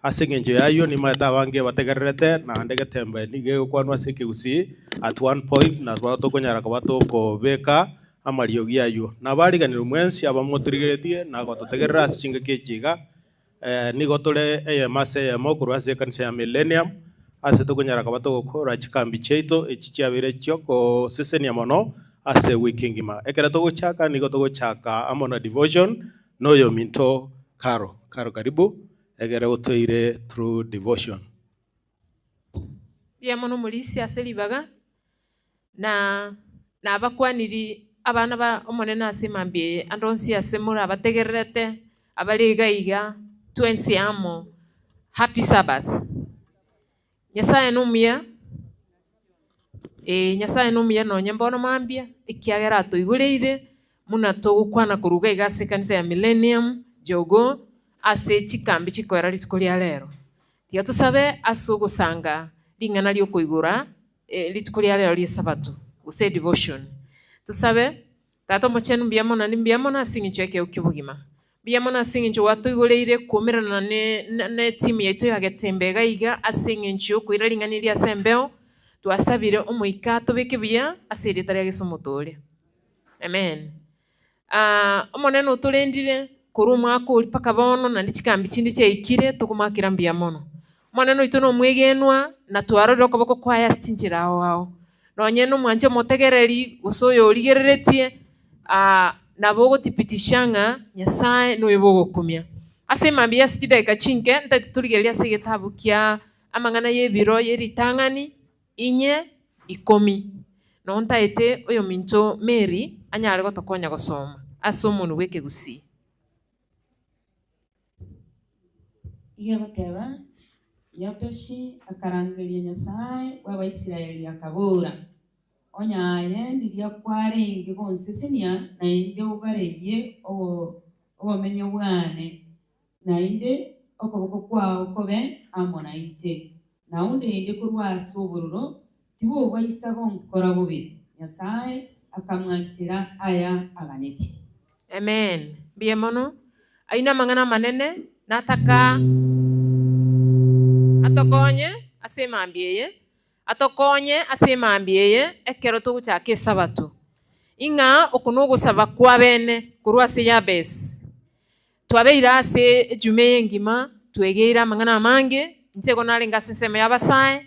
Ase eng'encho y'ayio nimaete abange bategererete, naende getembe nigo egokwanwa ase ekegusii at one point nabo tokonyara koba tokobeka amariogi ayio. Nabariganirwe mwensi abamotorigeretie na gototegerera ase chingaki echi iga, nigo tore eyemo ase eyemo korwa ase ekanisa ya Millennium, ase tokonyara koba togokora chikambi chiaito echi chiabeire chi'okosesenia mono ase ewiki engima. Ekero togochaka nigo togochaka amo na devotion na oyominto Caro. Caro karibu egere otoire through devotion. Mbuya mono omorisia ase ribaga, na nabakwaniri abana ba Omonene ase emambia eye, ande onsi ase more abategererete, abare iga iga, twensi amo, happy Sabbath. Nyasaye nomuya, ee Nyasaye nomuya nonye mbono mambia, ekiagera atoigoreire buna togokwana korwa iga iga ase ekanisa ya Millennium Jogoo, ase chikambi chikoera rituko ria rero. Tiga tosabe ase ogosanga ring'ana riokoigora rituko ria rero ri'Esabato, gose edevotion. Tosabe, Tata Omochenu mbuya mono naende mbuya mono ase eng'encho y'ekeegwa ki'obogima. Mbuya mono ase eng'encho gwatoigoreire koumerana ne etimu yaito ya Getembe iga iga ase eng'encho y'okoira ring'ana eri ase embeo, twasabire Omoika atobeke buya ase erieta ria Yeso Omotooria. Amen. Omonene otorendire korwa omwaka oria mpaka bono naende chikambi chinde chiaikire tokomoakera mbuya mono. Omonene oito nomwegenwa na twarorire okoboko kwaye ase chinchera ao ao. Nonye nomwanche omotegereri gose oyo origereretie nabo ogothibitisha ng'a Nyasaye noyo bogokumia. Ase mambia ase chidakika chinke ntaete torigererie ase egetabu kia amang'ana y'ebiro y'eritang'ani inye ikomi. Noo ntaete oyominto Mary anyare gotokonya gosoma ase omonwe bw'ekegusii. Iga egoteba, Yabeshi akarangeria Nyasae bw'Abaisraeli, akabora, Onye aye ndiria kwarenge gonsesenia, naende ogareyie obomenyo bwane, naende okoboko kwao kobe amo nainche, na ondende korwa ase obororo, tibobaisa gonkora bobe. Nyasae akamwanchera aya aganetie. Amen mbuya mono ayio namang'ana amanene nataka atokonye ase emambia eye atokonye ase emambia eye ekero togochaka esabato ing'a oko nogosaba kwabene korwa ase Yabesi twabeire ase ejuma eye engima twegeire amang'ana amange inche igo narenge ase ensemo ya abasae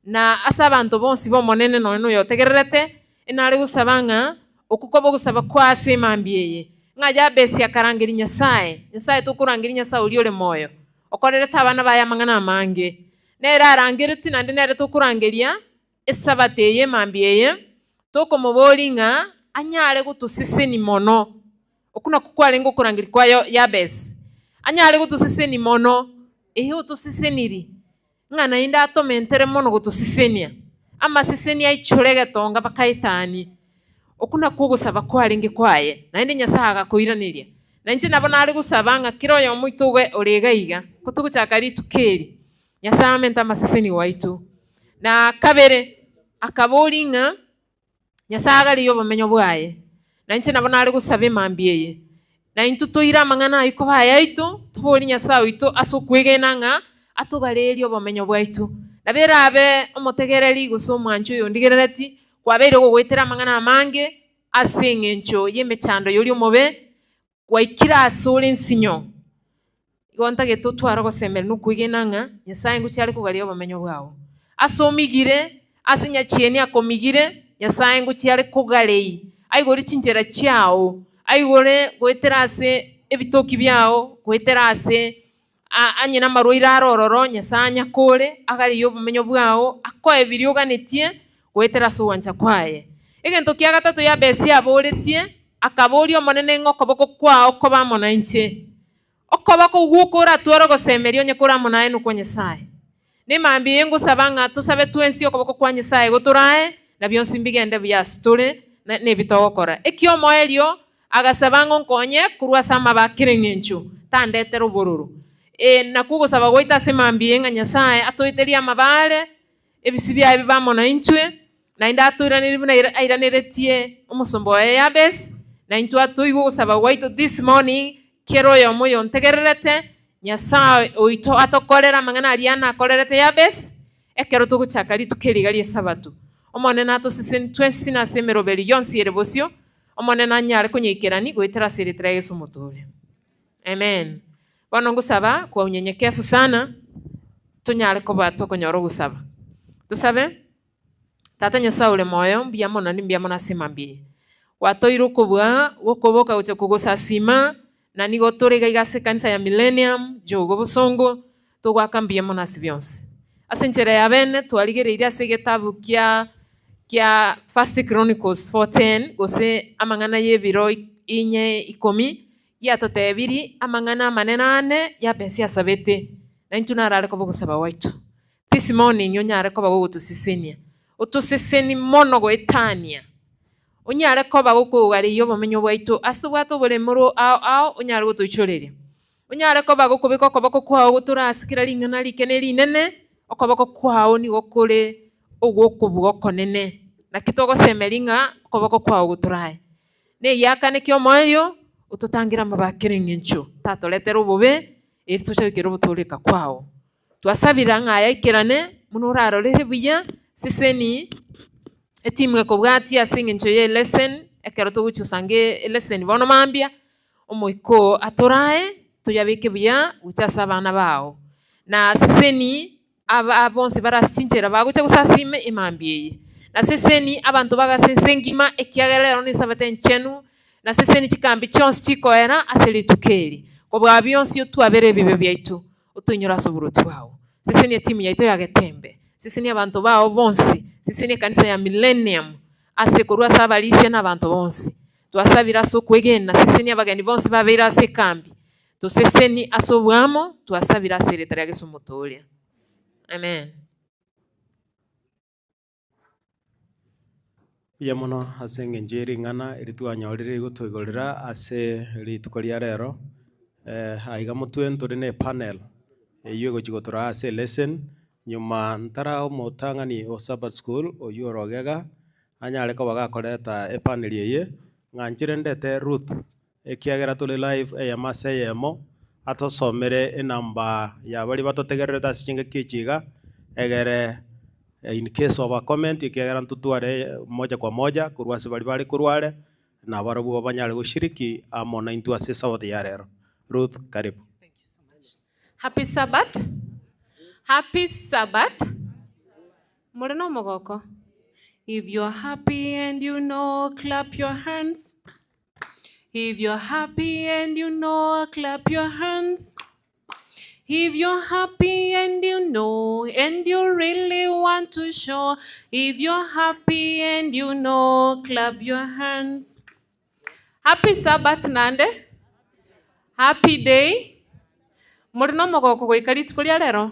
Na ase abanto bonsi b'Omonene nonya noyotegererete, inare gosaba ng'a okwo kobe ogosaba kwa ase emambia eye, ng'a Yabesi akarangeria Nyasae, Nyasae tokorangeria Nyasae oria ore moyo, okorerete abana baye amang'ana amange. Nere arangeretie naende nere tokorangeria Esabato eye emambia eye, tokomoboria ng'a anyare gotosesenia mono. Okwo nakwo kwarenge okorangeria kwa Yabesi, anyare gotosesenia mono, ehe otosesenirie. Ng'a naende atomentere mono gotosesenia, amaseseni aichore egetonga bakaetanie. Okwo nakwo ogosaba kwarenge kwaye, naende Nyasae agakoiraneria. Na inche nabo nare gosaba ng'a kera oyomo oito obe ore iga iga, ko togochaka rituko eri, Nyasae amente amaseseni gwaito. Na kabere, akaboria ng'a Nyasae agarigie obomenyo bwaye, na inche nabo nare gosaba emambia eye, na intwe toire amang'ana ayio koba ayaito, toborie Nyasae oito ase okwegena ng'a atogarerie obomenyo bwaito. Nabo erabe omotegereri gose omwanchi oyondigerereti, kwabeire gogoetera amang'ana amange ase eng'encho y'emechando y'oria omobe, Gwaikire ase ore ensinyo. Igo ntagete otware ogosemeria na okwegena ng'a Nyasae ngochia are kogaria obomenyo bwao. Ase omigire, ase nyachieni akomigire, Nyasae ngochia are kogarei, aigore chinchera chiao, aigore goetera ase ebitoki biao, goetera ase Onye namarwaire are ororo, Nyasae anyakore, agareyie obomenyo bwao, akoe biria oganetie goetera ase ogwancha kwaye. Egento kia gatato Yabesi aboretie, akaboria Omonene ng'a okoboko kwao kobe amo nainche. Okoboko gwoka oratware ogosemeria onye kore amo naye nokwa Nyasae. Nemambia eye ngosaba ng'a tosabe twensi okoboko kwa Nyasae gotorae, na bionsi mbigende buya ase tore, na nebi togokora. Ekiomoerio, agasaba ng'a onkonye korwa ase amabe a kera eng'encho, tandetera obororo. Ee, nakwo ogosaba gwaito ase mambia eye ng'a Nyasae atoeterie amabe are, ebisi biaye bibe amo naintwe, naende atoiranerie buna airaneretie omosomba oye Yabesi, na intwe atoigwe ogosaba gwaito this morning, kera oyomo oyontegererete. Nyasaye oito atokorera amang'ana aria anakorerete Yabesi ekero togochaka rituko eriga ria esabato. Omonene atoseseni twensi na ase emeroberi yonsi ere bosio, omonene anyare konyaikerani goetera ase eritera Yesu omotore. Amen. Bono ngosaba kwa unyenyekevu sana tonyare koba tokonyora ogosaba. Tosabe, Tata Nyasaye ore moyo, mbuya mono naende mbuya mono ase emambia eye. Gwatoire okobua gokoboka gocha kogosasima, na nigo tore iga iga ase ekanisa ya Millennium, Jogo Bosongo, togoaka mbuya mono ase bionsi. Ase enchera ya bene twarigereirie ase egetabu kia kia First Chronicles 4:10 gose amang'ana y'ebiro inye ikomi, giatotebirie amang'ana amanene ane Yabesi asabete, na intwe narare koba ogosaba gwaito. This morning onyare koba gogotosesenia, otoseseni mono goetania, onyare koba gokogareria obomenyo bwaito ase obwate oboremo ao ao onyare gotoichoreria. Onyare koba gokobeka okoboko kwao gotora ase kera ring'ana rike na rinene, okoboko kwao nigo kore ogwokobua okonene. Naki togosemeria ng'a okoboko kwao gotorae. Na egiakane kia omoerio, ototangere amabakera eng'encho, tatoretera obobe, eri toche goikera obotoreka kwao. Twasabire ng'a ayaikerane, buna orarorere buya, seseni etimu ekobwatia ase eng'encho ya elesson, ekero togochia gosanga elesson bono mambia, omoika atorae, toyabeke buya gocha ase abana bao. Na seseni aba bonsi bare ase chinchera bagocha gosasima emambia eye. Na seseni abanto bagase ense engima ekiagera rero na esabato enchenu, na seseni chikambi chionsi chikoera ase rituko eri. Kobua bionsi otwabere ebibe biaito, otoinyore ase oboroti bwao. Seseni etimu yaito ya Getembe, seseni abanto bao bonsi, seseni ekanisa ya Millennium, ase korwa ase abarisia na abanto bonsi. Twasabire ase okwegena, seseni abageni bonsi babeire ase ekambi. Toseseni ase obwamo, twasabire ase ereta ria Yeso omotoria. Amen. Mbuya mono ase eng'encho ye ring'ana eri twanyorire rigotoigorera ase rituko ria rero. Aiga motwe ntore na epanel eywo egochi gotoraa ase elesson, nyuma ntara omotang'ani o Sabbath school oywo ore ogega, anyare koba gakoreta epanel eye, ng'anchire ndete Ruth ekiagera tore live eyemo ase eyemo, atosomere enamba ya baria batotegererete ase chingaki echi iga, egere in case of a comment ekiagera ntotware moja kwa moja korwa ase baria bare korwa are, na barabwo banyare goshiriki amo naintwe ase esabato ya rero. Ruth, karibu. Thank you so much. Happy Sabbath. Happy Sabbath. More no mogoko. If you're happy and you know, clap your hands. If you're happy and you know, clap your hands. If you're happy and you know, and you really want to show, if you're happy and you know, clap your hands. Happy Sabbath, Nande. Happy day. Muri no mogoko goika rituko ria rero.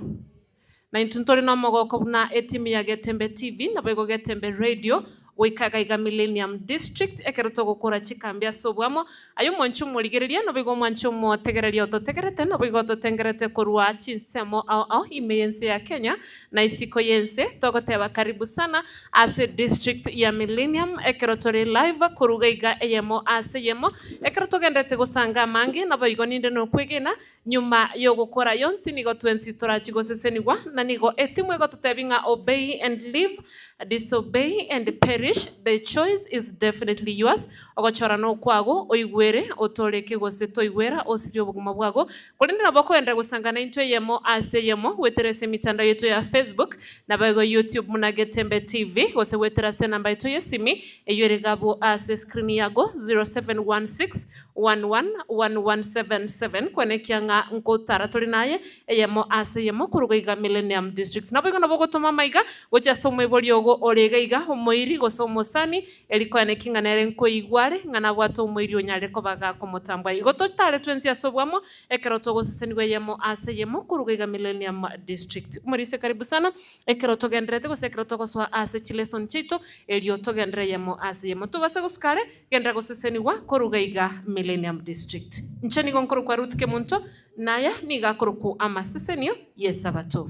Na intwe ntori no mogoko buna etimu ya Getembe TV nabo igo Getembe Radio goika gaiga Millennium District ekero togokora chikambi ase obwamo aye omwanchi omorigereria nabo igo omwanchi omotegereria ototegerete nabo igo ototengerete korwa chinsemo ao ao ime y'ense ya Kenya na isiko y'ense togoteba karibu sana ase district ya Millennium ekero tore live koruga iga eyemo ase eyemo ekero togenderete gosanga amange nabo igo ninde nokwegena nyuma yogokora yonsi nigo twensi torachi gosesenigwa na nigo etimu egototebi ng'a obey and live, disobey and perish, the choice is definitely yours. Ogochora nokwago oigwere otoreke gose toigwera osirie obogima bwago korende nabo okogenderera gosangana intwe eyemo ase eyemo gwetera ase emitandao yetu ya Facebook nabo igo YouTube muna Getembe TV gose gwetera ase enamba yetu y'esimi eywo ere gabo ase screen yago 0716 111177 kwenekia ng'a nkotara tori naye eyemo ase eyemo koruga iga Millennium District. Nabo igo nabo ogotoma amaiga gochia ase omoibori ogo ore iga iga omoiri gose omosani eri koeneki ng'a nere nkoigware ng'a nabwate omoiri onyare koba gakomotambwa. Igo totare twensi ase obwamo ekero togosesenigwa eyemo ase eyemo koruga iga Millennium District. Morise karibu sana ekero togenderete gose ekero togosoa ase chilesson chiaito erio togendere eyemo ase eyemo. Tobase gosuka are gendera gosesenigwa koruga iga Millennium District. Inche nigo nkorokwa Ruth Kemunto naya niga akorokwa amasesenio y'esabato.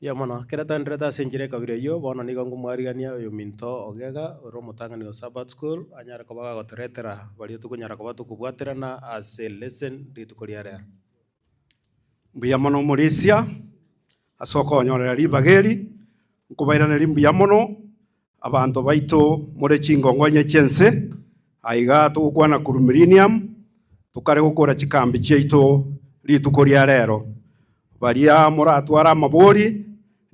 Ya mono kera tandreta senjire kabire yo bono nigo ngomwarigania oyo minto ogega oro motangani o Sabbath School anyara kobaga gotoretera bario tukunyara koba tukubwaterana as a lesson rituko ria rero. Mbuya mono Morisia asoko onyorera ribageri nkubairana mbuya mono abantu baito more chingongonye chense aiga tugukwana kuru Millennium tukare gukora chikambi chiaito rituko ria rero baria muratwara amabori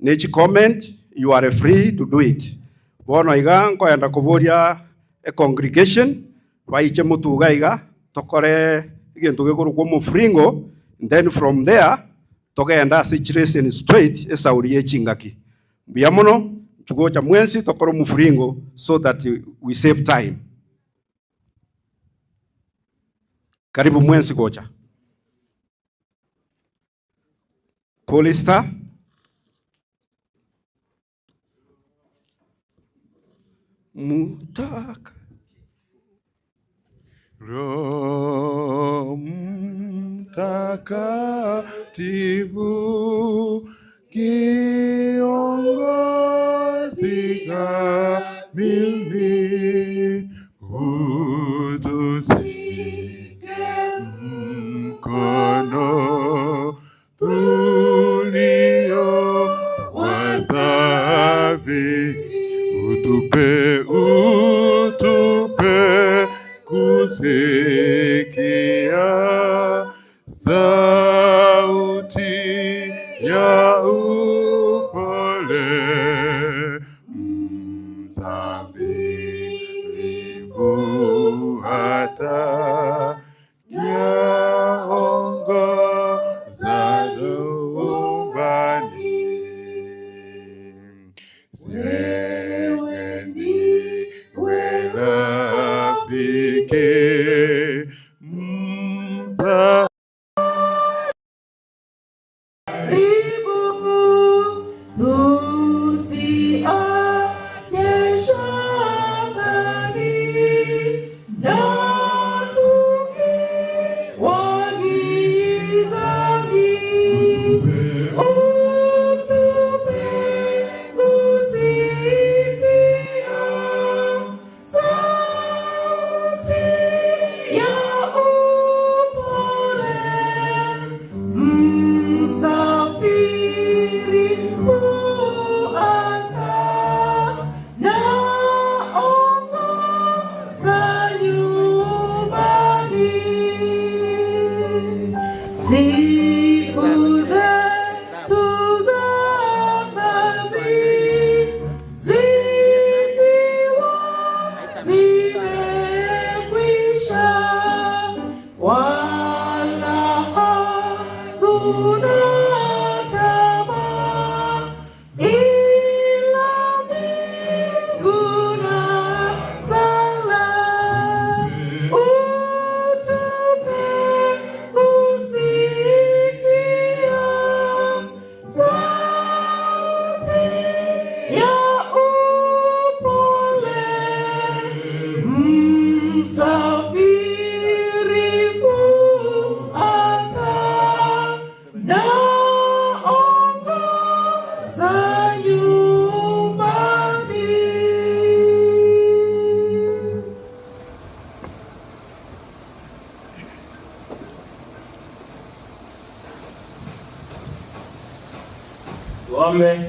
nechi comment, you are free to do it. Bono iga nkoenda kuburia a congregation baiche mutuga iga tokore igintu gikurukwo mufuringo, then from there togenda ase Chiresen straight esauri yechingaki. Mbuya mono chugocha mwensi tokore mufuringo so that we save time. Karibu mwensi gocha. Kolista Mutaka Roho Mtakatifu kiongozi kamili, utushike mkono tulio wasafi, utupe utupe kusikia sauti ya upole, msafiri hata yaongoza nyumbani. Wewe ndiwe rafiki mza Tusiache shambani na tukiwa gizani, utupe kusikia sauti ya upole, msafiri fuata na ongoza nyumbani. Siku zetu za kazi zikiwa zimekwisha, wala hatuna tamaa ila mbingu na sala. Utupe kusikia sauti ya upole, msafiri fuata na ongoza nyumbani. Tuombe.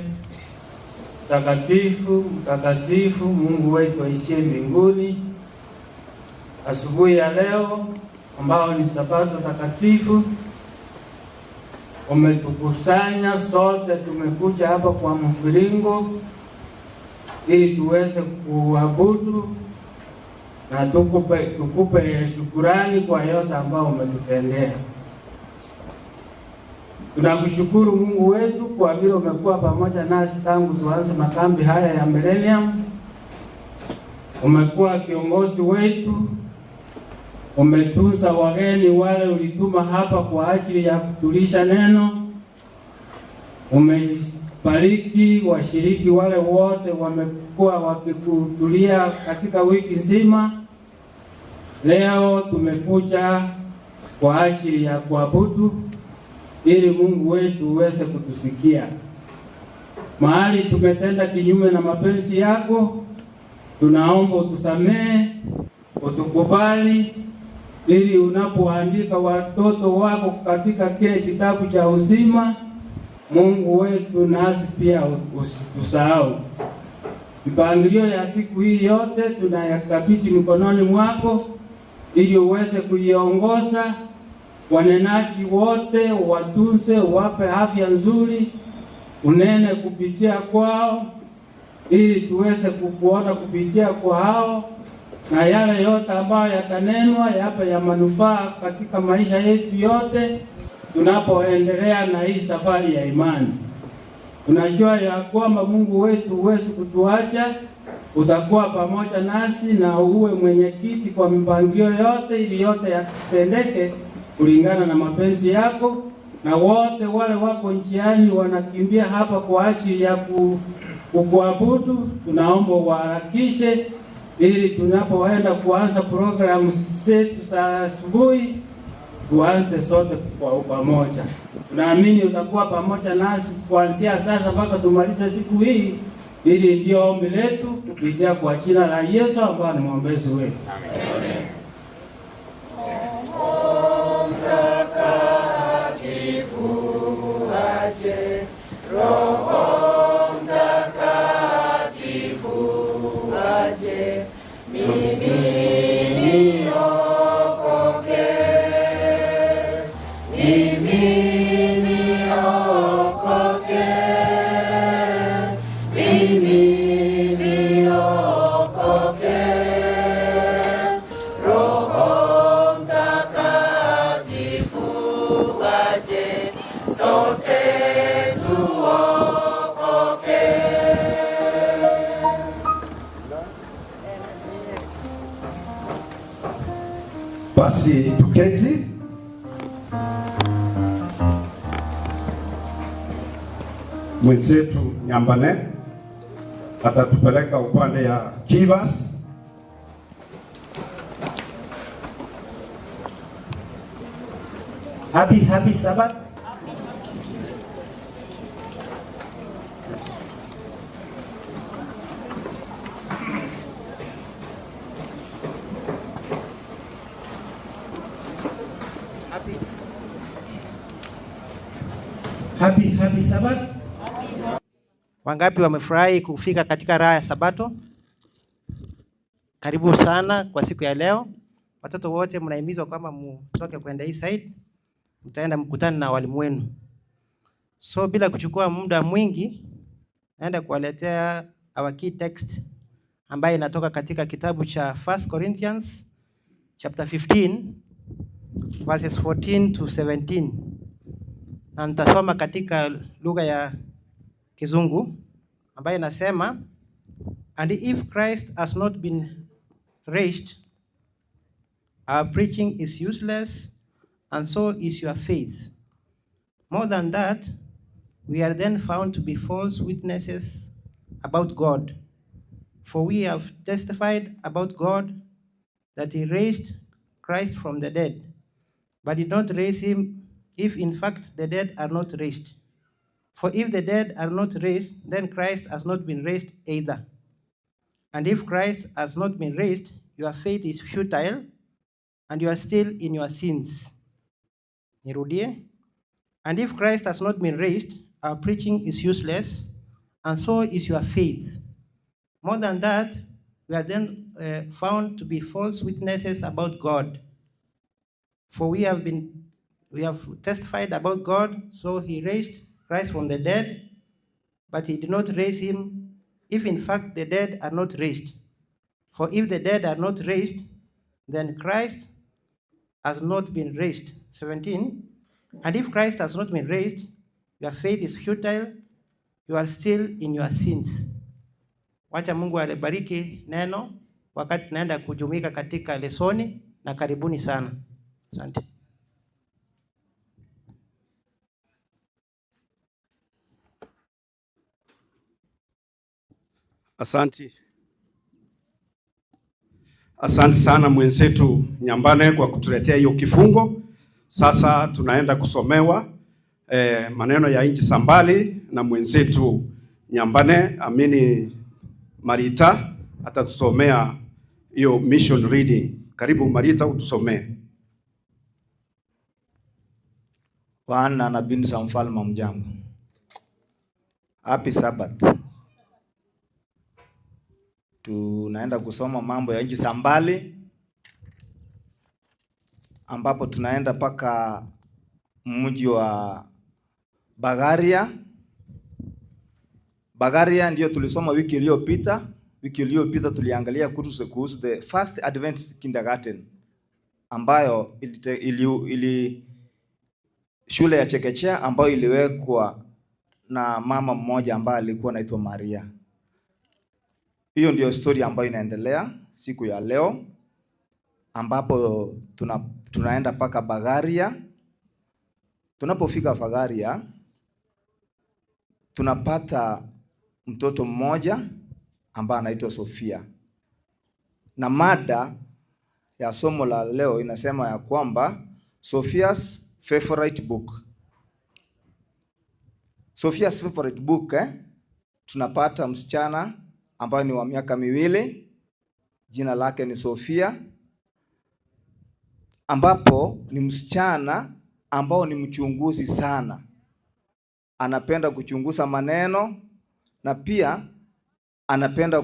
Mtakatifu, mtakatifu, Mungu wetu aishiye mbinguni, asubuhi ya leo ambao ni Sabato takatifu, umetukusanya sote, tumekuja hapa kwa mviringo ili tuweze kuabudu na tukupe shukurani kwa yote ambao umetutendea. Tunakushukuru Mungu wetu kwa vile umekuwa pamoja nasi tangu tuanze makambi haya ya Millennium. Umekuwa kiongozi wetu, umetunza wageni wale ulituma hapa kwa ajili ya kutulisha neno, umebariki washiriki wale wote wamekuwa wakikutulia katika wiki nzima. Leo tumekuja kwa ajili ya kuabudu ili Mungu wetu uweze kutusikia. Mahali tumetenda kinyume na mapenzi yako, tunaomba utusamehe, utukubali, ili unapoandika watoto wako katika kile kitabu cha uzima, Mungu wetu, nasi pia usitusahau. Mipangilio ya siku hii yote tunayakabidhi mikononi mwako, ili uweze kuiongoza. Wanenaji wote watunze, wape afya nzuri, unene kupitia kwao, ili tuweze kukuona kupitia kwa hao, na yale yote ambayo yatanenwa yape ya manufaa katika maisha yetu yote tunapoendelea na hii safari ya imani. Tunajua ya kwamba Mungu wetu huwezi kutuacha, utakuwa pamoja nasi na uwe mwenyekiti kwa mipangilio yote, ili yote yatendeke kulingana na mapenzi yako. Na wote wale wako njiani wanakimbia hapa kwa ajili ya kukuabudu, tunaomba uharakishe ili tunapoenda kuanza programu zetu za asubuhi tuanze sote kwa pamoja. Tunaamini utakuwa pamoja nasi kuanzia sasa mpaka tumalize siku hii. Ili ndio ombi letu kupitia kwa jina la Yesu ambaye ni mwombezi wetu. Amen. Mtakatifu aje, Roho Mtakatifu aje, mimi niokoke, mimi niokoke, mimi niokoke, Roho Mtakatifu aje, sote tuokoke. Basi tuketi. Mwenzetu Nyambane atatupeleka upande ya Kivas. Happy, happy Sabbath. Happy, happy Sabbath. Wangapi wamefurahi kufika katika raha ya Sabato? Karibu sana kwa siku ya leo. Watoto wote mnahimizwa kwamba mtoke kwenda hii side, mtaenda mkutane na walimu wenu. So bila kuchukua muda mwingi, naenda kuwaletea our key text ambayo inatoka katika kitabu cha 1 Corinthians chapter 15 verses 14 to 17. Na nitasoma katika lugha ya Kizungu ambayo inasema, and if Christ has not been raised, our preaching is useless and so is your faith. More than that, we are then found to be false witnesses about God. For we have testified about God that he raised Christ from the dead, but did not raise him if in fact the dead are not raised. For if the dead are not raised, then Christ has not been raised either. And if Christ has not been raised, your faith is futile and you are still in your sins. Nirudie. And if Christ has not been raised, our preaching is useless, and so is your faith. More than that, we are then found to be false witnesses about God. For we have testified about God, so he raised Christ from the dead, but he did not raise him, if in fact the dead are not raised. For if the dead are not raised, then Christ has not been raised. 17. And if Christ has not been raised, your faith is futile, you are still in your sins. Wacha Mungu alibariki neno wakati tunaenda kujumuika katika lesoni, na karibuni sana. Asante. Asante. Asante sana mwenzetu Nyambane kwa kutuletea hiyo kifungo. Sasa tunaenda kusomewa maneno ya nchi sambali na mwenzetu Nyambane amini Marita atatusomea hiyo mission reading. Karibu Marita, utusomee. Wana na binti za mfalme, mjambo. Happy Sabbath. Tunaenda kusoma mambo ya nchi za mbali, ambapo tunaenda mpaka mji wa Bagaria. Bagaria ndio tulisoma wiki iliyopita. Wiki iliyopita tuliangalia kuhusu the first Adventist kindergarten ambayo ili shule ya chekechea ambayo iliwekwa na mama mmoja ambaye alikuwa anaitwa Maria. Hiyo ndio story ambayo inaendelea siku ya leo, ambapo tunaenda paka Bagaria. Tunapofika Bagaria tunapata mtoto mmoja ambaye anaitwa Sofia. Na mada ya somo la leo inasema ya kwamba Sophia's favorite book. Sophia's favorite book, tunapata msichana ambaye ni wa miaka 2, jina lake ni Sofia, ambapo ni msichana ambao ni mchunguzi sana. Anapenda kuchunguza maneno na pia anapenda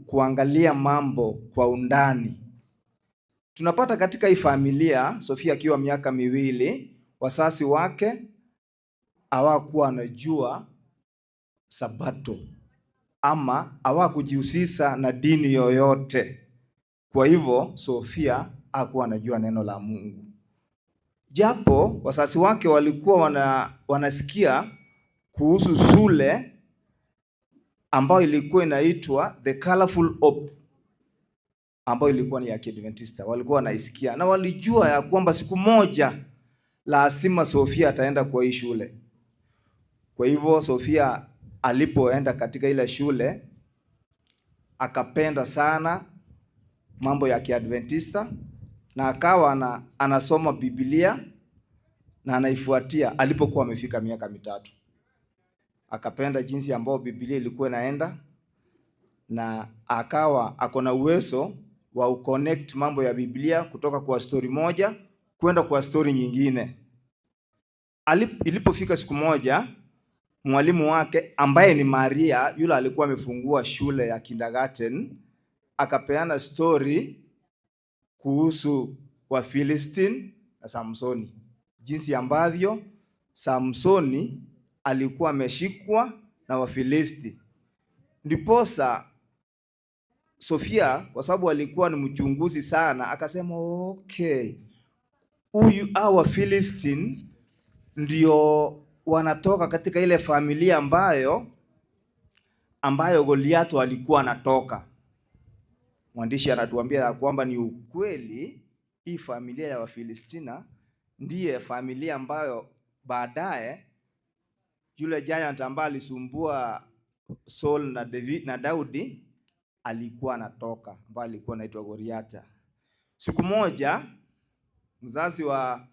kuangalia mambo kwa undani. Tunapata katika hii familia, Sofia akiwa miaka 2, wazazi wake hawakuwa wanajua Sabato ama hawakujihusisha na dini yoyote. Kwa hivyo Sofia hakuwa anajua neno la Mungu. Japo wazazi wake walikuwa wanasikia kuhusu shule ambayo ilikuwa inaitwa The Colorful Hope, ambayo ilikuwa ni ya Kiadventista. Walikuwa wanaisikia na walijua ya kwamba siku moja lazima Sofia ataenda kwa hii shule. Kwa hivyo Sofia alipoenda katika ile shule akapenda sana mambo ya Kiadventista na akawa anasoma Biblia na anaifuatia. Alipokuwa amefika miaka 3 akapenda jinsi ambayo Biblia ilikuwa inaenda, na akawa ako na uwezo wa uconnect mambo ya Biblia kutoka kwa story moja kwenda kwa story nyingine. Ilipofika siku moja, mwalimu wake ambaye ni Maria, yule alikuwa amefungua shule ya kindergarten, akapeana story kuhusu wa Philistine na Samsoni, jinsi ambavyo Samsoni alikuwa ameshikwa na Wafilisti. Ndiposa Sofia, kwa sababu alikuwa ni mchunguzi sana, akasema okay, huyu hawa Philistine ndio wanatoka katika ile familia ambayo Goliath alikuwa anatoka. Mwandishi anatuambia ya kwamba ni ukweli, hii familia ya Wafilistina ndiye familia ambayo baadaye yule giant ambaye alisumbua Saul na David na Daudi alikuwa anatoka, ambaye alikuwa anaitwa Goliath. Siku moja mzazi wa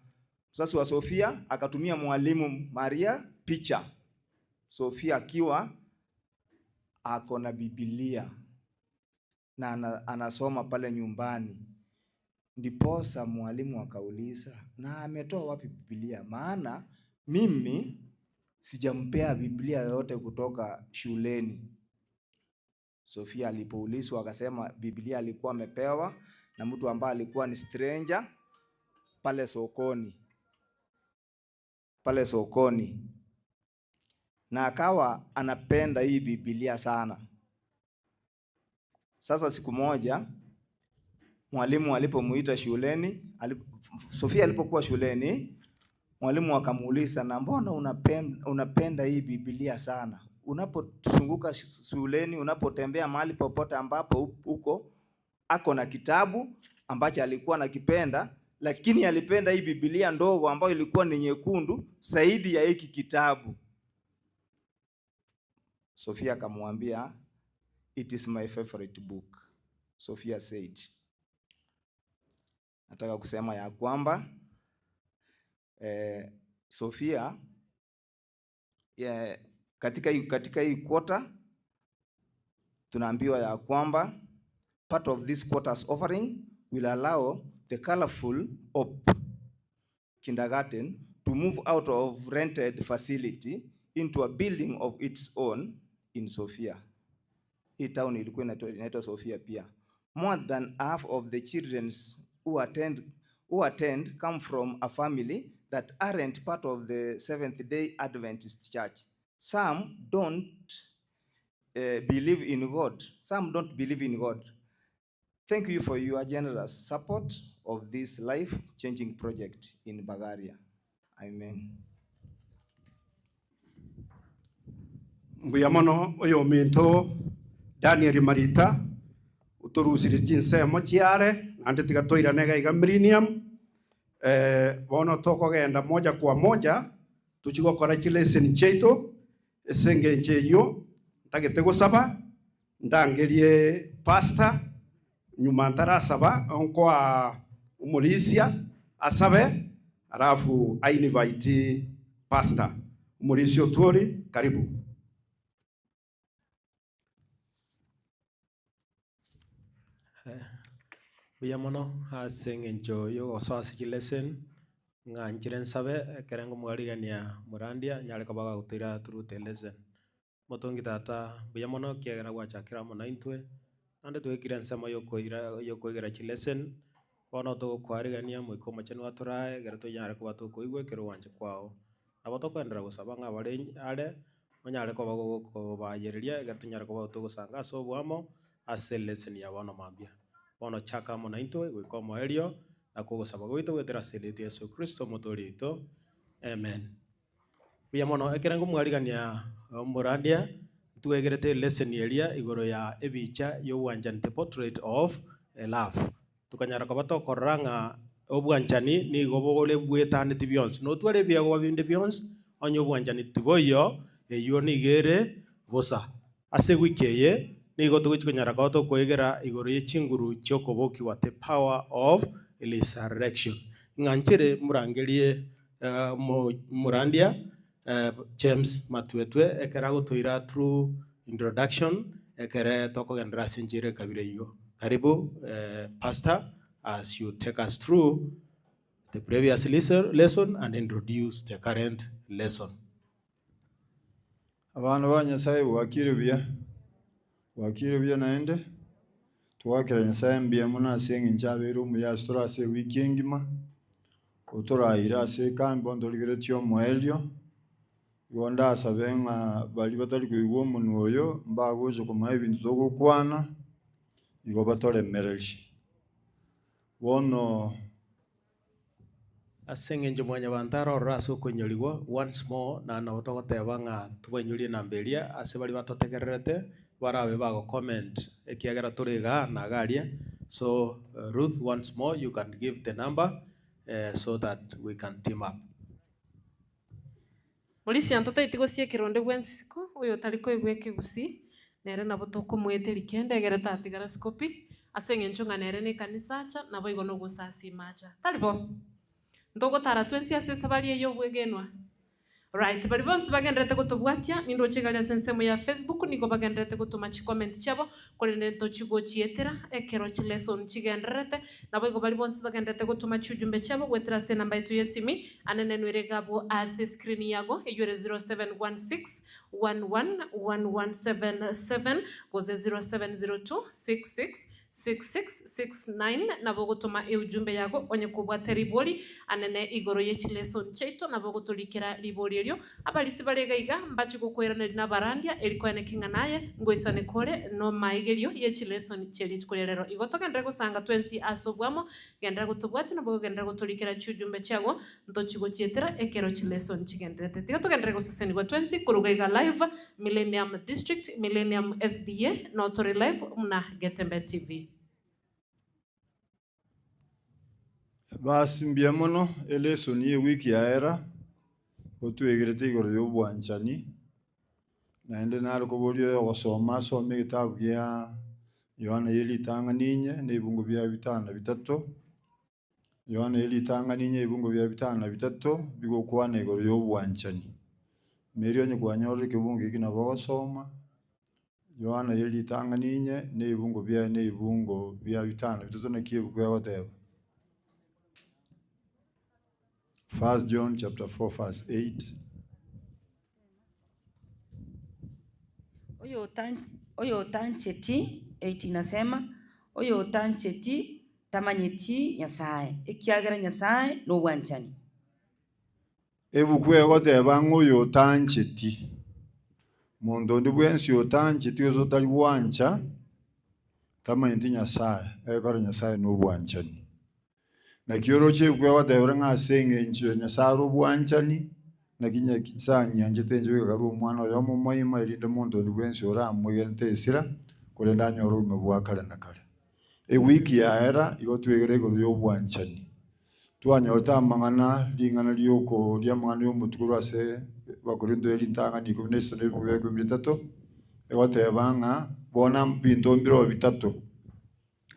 Sofia akatumia mwalimu Maria picha Sofia akiwa ako na Biblia na anasoma pale nyumbani. Ndiposa mwalimu akauliza, na ametoa wapi Biblia? Maana mimi sijampea Biblia yoyote kutoka shuleni. Sofia alipoulizwa akasema Biblia alikuwa amepewa na mtu ambaye alikuwa ni stranger pale sokoni. Pale sokoni. Na akawa anapenda hii Biblia sana. Sasa siku moja mwalimu alipomuita shuleni, Sofia alipokuwa shuleni, mwalimu akamuuliza, na mbona unapenda hii Biblia sana? Unapozunguka shuleni, unapotembea mahali popote ambapo uko, ako na kitabu ambacho alikuwa anakipenda, lakini alipenda hii Biblia ndogo ambayo ilikuwa ni nyekundu zaidi ya hiki kitabu. Sofia akamwambia, it is my favorite book. Sofia said. Nataka kusema ya kwamba Sofia katika hii quarter Tunaambiwa ya kwamba part of this quarter's offering will allow the Colorful Hope Kindergarten to move out of rented facility into a building of its own in Sofia. Hii town ilikuwa inaitwa Sofia pia. More than half of the children who attend come from a family that aren't part of the Seventh Day Adventist Church. Some don't believe in God. Some don't believe in God. Thank you for your generous support of this life-changing project in Bulgaria. Amen. Mbuya mono oyo minto Daniel Marita uturusire chinsemo chiare nande tiga iga Millennium bono tokogenda moja kwa moja tuchigokora chilesson chiaito esenge ncheyo ntagete gosaba ndangerie pastor nyuma ntarasaba onkoa umurisia asabe alafu ainvite pastor Umurisia Otuori, karibu. Mbuya mono ase eng'encho yogosoa ase chilesson ng'anchire nsabe ekere ngomwarigania morandia nyare koba gagotoira through the lesson. Motongi tata mbuya mono kiagera gwachakera amo naintwe naende twekire ensemo yokoira yokoigera chilesson bono togokwarigania moika omochenu atorae ekero tonyare koba tokoigwa ekero gwancha kwao. Nabo tokoenderera gosaba ng'a bare are onyare koba gokobayereria ekero tonyare koba togosanga ase obwamo ase lesson ya bono mambia. Bono chaka amo naintwe goika omoerio na kogosaba goito goetera ase erieta Yesu Kristo omotori oito, amen. Mbuya mono ekere ngomwarigania omorandia ntwegerete lesson eria igoro ya ebicha ya obwanchani, the portrait of a love. Tukanyara koba tokorora ng'a obwanchani nigo bogore bwetaneti bionsi notware ebiago binde bionsi onye obwanchani tiboiyo eywo nigo ere bosa. Ase ewiki eye nigo togochi konyara koba tokoegera igoro ya chinguru chiokobokiwa, the power of resurrection. Ng'anchere murangerie murandia James Matwetwe ekere agotoira through introduction ekere tokogendera ase enchera ekabira eywo. Karibu pastor as you take us through the previous lesson and introduce the current lesson. Abana ba Nyasaye bwakire buya, bwakire buya naende twakira Nyasaye mbuya mono ase eng'encho abeire omuya ase tore ase ewiki engima otoraire ase ekambi bono torigeretie omoerio igo ndasabe ng'a bari batari koigwa omonwa oyo mbagocha komanya ebinto togokwana igo batoremererie bono. Ase eng'encho mwanyabanto arorora ase okonyoriwa once more na nabo togoteba ng'a tobainyori enamba eria ase bari batotegererete barabe bago comment ekiagera tore igaa na iga aria. So Ruth, once more you can give the number so that we can team up. Polisi ntotaiti gosia ekeronde bwa ensisiko oyo otari koigwa ekegusii nere nabo tokomweteria kende egere tatigara sikopi ase eng'encho ng'a nere na ekanisa acha nabo igo nogosasima acha tari bo ntogotara twensi ase esabari eye obwegenwa. Right, bari bonsi bagenderete gotobwatia nindoche gari ase ensemo ya Facebook nigo bagenderete gotoma chicomment chiabo korende ntochigochietera ekero chilesson chigendererete nabo igo bari bonsi bagenderete gotoma chiujumbe chiabo gwetera ase enamba yetu ya esimi anene nwere gabo ase screen yago eywo ere 0716 111177 gose 0702 66 6669 nabo gotoma eujumbe yago onye kobwate ribori anene igoro ye chileson chaito nabo gotorikera ribori erio abarisi barega iga mbachi gokweraneri nabarandia erikoene king'anaye ngoisane kore no maigerio ye chileson cheri rero igo togendere gosanga twensi ase obwamo gendera gotobwati nabo gendera gotorikera chiujumbe chiago ntochigochietera ekero chileson chigenderete tiga togendere gosesenigwa twensi koruga iga live Millennium District Millennium SDA Notary Live muna Getembe TV. Basi mbuya mono elesson ye wiki yaera otwegerete igoro ya obwanchani naende nare koboria oyo gosoma asome egetabu gia Yohana ya eritang'ani inye na ebungo bia bitano na bitato Yohana ya eritang'ani inye ebungo bia bitano na bitato bigokwana igoro ya obwanchani meri onye kwanyorire ekebungo eki nabo ogosoma. Yohana yeritang'ani inye na ebibungo biaye na ebibungo bia bitano bitato naki ebuku egoteba. First John chapter 4 verse 8. Oyo otancheti 8 inasema oyo otancheti tamanyeti Nyasaye ekiagera Nyasaye nobwanchani. Ebuku egoteba ng'a oyo otancheti monto onde bwensi otancheti gose otari gwancha tamanyeti Nyasaye egekora Nyasaye nobwanchani. Naki oroche ebuku egotebera ng'a ase eng'encho ya Nyasaye ore obwanchani naki Nyasaye anyianchete inche goika omwana oyomo omoima erinde monto onde bwensi oramwegerete esira korende anyore obogima bwa kare na kare. Ewiki yaera igo twegere igoro ya obwanchani. Twanyorete amang'ana ring'ana rioko riamang'ana ya omotuko ase Bakorinto erintang'ani ikomi na isato na ebibungo bia ikomi na etato egoteba ng'a bona binto mbiro bitato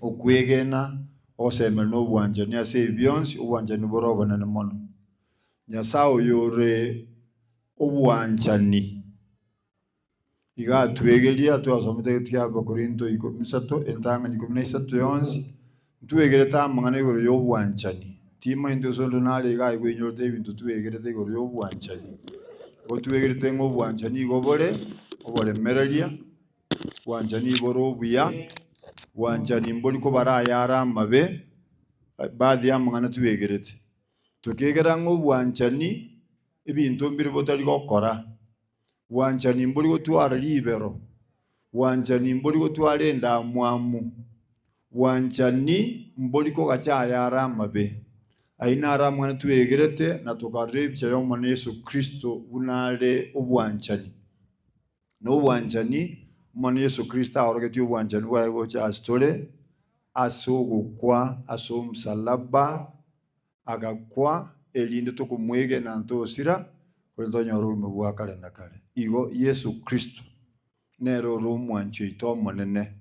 okwegena ogosemera na obwanchani ase ebi bionsi obwanchani bore obonene mono. Nyasaye oyo ore obwanchani iga atwegeria twasomete kia Bakorinto ikomi isato entang'ani ikomi na isato yonsi ntwegerete amang'ana igoro ya obwanchani. Timainte ase nare iga aigwenyorete ebinto twegerete igoro ya obwanchani. Igo twegerete ng'a obwanchani igo bore oboremereria, bwanchani bore obuya, bwanchani mbori kobara ayare amabe, baadhi ya amang'ana twegerete. Tokegera ng'a obwanchani ebinto mbiri botari gokora, bwanchani mbori gotwara ribero, bwanchani mbori gotwara endamwamu, bwanchani mbori kogacha ayare amabe. Aina ara amang'ana twegerete na tokarora ebicha ya Omonene Yesu Kristo buna are obwanchani. Na obwanchani Omonene Yesu Kristo aorogetie obwanchani bwaye gocha ase tore ase ogokwa ase omosalaba agakwa erinde tokomwegena ntosira korende tonyore obogima bwa kare na kare. Igo Yesu Kristo nere ore omwanchi oito omonene,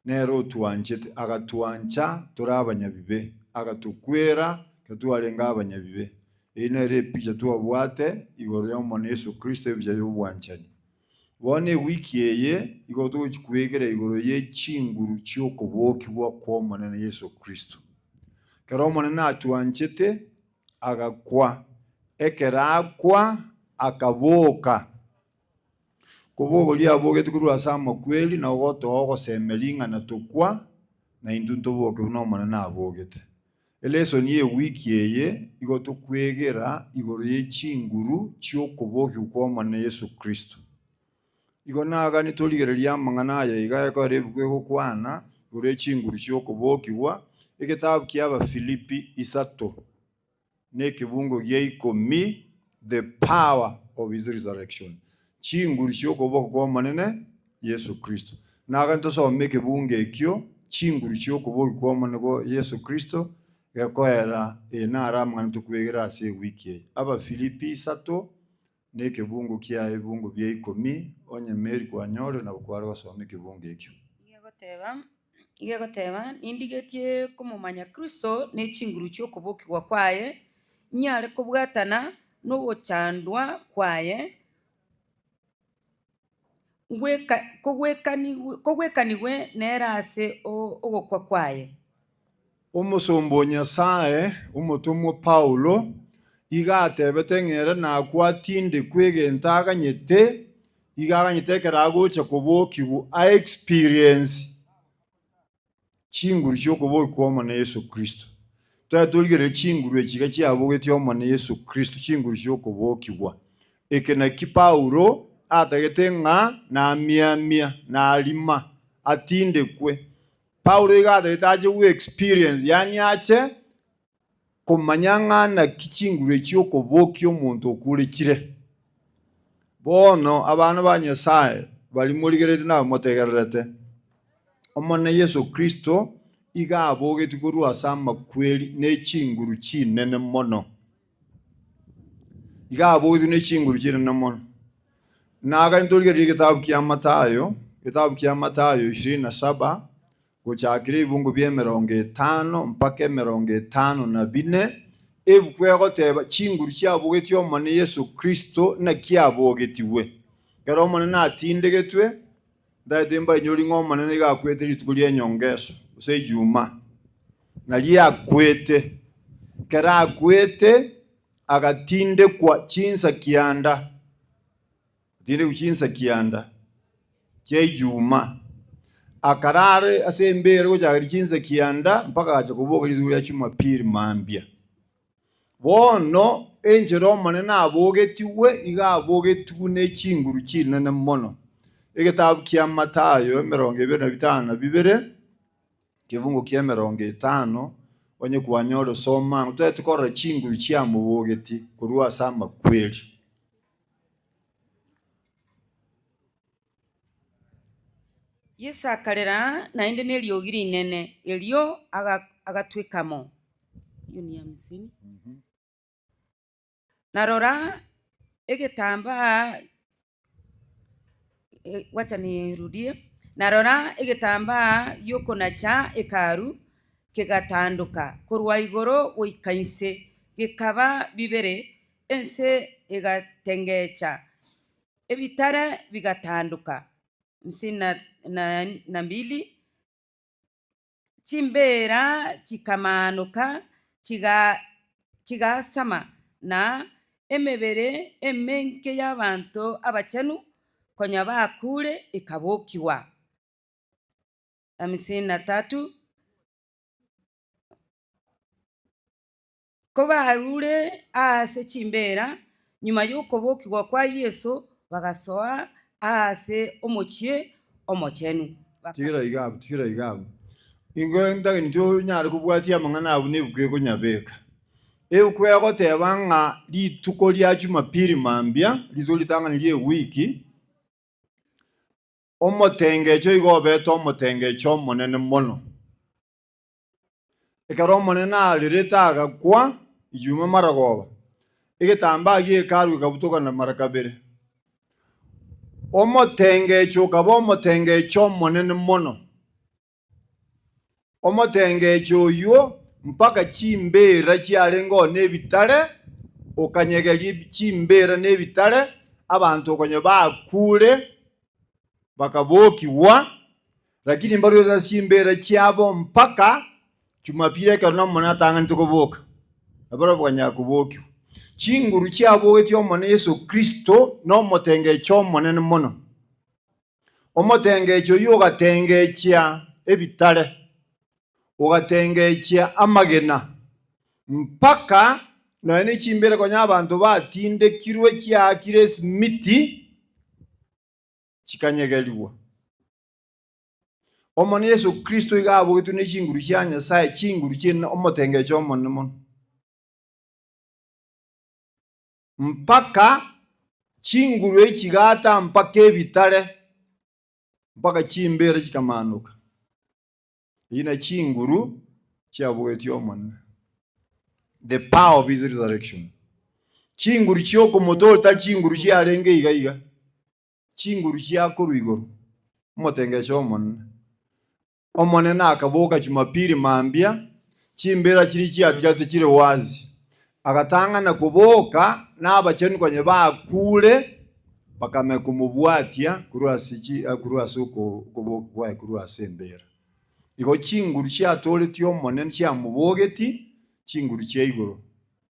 nere otwanchete agatwancha tore abanyabibe, agatokwera twarenge abanyabibe. Eyi nere epicha twabwate igoro ya Omonene Yesu Kristo epicha ya obwanchani. Bono ewiki eye igo togochikwegera igoro ya chinguru chiokobokigwa kwa Omonene Yesu Kristo. Kero Omonene atwanchete agakwa, ekero akwa akaboka. Kobogoria abogete korwa ase amakweri na ogotoa ogosemeri ng'a tokwa na intwe ntoboke buna Omonene abogete. Elesson ya ewiki eye igo tokwegera igoro ya chinguru chiokobokigwa kwa Omonene Yesu Kristo. Igo nagani torigereria amang'ana aya iga ekore ebuku egokwana igoro ya chinguru chiokobokigwa egetabu kia Abafilipi isato na ekebungo gia ikomi, the power of his resurrection. Chinguru chiokoboka kwa Omonene Yesu Kristo. Nagani tosome ekebungo ekio chinguru chiokoboka kwa Omonene Yesu Kristo gekoera enara amang'ana tokwegera ase ewiki eye. Abafilipi isato na ekebungo kia ebibungo bia ikomi onye Mary kwanyore nabo kware gosoma ekebungo ekio. Igegoteba nindigetie komomanya Kristo ne chinguru chiokobokigwa kwaye nyare kobwatana nogochandwa kwaye kogwekanigwe nere ase ogokwa kwaye. Omusombo Nyasaye omotomwa Paulo iga atebete ng'ere nakwatinde kwegenta aganyete iga aganyete ekero agocha kobokigwa a experience chinguru chiokobokigwa kwa Omonene Yesu Kristo. Twari torigerere chinguru echiga chiabogetie Omonene Yesu Kristo chinguru chiokobokigwa. Eke naki Paulo atagete ng'a namiamia narima atindekwe. Paulo iga atagete ache gu experience, yani ache komanya ng'a naki chinguru chiokobokia omonto okurekire. Bono abana ba Nyasaye bari morigerete nabo motegererete. Omonene Yesu Kristo iga abogetie korwa ase amakweri na chinguru chinene mono. Iga abogetie na chinguru chinene mono. Naga ntorigererie getabu kia Mathayo, getabu kia Mathayo 27 gochakira ebibungo bia 50 mpaka 54 ebuku egoteba chinguru chiabogetie Omonene Yesu Kristo naki abogetiwe. Kero Omonene atindegetwe Ndaete mbainyori ng'a Omonene iga akwete rituko ria enyongeso, gose Ijuma, naria akwete. Ekero akwete, agatindekwa chinsa kianda, atindekwa chinsa kianda chia Ijuma, akarare ase embere gochakera chinsa kianda mpaka agacha koboka rituko ria Jumapili mambia. Bono enchera Omonene abogetigwe, iga abogetigwe ne chinguru chinene mono. Egetabu kia Mathayo emerongo ebere na bitano na bibere, kebungo kia emerongo etano, onye kwanyora soma, totagete korora chinguru chiamobogeti korwa ase amakweri. Yeso akarera naende neriogi rinene, erio agatwekamo. Hiyo ni hamsini. Narora egetambaa wacha nirudie. Narora egetambaa giokonacha ekaru kegatanduka korwa igoro goika inse, gekaba bibere, ense egatengecha, ebitare bigatanduka. 52. Chimbera chikamanuka chigasama na emebere emenke y'abanto abachenu konya bakure ekabokiwa. 53. Kobarure ase chimbera nyuma y'okobokiwa kwa Yesu, bagasoa ase omochie omochenu. Tigira igabu, tigira igabu. Ingo ndagini ndio nyare kubwatia amang'ana abo nebuku ekonyabeka. Ebuku egoteba ng'a rituko ria Jumapili mambia, rituko ritang'ani ria ewiki, omotengecho igo obete omotengecho omonene mono. Ekero omonene arerete agakwa Ijuma maragoba, egetambaa giekaru gekabutoka mara kabere. Omotengecho okaba omotengecho omonene mono. Omotengecho oywo mpaka chimbera chiarenge nebitare, okanyegeria chimbera nebitare, abanto okonye bakure bakabokiwa, lakini mbarwete chimbera chiabo mpaka Jumapili ekero n'Omonene atang'anete koboka, nabo bakanya kobokiwa. Chinguru chiabogetie Omonene Yesu Kristo n'omotengecho omonene mono. Omotengecho oywo ogatengechia ebitare, ogatengechia amagena, mpaka nonya ne chimbere konya abanto batindekirwe chiakire esimiti chikanyegeriwa. Omonene Yesu Kristo iga abogetwe ne chinguru chia Nyasaye, chinguru chine omotengecho omonene mono. Mpaka chinguru echigata mpaka ebitare, mpaka chimbere chikamanuka. Ina chinguru chiabogetie Omonene. The power of his resurrection. Chinguru chiokomotora chinguru chiarenge iga iga. Chinguru chiakorwa igoro. Omotengecho omonene. Omonene akaboka Jumapili mambia, chimbera chiri chiatigate chire wazi. Agatang'ana koboka n'abachenu konye bakure bakame kumubwatia korwa ase korwa ase okoboka kwaye korwa ase embera. Igo chinguru chiatoretie Omonene chiamobogeti, chinguru chia igoro,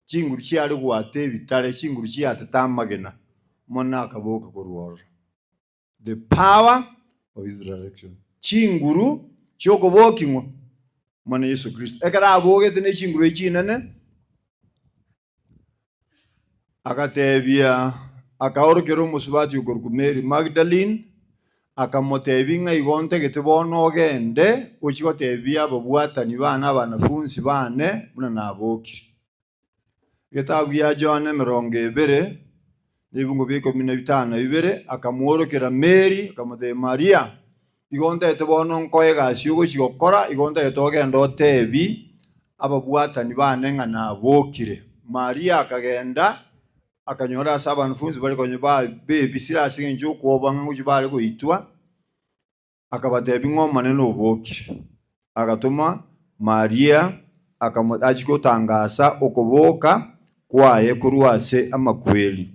chinguru chiare gwata ebitare, chinguru chiatete amagena. Omonene akaboka korwa ororo. The power of his resurrection. Chinguru chiokoboking'wa Omonene Yesu Kristo. Ekero abogete ne chinguru echinene, agatebia akaorokera omosubati okorokwa Mary Magdalene, akamotebia ng'a igo ntagete bono ogende ochie gotebia ababwatani bane abanafunzi bane buna nabokire. Egetabu gia Johana emerongo ebere nebungo bia ikomi na bitano na bibere, akamworokera Mary, akamotebia Maria, igo ntagete bono nkoe egasi ogochia gokora, igo ntagete ogende otebi ababwatani bane ng'a nabokire. Maria akagenda akanyora ase abanafunzi bari konye bebisire ase eng'encho okwoba ng'a ngochia bare goitwa, akabatebia ng'a Omonene obokire. Agatoma Maria achia gotangasa okoboka kwaye korwa ase amakweri.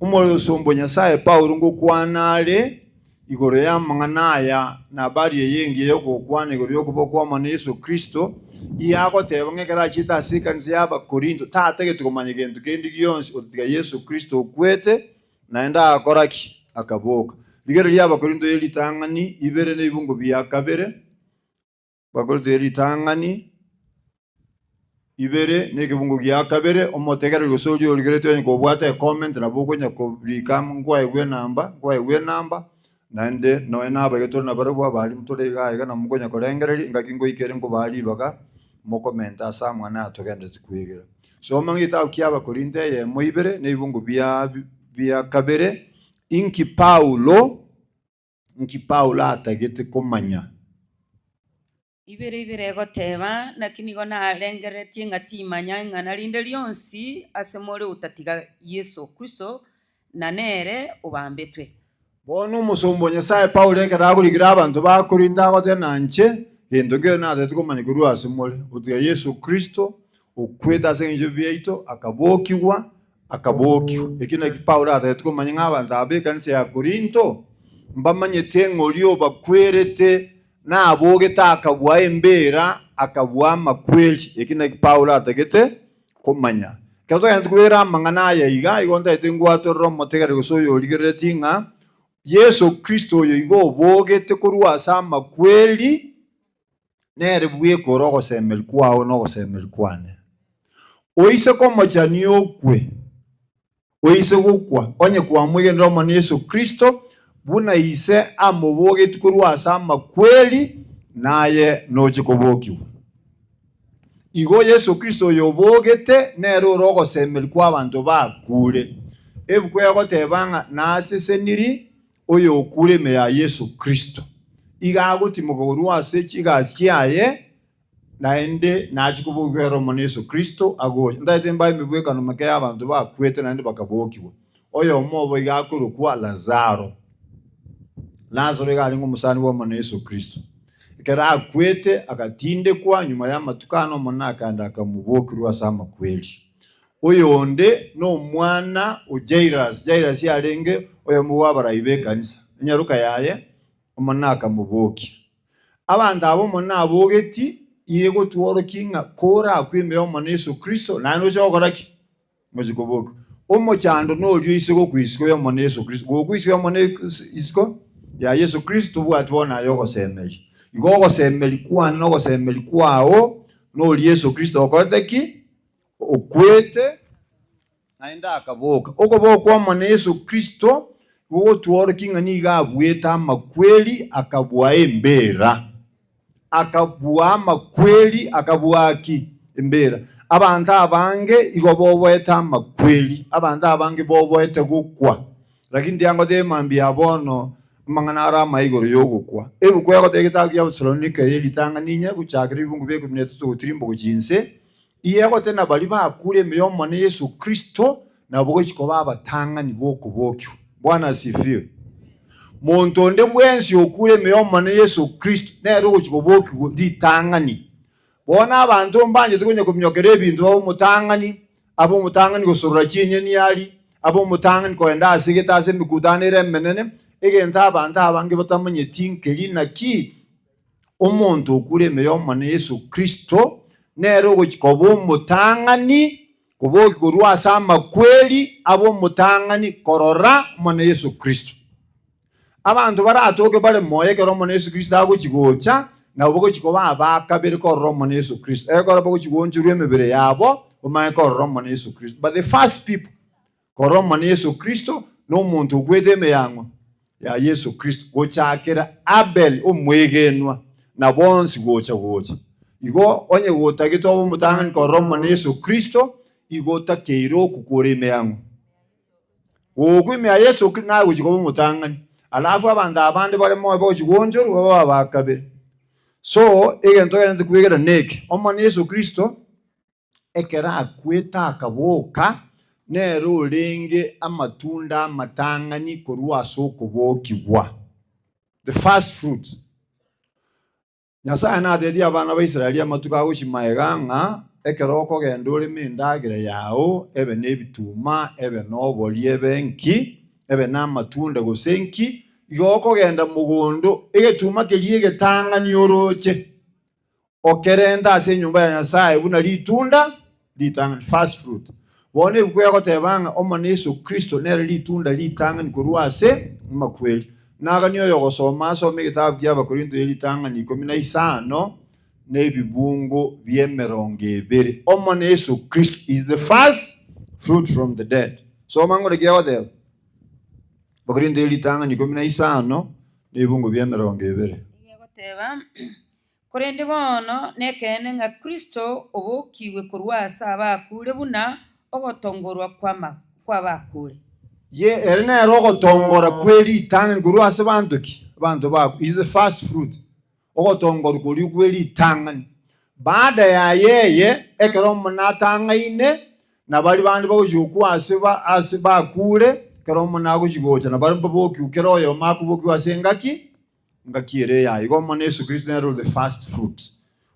Omorosombo Nyasaye Paulo ngokwana are Igoro ya mang'ana na habari eyingi yogokwana igoro yokobokwa Omwana Yesu Kristo iyagoteba ng'ekero achete ase ekanisa ya Abakorinto tatagete komanya gento kende gionsi otiga Yesu Kristo okwete naende agakora ki akaboka. Rigero ria Abakorinto eritang'ani ibere na ebibungo bia kabere, Abakorinto eritang'ani ibere na ekebungo gia kabere, omotegereri gose oria origerete onye kobwate ecomment nabo okonya korika nkwaegwa enamba, nkwaegwa enamba, naende noe nabaige tore nabarabwo abarimu tore iga iga namokonya korengereria ngaki ngoikere nkobaa ribaga mokomenta ase amang'ana atogendete kwegera. Soma ng'egetabu kia Abakorinto eyemo ibere na ebibungo bia kabere, inki Paulo atagete komanya. Ibere ibere egoteba naki nigo narengeretie ng'a timanya ng'a rinde rionsi ase more otatiga Yesu Kristo na nere obambetwe. Bono omosombo Nyasaye Paulo ekero agorikire abanto ba Korinto agote nanche gento nkere natete komanya korwa ase more otiga Yesu Kristo okwete ase eng'encho biaito akabokigwa akabokigwa. Eki naki Paulo atagete komanya ng'a abanto aba ekanisa ya Korinto mbamanyete ng'ori obakwerete nabogete akabua embera akabua amakweri. Eki naki Paulo atagete komanya. Ekero togenda kwera amang'ana aya iga igo ntaete ngwatorera omotegereri gose oyo origerereti ng'a Yesu Kristo oyo igo obogete korwa ase amakweri nere bwekora ogosemeri kwao na ogosemeri kwane. Oise komochani okwe, oise gokwa, onye kwamwegenera Omwana Yesu Kristo buna ise amobogete korwa ase amakweri naye noche kobokiwa. Igo Yesu Kristo oyo obogete nere ore ogosemeri kwa abanto bakure. Ebuku egoteba ng'a naseseniri oyo okure ime ya Yesu Kristo. Iga agotimoka korwa ase chigasi chiaye naende nachi kobogera Omwana Yesu Kristo agocha. Ntaete mbae emebwekano make ya abanto bakwete naende bakabokiwa. Oyo omobo iga akorokwa Lazaro. Lazaro iga arenge omosani bwa Omwana Yesu Kristo. Ekero akwete agatindekwa nyuma ya amatuko Omwana akaenda akamobokirwa ase amakweri. Oyo onde nomwana o Jairus. Jairus arenge oyomo bwa abarai ba ekanisa. Enyaruka yaye Omwana akamobokia. Abanto abo Omwana abogeti iye gotworokia ng'a korakwe ime ya Omwana Yesu Kristo naende oche gokora ki? Oche koboka. Omochando norio ise gokwisiko ya Omwana Yesu Kristo. Gokwisiko ya Omwana isiko ya Yesu Kristo tobwati bono aye ogosemeria. Igo ogosemeri kwane na ogosemeri kwao nori Yesu Kristo okorete ki? Okwete naende akaboka. Okoboka kwa Omwana Yesu Kristo gogotworokia ng'a nigo abwete amakweri akabua embera. Akabua amakweri akabua ki? Embera. Abanto abange igo boboete amakweri, abanto abange boboete gokwa. Lakini ndiangote mambia bono amang'ana ara amaigoro yogokwa. Ebuku egoteba egetabu kia Abasalonika eritang'ani inye gochakera ebibungo bia ikomi na etato gotirimba gochia inse, iye egote na baria bakure ime ya Omwana Yesu Kristo nabo gochia koba abatang'ani bokobokiwa. Bwana asifiwe. Monto onde bwensi okure ime ya Omwana Yesu Kristo nere ogochia kobokiwa ritang'ani. Bono abanto mbanchete konya kominyokera ebinto babe omotang'ani, abe omotang'ani gosorora chinyeni ari, abe omotang'ani koenda ase egete ase emekutano ere emenene, egento abanto abange batamanyeti nkeri naki omonto okure ime ya Omwana Yesu Kristo nere ogochia koba omotang'ani koboki korwa ase amakweri abe omotang'ani korora Omwana Yesu Kristo. Abanto baratoke bare moyo ekero Omwana Yesu Kristo agochia gocha nabo bogochia koba abakabere korora Omwana Yesu Kristo. Ekero bogochia goonchorwa emebere yabo bamanye korora Omwana Yesu Kristo. But the first people korora Omwana Yesu Kristo nomonto okwete ime yang'o ya Yesu Kristo gochakera Abel omwegenwa na bonsi gocha gocha. Igo onye gotagete obe omotang'ani korora Omwana Yesu Kristo igo otakeire okukora ime yang'o. Gokwa ime ya Yesu Kristo naye gochia koba omotang'ani. Alafu abanto abande bare moyo bogochia goonchorwa babe abakabere. So egento egento kwegera neke Omwana Yesu Kristo ekero akwete akaboka nere orenge amatunda amatang'ani korwa ase okobokigwa. The first fruits. Nyasaye natetie abana ba Israeli amatuko agochima iga ng'a ekero okogenda oreme endagera yao ebe na ebituma ebe na obori ebe nki ebe na amatunda gose nki Igo okogenda mogondo egetuma keria egetang'ani oroche okerenda ase enyomba ya Nyasaye buna ritunda ritang'ani, first fruit. Bono ebuku egoteba ng'a Omone Yesu Kristo nere ritunda ritang'ani korwa ase amakweri. Nagani oyo ogosoma asome egetabu kia Abakorinto ya ritang'ani 15 na ebibungo bia 20. Omone Yesu Kristo is the first fruit from the dead. Soma ng'ore ki egoteba Abakorinto ya ritang'ani 15 na ebibungo bia 20. Egoteba, korende bono nekeene ng'a Kristo obokiwe korwa ase abakure buna ogotongorwa kw'abakure. Ye ere nere ogotongora kwe ritang'ani korwa ase banto ki? Abanto baku. Is the first fruit. Ogotongorwa koria kwe ritang'ani. Baada ya yeye, ekero omone atang'aine, na bari bande bagochia gokwa ase ase bakure, ekero omone agochia gocha, na bari mbabokiwe kera oyomo akobokiwa ase engaki, engaki ere yaye. Igo omone Yesu Kristo nere the first fruit.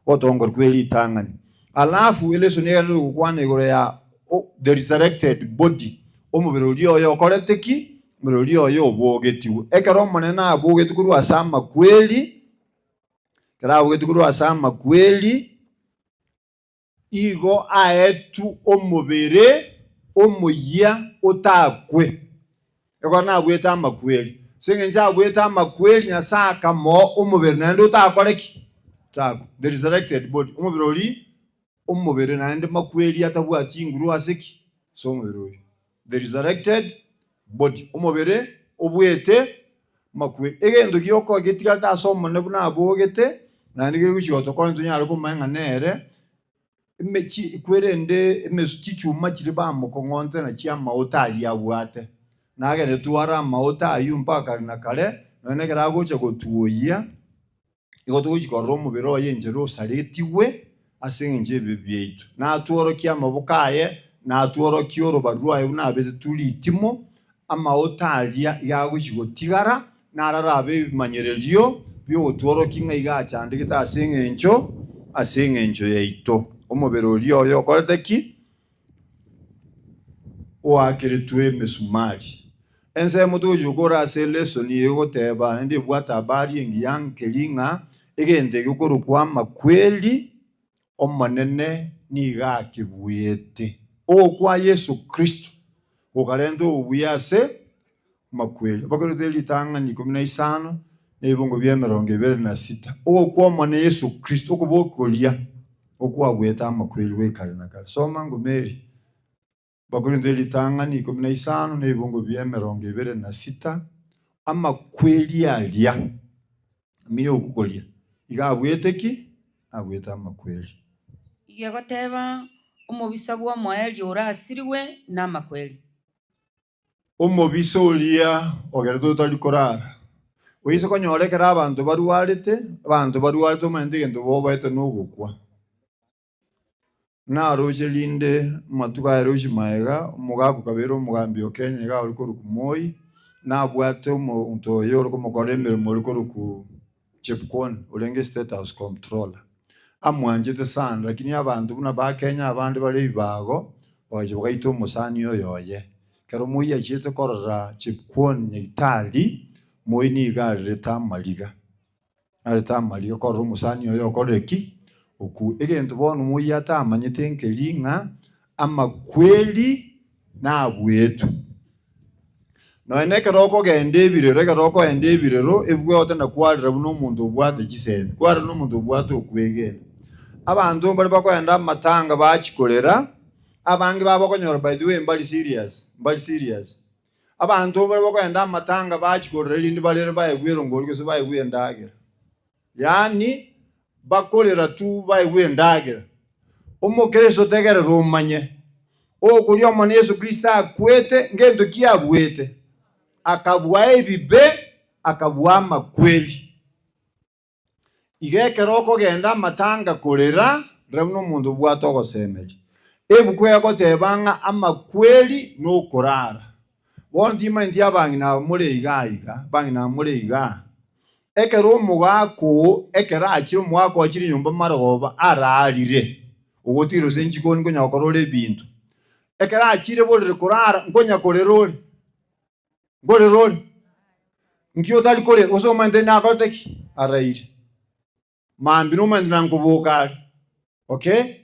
Ogotongorwa kwe ritang'ani. Alafu elesson egere gokwana igoro ya the resurrected body. Omobere oria oyo okorete ki? Omobere oria oyo obogetiwe. Ekero omonene abogeti korwa ase amakweri, ekero abogeti korwa ase amakweri, igo aetu omobere omoyia otakwe. Ekero nabwete amakweri. Ase eng'encho abwete amakweri, Nyasaye akamoa omobere naende otakore ki? Otakwe. The resurrected body. Omobere ori, omobere naende makweri atabwati chinguru ase ki? Ase omobere oyo. The resurrected body. Omobere obwete makweri. Egento gioko getigarete ase omonene buna abogete, naende kegochia gotokonya tonyare komanya ng'a nere, emechi kwerende emesu chichuma chiria bamokong'onte na chiamauta aria abwate. Nagende tware amauta aywo mpaka kare na kare, nonya ekero agocha gotuoyia, igo togochia korora omobere oye enchera osaretigwe ase eng'encho y'ebibe biaito. Natworokia amaboko aye, natworokia orobaru rwaye buna abetetwe ritimo, amauta aria iga agochia gotigara, nararabe ebimanyererio biogotworokia ng'a iga achandegete ase eng'encho yaito. Omobere oria oyo okorete ki? Oakeretwe emesumari. Ensemo togochia gokora ase elesson egoteba naende ebwate habari engiya nkeri ng'a egento eke korokwa amakweri omonene nigo akebwete. Ogokwa Yesu Kristo gokarenta obuya ase makweri. Abakorinto ritang'ani 15 na ebibungo bia 26. Ogokwa omone Yesu Kristo okobokoria okwabwete amakweri goikare na kare. Soma ngomeri. Abakorinto ritang'ani 15 na ebibungo bia 26. Amakweri aria amini okukoria iga abwete ki? Abwete amakweri. Igegoteba omobisa bwa omoeri orasiriwe na amakweri. Omobisa oria ogerete otari korara. Oise konyora ekero abanto barwarete omanyete egento bobaete nogokwa. Naroche rinde amatuko aye roche maega, omogaka kabere omogambi o Kenya iga ore korokwa Moi, nabwate omonto oyo ore komokorera emeremo ore korokwa Chepkwony, orenge State House Comptroller. Amwanchete sana, lakini abanto buna ba Kenya abande bare ebibago, bagacha bagaita omosani oyo oye. Ekero Moi achiete korora Chepkwony nyagetari, Moi nigo arerete amariga. Arerete amariga korora omosani oyo okorire ki? Oku. Egento bono Moi atamanyete nkeri ng'a amakweri nabwetu. Nonya ekero okogenda ebirero, ekero okoenda ebirero, ebwegote na kwarera buna omonto obwate chisemi, kwarera n'omonto obwate okwegena. Abanto mbare bakoenda amatanga bachikorera, abange babakonyora by the way mbari serious, mbari serious. Abanto mbare bakoenda amatanga bachikorera erinde barere baegwe erongori gose baegwe endagera. Yaani bakorera tu baegwe endagera. Omokristo tegerera omanye, okoria omone Yesu Kristo akwete, ngento ki abwete? Akabua ebibe, akabua amakweri. Iga ekero okogenda amatanga korera, rero n'omonto obwate ogosemeria. Ebuku egoteba ng'a amakweri nokorara. Bono timanyeti abang'ina aba more iga iga, abang'ina aba more iga. Ekero omogaka oo, ekero achire omogaka ochire nyomba marogoba ararire, ogotira ase enchikoni nkonya gokora ore ebinto. Ekero achire borere korara, nkonya korera ore. Nkorera ore. Nki otari kore gose omanyete nakorete ki? Araire. Mambia nomanyete nankoboka are. Okay?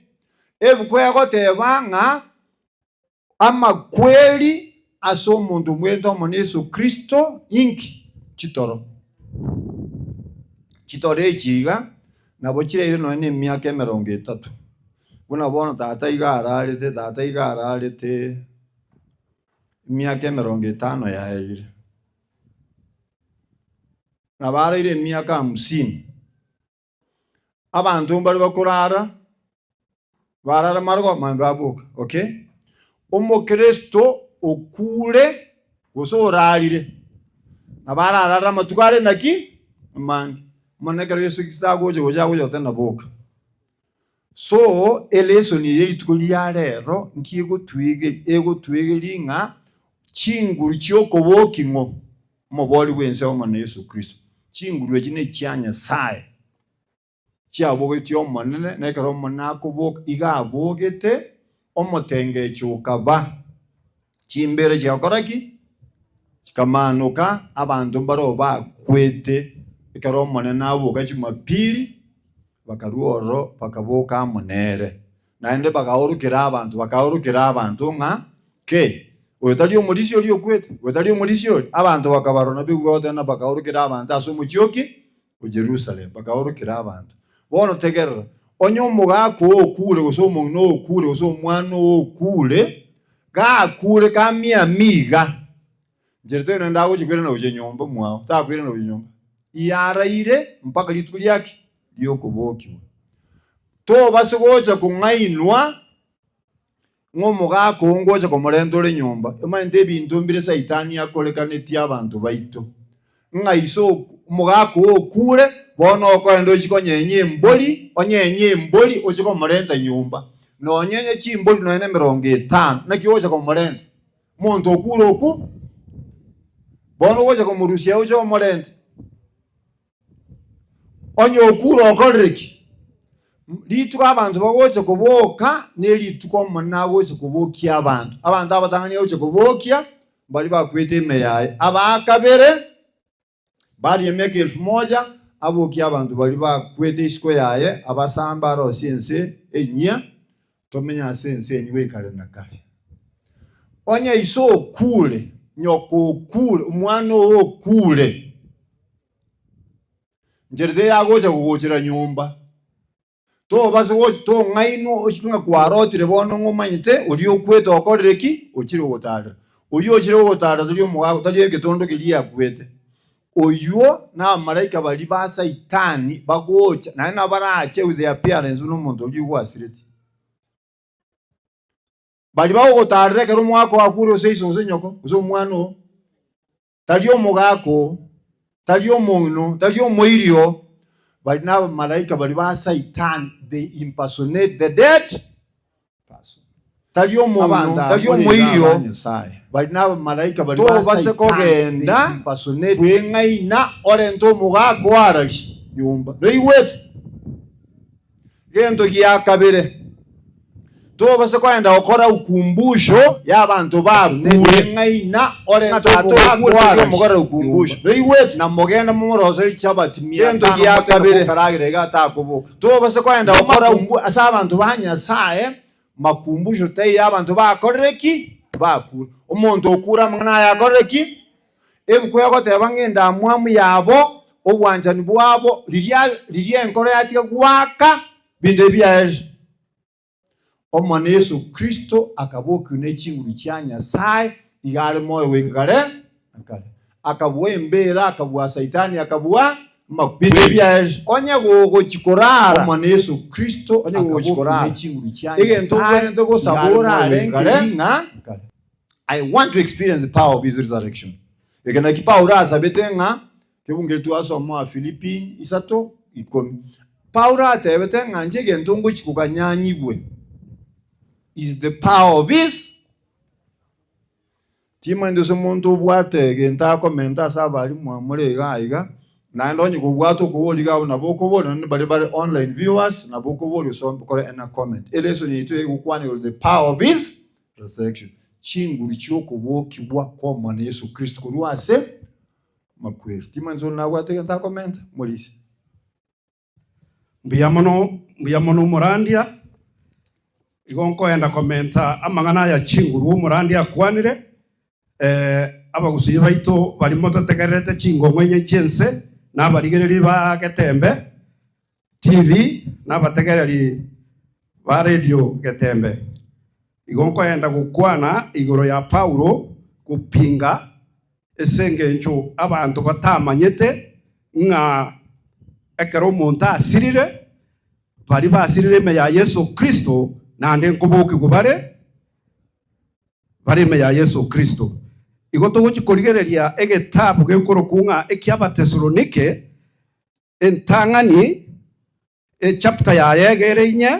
Ebuku egoteba ng'a amakweli ase omonto omwento omo na Yesu Kristo inki? Chitoro. Chitoro echi iga nabo chireire nonya na emiaka emerongo etato. Buna bono tata iga ararete, tata iga ararete emiaka emerongo etano yaerire. Nabo araire emiaka hamsini. Abanto mbare bakorara, barara marogo mambia baboka, okay? Omokristo okure gose orarire, nabo ararare amatuko are naki? Amange. Mono ekero Yeso Kristo agocha gocha agocha goteba boka. So elesoni eye rituko ria rero nki egotwege egotwegeria ng'a chinguru chiokobokia ng'o? Omobori bwense Omonene Yeso Kristo. Chinguru echi nechia Nyasaye chiabogetie Omonene, na ekero Omonene akoboka iga abogete omotengecho okaba. Chimbere chiakora ki? Chikamanoka, abanto mbaro bakwete ekero Omonene aboka Jumapili, bakarua ororo bakaboka amo nere. Naende bagaorokera abanto, bakaorokera abanto ng'a ke, oyo tari omorisia oria okwete, oyo tari omorisia oria. Abanto bakabarora nabio goteba ng'a bakaorokera abanto ase omochie oki? O Jerusalem, bakaorokera abanto. Bono tegerera, onye omogaka oo okure gose omong'ina oo okure gose omwana oo okure, gakure kamiamia iga, Inche tari naende agochia koirana gochia nyomba mwao, takoirana gochia nyomba. Yaraire mpaka rituko riaki ri'okobokigwa. Tobase gocha kong'ainwa ng'a omogaka oo ngocha komorenta ore nyomba. Omanyete ebinto mbire Saitani akorekanetie abanto baito, ng'a ise omogaka oo okure, bono okoenda ochie konyenya embori, onyenye embori oche komorenta nyomba. Nonyenye chimbori nonya na emerongo etano, naki ogocha komorenta? Omonto okure okwo, bono ogocha komorusia oche omorente. Onye okure okorire ki? Rituko abanto bagocha koboka nerituko Omonene agocha kobokia abanto. Abanto abatang'ani agocha kobokia mbaria bakwete ime yaye. Aba kabere baria emiaka elfu moja abokie abanto baria bakwete isiko yaye, abasambe arosie ense enyia, tomenye ase ense enyia goika kare na kare. Onye iso okure, nyoko okure, omwana oo okure, nchera teiyo agocha gogochera nyomba. Tobase gocha tong'ainwa ochi ng'a kwarotire bono ng'a omanyete oria okwete okorire ki? Ochire gogotarera. Oyio ochire gogotarera tori omogaka tari egetondo keria akwete. Oyio na abamalaika baria ba Saitani bagocha naende nabo barache with the appearance buna omonto oria ogwasireti. Baria bagogotarera ekero omogaka oo akure gose iso gose nyoko gose omwana oo, tari omogaka oo, tari omong'ina oo, tari omoiri oo, baria na abamalaika baria ba Saitani, they impersonate the dead person. Tari omong'ina oo, tari omoiri oo, baria na abamalaika baria ba Tobase Saitani, they kogenda impersonate kweng'aina orente omogaka oo ararie nyomba. Noigwete? Gento gia kabere, tobase kogenda gokora ukumbusho y'abanto bakure. Ng'a tata okure toria omokorera ukumbusho. Na mogende momoroserie chichabati mia Gento tano gia motebe kabere, gokaragera iga atakoboka. tobase kogenda gokora Ase abanto ba Nyasae, makumbusho taiyo abanto bakorire ki? Bakure. Omonto okure amang'ana aya akorire ki? Ebuku egoteba ng'a endamwamu yabo, obwanchani bwabo, riria riria enkoro yatiga goaka, binto ebi biaerire. Omonene Yeso Kristo akabokigwa ne chinguru chia Nyasae, iga are moyo goika kare na kare. Akabua embeera, akabua Saitani, akabua Binto ebi biaerire. Onye gogochi korara, Omonene Yeso Kristo onye gogochi akabokigwa korara, ne chinguru chia egento Nyasae, obwenerete iga gosaba are moyo orare goika kare nkeri ng'a na kare. I want to experience the power of his resurrection. Eke naki Paulo asabete ng'a kebungo eri twasoma Wafilipi isato ikomi. Paulo atebete ng'a inche egento ngochi koganyanyigwe is the power of his. Timanyeti ase omonto obwate egento akomenta ase abalimu amore iga iga, naende onye kobwate okoboria iga abwo nabo okoboria, naende baria bare online viewers nabo okoboria gose okore ena comment. Elesson yaito egokwana igoro the power of his resurrection, chinguru chi'okobokigwa kw'Omonene Yeso Kristo korwa ase. Makweri timanzo nabwate ntakomenta Morisi. Mbuya mono murandia igo nkoenda komenta amang'ana ya chinguru murandia akwanire abagusiyi baito barimo totegererete chingong'o enye chiense nabarigereri ba Getembe TV nabategereri ba radio Getembe. Igo nkoenda gukwana igoro ya Paulo kupinga esengencho abantu batamanyete ng'a ekero omonto asirire bari basirire ime ya Yesu Kristo nande nkoboki gubare bari ime ya Yesu Kristo. Igo togochikorigereria egetabu gekoroku ng'a ekiabatesalonike entang'ani echapter yaye egere inye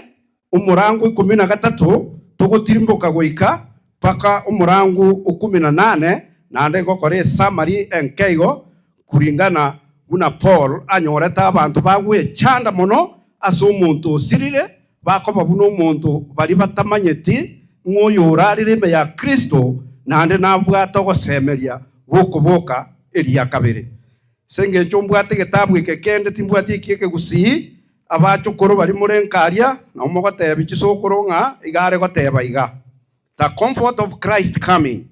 omorango 13 togotirimboka goika paka omorango 18 nande ngokora esummary enkeigo kuringana buna Paul anyorete abantu bagwechanda mono ase omonto osirire bakoba buna omonto bari batamanyeti ng'oyo orarire ime ya Kristo nande nabwate ogosemeria gokoboka eria kabere. Ase eng'encho mbwate egetabu eke kende timbwati eki ekegusii abachokoro bari more nkaria nabo mogoteba chisokoro ng'a igare goteba iga the comfort of Christ coming.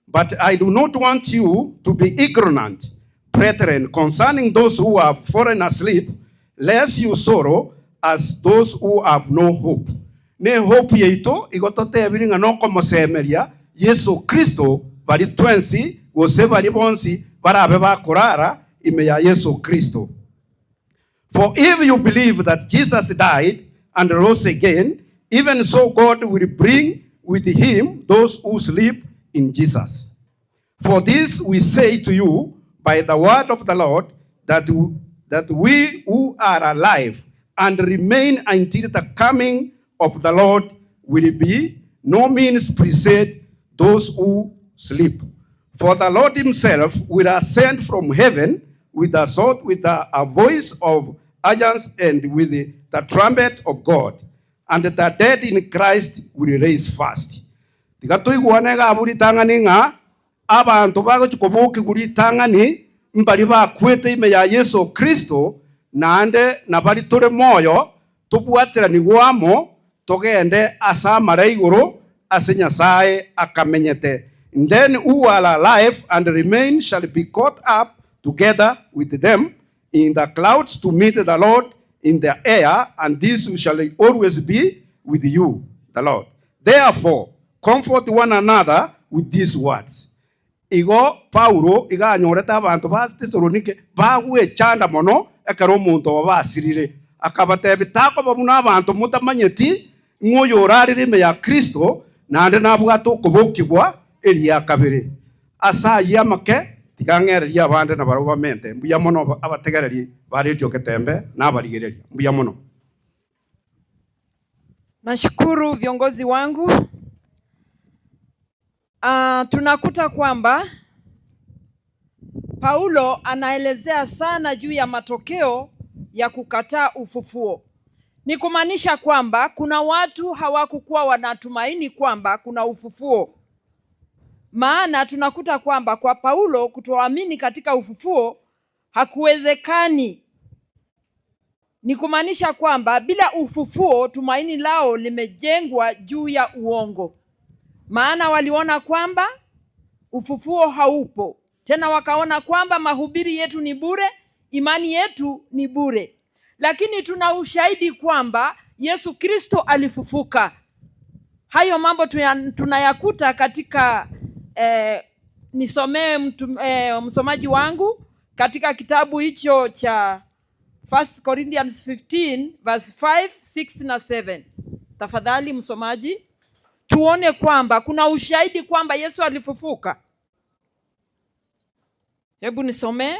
But I do not want you to be ignorant, brethren, concerning those who have fallen asleep, lest you sorrow as those who have no hope. Ne hope yeito igo totebire ng'a nokomosemeria Yesu Kristo bari twensi gose bari bonsi barabe bakorara ime ya Yesu Kristo. For if you believe that Jesus died and rose again, even so God will bring with him those who sleep in Jesus. For this we say to you by the word of the Lord, that we who are alive and remain until the coming of the Lord will be no means precede those who sleep. For the Lord himself will ascend from heaven with a sword, with a voice of urgence, and with the trumpet of God. And the dead in Christ will raise first. Tiga toigwane gabu ritang'ani ng'a abanto bagochi koboki ritang'ani mbari bakwete ime ya Yesu Kristo naende nabari tore moyo tobwateraniwa amo togende ase amara igoro ase Nyasaye akamenyete. Then who are alive and remain shall be caught up together with them in the clouds to meet the Lord in the air, and this shall always be with you, the Lord. Therefore, comfort one another with these words. Igo Paulo iga anyorete abanto ba Tesalonike bagwechanda mono ekero omonto obo basirire akabatebia takoba buna abanto motamanyeti ng'oyo orarire ime ya Kristo naende nabwate okobokigwa eria kabere ase aywo amake tiga ng'ereria abande na barabwo bamente mbuya mono abategereri ba Radio Getembe nabarigereria mbuya mono. Nashukuru viongozi wangu. Tunakuta kwamba Paulo anaelezea sana juu ya matokeo ya kukataa ufufuo. Ni kumaanisha kwamba kuna watu hawakukuwa wanatumaini kwamba kuna ufufuo. Maana tunakuta kwamba kwa Paulo kutoamini katika ufufuo hakuwezekani. Ni kumaanisha kwamba bila ufufuo tumaini lao limejengwa juu ya uongo. Maana waliona kwamba ufufuo haupo. Tena wakaona kwamba mahubiri yetu ni bure, imani yetu ni bure. Lakini tuna ushahidi kwamba Yesu Kristo alifufuka. Hayo mambo tunayakuta katika nisomee msomaji wangu katika kitabu hicho cha 1 Corinthians 15 verse 5, 6 na 7. Tafadhali msomaji, tuone kwamba kuna ushahidi kwamba Yesu alifufuka. Hebu nisomee.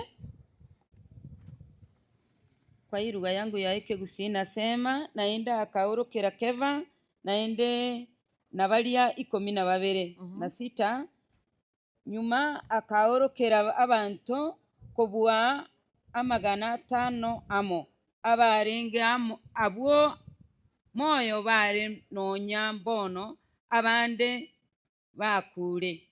Kwa hii lugha yangu ya Ekegusii nasema naenda akaorokera Keva naende na baria 12 na sita nyuma akaorokera abantu kobua 500 amo abarenge amo abwo moyo bare nonya mbono abande bakure.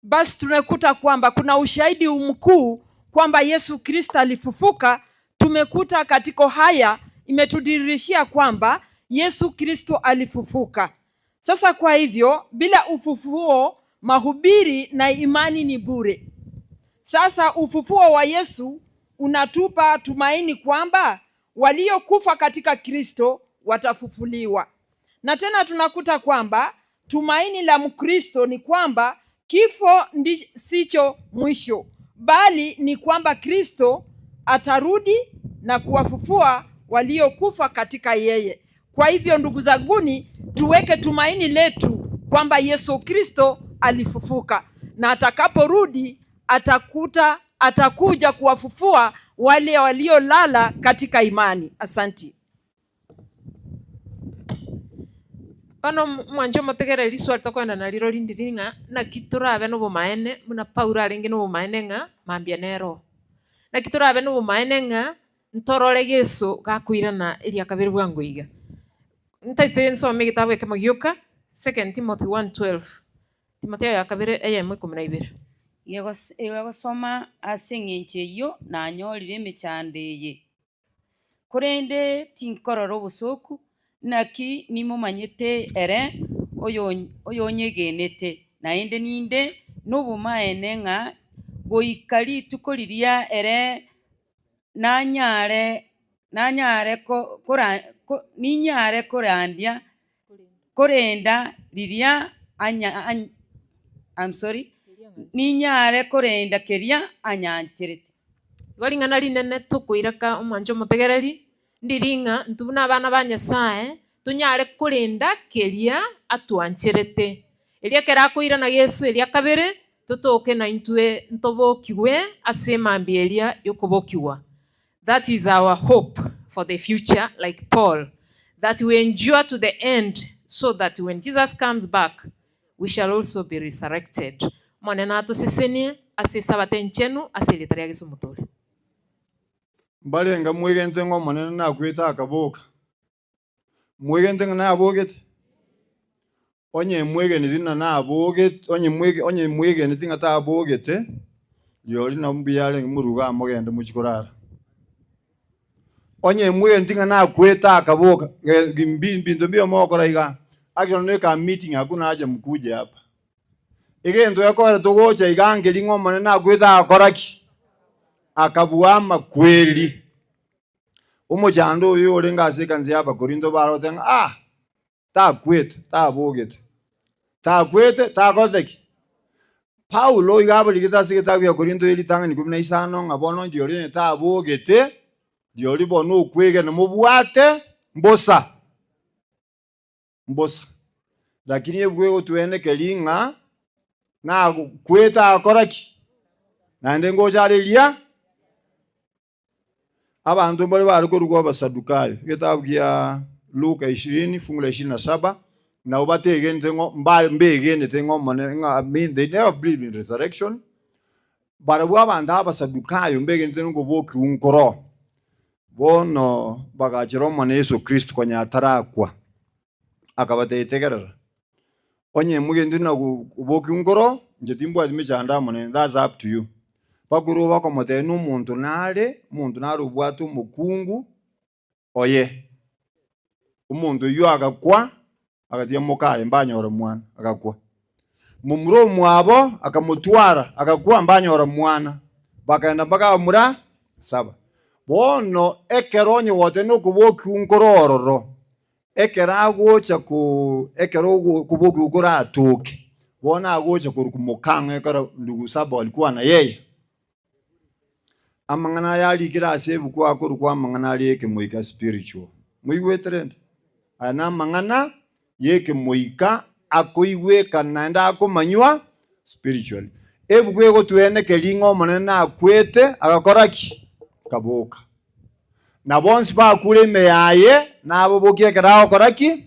Basi tunakuta kwamba kuna ushahidi mkuu kwamba Yesu Kristo alifufuka. Tumekuta katika haya imetudirishia kwamba Yesu Kristo alifufuka. Sasa kwa hivyo, bila ufufuo mahubiri na imani ni bure. Sasa ufufuo wa Yesu unatupa tumaini kwamba waliokufa katika Kristo watafufuliwa. Na tena tunakuta kwamba tumaini la Mkristo ni kwamba kifo sicho mwisho, bali ni kwamba Kristo atarudi na kuwafufua waliokufa katika yeye. Kwa hivyo ndugu zanguni, tuweke tumaini letu kwamba Yesu Kristo alifufuka na atakaporudi atakuja kuwafufua wale waliolala katika imani. Asanti. Bono mwanche omotegereri riswali tokoenda nariro rindiri ng'a naki torabe na obomaene buna Paulo arenge na obomaene ng'a mambia nero. Naki torabe na obomaene ng'a ntorore Yeso gakoirana eria kabere bwango iga. Ntaete nsome egetabu ekemo gioka, 2 Timothy 1:12. Timotheo ya kabere eyemo ikomi na ibere. Egosoma ase eng'encho eyio nanyorire emechando eye. Korende tinkorora obosoku, naki nimomanyete ere oyonyegenete, naende ninde nobomaene ng'a goika rituko riria ere nanyare ninyare korandia korenda riria anya, I'm sorry, ninyare korenda keria anyancherete. Igo ring'ana rinene tokoiraka omwancho omotegereri, ndiri ng'a intwe buna abana ba Nyasaye tonyare korenda keria atwancherete. Eria ekero akoirana Yesu eria kabere, totoke na intwe ntobokiwe ase emambia eria yokobokiwa. That is our hope for the future, like Paul, that we endure to the end so that when Jesus comes back, we shall also be resurrected. Monene atosesenie ase esabato enchenu ase erieta ria Yesu omotore. Mbarenga mwegente ng'a omonene nakwete akaboka. Mwegente ng'a nabogete. Onye mwegeneti ng'a nabogete, onye mwege, onye mwegeneti ng'a tabogete, riori nabo mbuya arenge moruga amogende mochie korara. Onye mwegeneti ng'a nakwete akaboka, binto mbio mogokora iga. Actually neka meeting hakuna haja mkuje hapa. Egento ekore togocha iga ngeri ng'a omonene nakwete agakora ki? Akabua amakweri. Omochando oyo orenge ase ekanisa ya Abakorinto barote ng'a ah, takwete, tabogete. Takwete, takorete ki? Paulo iga aborigete ase egetabu gia Korinto eritang'ani 15 ng'a bono riori onye tabogete, riori bono okwegena mobwate mbosa. Mbosa. Lakini ebuku egotwenekeri ng'a nakwete agakora ki? Naende ngocha areria abantu mbare bare korwa Abasadukayo. Egetabu gia Luka 20 fungu la 27 nabo bategenete ng'o mbegenete ng'o omone ng'a I mean they never believe in resurrection. Barabwo abanto Abasadukayo mbegenete ngobokiwa nkoro. Bono bagachera omone Yesu Kristo konya atarakwa. Akabatetegerera. Onye mugende na kubokiwa nkoro, inche timbwati mechando amo nene, that's up to you. Bakuru bakomotebia na omonto nare, omonto nare obwate omokungu oye. Omonto oyio agakwa, agatia mokaye mbanyora mwana, agakwa. Momura omwabo akamotwara, agakwa mbanyora mwana. Bakaenda mpaka abamura saba. Bono ekero onye gote nokobokiwa nkoro ororo. Ekero agocha ku ekero kobokiwa koratoke. Bono agocha korwa mokang'o ekero ndugu saba walikuwa na yeye. Amang'ana aya arikire ase ebuku akorwa amang'ana are ekemoika spiritual. Moigwete rende? Aya na amang'ana y'ekemoika akoigweka naende akomanywa spiritually. Ebuku egotwenekeri ng'a omonene nakwete agakora ki? Kaboka. Na bonsi bakure ime yaye nabobokie ekero agokora ki?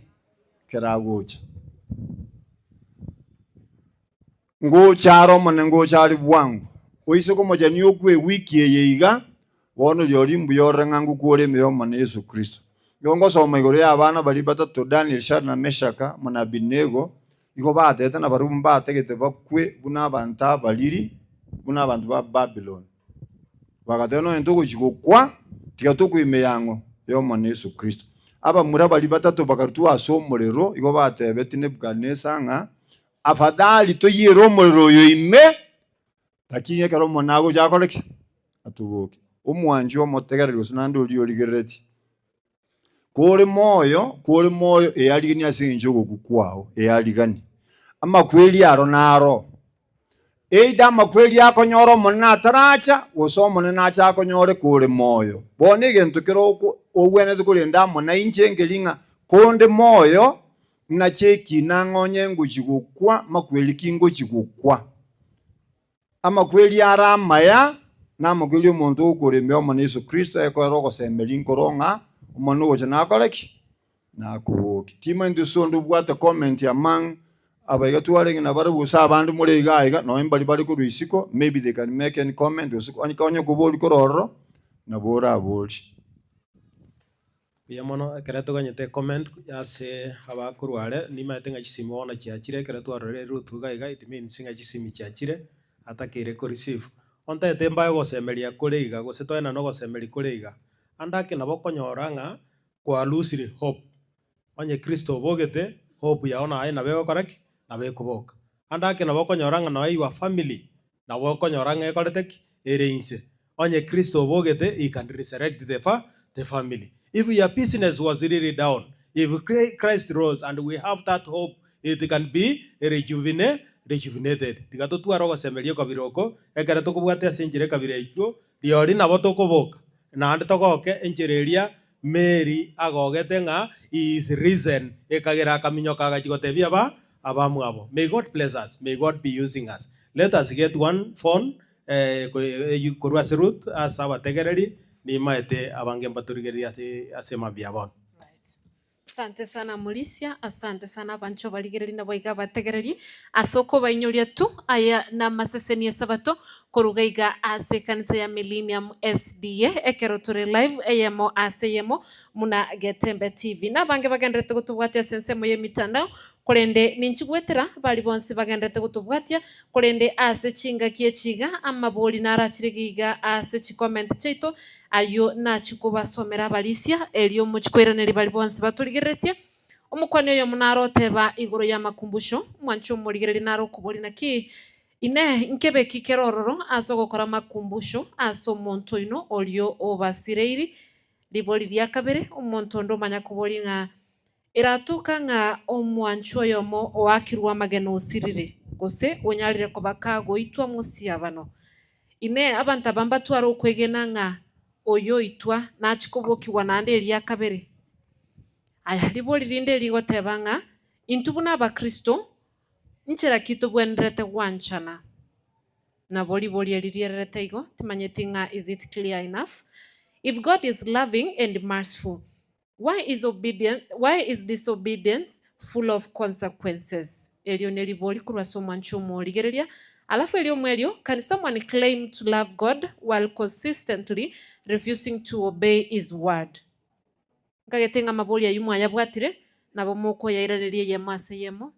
Ekero agocha. Ngocha are omonene ngocha are bwango. Oise komochani okwe ewiki eye iga, bono riori mbuya orore ng'a ngokwore ime ya omonene Yesu Kristo. Igo ngosoma igoro ya abana baria batato, Daniel, Shadrach na Meshaka, amo na Abednego, Igo batete na barabwo mbatagete bakwe buna abanto abariri, buna abanto ba Babylon. Bagateba nonye togochi gokwa, tiga tokwa ime yang'o ya Omonene Yeso Kristo. Abamura baria batato bakarutwa ase omorero, igo batebeti Nebukadneza ng'a afadhali toyiere omorero oyo ime, lakini ekero Omonene agocha akore ki? Atoboke. Omwanchi omotegereri gose naende oria origerereti. Kore moyo, kore moyo, eyarigani ase eng'encho y'ogokwa kwao, eyarigani. Amakweri aro naro. Either amakweri akonyora Omonene ataracha, gose Omonene ache akonyore kore moyo. Bono egento kere oko ogwenerete korenda amo nainche nkeri ng'a konde moyo, nache ekina ng'a onye ngochia gokwa, makweri ki ngochia gokwa. Amakweri are amaya, namakweri omonto ogokoremia Omonene Yeso Kristo ekoera ogosemeria nkoro ng'a Omonene ogocha nakore ki? Nakobokie. Timaeti ase onde obwate comment among abaiga twarenge nabarabwo gose abande more iga iga, nonye mbari bare korwa isiko, maybe they can make any comment gose onye onye okoboria korwa ororo, nabo orabori. Mbuya mono ekero toganyete comment ase abakorwa are, nimaete ng'a chisimi bono chiachire ekero twarorire Ruth iga iga it means ng'a chisimi chiachire atakeire ko receive. Ontaete mbae ogosemeria kore iga gose toenane ogosemeria kore iga, ande ake nabo okonyora ng'a kwa losire hope. Onye Kristo obogete, hope yao naye nabo egokora ki? Nabo ekoboka. Ande ake nabo okonyora ng'a noe your family nabo okonyora ng'a ekorete ki? Ere inse. Onye Kristo obogete, he can resurrect the fa the family. If your business was really down, if Christ rose and we have that hope, it can be rejuvine rejuvenated. Tiga totware ogosemeria ekabira oko, ekero tokobwatia ase enchera ekabira eyio, riori nabo tokoboka, naende togoke enchera eria Mary agogete ng'a he is risen, ekagera akaminyoka agachia gotebia aba abamwabo. May God bless us, may God be using us. Let us get one phone korwa ase Ruth ase abategereri, nimaete abange mbatorigererie ase ase mambia bono. Asante sana Mulisia, asante sana abanchwa abarigereri nabo iga abategereri ase okobainyoria tu aya namaseseni esabato koruga iga ase ekanisa ya Millennium SDA ekero tore live eyemo ase eyemo muna Getembe TV. Nabange bagenderete gotobwatia ase ensemo y'emitandao korende ninchigwetera bari bonsi bagenderete gotobwatia korende ase chingaki echi iga amabori narachire iga ase chicomment chiaito ayio nachia kobasomera abarisia erio mochikoiraneria baria bonsi batorigereretie. Omokwani oyomo naro oteba igoro y'amakumbusho, omwancho omorigereria naro okoboria naki Inee, nkebe ki kere ororo ase ogokora amakumbusho ase omonto oino orio obasireiri? Ribori ria kabere, omonto onde omanya koboria ng'a eratoka ng'a omwanchwa oyomo oakirwe amagena osirire, gose onyarire koba kagoitwa mosiabano. Inee, abanto aba mbatware okwegena ng'a oyo oitwa nachie kobokigwa naende eria kabere? Aya, ribori rinde rigoteba ng'a intwe buna abakristo, nchera ki tobwenerete gwanchana? Nabo ribori eri riererete igo, timanyeti ng'a is it clear enough? If God is loving and merciful, why is obedience, why is disobedience full of consequences? Erio neribori korwa ase omwancho omorigereria. Alafu erio omwerio, can someone claim to love God while consistently refusing to obey his word? Nkagete ng'a amabori ayio mwayabwatire, nabo mokoyairaneria eyemo ase eyemo.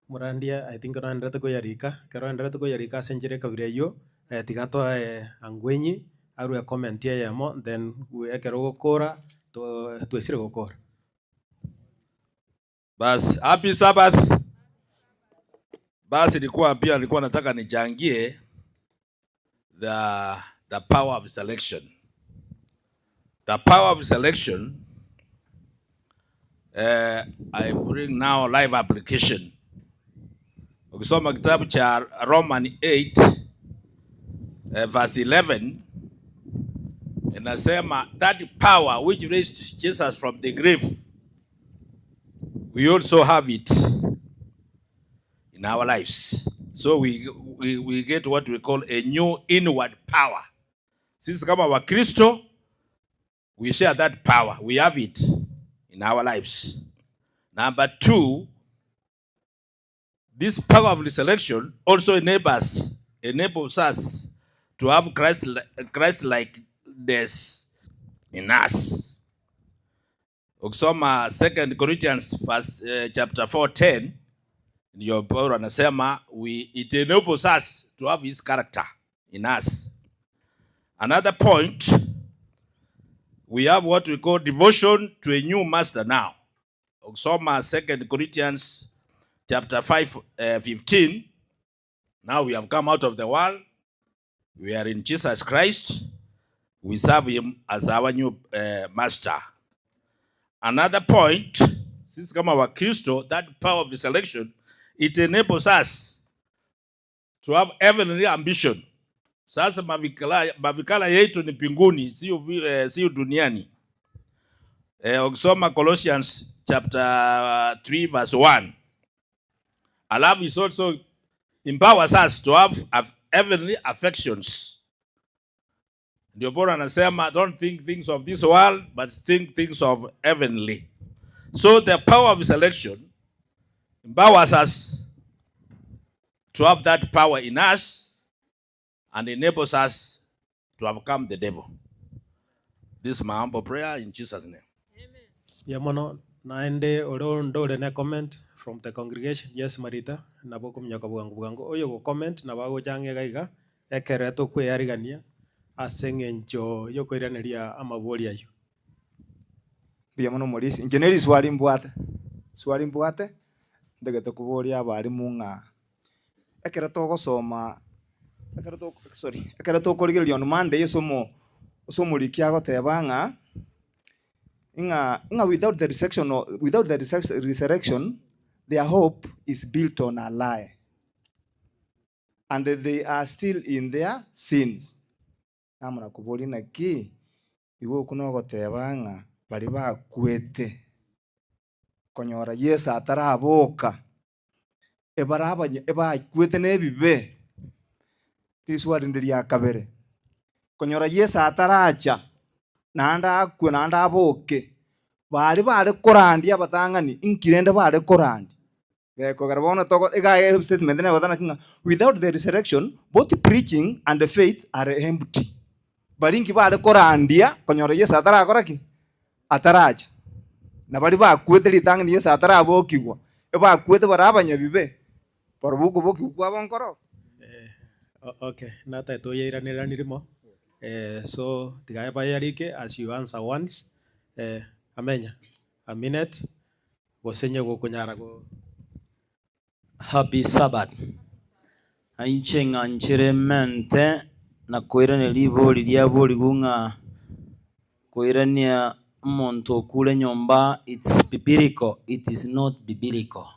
Morandia, I think noenderete koyarika, ekero oenderete koyarika ase enchera ekabira eyio, tiga toe Angwenyi arue ecomment eyemo then ekero ogokora twesire gokora. Basi, happy Sabbath. Basi nilikuwa pia nilikuwa nataka nichangie the power of selection. The power of selection, I bring now live application. Ukisoma kitabu cha Roman 8 verse 11 inasema that power which raised Jesus from the grave, we also have it in our lives. So we get what we call a new inward power. Sisi kama Wakristo, we share that power. We have it in our lives. Number two, this power of resurrection also enables us to have Christ-likeness in us. Ukisoma 2 Corinthians verse, chapter 4:10 Ndio Paulo anasema it enables us to have his character in us. Another point, we have what we call devotion to a new master now. Ukisoma 2 Corinthians chapter 5 15, now we have come out of the world, we are in Jesus Christ, we serve him as our new master. Another point, sisi kama Wakristo, that power of the selection, it enables us to have heavenly ambition. Sasa mavikala yetu ni mbinguni, sio duniani. Ukisoma Colossians chapter 3 verse 1. Alafu is also empowers us to have heavenly affections. Ndio Paulo anasema, don't think things of this world, but think things of heavenly. So the power of selection empowers us to have that power in us and enables us to overcome the devil. This is my humble prayer in Jesus' name. Ya mono naende oro ndore ne comment from the congregation. Yes, Marita, nabo kumnyoka bwangu bwangu oyo go comment nabo agochange gaiga ekere tokweyarigania ase eng'encho yokoiraneria amabori ayo. Mbuya mono Morisi, inche neri swali mbwate. Swali mbwate, ndagete koboria abarimu ng'a ekero togosoma, ekero to, sorry, ekero tokorigereria on Monday esomo ase omoriki agoteba ng'a without the resurrection, without the resurrection, their hope is built on a lie and they are still in their sins. Namuna koboria naki igo okwo nogoteba ng'a bari bakwete konyora Yesu ataraboka ebara abanye ebakwete na ebibe. Riswali ndi ria kabere, konyora Yesu ataracha naende akwe naende aboke, bari bare korandia abatang'ani inkirende bare korandia gekogera bono togo iga statement negotana ng'a without the resurrection both preaching and the faith are empty. Baringi bare korandia konyora Yesu atarakora ki ataracha na bari bakwete ritang'ani Yesu atarabokigwa ebakwete bara abanyabibe borobuko bokigwa kwabo nkoro. Okay, nata toyeiranĩranirimo so tigae bayarike as you answer once amenya a minute gosenye gokunyara go. Happy Sabbath. Ainche ng'anchere mente na koirania ribori ria borigu ng'a koirania omonto okure nyomba, it's biblical, it is not biblical.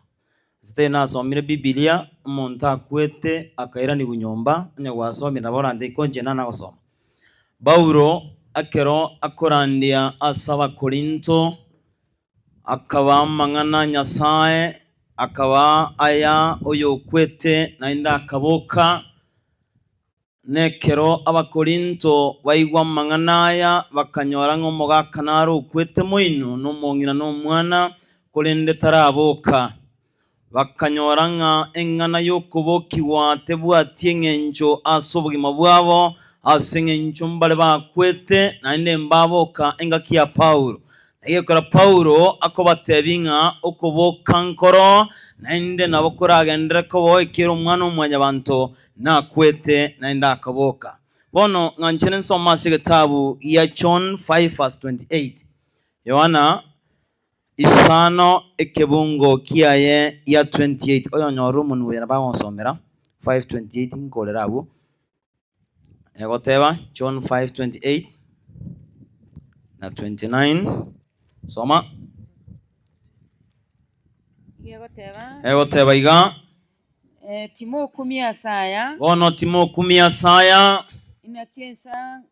Site nasomire Biblia omonto akwete akairanigu nyomba onye gwasomire nabo orande ikonche nana gosoma. Paulo akero akorandia ase Abakorinto akaba mang'ana Nyasaye akaba aya oyo okwete naende akaboka nekero Abakorinto baigwa mang'ana aya bakanyora ng'omogaka naro okwete moino nomong'ina nomwana korende taraboka bakanyora ng'a eng'ana yokobokiwa tebwatie eng'encho ase obogima bwabo ase eng'encho mbare bakwete naende mbaboka engaki ya Paulo. Egekora Paulo akobatebi ng'a okoboka nkoro naende nabo koragendere kobo ekero omwana omwanyabanto nakwete naende akaboka. Bono ng'anchere nsoma ase egetabu ya John 5 verse 28. Yohana isano ekebungo kiaye ya 28. Oyo nyora omonwe oyo nabagonsomera 5:28 nkorera abwo. Egoteba John 5:28 na 29. Soma. Egoteba. Egoteba iga. Timokumia saya. Bono timokumia saya. Inaki ensa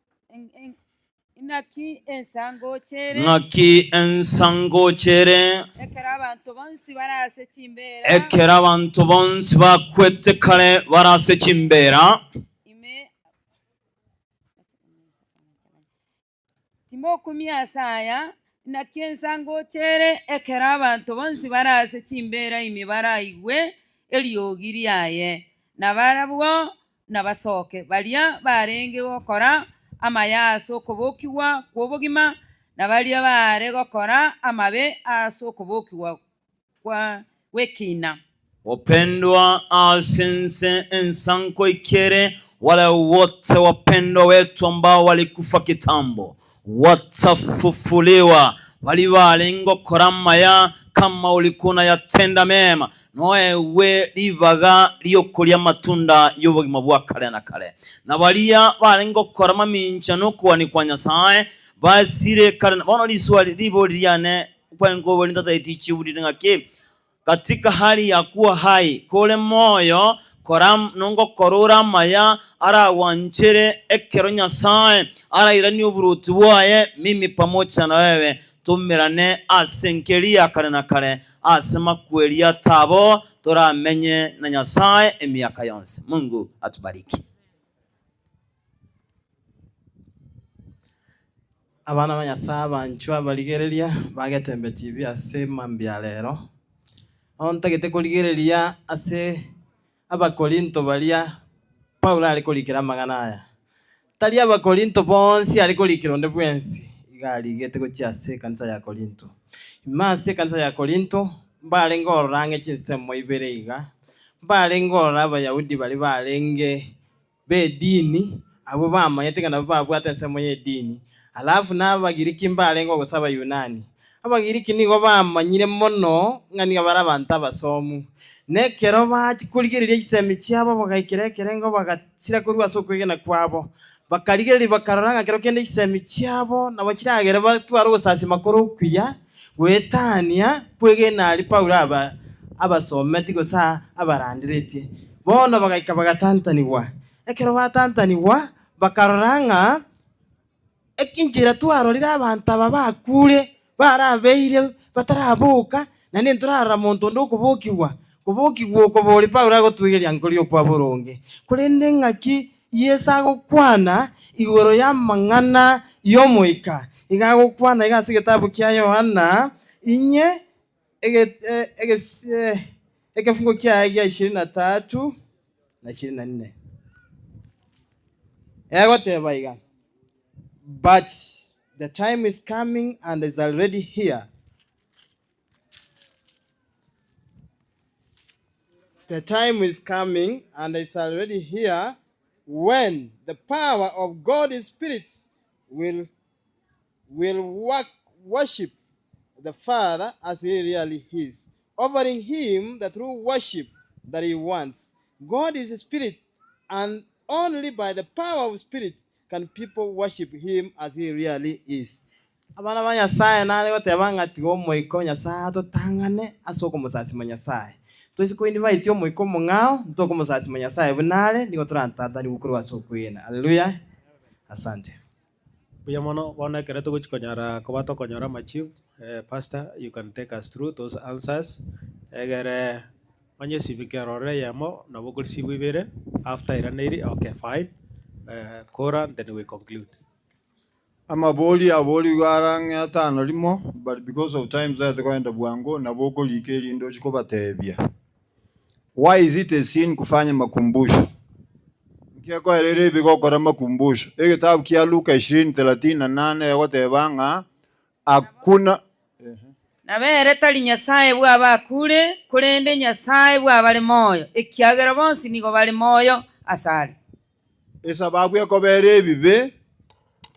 inaki ensango chere. Ng'aki ensango chere. Ekero abanto bonsi barase chimbera. Ekero abanto bonsi bakwete kare barase chimbera. Ime timokumia saya. Naki ensango chere ekero abanto bonsi barase chimbera ime baraigwe eriogi riaye nabarabwo nabasoke baria barenge gokora amaya ase okobokigwa kw'obogima na baria bare gokora amabe ase okobokigwa kwa gw'ekina. Wapendwa, asense ensanko ikere, wale wote wapendwa wetu ambao walikufa kitambo watafufuliwa, walibalengo koramaya kama ulikuwa yatenda mema noewe libaga lyokulya matunda y'obugima bwa kale na kale, na balia balengo korama mincha nokuwanikwa Nyasaye basire kale bono liswali libo liane kwengo bolinda itichiwulire ng'aki katika hali ya kuwa hai kole moyo koram nongo korora maya ara wanchere ekero Nyasaye ara irani oburuti bwaye mimi pamoja na wewe tumirane asenkeria kare na kare asema kweria tabo toramenye na Nyasaye emiaka yonse. Mungu atubariki. Abana ba Nyasaye banchwa barigereria bagetembe TV ase mambia lero ontagete kurigereria ase Abakorinto baria Paulo ari kurikira magana aya tari Abakorinto bonsi ari kurikira onde bwensi igarigete gochia ase kanisa ya Korinto ima ase kanisa ya Korinto mbare ngororange chinsemo ibere iga mbare ngorora Abayahudi bari barenge bedini abo bamanyete kana babwate ensemo y'edini alafu n'Abagiriki mbare ngogosaba Yunani Abagiriki nigo bamanyire mono ng'ani bara abantu abasomu nekero bachikurigereria chisemi chiabo bagaikera ngo bagatsira korwa ase okwegena kwabo bakarigereria bakarora ng'a kero kende chisemi chiabo nabo chiragere batwara ogosasima kore okuya gwetania kwegena ari Paulo aba abasometi gosa abarandiretie bono bagaika bagatantanigwa ekero batantanigwa bakarora ng'a ekinchira twarorire abantu aba bakure barabeire bataraboka na ninturarora muntu onde okobokigwa kobokigwa okobori Paulo agotwigeria nkori okwa boronge korende ng'aki Yesu agokwana igoro ya mang'ana y'omoika iga agokwana iga ase egetabu kia Yohana inye ekefungo kiaye gia 23 na 24 egoteba iga, but the time is coming and is already here. The time is coming and is already here when the power of God's Spirit will worship the Father as he really is, offering him the true worship that he wants. God is a spirit, and only by the power of spirit can people worship him as he really is. Abana ba Nyasaye nare goteba ng'ati omoiko Nyasaye atotang'ane ase okomosasima Nyasaye toisi invite omoiko omong'ao ntokomosasima Nyasaye bunare nigo torantatani gokorwa ase okwena. Haleluya, asante. Buya mono bono ekero togochikonyora koba tokonyora machief. Pastor, you can take us through those answers. Egere onye sibikerore yamo nabo korisibu ibere after iraneri. Okay, fine. Kora, then we conclude. Amaboli aboli garang atano limo, but because of time that kwenda bwango naboko likeli ndo chikobatebia. Why is it a sin kufanya makumbusho? Nkiako erere bigokora makumbusho. Egetabu kia Luka 20:38 egotebanga akuna nabere tari Nyasaye bwabakure kurende Nyasaye bwabare moyo ekiagera bonsi nigo bari moyo asare. Esababu ekobere ebibe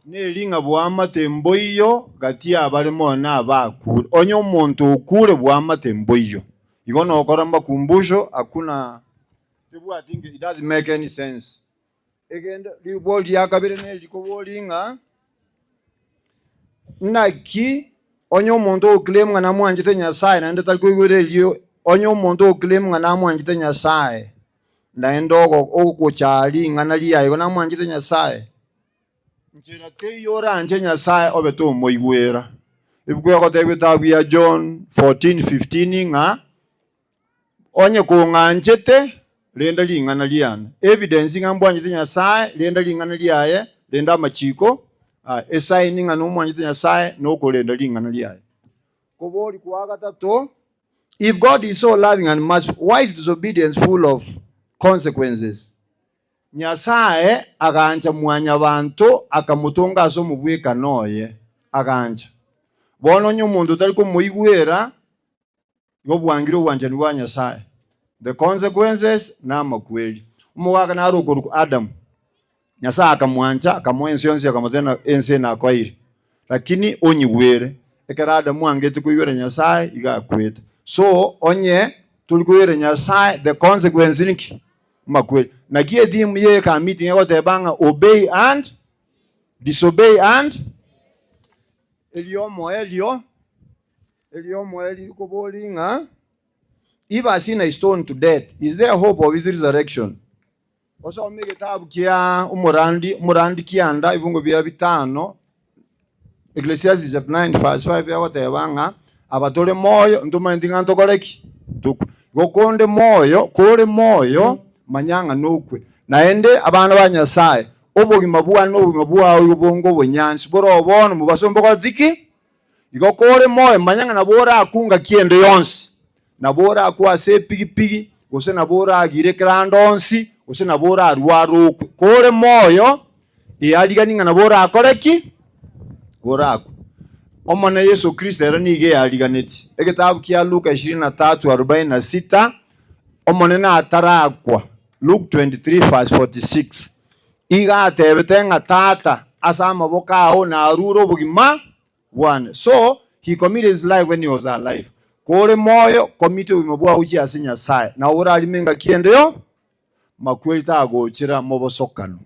nelinga bwamate mboiyo gati abare moyo nabakure onye omuntu okure bwamate mboiyo igo nokora makumbusho akuna tibwatinge. It doesn't make any sense. Egenda liboli yakabire nelikobolinga naki onye omuntu oclaim ng'a namwanchete Nyasaye naende tari koigwera erio onye omuntu oclaim ng'a namwanchete Nyasaye naende ogochari ng'ana riaye igo namwanchete Nyasaye nchera teiyo oranche Nyasaye obe tomoigwera. Ebuku egoteba etabu ya John 14:15 ng'a onye kong'anchete renda ring'ana riane evidence ng'a mbwanchete Nyasaye renda ring'ana riaye renda amachiko esaini ng'a nomwanchete Nyasaye nokorenda ring'ana riaye. Kobori kwa gatatu, if God is so loving and merciful, why is disobedience full of consequences? Nyasaye agancha mwanya bantu akamutunga ase omobweka noye agancha bono onye omonto otari komoigwera igo bwangire obwanchani bwa Nyasaye. The consequences namakweli. Omogaka naro okoruku Adam. Nyasaye akamwancha akamoa ense yonsi akamotena ense nakwaire. Lakini onyigwere ekero Adamu angete koigwera Nyasaye iga akwete. So onye turi koigwera Nyasaye the consequence niki makweli. Naki etheme ye ka meeting egoteba ng'a obey and disobey and eliomo elio eliomo eli rikobori ng'a if a sinner is stoned to death, is there hope of his resurrection? Osome gitabu kia umurandi umurandi kianda ibungo bia bitano Ecclesiastes chapter 9 verse 5 yagoteba ng'a abatore moyo ntumanye ng'a ntokoreki tukwe gokonde moyo kore moyo manyang'a nokwe naende abana ba Nyasaye obogima bwane obogima bwawe obongo obonyansi boro bono mubasombo tiki igo kore moyo manyang'a nabo orakunga kiende yonsi nabo orakwase epigipigi gose nabo oragire kerando onsi gose nabo orarwara okwe kore moyo eyarigani ng'a nabo orakoreki orakwe. Omwana Yesu Kristo era niga eyariganeti egetabu kia Luka 23:46 omonene atarakwa Luke 23 verse 46 iga atebete ng'a tata ase amaboko ao narure obogima bwane. So he committed his life when he was alive. Kore moyo commit obogima bwao chia ase Nyasaye na orarime ng'a kiendeyo makweri tagochira mobosokano.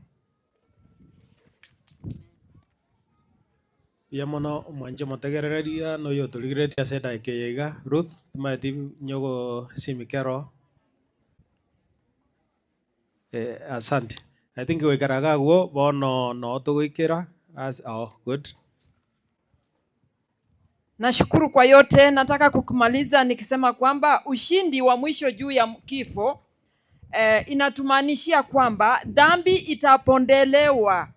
Ya mono omwanche motegereria noyo torigeretie ase edaika eye iga Ruth timaeti nyogo simikero asante. I think goikaraga agwo bono no togoikera as oh good. Nashukuru kwa yote. Nataka kukumaliza nikisema kwamba ushindi wa mwisho juu ya kifo inatumaanishia kwamba dhambi itapondelewa.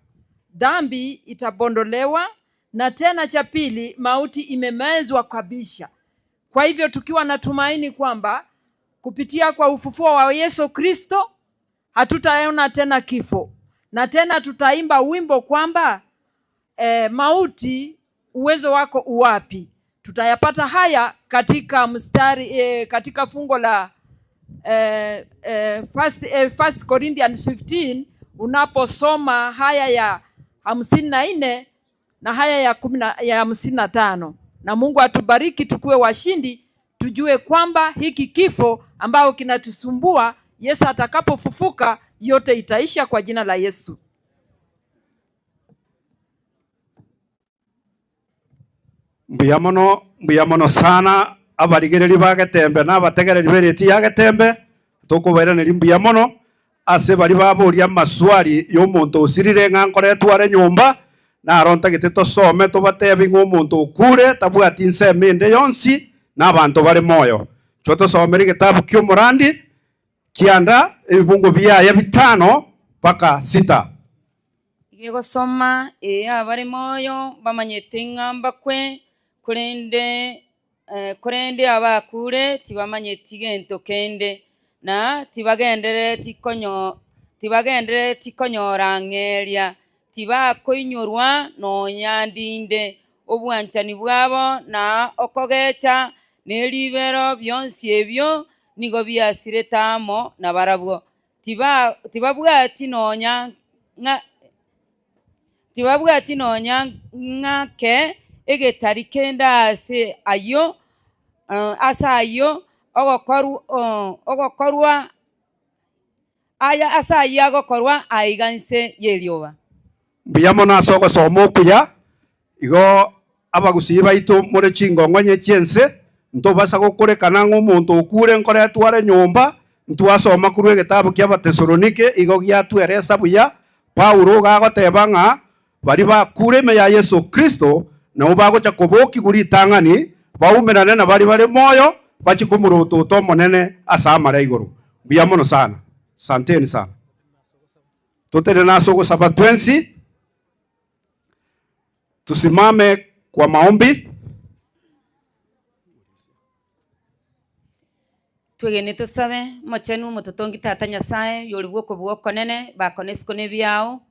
Dhambi itapondolewa, na tena cha pili, mauti imemezwa kabisa. Kwa hivyo tukiwa na tumaini kwamba kupitia kwa ufufuo wa Yesu Kristo hatutaona tena kifo, na tena tutaimba wimbo kwamba mauti uwezo wako uwapi. Tutayapata haya katika mstari katika fungo la First Corinthians 15 unaposoma haya ya 54 na haya ya 55. Na Mungu atubariki tukue washindi, tujue kwamba hiki kifo ambao kinatusumbua, Yesu atakapofufuka yote itaisha kwa jina la Yesu. Mbuya mono sana abarigereri ba Getembe na abategereri bereti ya Getembe tukubairaneria mbuya mono ase bari baboria maswali y'omonto osirire ng'a nkoretware nyomba narontagete tosome tobatebi ng'a omonto okure tabwati ensemo ende yonsi na abanto bare moyo. Icho tosomere egetabu kia omorandi kianda ebibungo biaye 5 mpaka 6. Igegosoma abare moyo bamanyete ng'amba kwe korende korende abakure tibamanyeti gento kende na tibagenderereti konyora ng'eria tibakoinyorwa nonya ndinde obwanchani bwabo na okogecha neribero bionsi ebyo nigo biasirete amo na barabwo tibabwati nonya ng'ake egetari kenda ase ayo ase ayo ogokorwa aya ase ayo agokorwa aiga nse yerioba. Mbuya mono ase ogosoma okuya igo abagusii baitu more chingong'o nye chiense ntobasa gokorekana ng'a omonto okure nkoretware nyomba ntwasoma korwa egetabu kia Abatesalonike igo giatweresa buya Paulo gagoteba ng'a bari bakure ime ya Yesu Kristo nabo bagocha koboki ritang'ani baumerane na bari bare moyo bachikomorototo omonene ase amara igoro. Mbuya mono sana, santeni sana. Totere nase ogosaba twensi tusimame kwa maombi. Twegene tusabe mochenu mototongi tata Nyasaye yori bwoko bwokonene bakonesiko nebyao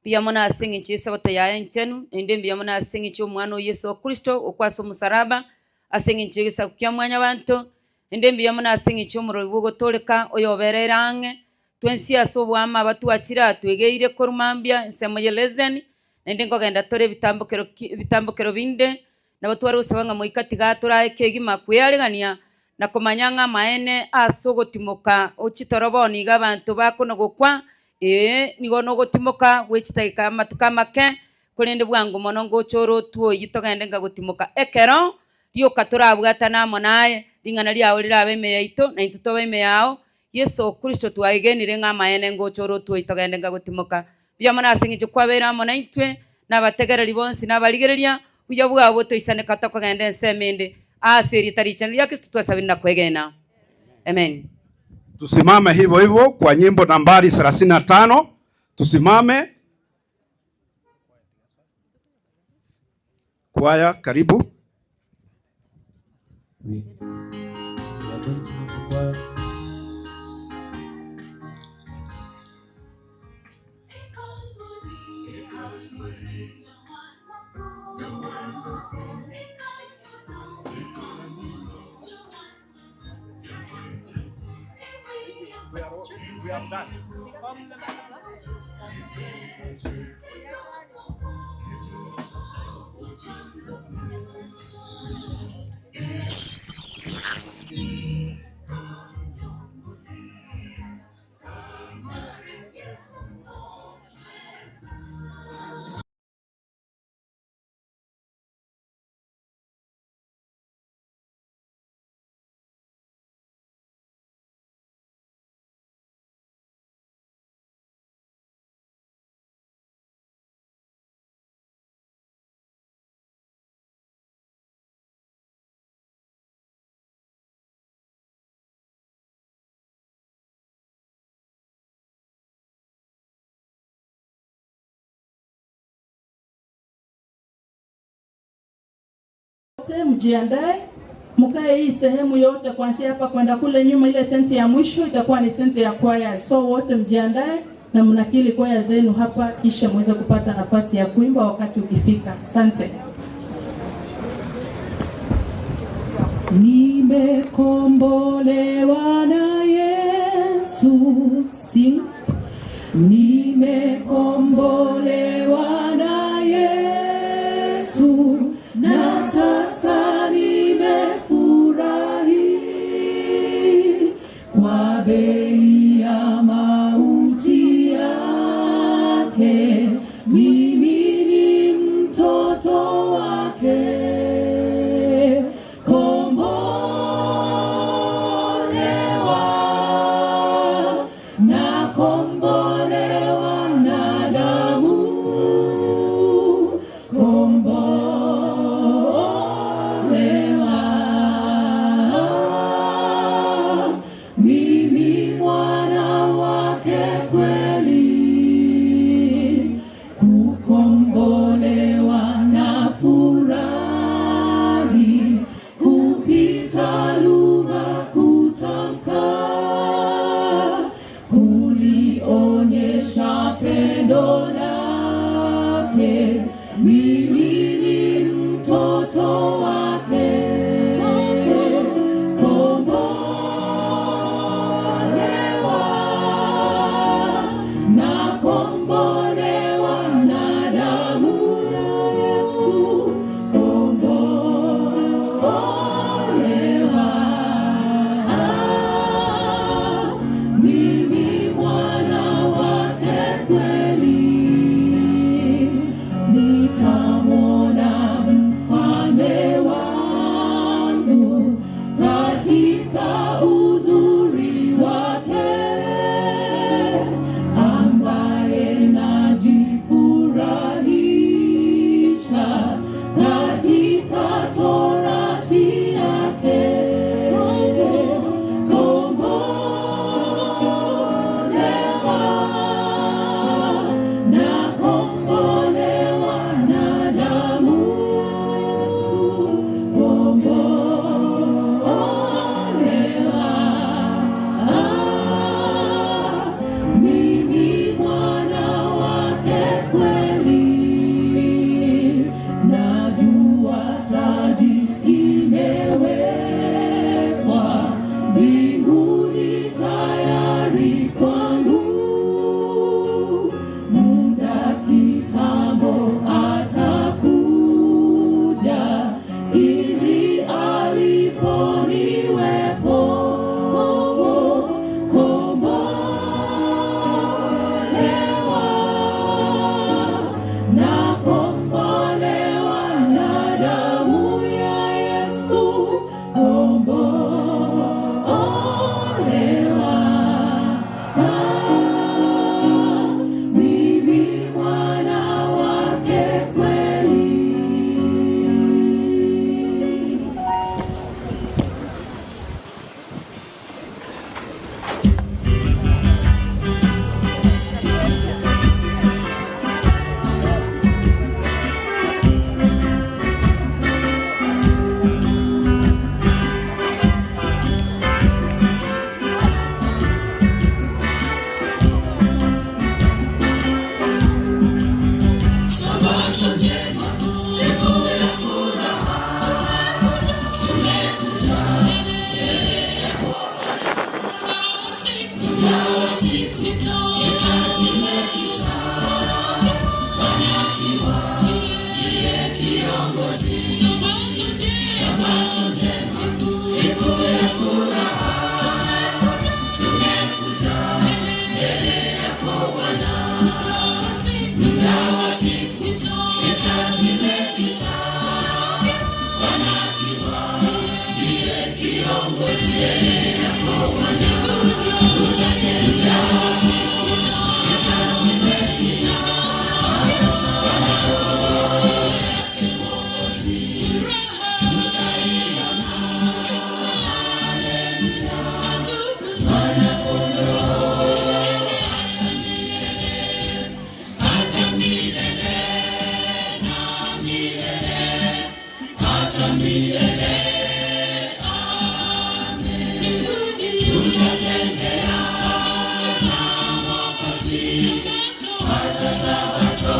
mbuya mono ase eng'encho y'esabato yaye enchenu naende mbuya mono ase eng'encho y'omwana o Yesu Kristo okwase omusaraba ase eng'encho y'egesaku kia mwanyabanto Ende mbuya mono ase eng'encho omorori bwogotoreka oyoberere ang'e twensi ase obwama abatwachire atwegeire korwa mambia ensemo ya leseni naende nkogenda tore ebitambokero ebitambokero binde nabo tware gosaba ng'a moika tiga torae kegima kwearegania na komanya ng'a amaene ase ogotimoka ochitoro bono iga abanto bakono gokwa nigo nogotimoka gwechitageka amatuko amake korende bwango mono ngochora otwoyi togende ngagotimoka ekero rioka torabwatana amo naye ring'ana riao rirabe ime yaito na intwe tobe ime yao Yesu Kristo twaigenire ng'a amaene ngochora otwoyi togende ngagotimoka buya mono ase eng'encho kwabeire amo na intwe nabategereri bonsi nabarigereria buya bwabo toisaneka tokogenda ensemo ende ase eritari richano ria Kristo twasabire na kwegena. Amen. Tusimame hivyo hivyo kwa nyimbo nambari 35. Tusimame. Kwaya, karibu. We are going to have the choir. We are done. Wote mjiandae, mkae hii sehemu yote kuanzia hapa kwenda kule nyuma. Ile tenti ya mwisho itakuwa ni tenti ya kwaya, so wote mjiandae na mnakili kwaya zenu hapa, kisha muweze kupata nafasi ya kuimba wakati ukifika. Asante. Nimekombolewa na Yesu, sing. Nimekombolewa na Yesu, na sasa nimefurahi kwa bei ya mauti yake, mimi ni mtoto wake. Kombolewa na kombolewa na damu, kombolewa mimi mwana wake kweli, kukombolewa na furahi kupita lugha kutamka, kulionyesha pendo lake, mimi ni mtoto wake. Kombolewa na kombolewa na damu ya Yesu, kombolewa mimi mwana wake kweli, nita Muda wa siku sita zimepita, Bwana akiwa ndiye kiongozi. Muda wa siku sita zimepita, hata Sabato yake Mwokozi tutaiona. Haleluya, Mwana Kondoo hata milele na milele, hata milele. Amen. Tutatembea na Mwokozi hata Sabato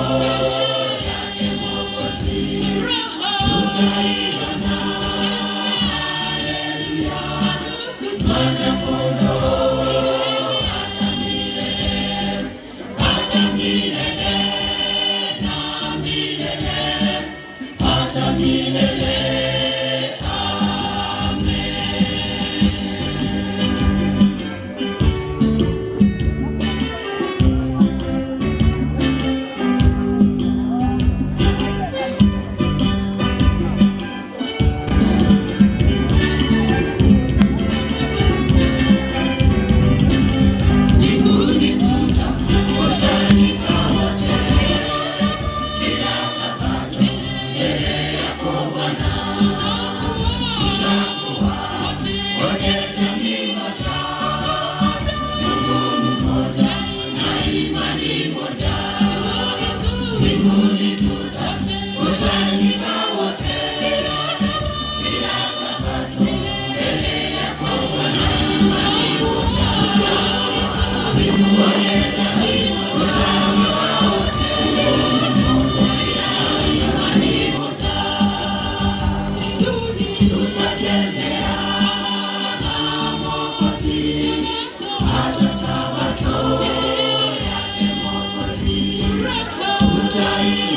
yake Mwokozi tutaiona. Haleluya, Mwana Kondoo hata milele, hata milele na milele, hata milele. Amen. Mbinguni tutakusanyika wote, kila Sabato mbele yako Bwana. Tutakuwa wote jamii moja, Mungu mmoja na imani moja. Mbinguni tutakusanyika wote, kila Sabato mbele yako Bwana. Imani moja. Hata Sabato yake Mwokozi tutaiona.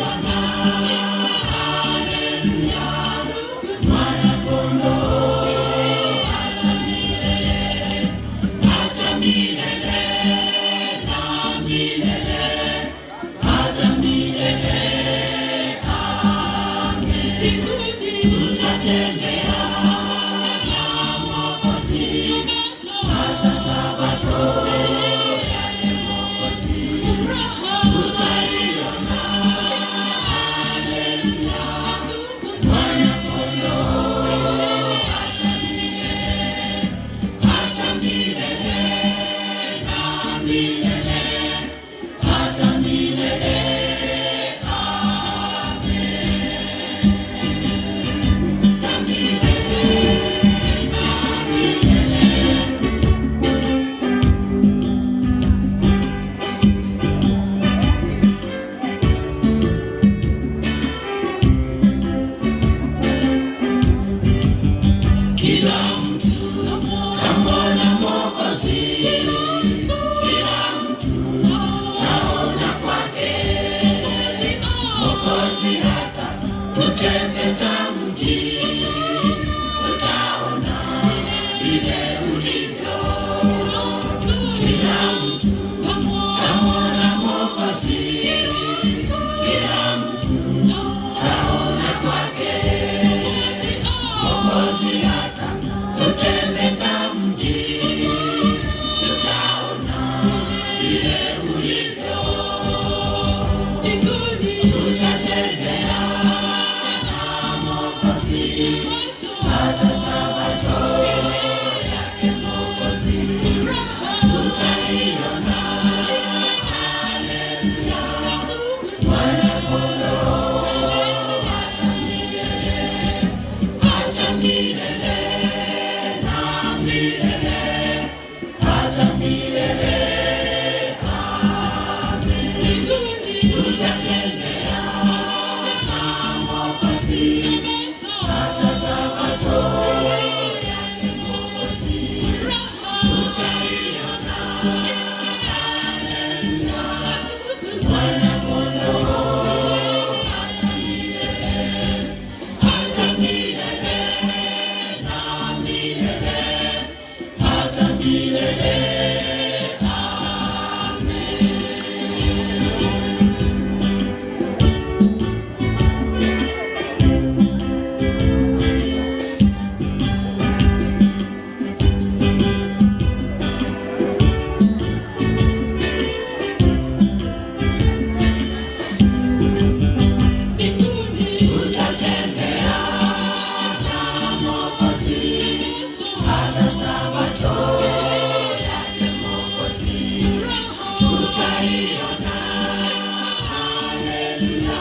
Haleluya,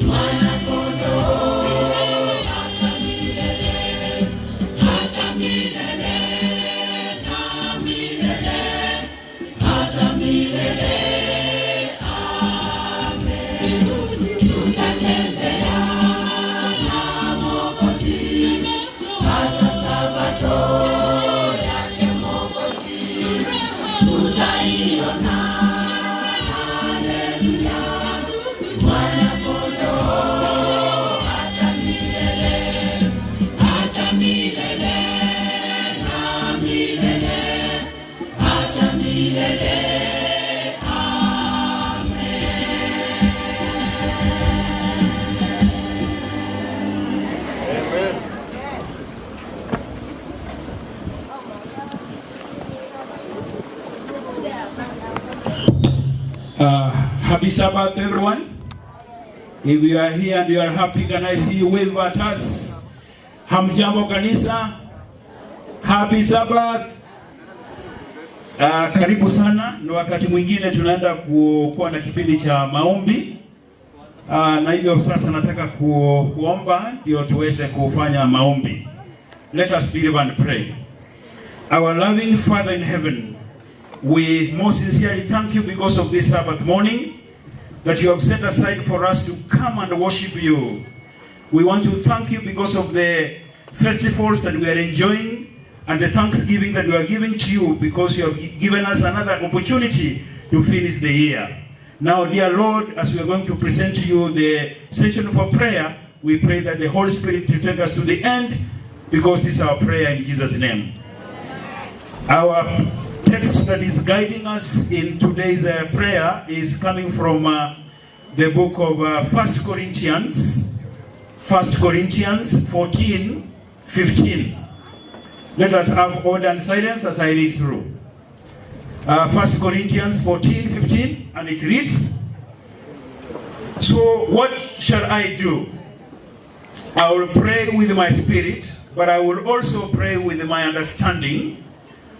Mwana Kondoo hata milele, hata milele na milele, hata milele. Amen. Tutatembea na Mwokozi hata Sabato yake Mwokozi tutaiona. Haleluya, Mwana Kondoo hata milele, hata milele na milele, hata milele. Amen. Happy Sabbath, everyone. If you are here and you are happy, can I see you wave at us? Hamjambo kanisa. Happy Sabbath. Karibu sana. Ni wakati mwingine tunaenda kuwa na kipindi cha maombi. Na hivyo sasa nataka kuomba ndio tuweze kufanya maombi. Let us believe and pray. Our loving Father in heaven, we most sincerely thank you because of this Sabbath morning that you have set aside for us to come and worship you. We want to thank you because of the festivals that we are enjoying and the thanksgiving that we are giving to you because you have given us another opportunity to finish the year. Now, dear Lord, as we are going to present to you the session for prayer, we pray that the Holy Spirit to take us to the end, because this is our prayer in Jesus' name. Our text that is guiding us in today's prayer is coming from the book of 1 Corinthians, 1 Corinthians 14:15. Let us have order and silence as I read through. 1 Corinthians 14:15, and it reads, "So what shall I do? I will pray with my spirit, but I will also pray with my understanding.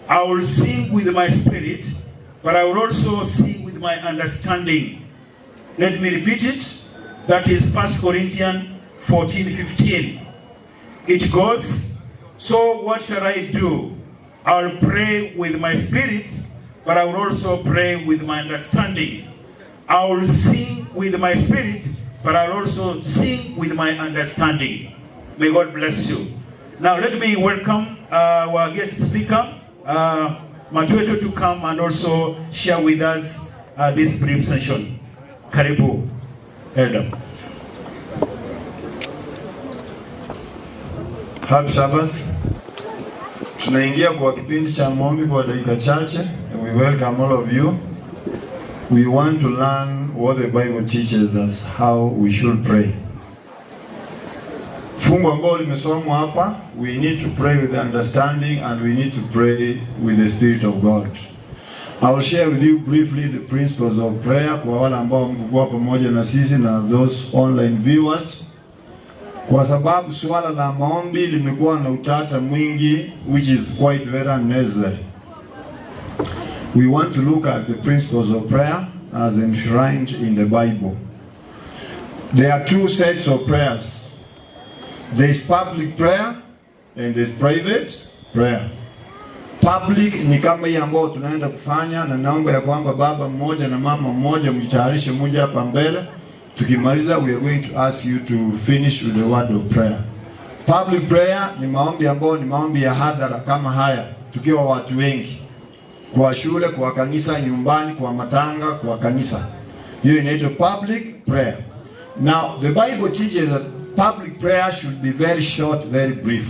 I will sing with my spirit, but I will also sing with my understanding." Let me repeat it. That is 1 Corinthians 14:15. It goes, "So what shall I do? I will pray with my spirit, but I will also pray with my understanding. I will sing with my spirit, but I will also sing with my understanding." May God bless you. Now let me welcome our guest speaker, Matueto, to come and also share with us this brief session. Karibu, Elder. Happy Sabbath. Tunaingia kwa kipindi cha maombi kwa dakika chache. We welcome all of you. We want to learn what the Bible teaches us, how we should pray. Fungu ambalo limesomwa hapa, we need to pray with understanding and we need to pray with the Spirit of God. I will share with you briefly the principles of prayer kwa wale ambao mko pamoja na sisi na those online viewers. Kwa sababu suala la maombi limekuwa na utata mwingi, which is quite very unnecessary. We want to look at the principles of prayer as enshrined in the Bible. There are two sets of prayers. There is public prayer and there is private prayer. Public ni kama hii ambayo tunaenda kufanya, na naomba ya kwamba baba mmoja na mama mmoja mjitayarishe mmoja hapa mbele. Tukimaliza, we are going to ask you to finish with the word of prayer. Public prayer ni maombi ambayo ni maombi ya hadhara kama haya, tukiwa watu wengi, kwa shule, kwa kanisa, nyumbani, kwa matanga, kwa kanisa. Hiyo inaitwa public prayer. Now, the Bible teaches that public prayer should be very short, very brief.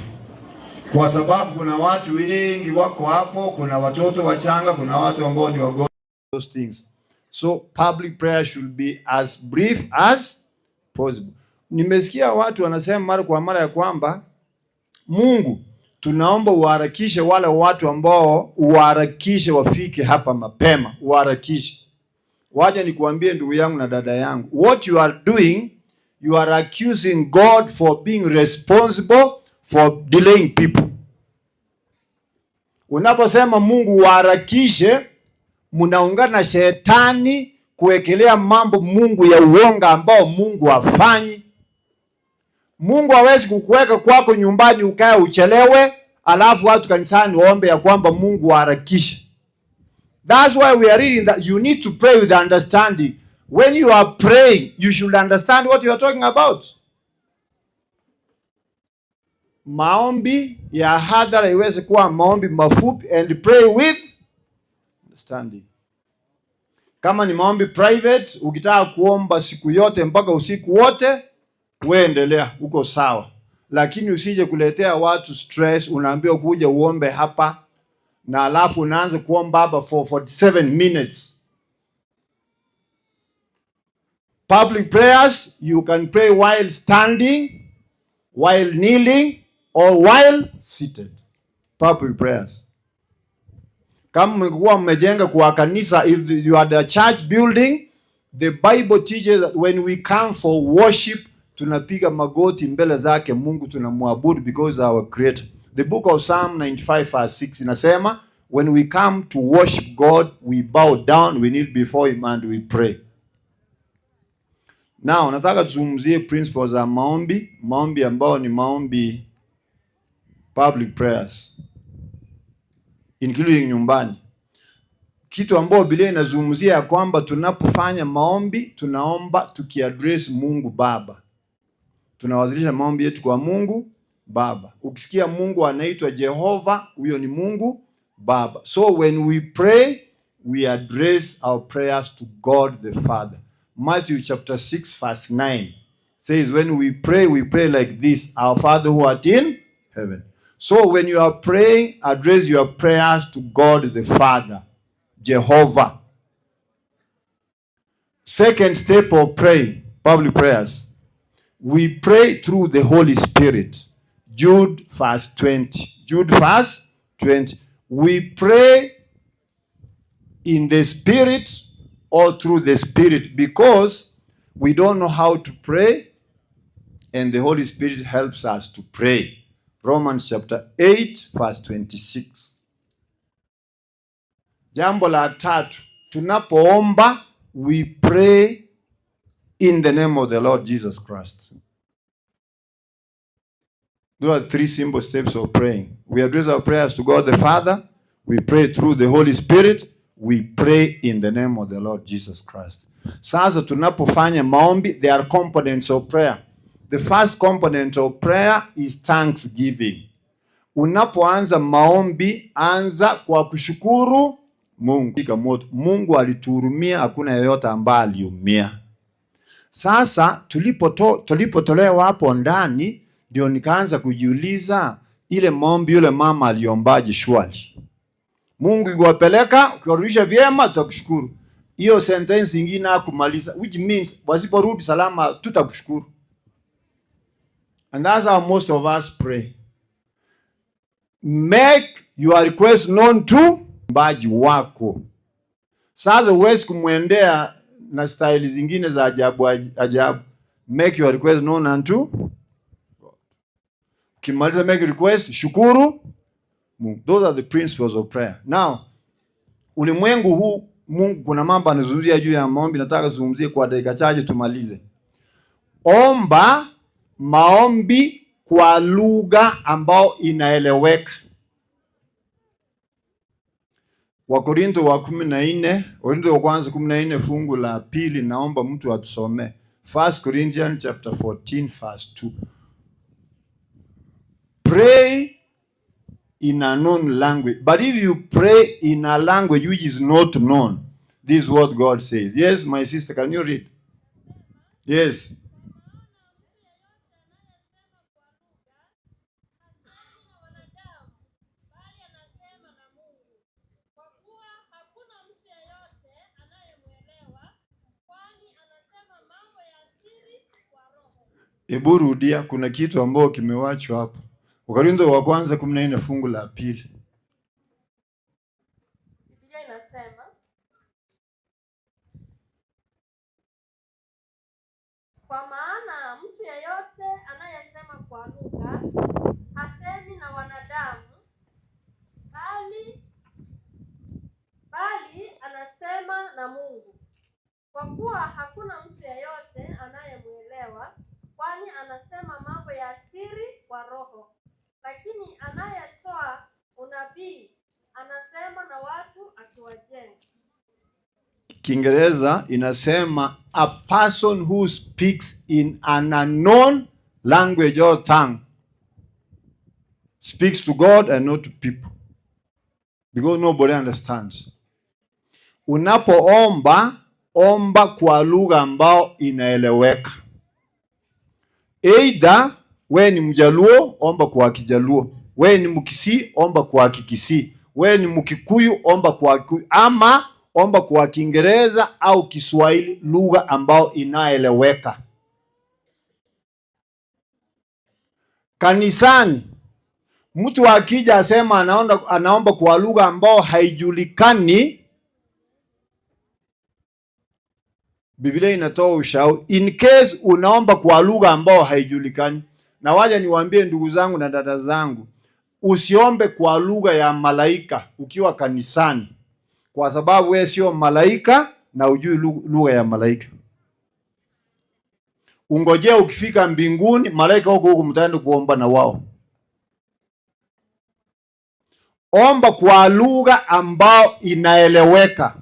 Kwa sababu kuna watu wengi wako hapo, kuna watoto wachanga, kuna watu ambao ni wagonjwa, those things. So public prayer should be as brief as possible. Nimesikia watu wanasema mara kwa mara ya kwamba Mungu, tunaomba uharakishe wale watu ambao uharakishe wafike hapa mapema, uharakishe. Wacha nikuambie ndugu yangu na dada yangu, what you are doing, you are accusing God for being responsible for delaying people. Unaposema Mungu uharakishe, mnaungana na shetani kuwekelea mambo Mungu ya uonga ambao Mungu hafanyi. Mungu hawezi kukuweka kwako nyumbani ukae uchelewe, alafu watu kanisani waombe ya kwamba Mungu aharakishe. That's why we are reading that you need to pray with understanding. When you are praying, you should understand what you are talking about. Maombi ya hadhara iweze kuwa maombi mafupi and pray with understanding. Kama ni maombi private, ukitaka kuomba siku yote mpaka usiku wote, we endelea, uko sawa. Lakini usije kuletea watu stress, unaambiwa kuja uombe hapa na alafu unaanza kuomba hapa for 47 minutes. Public prayers, you can pray while standing, while kneeling, or while seated. Public prayers. Kama mngekuwa mmejenga kwa kanisa, if you are the church building, the Bible teaches that when we come for worship, tunapiga magoti mbele zake Mungu, tunamwabudu because our creator. The book of Psalm 95 verse 6 inasema, when we come to worship God, we bow down, we kneel before him and we pray. Now, nataka tuzungumzie principles za maombi, maombi ambao ni maombi public prayers, including nyumbani. Kitu ambao Biblia inazungumzia ya kwamba tunapofanya maombi, tunaomba tukiaddress Mungu Baba. Tunawasilisha maombi yetu kwa Mungu Baba. Ukisikia Mungu anaitwa Jehova, huyo ni Mungu Baba. So when we pray, we address our prayers to God the Father. Matthew chapter 6 verse 9 says when we pray like this, our Father who art in heaven. So when you are praying, address your prayers to God the Father, Jehovah. Second step of praying, public prayers. We pray through the Holy Spirit. Jude verse 20. Jude verse 20. We pray in the Spirit or through the Spirit because we don't know how to pray and the Holy Spirit helps us to pray. Romans chapter 8 verse 26. Jambo la tatu, tunapoomba we pray in the name of the Lord Jesus Christ. Those are three simple steps of praying. We address our prayers to God the Father. We pray through the Holy Spirit. We pray in the name of the Lord Jesus Christ. Sasa tunapofanya maombi, there are components of prayer. The first component of prayer is thanksgiving. Unapoanza maombi, anza kwa kushukuru Mungu. Mungu alituhurumia, hakuna yeyote ambaye aliumia. Sasa tulipotolewa hapo ndani, ndio nikaanza kujiuliza ile maombi yule mama aliombaje shwali. Mungu ikiwapeleka, ukiwarudisha vyema tutakushukuru. Hiyo sentence ingine hakumaliza, which means wasiporudi salama tutakushukuru. And that's how most of us pray. Make your request known to mbaji wako. Sasa huwezi kumwendea na style zingine za ajabu ajabu. Make your request known unto God. Ukimaliza make request, shukuru Mungu. Those are the principles of prayer. Now, ulimwengu huu Mungu kuna mambo anazungumzia juu ya maombi, nataka tuzungumzie kwa dakika chache tumalize. Omba maombi kwa lugha ambao inaeleweka. Wakorintho wa 14, Wakorintho wa kwanza 14 fungu la pili, naomba mtu atusomee. 1 Corinthians chapter 14 verse 2. Pray in a known language. But if you pray in a language which is not known, this is what God says. Yes, my sister, can you read? Yes. Ebu rudia, kuna kitu ambao kimewachwa hapo. Wakorintho wa kwanza 14 fungu la pili. Biblia inasema, kwa maana mtu yeyote anayesema kwa lugha hasemi na wanadamu, bali anasema na Mungu. Kwa kuwa hakuna mtu yeyote anayemwelewa, kwani anasema mambo ya siri kwa roho. Lakini anayetoa unabii anasema na watu akiwajenga. Kiingereza inasema a person who speaks in an unknown language or tongue speaks to God and not to people, because nobody understands. Unapoomba, omba kwa lugha ambao inaeleweka. Either we ni Mjaluo, omba kwa Kijaluo. We ni Mkisii, omba kwa Kikisii. We ni Mkikuyu, omba kwa Kikuyu. Ama omba kwa Kiingereza au Kiswahili, lugha ambao inaeleweka. Kanisani mtu akija asema anaomba kwa lugha ambao haijulikani, Biblia inatoa ushauri in case unaomba kwa lugha ambao haijulikani. Na waja niwaambie ndugu zangu na dada zangu, usiombe kwa lugha ya malaika ukiwa kanisani, kwa sababu wewe sio malaika na ujui lugha ya malaika. Ungojea ukifika mbinguni, malaika huko huko mtaenda kuomba na wao. Omba kwa lugha ambao inaeleweka.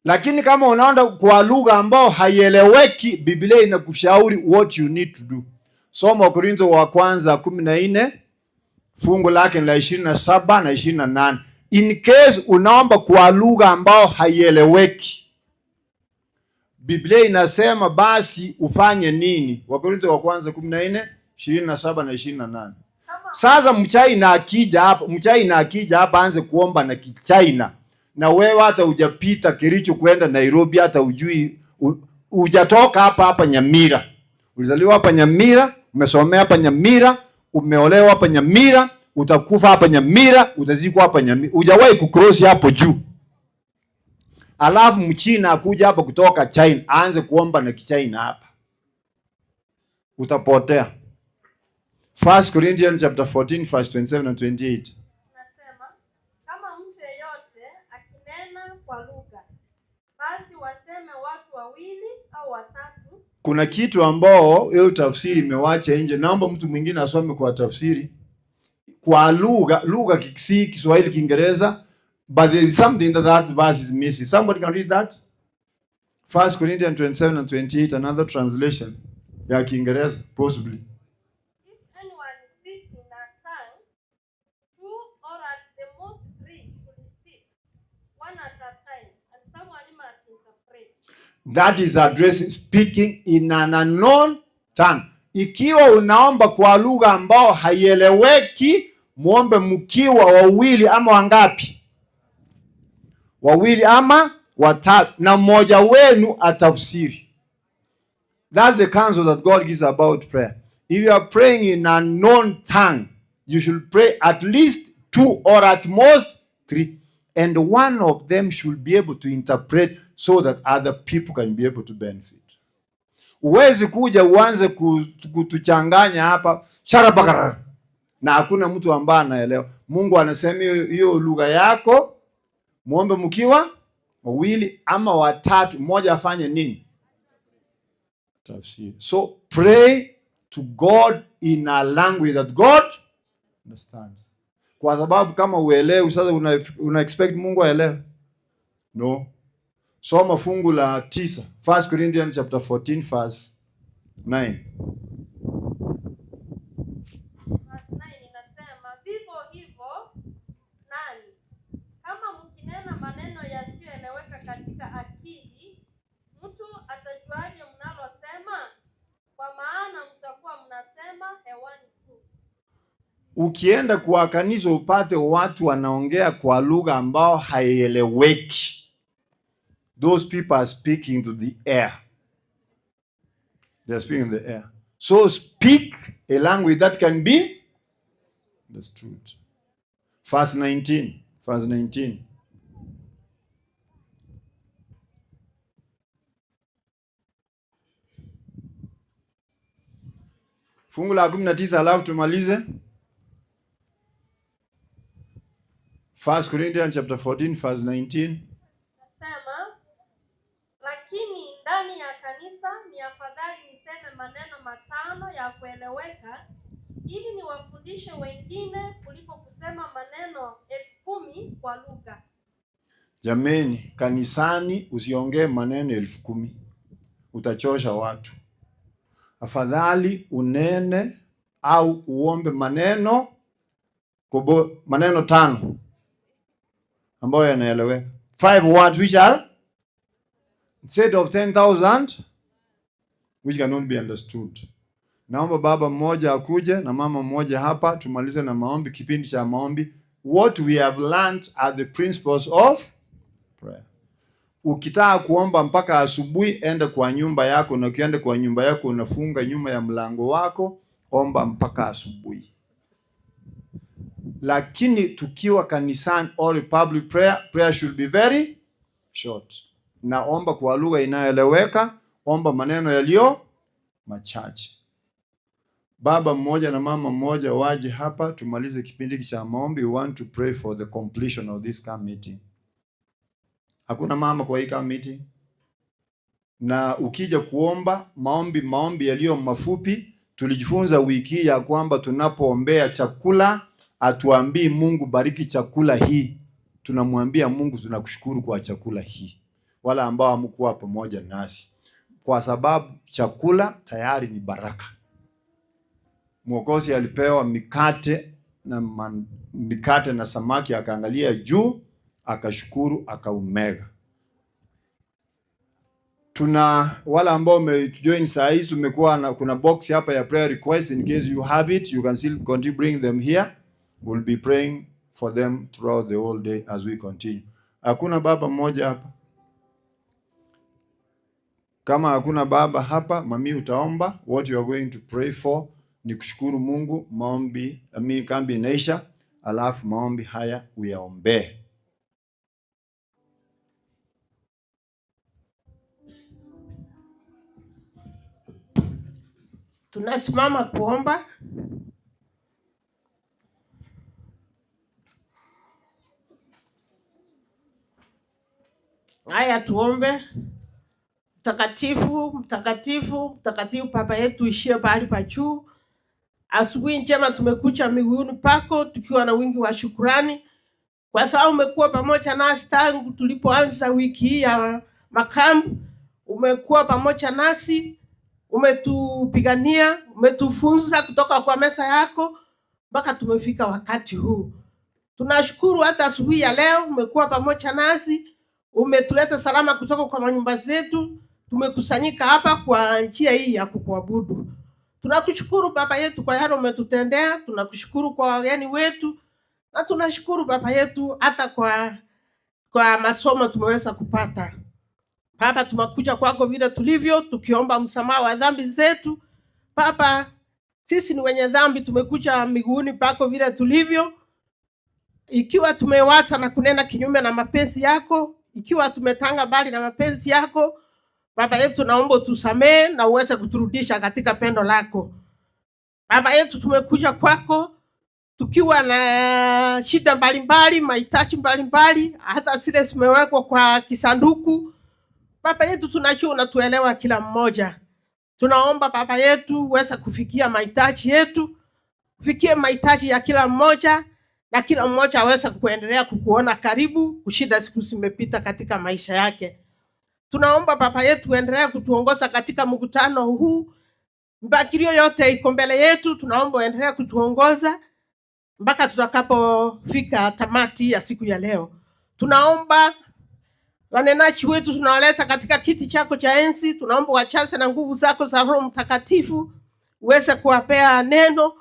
Lakini kama unaomba kwa lugha ambao haieleweki, Biblia inakushauri what you need to do. Soma Wakorintho wa kwanza 14 fungu lake la 27 na 28. In case unaomba kwa lugha ambao haieleweki, Biblia inasema basi ufanye nini? Wakorintho wa kwanza 14 27 na 28. Sasa Mchaina akija hapa aanze kuomba na Kichaina, na wewe hata hujapita Kericho kwenda Nairobi, hata ujui, hujatoka hapa hapa Nyamira. Ulizaliwa hapa Nyamira, umesomea hapa Nyamira, umeolewa hapa Nyamira, utakufa hapa Nyamira, utazikwa hapa Nyamira. Hujawahi kucross hapo juu. Alafu Mchina akuja hapa kutoka China, aanze kuomba na Kichina hapa. Utapotea. 1 Corinthians chapter 14 verse 27 and 28. Nasema, kama mtu yeyote akinena kwa lugha, basi waseme watu wawili au watatu. Kuna kitu ambao hiyo tafsiri imewacha nje. Naomba mtu mwingine asome kwa tafsiri. Kwa lugha Kikisii, Kiswahili, Kiingereza, but there is something that verse is missing. Somebody can read that? 1 Corinthians 27 and 28, another translation ya Kiingereza possibly. If anyone speaks in a tongue, two or at the most three should speak, one at a time, and someone must interpret. That is addressing speaking in an unknown tongue. Ikiwa unaomba kwa lugha ambao haieleweki, muombe mkiwa wawili ama wangapi? Wawili ama watatu, na mmoja wenu atafsiri. That's the counsel that God gives about prayer. If you are praying in an unknown tongue, you should pray at least two or at most three. And one of them should be able to interpret so that other people can be able to benefit. Huwezi kuja uanze kutuchanganya hapa sharabakara, na hakuna mtu ambaye anaelewa. Mungu anasema hiyo lugha yako muombe mkiwa wawili ama watatu, mmoja afanye nini? Tafsiri. So pray to God in a language that God understands. Kwa sababu kama uelewi sasa una expect Mungu aelewe? No. Soma fungu la 9, 1 Corinthians chapter 14 verse 9. Verse 9 inasema, vivyo hivyo nani, kama mkinena maneno yasiyoeleweka katika akili, mtu atajuaje mnalosema? Kwa maana mtakuwa mnasema hewani tu. Ukienda kwa kanisa upate watu wanaongea kwa lugha ambao haieleweki. Those people are speaking to the air. They are speaking in the air. So speak a language that can be understood. Verse 19. Verse 19. Fungu la 19 alafu tumalize. 1 Corinthians chapter 14 verse 19. Nasema, Ndani ya kanisa ni afadhali niseme maneno matano ya kueleweka ili niwafundishe wengine kuliko kusema maneno 10,000 kwa lugha. Jameni, kanisani usiongee maneno 10,000, utachosha watu. Afadhali unene au uombe maneno maneno 5 ambayo yanaeleweka. 5 words which are instead of 10,000 which cannot be understood. Naomba baba mmoja akuje na mama mmoja hapa tumalize na maombi, kipindi cha maombi. What we have learned are the principles of prayer. Ukitaka kuomba mpaka asubuhi, enda kwa nyumba yako, na ukienda kwa nyumba yako unafunga nyuma ya mlango wako, omba mpaka asubuhi. Lakini tukiwa kanisani or public prayer, prayer should be very short. Na omba kwa lugha inayoeleweka, omba maneno yaliyo machache. Baba mmoja na mama mmoja waje hapa tumalize kipindi cha maombi. We want to pray for the completion of this camp meeting. Hakuna mama kwa hii camp meeting. Na ukija kuomba maombi yaliyo mafupi. Tulijifunza wiki ya kwamba tunapoombea chakula atuambii Mungu bariki chakula hii, tunamwambia Mungu tunakushukuru kwa chakula hii. Wala ambao hamkuwa pamoja nasi, kwa sababu chakula tayari ni baraka. Mwokozi alipewa mikate na samaki, akaangalia juu, akashukuru, akaumega. Tuna wala ambao umejoin saa hizi, tumekuwa na kuna box hapa ya prayer request. In case you have it, you can still continue bring them here. We'll be praying for them throughout the whole day as we continue. Hakuna baba mmoja hapa? Kama hakuna baba hapa, mami utaomba. What you are going to pray for ni kushukuru Mungu. Maombi, kambi inaisha, alafu maombi haya uyaombee. Tunasimama kuomba. Haya, tuombe. Mtakatifu, mtakatifu, mtakatifu Baba yetu ishie pahali pa juu. Asubuhi njema tumekuja miguuni pako tukiwa na wingi wa shukrani, kwa sababu umekuwa pamoja nasi tangu tulipoanza wiki hii ya makambi. Umekuwa pamoja nasi, umetupigania, umetufunza kutoka kwa meza yako mpaka tumefika wakati huu. Tunashukuru hata asubuhi ya leo umekuwa pamoja nasi, umetuleta salama kutoka kwa manyumba zetu. Tumekusanyika hapa kwa njia hii ya kukuabudu. Tunakushukuru Baba yetu kwa yale umetutendea, tunakushukuru kwa wageni wetu, na tunashukuru Baba yetu hata kwa masomo tumeweza kupata. Baba, tumekuja kwako vile tulivyo, tukiomba msamaha wa dhambi zetu. Baba, sisi ni wenye dhambi, tumekuja miguuni pako vile tulivyo. Ikiwa tumewasa na kunena kinyume na mapenzi yako, ikiwa tumetanga mbali na mapenzi yako, Baba yetu tunaomba tusamee na uweze kuturudisha katika pendo lako. Baba yetu, tumekuja kwako tukiwa na shida mbalimbali, mahitaji mbalimbali, hata zile zimewekwa kwa kisanduku. Baba yetu, tunajua unatuelewa kila mmoja. Tunaomba Baba yetu uweze kufikia mahitaji yetu, kufikia mahitaji ya kila mmoja, na kila mmoja aweze kuendelea kukuona karibu kushinda siku zimepita katika maisha yake. Tunaomba Baba yetu uendelee kutuongoza katika mkutano huu. Mpangilio yote iko mbele yetu, tunaomba uendelee kutuongoza mpaka tutakapofika tamati ya siku ya leo. Tunaomba wanenaji wetu tunawaleta katika kiti chako cha enzi, tunaomba wachaze na nguvu zako za Roho Mtakatifu, uweze kuwapea neno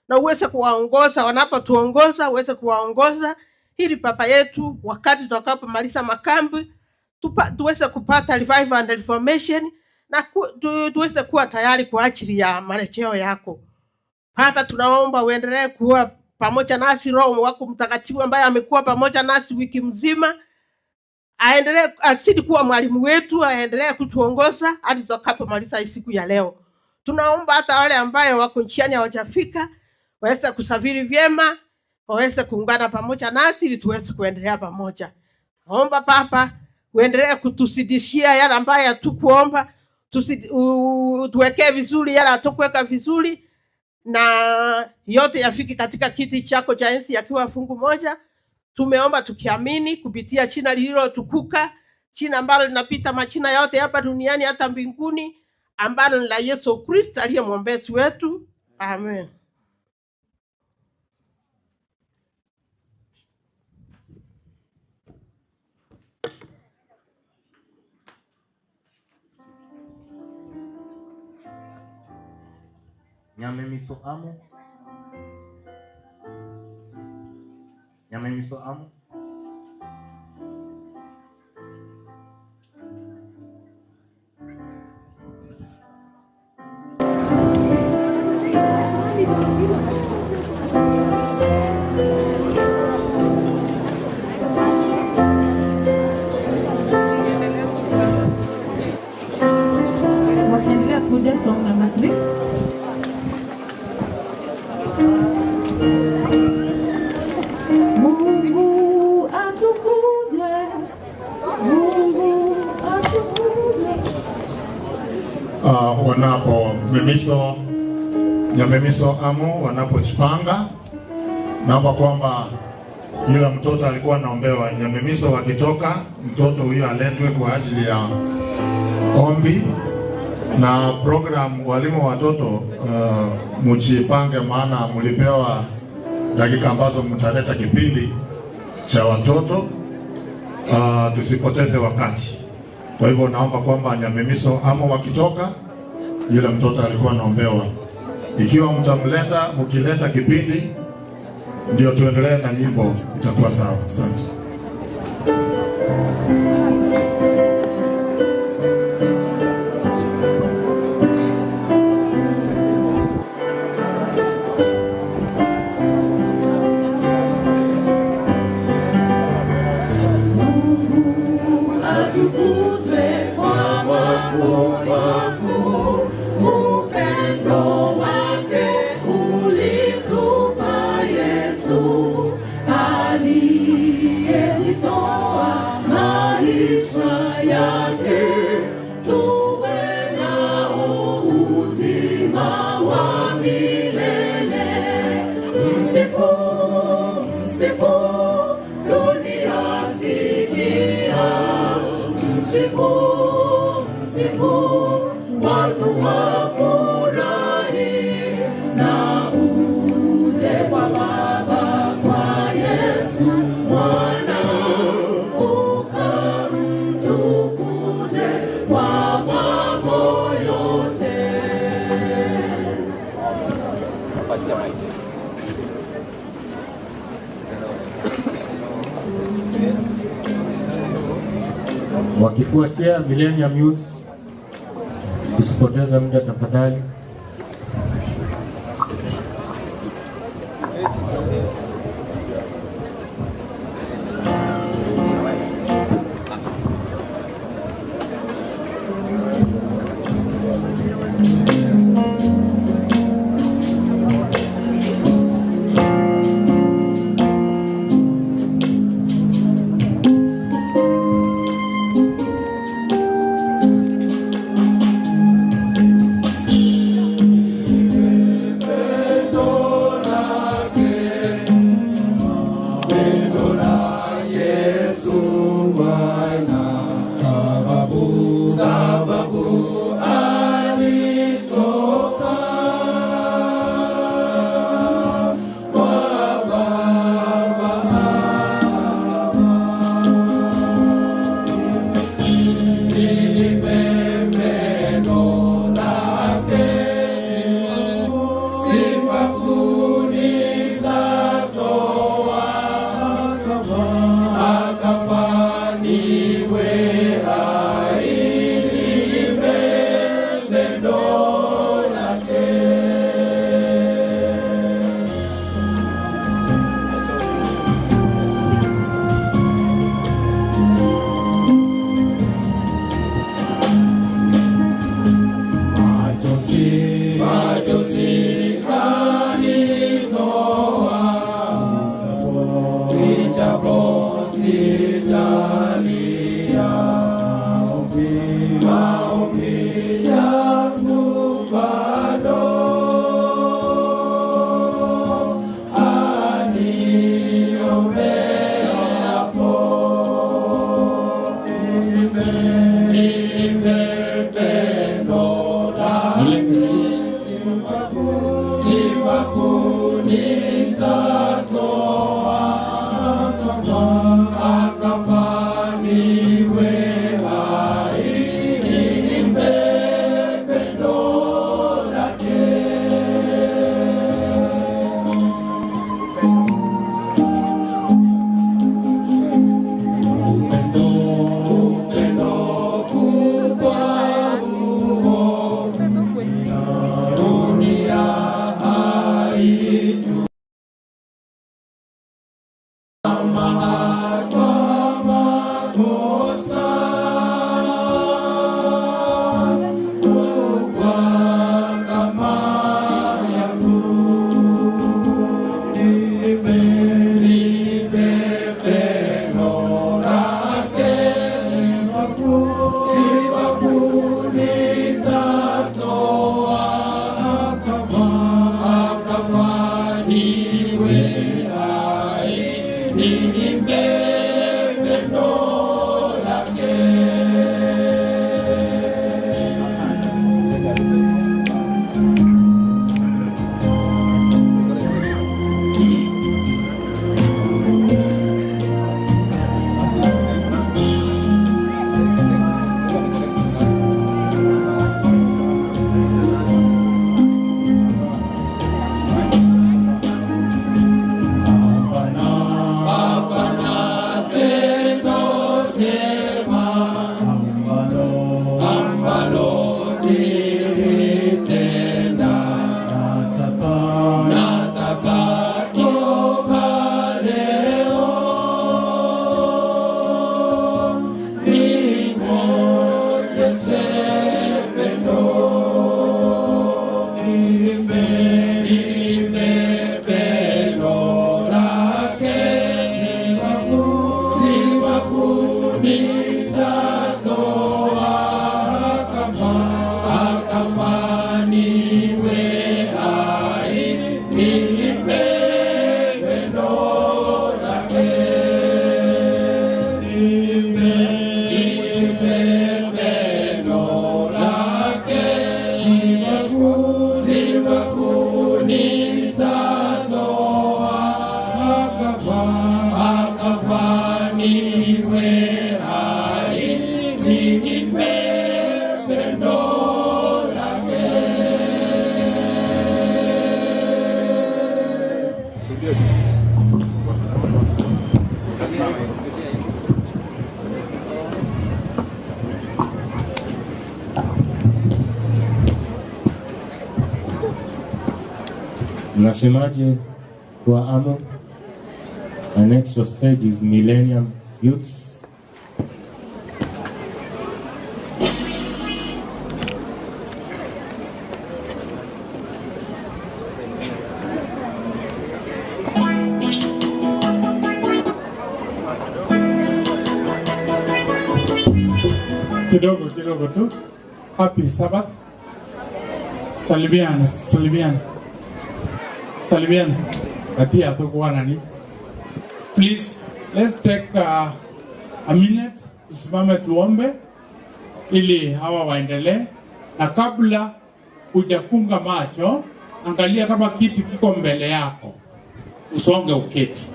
na uweze kuwaongoza wanapotuongoza, uweze kuwaongoza ili Baba yetu wakati tutakapomaliza makambi tuweze kupata revival and reformation na tuweze kuwa tayari kwa ajili ya marejeo yako. Baba, tunaomba uendelee kuwa pamoja nasi, Roho wako Mtakatifu ambaye amekuwa pamoja nasi wiki mzima, aendelee azidi kuwa mwalimu wetu, aendelee kutuongoza hadi tutakapomaliza hii siku ya leo. Tunaomba hata wale ambayo wako njiani hawajafika waweze kusafiri vyema, waweze kuungana pamoja nasi ili tuweze kuendelea pamoja. Naomba Baba uendelee kutusidishia yale ambayo hatukuomba, Tuwekee vizuri yale hatukuweka vizuri, na yote yafiki katika kiti chako cha enzi yakiwa fungu moja. Tumeomba tukiamini kupitia jina lililotukuka, jina ambalo linapita majina yote hapa duniani hata mbinguni, ambalo ni la Yesu Kristo aliye mwombezi wetu. Amen. Nyamemiso amo. Nyamemiso amo. Wakiendelea kuja song number 3. Mungu atukuzwe, Mungu atukuzwe. Wanapo mimiso Nyamemiso amo wanapojipanga, naomba kwamba yule mtoto alikuwa anaombewa Nyamemiso, wakitoka mtoto huyo aletwe kwa ajili ya ombi na program. Walimu watoto mjipange, maana mlipewa dakika ambazo mtaleta kipindi cha watoto. Tusipoteze wakati. Kwa hivyo naomba kwamba Nyamemiso ama wakitoka, yule mtoto alikuwa anaombewa, ikiwa mtamleta, mkileta kipindi ndio tuendelee na nyimbo, itakuwa sawa. Asante. Atukuzwe kwa mambo makuu, upendo wake ulitupa Yesu, aliyejitoa maisha yake, tuwe nao uzima wa milele. Msifu, msifu, dunia sikia. Msifu, msifu, watu wafurahi, na uje kwa Baba, kwa Yesu Mwana, ukamtukuze kwa mambo yote. Wakifuatia Millennium Youth, usipoteze muda tafadhali. Sitalia, maombi Mnasemaje kwa Amo? The next stage is Millennium Youths. Kidogo kidogo tu. Happy Sabbath. Salimiana, salimiana. Salimiana. Katia tukuwa nani? Please, let's take a minute, tusimame tuombe ili hawa waendelee. Na kabla hujafunga macho, angalia kama kiti kiko mbele yako. Usonge uketi.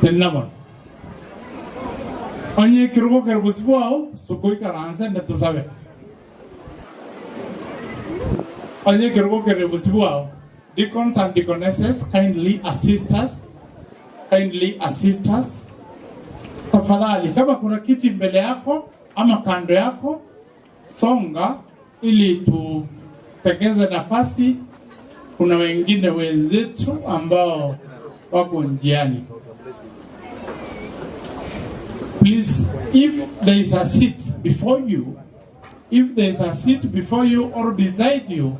Tena bwana. Onye kirugo karibu wao sokoi karanse na tusabe. Onye kirugo karibu wao. Deacons and deaconesses, kindly assist us. Kindly assist us. Tafadhali, kama kuna kiti mbele yako ama kando yako, songa ili tutengeze nafasi. Kuna wengine wenzetu ambao wako njiani. Please, if there is a seat before you, if there is a seat before you or beside you,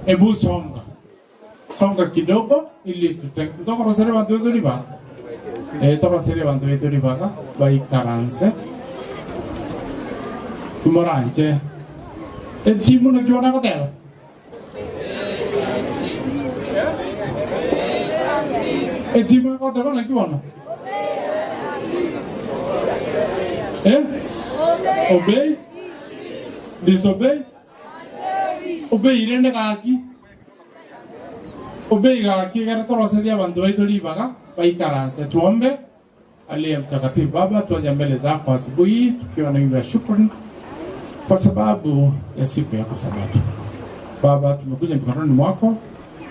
ebu songa. Songa kidogo ili tutokoro bantu wetu riba. Tokoro bantu wetu riba baikaranse. Tumoranje. Ethimu na kiona kotela. Ethimu kotela na kiona. Obey? Disobey? Obey irende gaki. Obey gaki gara toroseria bantu baitu ribaga baikaranse. Tuombe. Aliye mtakatifu Baba, tuaje mbele zako asubuhi tukiwa na wingi wa shukrani kwa sababu ya siku yako Sabato. Baba, tumekuja mikononi mwako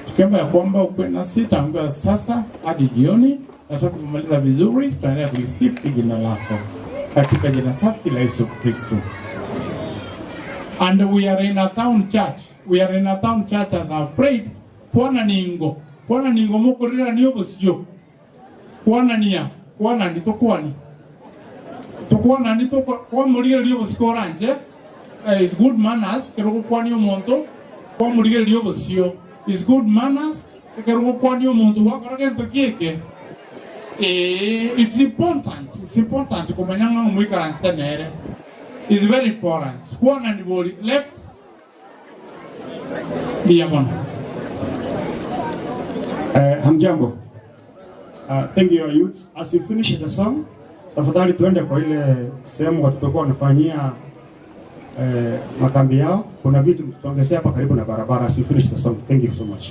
tukiomba ya kwamba ukuwe nasi tangu sasa hadi jioni, na tutakapomaliza vizuri tutaendelea kulisifu jina lako katika jina safi la Yesu Kristo. And we are in a town church. We are in a town church as I prayed. Kuona ningo. Kuona ningo mukurira ni obusio. Kuona nia. Kuona ni tokuani. Tokuona ni toko kwa murire rio busiko ranje. Is good manners kerugo kwani omonto. Kwa murire rio busio. Is good manners kerugo kwani omonto wakora gento kieke. It's important. It's important kumanyanga mwikaranse nere. It's very important. Kuona ni boli left. Ndiyo bwana. Hamjambo. Thank you youths. As you finish the song, tafadhali tuende kwa ile sehemu watoto wanafanyia makambi yao. Kuna vitu tutaongezea hapa karibu na barabara. As you finish the song. Thank you so much.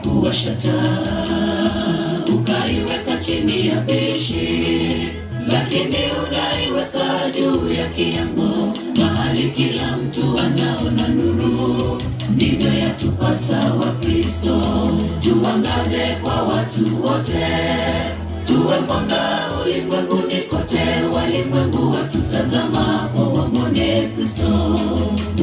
Kuwasha taa ukaiweka chini ya pishi, lakini unaiweka juu ya kiango, mahali kila mtu anaona nuru. Ndivyo yatupasa Wakristo, tuangaze kwa watu wote, tuwe mwanga ulimwenguni kote, walimwengu watutazama wamwone Kristo.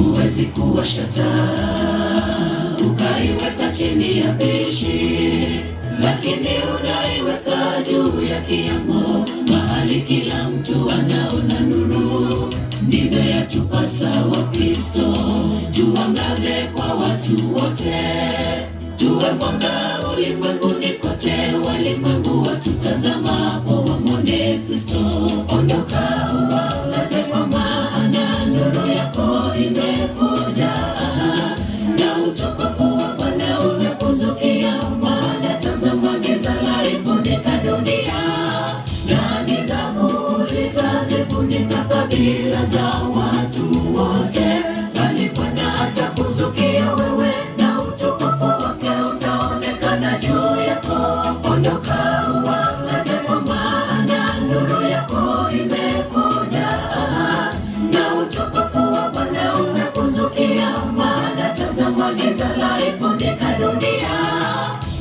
Huwezi kuwasha taa ukaiweka chini ya pishi, lakini unaiweka juu ya kiango, mahali kila mtu anaona nuru. Ndivyo yatupasa Wakristo, tuangaze kwa watu wote, tuwe mwanga ulimwenguni kote, walimwengu watutazama wamwone Kristo. Ondoka uangaze, kwa maana nuru yako imekuja, na utukufu wa Bwana umekuzukia. Maana tazama giza laifunika dunia, na giza kuu litazifunika kabila za watu wote, bali Bwana atakuzukia wewe. giza laifunika dunia,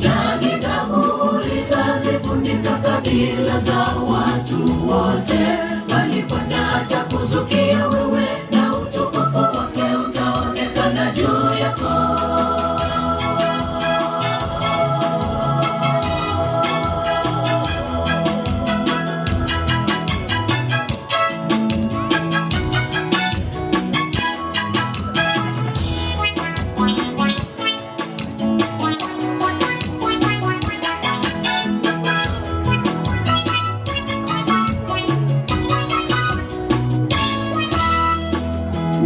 na giza kuu litazifunika kabila za watu wote, bali Bwana atakuzukia wewe na utukufu wake utaonekana juu yako.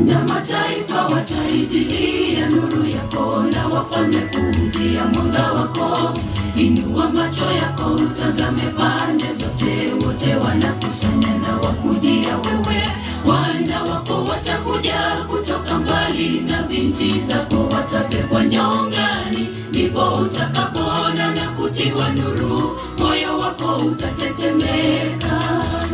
Na mataifa wataijilia nuru yako, na wafalme kuujia mwanga wako. Inua macho yako utazame pande zote, wote wanakusanya na wakujia wewe. Wana wako watakuja kutoka mbali, na binti zako watabebwa nyongani. Ndipo utakapoona na kutiwa nuru, moyo wako utatetemeka.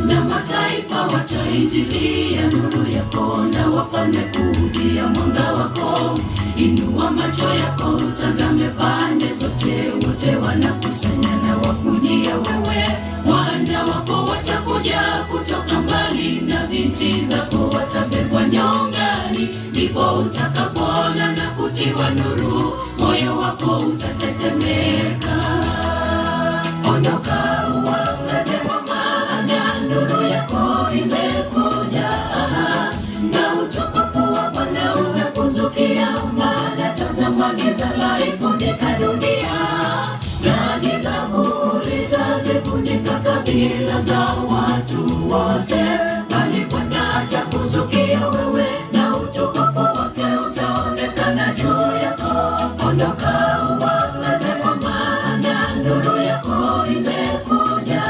Na mataifa wataijilia nuru yako, na wafalme kuujia mwanga wako. Inua macho yako utazame pande zote, wote wanakusanya na wakujia wewe. Wana wako watakuja kutoka mbali, na binti zako watabebwa nyongani. Ndipo utakapoona na kutiwa nuru, moyo wako utatetemeka. Ondoka uangaze, kwa maana nuru yako imekuja, na utukufu wa Bwana umekuzukia. Maana tazama, giza laifunika dunia, na giza kuu litazifunika kabila za watu wote, bali Bwana atakuzukia wewe na utukufu wake utaonekana juu yako. Ondoka uangaze, kwa maana nuru yako imekuja,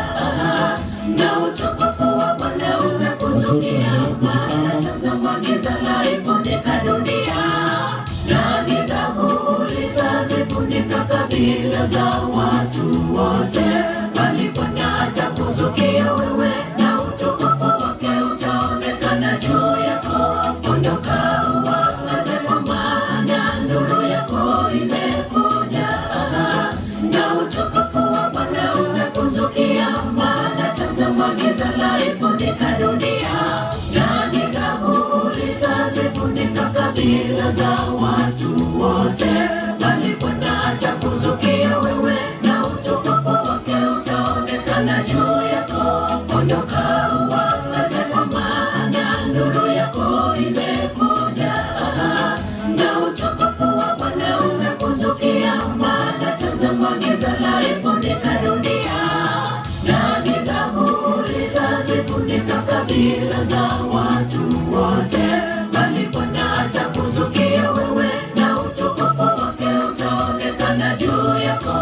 na utukufu wa Bwana umekuzukia. Maana tazama, giza laifunika dunia, na giza kuu litazifunika kabila za watu wote, bali Bwana atakuzukia wewe na utukufu wake utaonekana juu yako. Ondoka uangaze, kwa maana nuru yako imekuja, na utukufu wa Bwana umekuzukia. Maana tazama, giza laifunika dunia, na giza kuu litazifunika kabila za watu wote, bali Bwana atakuzukia wewe na utukufu wake utaonekana juu yako. Ondoka uangaze, kwa maana nuru yako imekuja, na utukufu wa Bwana umekuzukia. Maana tazama, giza laifunika dunia, na giza kuu litazifunika kabila za watu wote, bali Bwana atakuzukia wewe na utukufu wake utaonekana juu yako.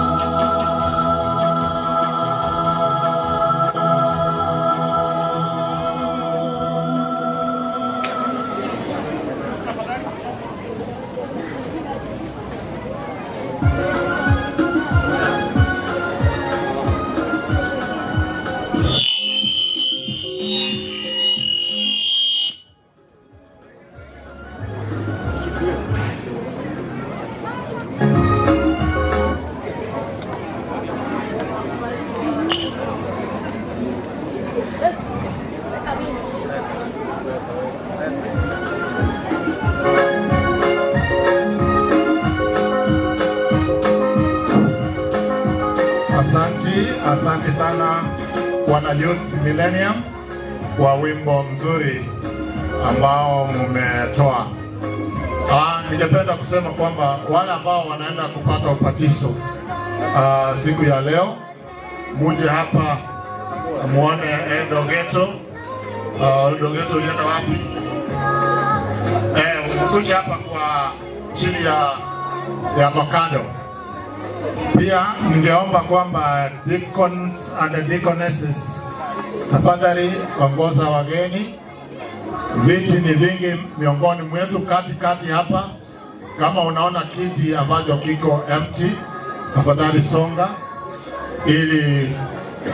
Asante sana wana Youth Millennium kwa wimbo mzuri ambao mmetoa. Ningependa kusema kwamba wale ambao wanaenda kupata ubatizo siku ya leo, muje hapa muone Eldogeto. Eldogeto ulienda wapi? Mkuje hapa kwa chini ya avocado. Pia ningeomba kwamba deacons and deaconesses, tafadhali ongoza wageni. Viti ni vingi miongoni mwetu, kati hapa. Kama unaona kiti ambacho kiko empty, tafadhali songa ili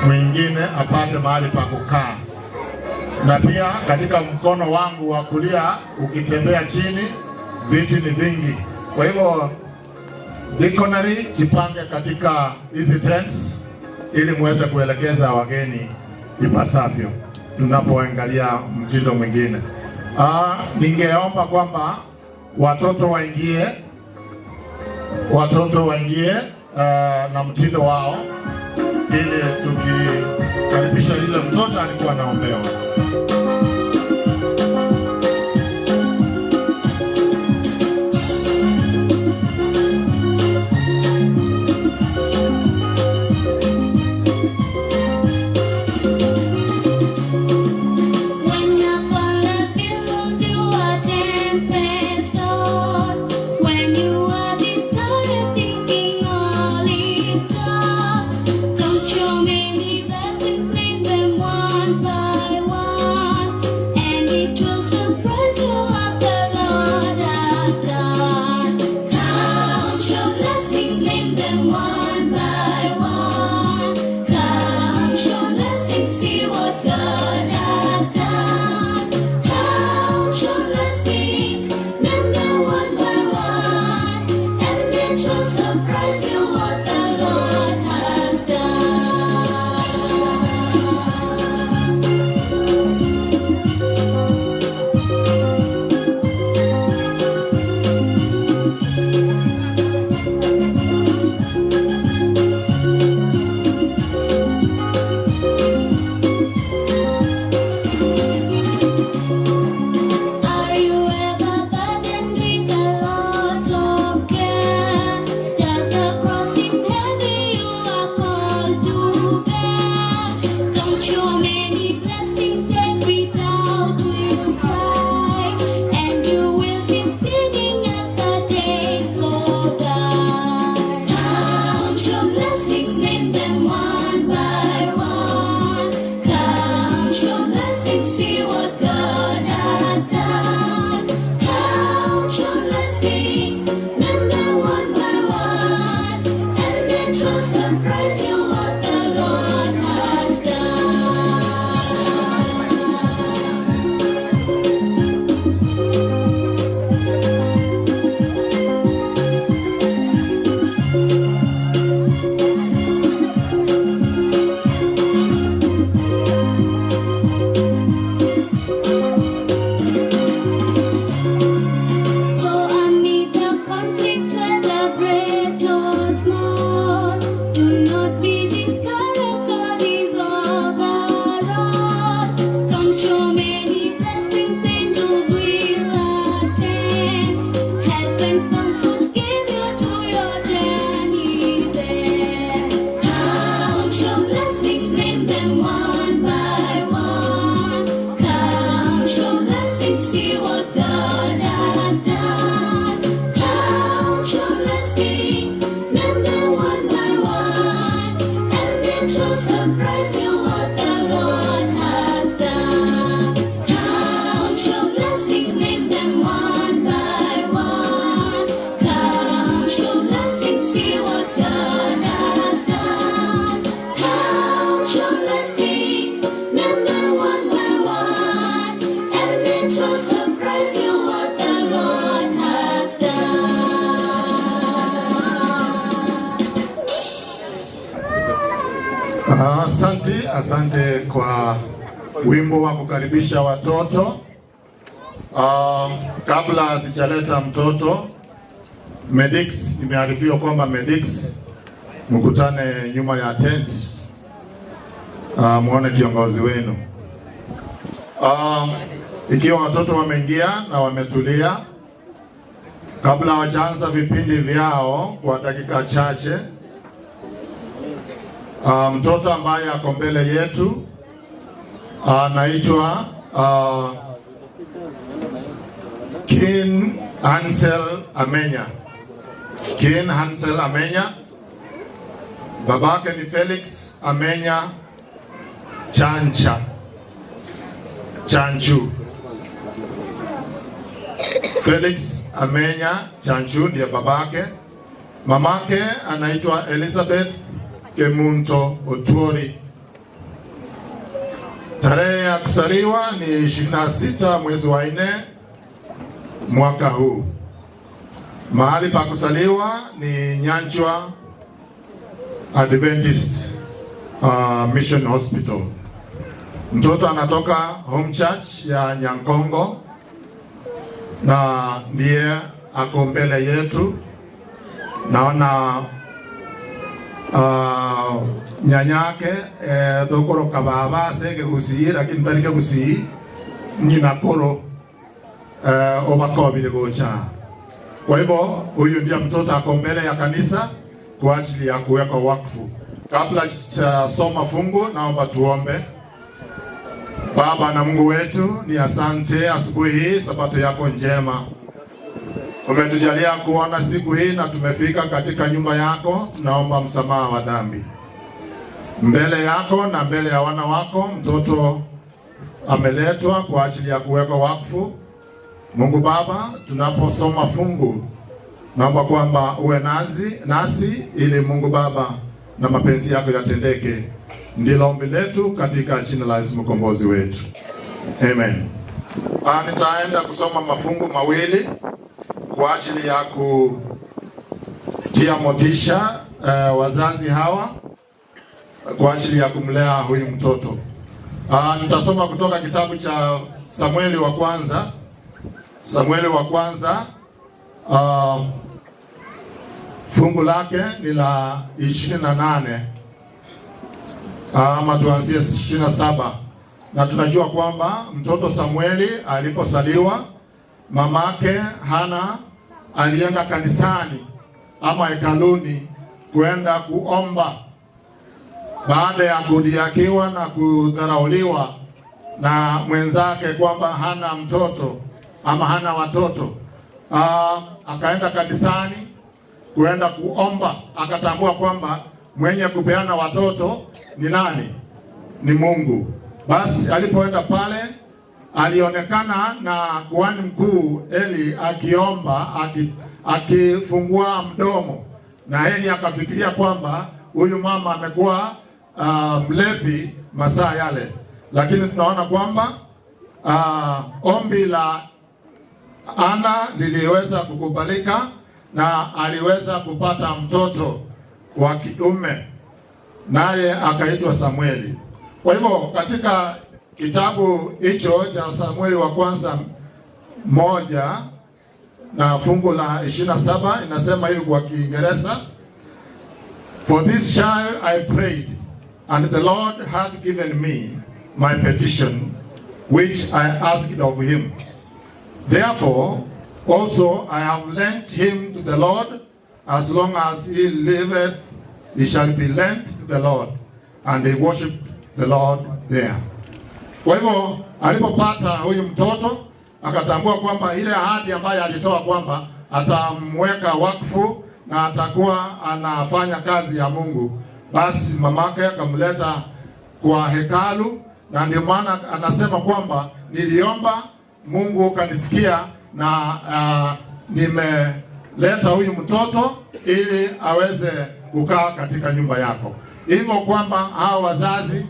mwingine apate mahali pa kukaa. Na pia katika mkono wangu wa kulia ukitembea chini, viti ni vingi. Kwa hivyo deaconry, jipange katika hizi tents ili muweze kuelekeza wageni ipasavyo tunapoangalia mtindo mwingine. Ningeomba kwamba watoto waingie na mtindo wao ili tukikaribisha yule mtoto alikuwa anaombewa. When you fall abuse, you are tempest tossed. When you are discouraged, thinking all is lost. Count your many blessings, name them one by one, and it will surprise you what the Lord has done. Count your blessings, name them one by one. Count your blessings, see what God has done. Count your blessings, name them one by one, and it will surprise you what the Lord has done. Are you ever burdened with a lot of care? Does the cross seem heavy you are called to bear? Count your many blessings, every doubt will fly, and you will keep singing as the days go by. Count your blessings, name them one by one. Count your blessings, see what God has done. Count your blessings, name them one by one, and it will surprise you what the Lord has done. So amid the conflict, whether great or small, do not be discouraged, God is over all. Count your many blessings, angels will attend. Help and comfort give you to your journey there. Count your blessings, name them one by one. Count your blessings, see what God has done. Count your blessings, name them one by one, and it will surprise you what the Lord has done. Count your blessings, name them one by one. Count your blessings, see what God has done. Count your blessings, name them one by one, and it will surprise you what the Lord has done. Asante kwa wimbo wa kukaribisha watoto. Kabla sijaleta mtoto, Medix, nimearifiwa kwamba Medix mkutane nyuma ya tent, muone kiongozi wenu. Ikiwa watoto wameingia na wametulia, kabla hawajaanza vipindi vyao kwa dakika chache, mtoto ambaye ako mbele yetu anaitwa Kin Hansel Amenya. Kin Hansel Amenya. Babake ni Felix Amenya Chancha. Chanchu. Felix Amenya Chanchu ndiye babake. Mamake anaitwa Elizabeth Kemunto Otuori. Tarehe ya kuzaliwa ni 26 mwezi wa 4 mwaka huu. Mahali pa kusaliwa ni Nyanchwa Adventist Mission Hospital. Mtoto anatoka Home Church ya Nyankongo na ndiye ako mbele yetu. Naona nyanyake dokoro kababa seke gusii, lakini tarike gusii nyina koro obakobile gocha. Kwa hivyo huyu ndiye mtoto ako mbele ya kanisa kwa ajili ya kuweka wakfu. Kabla soma fungu, naomba tuombe. Baba na Mungu wetu, ni asante asubuhi hii, sabato yako njema. Umetujalia kuona siku hii na tumefika katika nyumba yako. Tunaomba msamaha wa dhambi mbele yako na mbele ya wana wako. Mtoto ameletwa kwa ajili ya kuweka wakfu. Mungu Baba, tunaposoma fungu, naomba kwamba uwe nasi ili Mungu Baba na mapenzi yako yatendeke. Ndilo ombi letu katika jina la Yesu mkombozi wetu. Amen. Nitaenda kusoma mafungu mawili kwa ajili ya kutia motisha wazazi hawa kwa ajili ya kumlea huyu mtoto. Nitasoma kutoka kitabu cha Samueli wa kwanza. Samueli wa kwanza fungu lake ni la 28 ama tuanzie 27. Na tunajua kwamba mtoto Samueli aliposaliwa, mamake Hana alienda kanisani ama hekaluni kuenda kuomba baada ya kudiakiwa na kudharauliwa na mwenzake kwamba hana mtoto ama hana watoto. Akaenda kanisani kuenda kuomba, akatambua kwamba mwenye kupeana watoto ni nani? Ni Mungu. Basi alipoenda pale alionekana na kuhani mkuu Eli akiomba, akifungua mdomo, na Eli akafikiria kwamba huyu mama amekuwa mlevi masaa yale. Lakini tunaona kwamba ombi la Ana liliweza kukubalika na aliweza kupata mtoto wa kiume, naye akaitwa Samueli. Kwa hivyo katika kitabu hicho cha Samueli wa kwanza 1 na fungu la 27 inasema hivi kwa Kiingereza: For this child I prayed, and the Lord hath given me my petition, which I asked of him. Therefore also I have lent him to the Lord. As long as he liveth, he shall be lent to the Lord. And they worshiped the Lord there. Kwa hivyo alipopata huyu mtoto akatambua kwamba ile ahadi ambayo alitoa kwamba atamweka wakfu na atakuwa anafanya kazi ya Mungu, basi mamake akamleta kwa hekalu, na ndio maana anasema kwamba niliomba Mungu kanisikia na nimeleta huyu mtoto ili aweze kukaa katika nyumba yako. Hivyo kwamba hao wazazi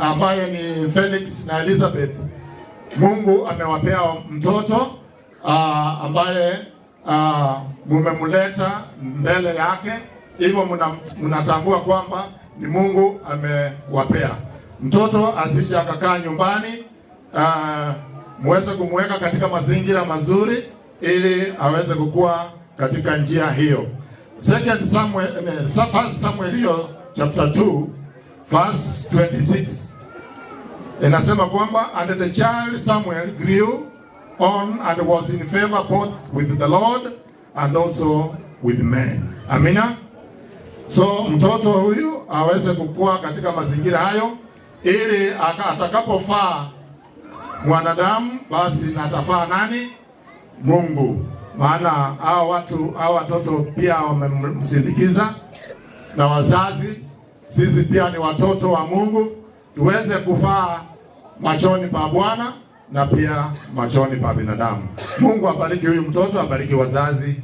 ambaye ni Felix na Elizabeth, Mungu amewapea mtoto ambaye mumemleta mbele yake. Hivyo mnatambua kwamba ni Mungu amewapea mtoto, asije akakaa nyumbani. Muweze kumweka katika mazingira mazuri ili aweze kukua katika njia hiyo. Second Samuel, First Samuel hiyo chapter 2 verse 26 inasema kwamba and the child Samuel grew on and was in favor both with the Lord and also with men. Amina. So mtoto huyu aweze kukua katika mazingira hayo ili atakapofaa mwanadamu basi na atafaa nani? Mungu. Maana hao watoto pia wamemsindikiza na wazazi, sisi pia ni watoto wa Mungu, tuweze kufaa machoni pa Bwana na pia machoni pa binadamu. Mungu abariki huyu mtoto, abariki wazazi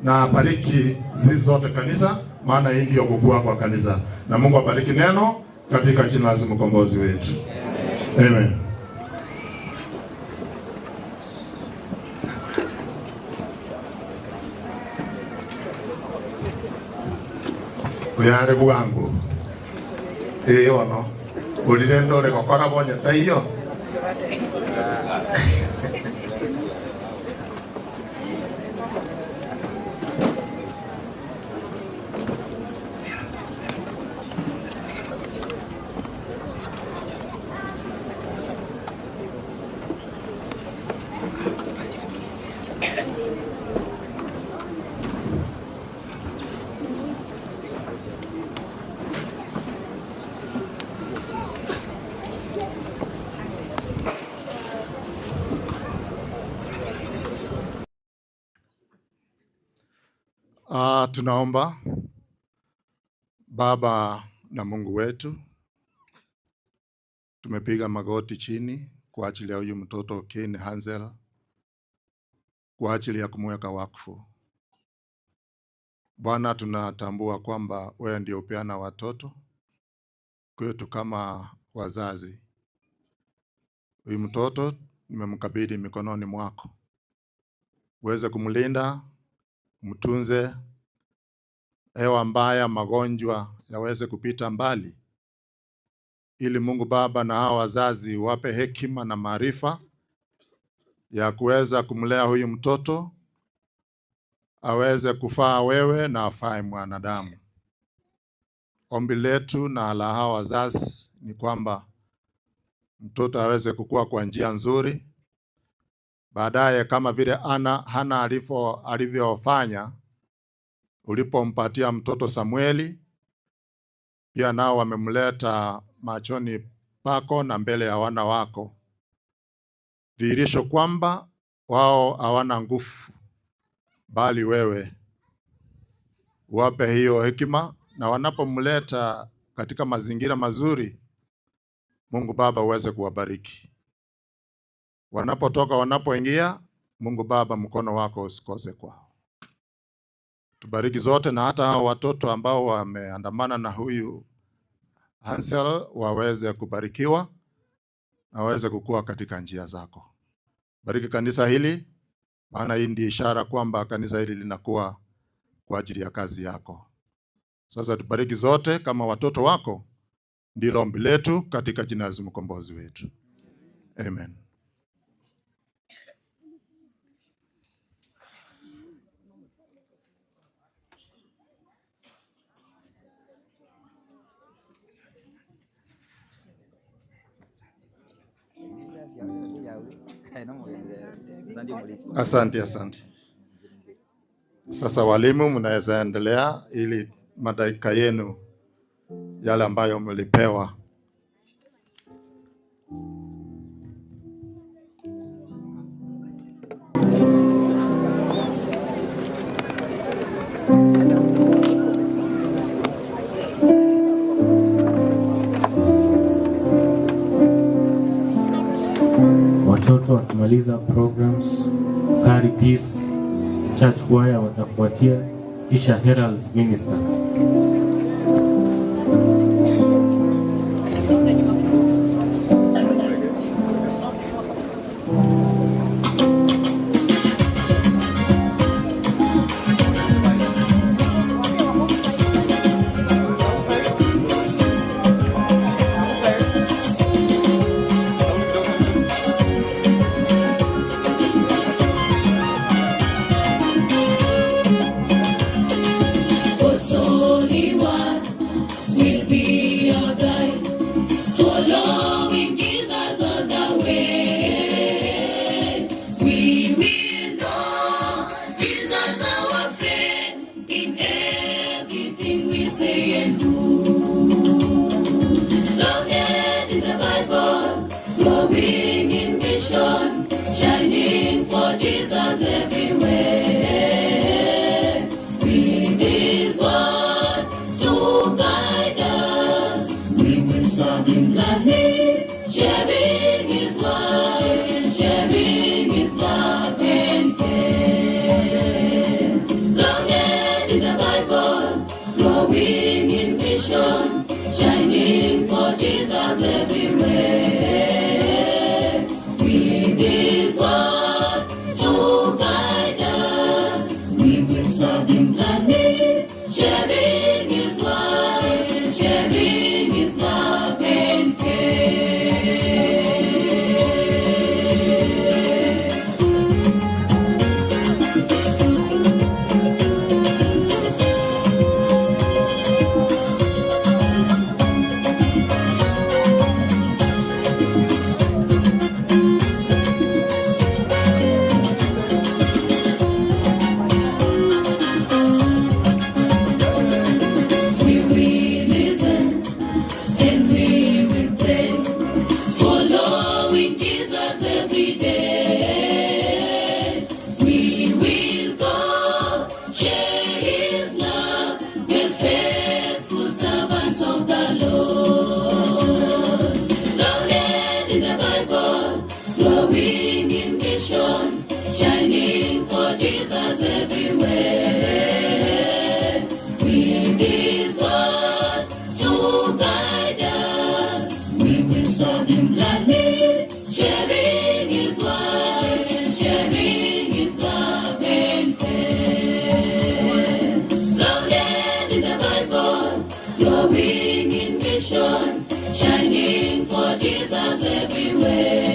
na abariki sisi zote kanisa, maana hii ndio kukua kwa kanisa. Na Mungu abariki neno katika jina la Yesu mkombozi wetu. Amen. Oyare bwangu. Ono. Ulirendo ore gokora bonye taiyo. Tunaomba. Baba na Mungu wetu, tumepiga magoti chini kwa ajili ya huyu mtoto Ken Hansel, kwa ajili ya kumweka wakfu. Bwana, tunatambua kwamba wewe ndio upeana watoto kwetu kama wazazi. Huyu mtoto nimemkabidhi mikononi mwako, uweze kumlinda, mtunze, hewa mbaya, magonjwa yaweze kupita mbali, ili Mungu Baba na hawa wazazi wape hekima na maarifa ya kuweza kumlea huyu mtoto aweze kufaa wewe na afae mwanadamu. Ombi letu na la hawa wazazi ni kwamba mtoto aweze kukua kwa njia nzuri, baadaye kama vile Hana alivyofanya ulipompatia mtoto Samueli, pia nao wamemleta machoni pako na mbele ya wana wako, dhihirisho kwamba wao hawana nguvu bali wewe. Wape hiyo hekima, na wanapomleta katika mazingira mazuri, Mungu Baba uweze kuwabariki. Wanapotoka, wanapoingia, Mungu Baba mkono wako usikose kwao. Tubariki zote, na hata hao watoto ambao wameandamana na huyu Hansel waweze kubarikiwa na waweze kukua katika njia zako. Bariki kanisa hili, maana hii ndiyo ishara kwamba kanisa hili linakuwa kwa ajili ya kazi yako. Sasa tubariki zote kama watoto wako, ndilo ombi letu katika jina la Yesu mkombozi wetu. Amen. Asante, asante. Sasa walimu, mnaweza endelea ili madakika yenu yale ambayo mlipewa. Watoto wakimaliza programs, Carry Peace Church Choir watafuatia, kisha Heralds Ministers. God's Holy One will be your guide, following Jesus all the way. We will know Jesus our friend in everything we say and do. Grounded in the Bible, growing in mission, shining for Jesus everywhere. With His word to guide us, we will serve Him gladly, sharing His word, sharing His love and care. Grounded in the Bible, growing in mission, shining for Jesus everywhere. With His word to guide shining for Jesus everywhere. With His word to guide us, we will serve Him gladly, sharing His word, sharing His love and faith. Grounded in the Bible, growing in mission, shining for Jesus everywhere.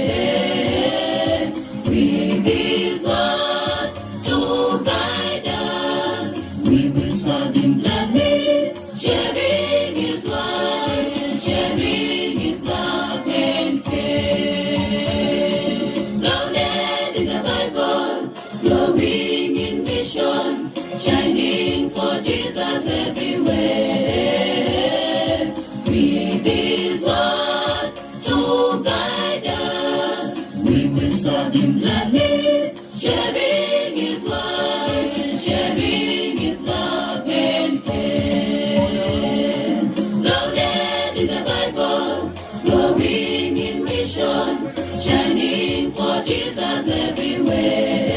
With His word to guide us, we will serve Him gladly, sharing His word, sharing His love and faith. Grounded in the Bible, growing in mission, shining for Jesus everywhere. With His word to guide us, we will serve Him gladly, sharing His word, sharing His love and faith. Grounded in the Bible, growing in mission, shining for Jesus everywhere.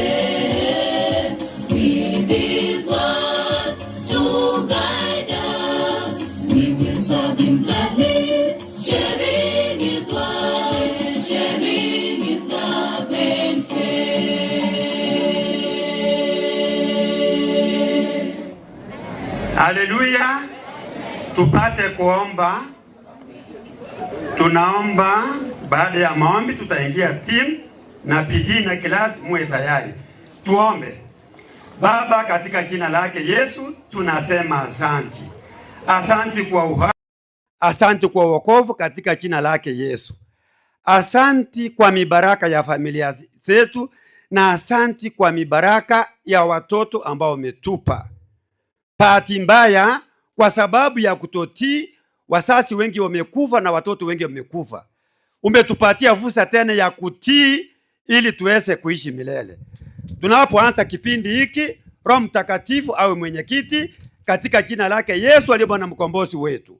With His word to guide us, we will serve Him gladly, sharing His word, sharing His love and faith. Haleluya, tupate kuomba. Tunaomba, baada ya maombi tutaingia team na PG na class, muwe tayari. Tuombe. Baba, katika jina lake Yesu tunasema asanti. Asanti kwa uhai, asanti kwa wokovu katika jina lake Yesu. Asanti kwa mibaraka ya familia zetu na asanti kwa mibaraka ya watoto ambao umetupa. Bahati mbaya, kwa sababu ya kutotii, wazazi wengi wamekufa na watoto wengi wamekufa. Umetupatia fursa tena ya kutii ili tuweze kuishi milele. Tunapoanza kipindi hiki, Roho Mtakatifu awe mwenyekiti katika jina lake Yesu aliye Bwana mkombozi wetu.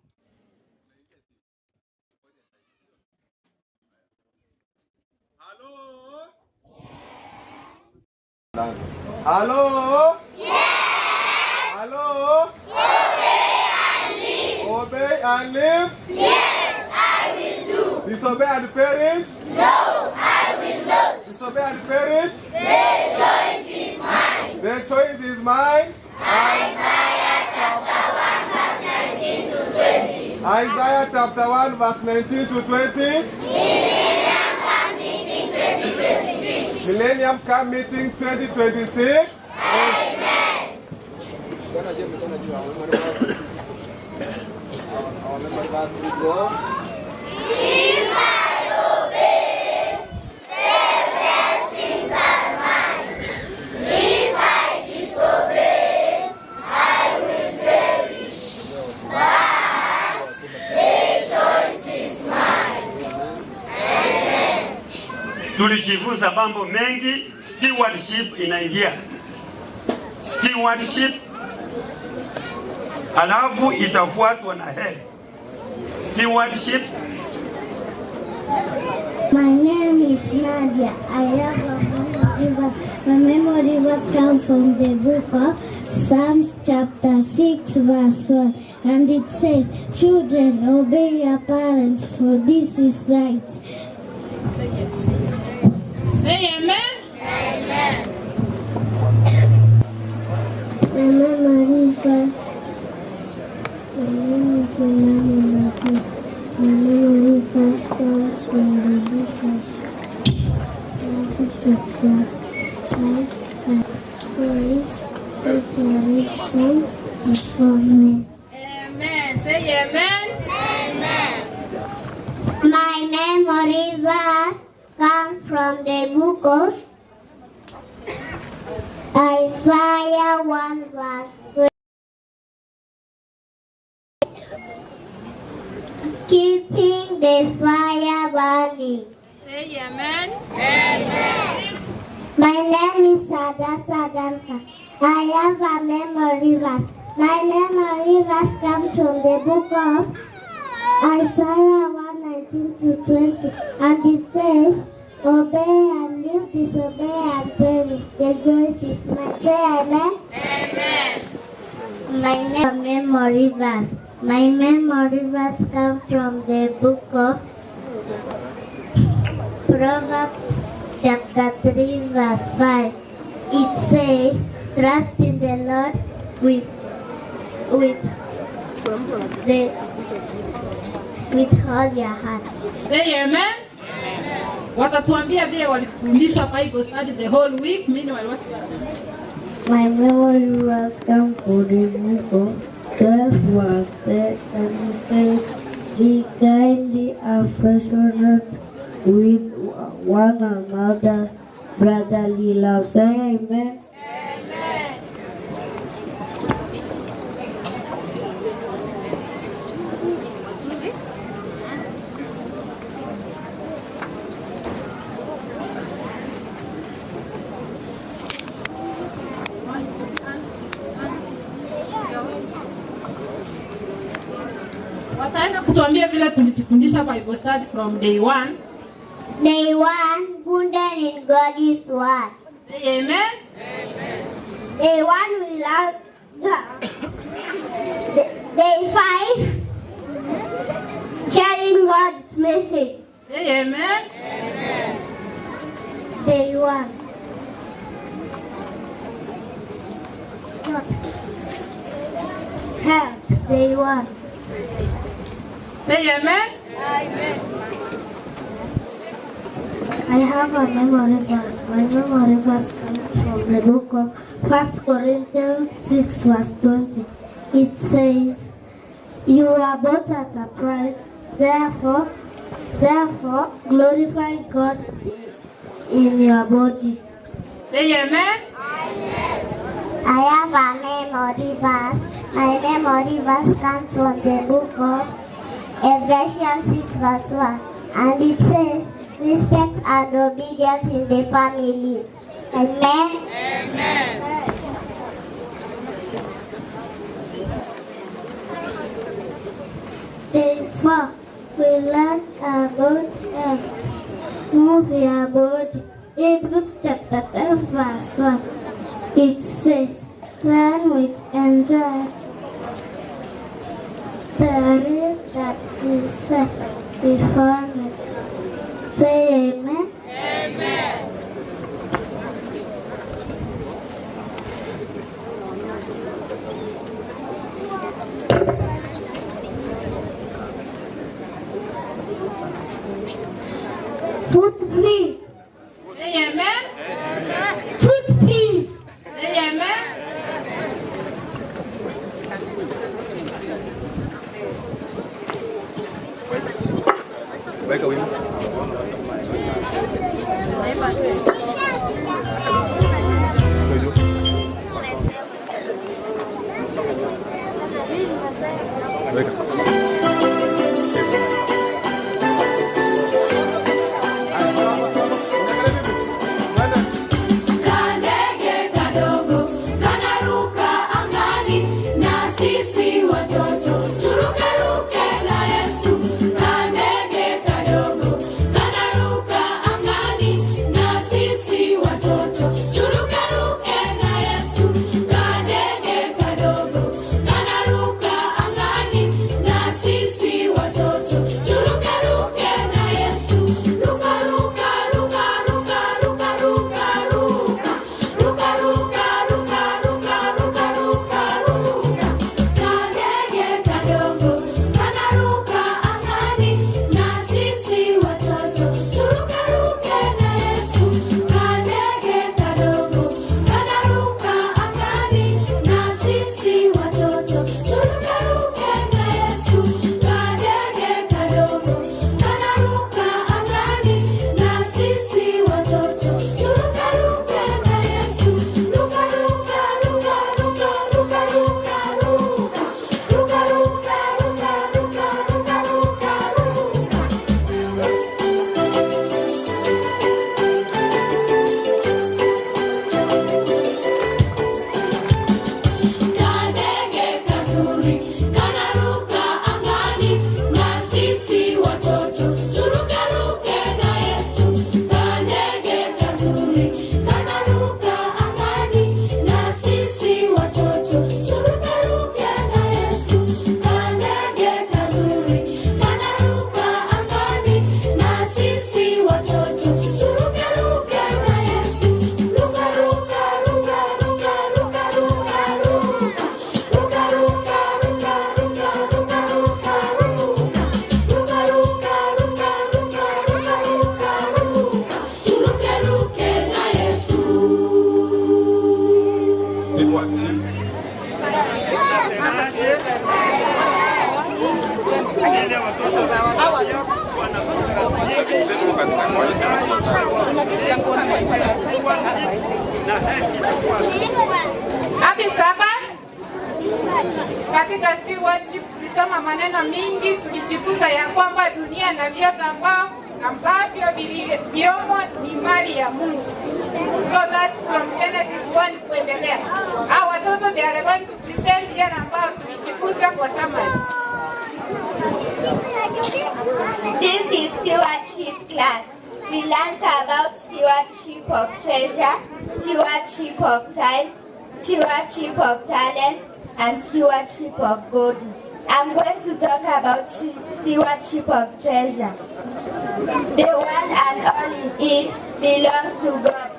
Hello? Yes. Hello? Obey and live. Obey and live? Yes, I will do. Disobey and perish? No, I will not. Disobey and perish? The choice is mine. The choice is mine. Isaiah chapter 1 verse 19 to 20. Isaiah chapter 1 verse 19 to 20. Millennium Camp Meeting 2026. Millennium Camp Meeting 2026. Amen. If I obey, the blessings are mine. If I disobey, I will perish. But the choice is mine. Amen. Tulijifunza mambo mengi, stewardship inaingia. Stewardship alafu itafuatwa na health. Stewardship. My name is Nadia. I have a memory verse. My memory verse comes from the book of Psalms chapter 6 verse 1. And it says, "Children, obey your parents, for this is right." Say amen. Amen. My memory verse. My name is Emmanuel Matthew. My memory verse comes from the book of Matthew chapter 5 verse 6. Put your rich son before me. Amen. Say amen. Amen. My memory verse comes from the book of Isaiah 1 verse 20. Keeping the fire burning. Say amen. Amen. My name is Sadasa Danka. I have a memory verse. My memory verse comes from the book of Isaiah 1:19 to 20, and it says, "Obey and live, disobey and perish." me. The grace is mine. Say amen. Amen. My memory verse. My memory verse comes from the book of Proverbs chapter 3 verse 5. It says, trust in the Lord with all your heart. Say amen. Watatuambia vile walifundishwa Bible study the whole week. Mimi waliwatch. My memory verse comes from the book of 12 verse 10 and it says, be kindly affectionate with one another, brotherly love. Say amen. Amen. Wataenda kutuambia vile tulijifundisha Bible study from day one. Day one, Gunden in God's word. Say amen. Amen. Day one, we learn. Day 5, sharing God's message. Say amen. Amen. Day 1. Help. Day 1. Say amen. Amen. I have a memory verse. My memory verse comes from the book of 1 Corinthians 6 verse 20. It says, you are bought at a price, therefore glorify God in your body. Say amen. Amen. I have a memory verse. My memory verse comes from the book of Ephesians 6 verse 1. And it says, respect and obedience in the family. Amen. Amen. Day 4, we learn about health. Move your body. Hebrews chapter 10 verse 1. It says, learn with enjoy the race that is set before me. Say amen. Amen. Foot please. Say amen. Amen. Foot please. Say amen. Weka wimbo. Weka. Kandege kadogo kanaruka angani, na sisi watoto turukeruke na Yesu. Kandege kadogo kanaruka angani, na sisi watoto turukeruke na Yesu. Kandege kadogo kanaruka angani, na Happy Sabbath. Katika stewardship tulisoma maneno mingi, tulijifunza ya kwamba dunia na vyote ambavyo vilivyomo ni mali ya Mungu. So that's from Genesis 1 kuendelea. Hao watoto they are going to present yale ambayo tulijifunza kwa summary. This is stewardship class. We learned about stewardship of treasure, stewardship of time, stewardship of talent, and stewardship of body. I'm going to talk about stewardship of treasure. The one and all in it belongs to God.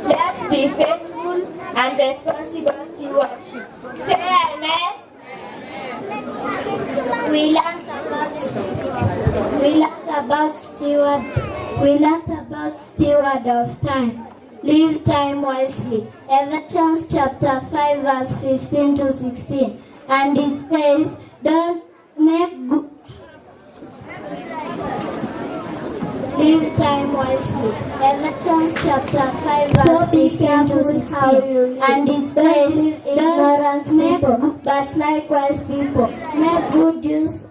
Let's be faithful and responsible stewardship. Say amen. We learned about steward of time. Live time wisely. Ephesians chapter 5 verse 15 to 16. And it says, don't make good. Live time wisely. Ephesians chapter 5 verse So be 15 to careful 16. how you live. And it Don't says, live ignorant don't make people, but likewise people. Make good use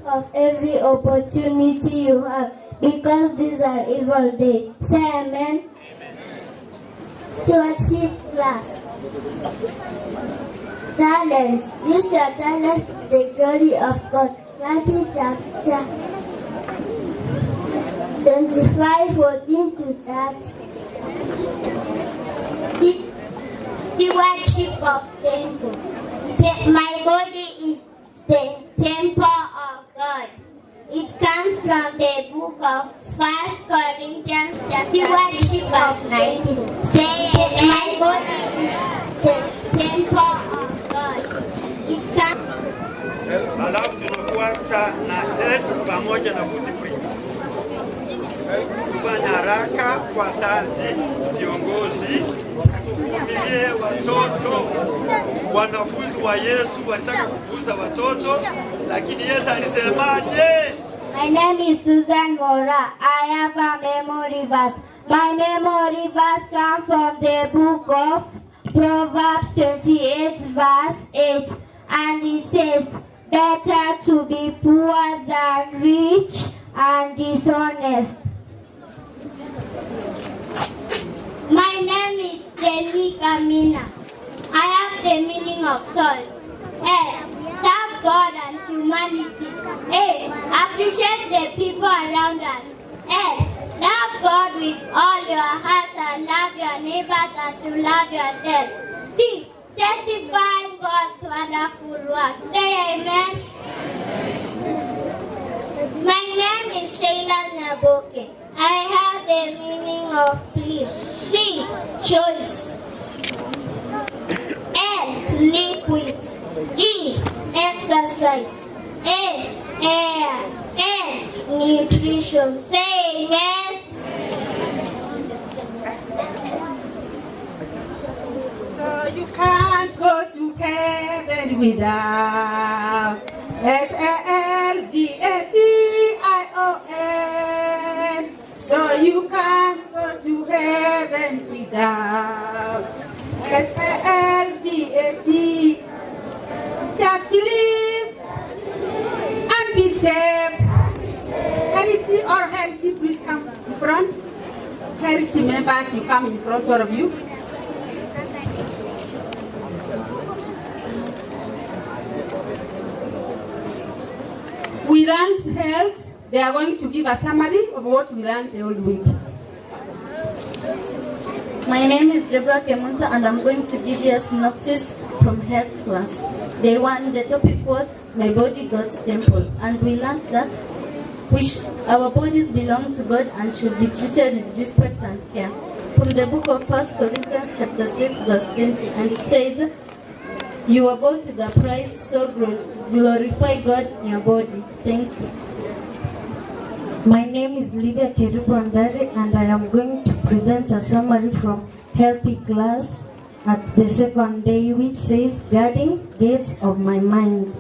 of every opportunity you have, because these are evil days. Say amen. Stewardship class. Talents. Use your talents to the glory of God. Matthew chapter 25:14 to 30. Stewardship of temple. My body is the temple of God. It comes from the book of 1 Corinthians chapter 6 verse 19. Say, my body is the temple of God. It comes. Alafu tunafuata na head pamoja na footprints. Tufanye haraka kwa sasi, viongozi, tuvumilie watoto. Wanafunzi wa Yesu walitaka kukuza watoto, lakini Yesu alisemaje? My name is Susan Mora. I have a memory verse. My memory verse comes from the book of Proverbs 28 verse 8. And it says, better to be poor than rich and dishonest. My name is Jenny Kamina. I have the meaning of soul. A. Serve God and humanity. A. Appreciate the people around us. L. Love God with all your heart and love your neighbors as you love yourself. T. Testifying God's wonderful work. Say amen. My name is Sheila Nyaboke. I have the meaning of please. C. Choice. L. Liquids. E. Exercise. A. Air. N. Nutrition. Say amen. So you can't go to heaven without S-A-L-V-A-T-I-O-N. So you can't go to heaven without S-A-L-V-A-T. Just believe and be saved. Healthy or healthy, please come in front. Healthy members, you come in front, all of you. We learned health. They are going to give a summary of what we learned the whole week. My name is Deborah Kemunta, and I'm going to give you a synopsis from health class. Day one, the topic was My Body, God's Temple, and we learned that our bodies belong to God and should be treated with respect and care. From the book of 1 Corinthians chapter 6, verse 20, and it says, "You are bought with a price, so glorify God in your body." Thank you. My name is Livia Kerubondari, and I am going to present a summary from Healthy class at the second day, which says, Guarding Gates of My Mind.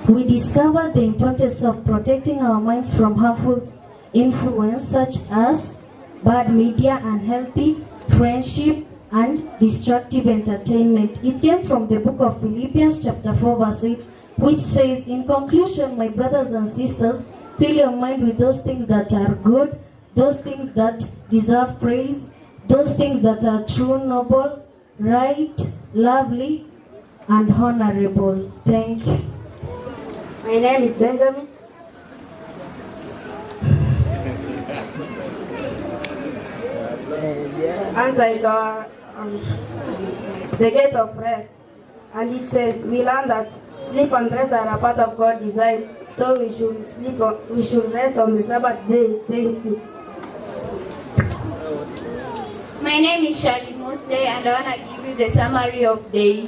We discovered the importance of protecting our minds from harmful influence such as bad media, unhealthy friendship, and destructive entertainment. It came from the book of Philippians chapter 4 verse 8, which says, "In conclusion, my brothers and sisters, fill your mind with those things that are good, those things that deserve praise, those things that are true, noble, right, lovely, and honorable." Thank you. My name is Benjamin. And the gate of rest. And it says, we learn that sleep and rest are a part of God's design, so we should sleep on, we should rest on the Sabbath day. Thank you. My name is Shirley Mosley, and I want to give you the summary of day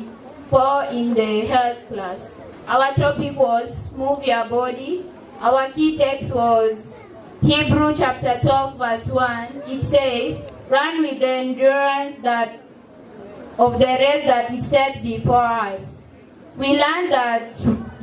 4 in the health class. Our topic was move your body. Our key text was Hebrew chapter 12 verse 1. It says, "Run with the endurance that of the race that is set before us." We learned that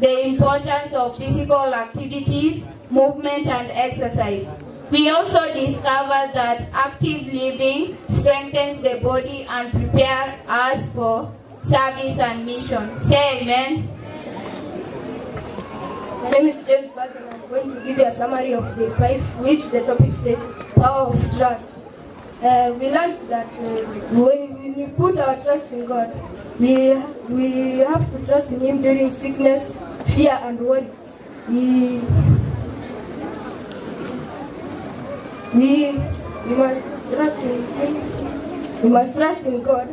the importance of physical activities, movement, and exercise. We also discovered that active living strengthens the body and prepares us for service and mission. Say amen. My name is James Barton. I'm going to give you a summary of day 5, which the topic says, power of trust. We learned that when we put our trust in God, we have to trust in Him during sickness, fear, and worry. We must trust in Him. We must trust in God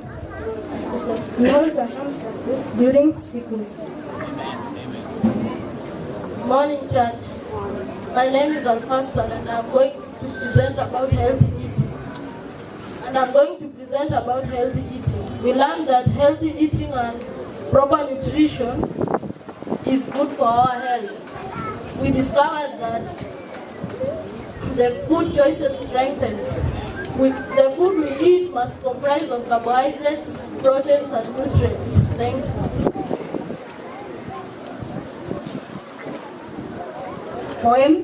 in all circumstances during sickness. Morning, church. My name is Alfonso, and I'm going to present about healthy eating. We learned that healthy eating and proper nutrition is good for our health. We discovered that the food choices strengthens. The food we eat must comprise of carbohydrates, proteins, and nutrients. Thank you. Poem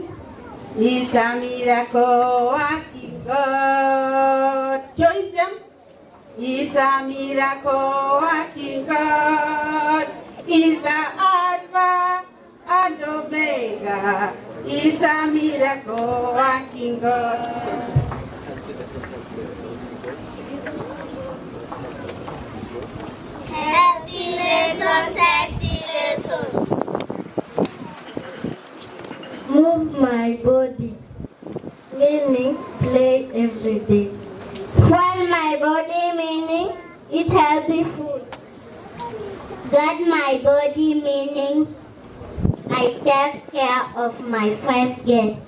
is a miracle working God. Join them. Is a miracle working God. Is the Alpha and Omega. Is a miracle working God. Healthy lessons, healthy lessons. Move my body, meaning play every day. Fuel my body, meaning eat healthy food. Guard my body, meaning I take care of my 5 gates.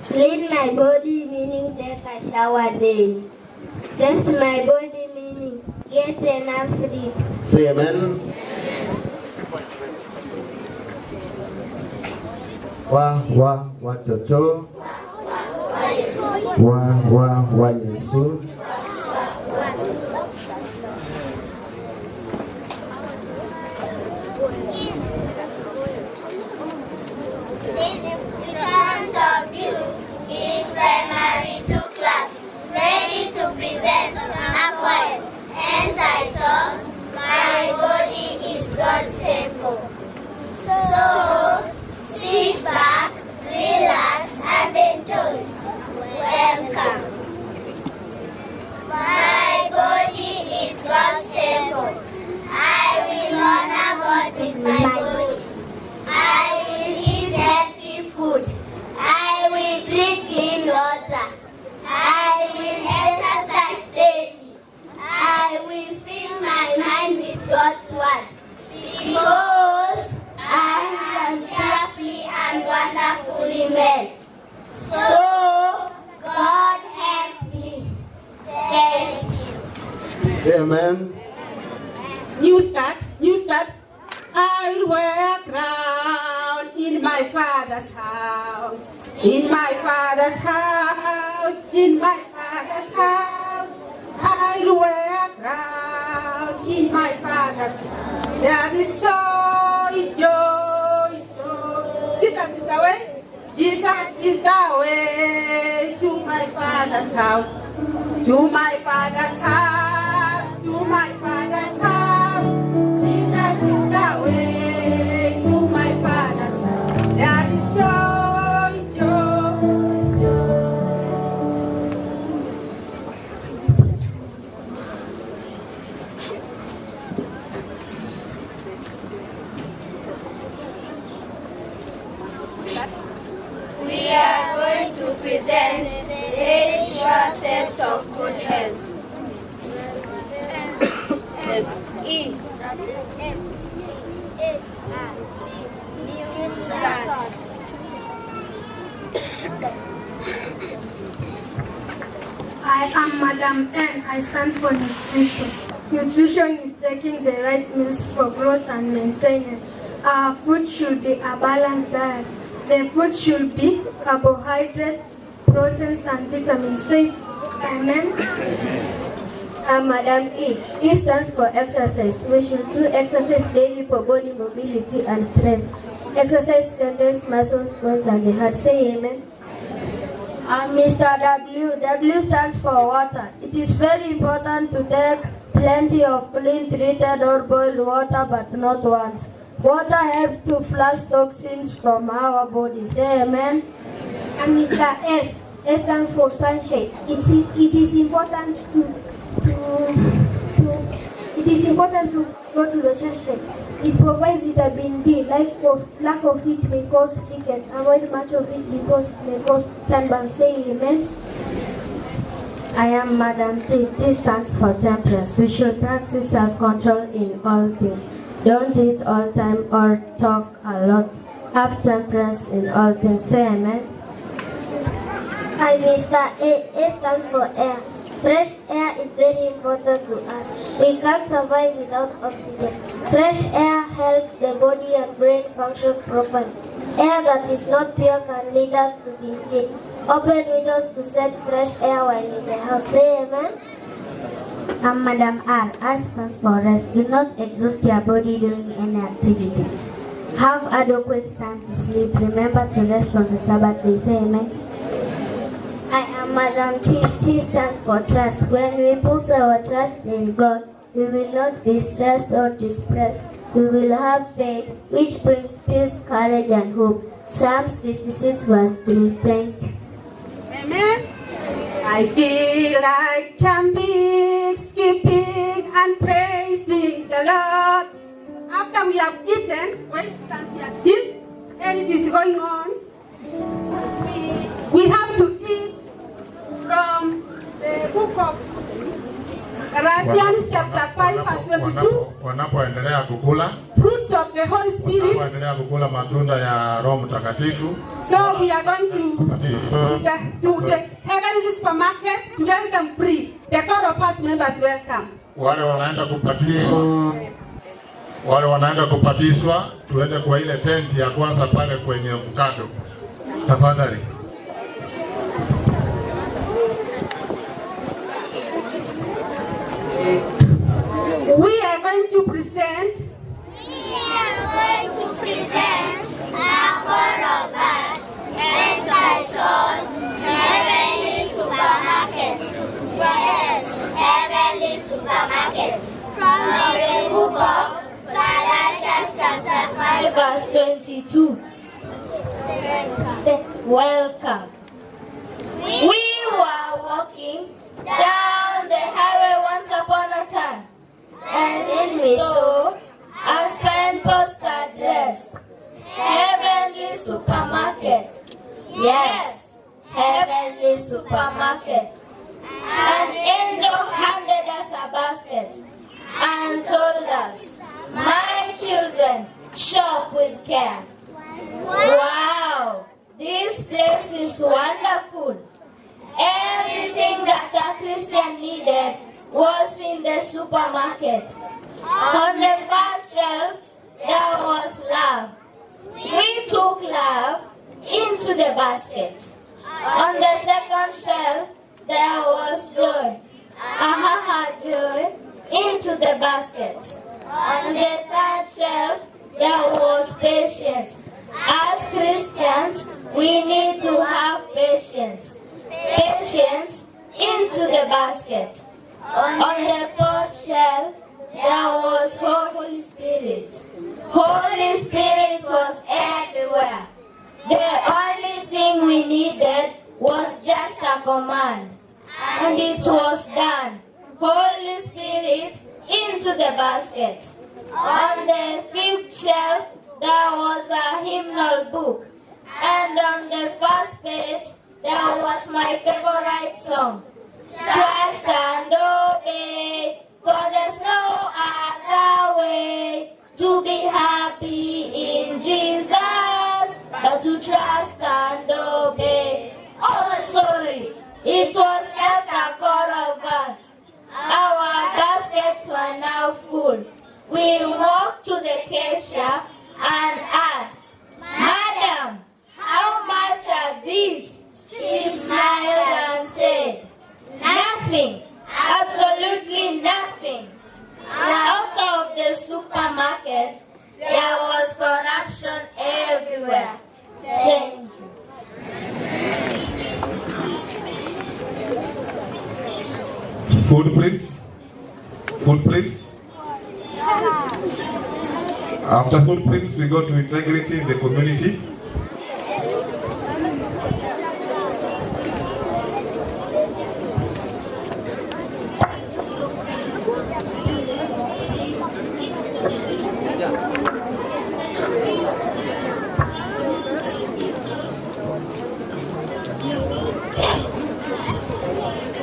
Clean my body, meaning take a shower daily. Rest my body, meaning get enough sleep. Say amen. Wa wa watoto wa wa wa Yesu. In front of you is primary 2 class, ready to present a poem entitled "My Body is God's Temple." So sit back, relax, and enjoy. Welcome. My body is God's temple. I will honor God with my body. I will eat healthy food. I will drink clean water. I will exercise daily. I will fill my mind with God's word. Because I am fearfully and wonderfully made. So, God help me. Thank you. Amen. New start, new start. I'll wear a crown in my Father's house. In my Father's house, in my Father's house. I'll wear a crown in my Father's house. There is joy, joy, Jesus is the way to my Father's house, to my Father's house, to my Father's house. Jesus is the way to my Father's house. There is joy, joy, joy. We are going to present 8 sure steps of good health. E S T A R T. New start. I am Madam N. I stand for nutrition. Nutrition is taking the right meals for growth and maintenance. Our food should be a balanced diet. The food should be carbohydrates, proteins, and vitamin C. Amen. I'm Madam E. E stands for exercise. We should do exercise daily for body mobility and strength. Exercise strengthens muscles, bones, and the heart. Say amen. I'm Mr. W. W stands for water. It is very important to take plenty of clean, treated, or boiled water, but not once. Water helps to flush toxins from our body. Say amen. I'm Mr. S. S stands for sunshine. It is important to go to the sunshine. It provides vitamin D. Lack of it may cause rickets. Avoid much of it because it may cause sunburn. Say amen. I am Madam T. T stands for temperance. We should practice self-control in all things. Don't eat all time or talk a lot. Have temperance in all things. Say amen. I'm Mr. A. A stands for air. Fresh air is very important to us. We can't survive without oxygen. Fresh air helps the body and brain function properly. Air that is not pure can lead us to disease. Open windows to set fresh air while in the house. Say amen. I'm Madam R. R stands for rest. Do not exhaust your body during any activity. Have adequate time to sleep. Remember to rest on the Sabbath day. Say amen. I am Madam T. T stands for trust. When we put our trust in God, we will not be stressed or depressed. We will have faith, which brings peace, courage, and hope. Psalms 56, verse 3. Thank you. Amen. I feel like jumping, skipping, and praising the Lord. After we have eaten, wait, stand here still, and it is going on. We have to eat from the book of Galatians chapter 5 verse 22. Wanapoendelea kukula, fruits of the Holy Spirit. Wanapoendelea kukula matunda ya Roho Mtakatifu. So we are going to the heavenly supermarket to get them free. The God of us members welcome. Wale wanaenda kupatizwa, tuende kwa ile tenti ya kwanza pale kwenye avocado. Tafadhali. We are going to present. We are going to present a chorus entitled Heavenly Supermarket. Yes, Heavenly Supermarket. From the book of Galatians chapter 5 verse 22. Welcome. We were walking down the highway once upon a time, and we saw a signpost address, Heavenly Supermarket. Yes, Heavenly Supermarket. An angel handed us a basket and told us, "My children, shop with care." Wow, this place is wonderful. Everything that a Christian needed was in the supermarket. On the first shelf, there was love. We took love into the basket. On the second shelf, there was joy. Ahaha, joy, into the basket. On the third shelf, there was patience. As Christians, we need to have patience. Patience into the basket. On the fourth shelf, there was Holy Spirit. Holy Spirit was everywhere. The only thing we needed was just a command. And it was done. Holy Spirit into the basket. On the fifth shelf, there was a hymnal book. And on the first page, there was my favorite song. Trust and obey, for there's no other way to be happy in Jesus, but to trust and obey. Oh, sorry, it was just a choral verse. Our baskets were now full. We walked to the cashier and asked, "Madam, how much are these?" She smiled and said, "Nothing, absolutely nothing." Out of the supermarket, there was corruption everywhere. Thank you. Footprints. Footprints. After footprints, we go to integrity in the community.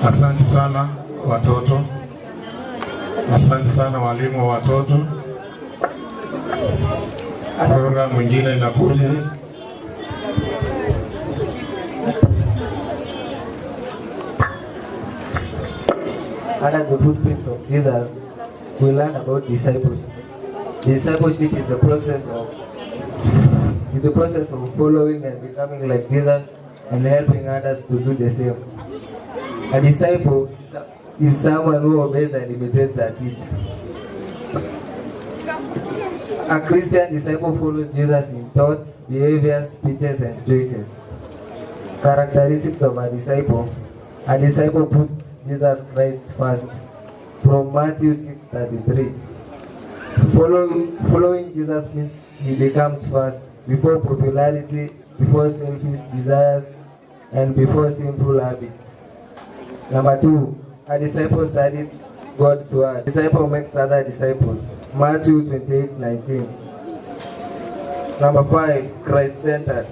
Asante sana watoto, asante sana walimu wa watoto. Programu mwingine inakuja. Under the footprints of Jesus, we learn about discipleship. Discipleship is the process of following and becoming like Jesus and helping others to do the same. A disciple is someone who obeys and imitates a teacher. A Christian disciple follows Jesus in thoughts, behaviors, speeches, and choices. Characteristics of a disciple. A disciple puts Jesus Christ first. From Matthew 6:33. Following Jesus means he becomes first, before popularity, before selfish desires, and before sinful habits. Number 2, a disciple studies God's word. Disciple makes other disciples. Matthew 28:19. Number 5, Christ-centered.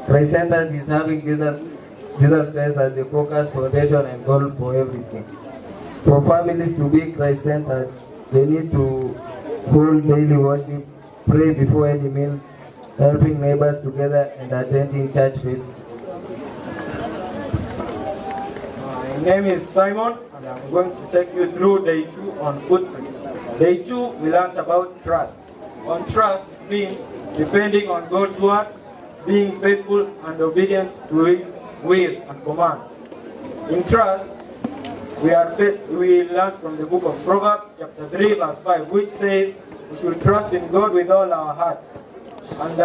Christ-centered is having Jesus Christ as the focus, foundation, and goal for everything. For families to be Christ-centered, they need to hold daily worship, pray before any meals, helping neighbors together, and attending church faithfully. My name is Simon, and I'm going to take you through day 2 on footprints. Day 2, we learned about trust. On trust, it means depending on God's word, being faithful and obedient to His will and command. In trust, we learned from the book of Proverbs, chapter 3, verse 5, which says we should trust in God with all our heart. And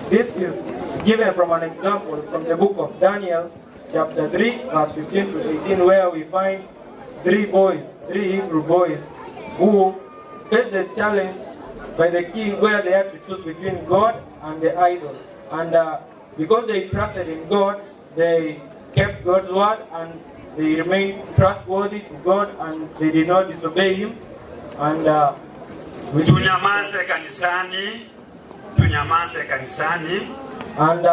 this is given from an example from the book of Daniel, chapter 3, verse 15 to 18, where we find 3 Hebrew boys, who faced the challenge by the king where they had to choose between God and the idol. And because they trusted in God, they kept God's word and they remained trustworthy to God and they did not disobey Him. And tunyamaze kanisani, tunyamaze kanisani. And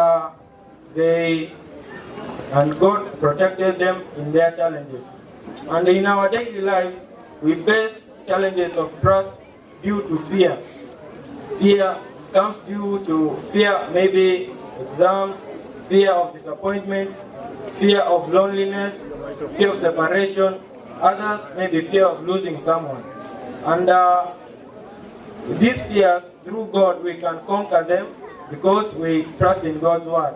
And God protected them in their challenges. And in our daily lives, we face challenges of trust due to fear. Fear comes due to fear, maybe exams, fear of disappointment, fear of loneliness, fear of separation, others maybe fear of losing someone. And these fears, through God, we can conquer them because we trust in God's word.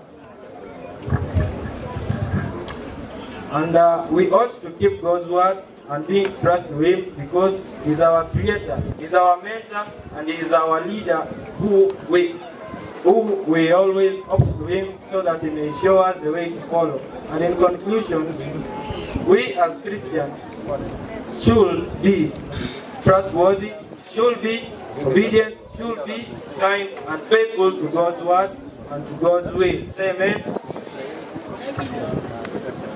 And we ought to keep God's word and be trust to Him because He's our creator, He's our mentor, and He is our leader who we who we always opt to him so that he may show us the way to follow. And in conclusion, we as Christians should be trustworthy, should be obedient, should be kind and faithful to God's word and to God's way. Say amen.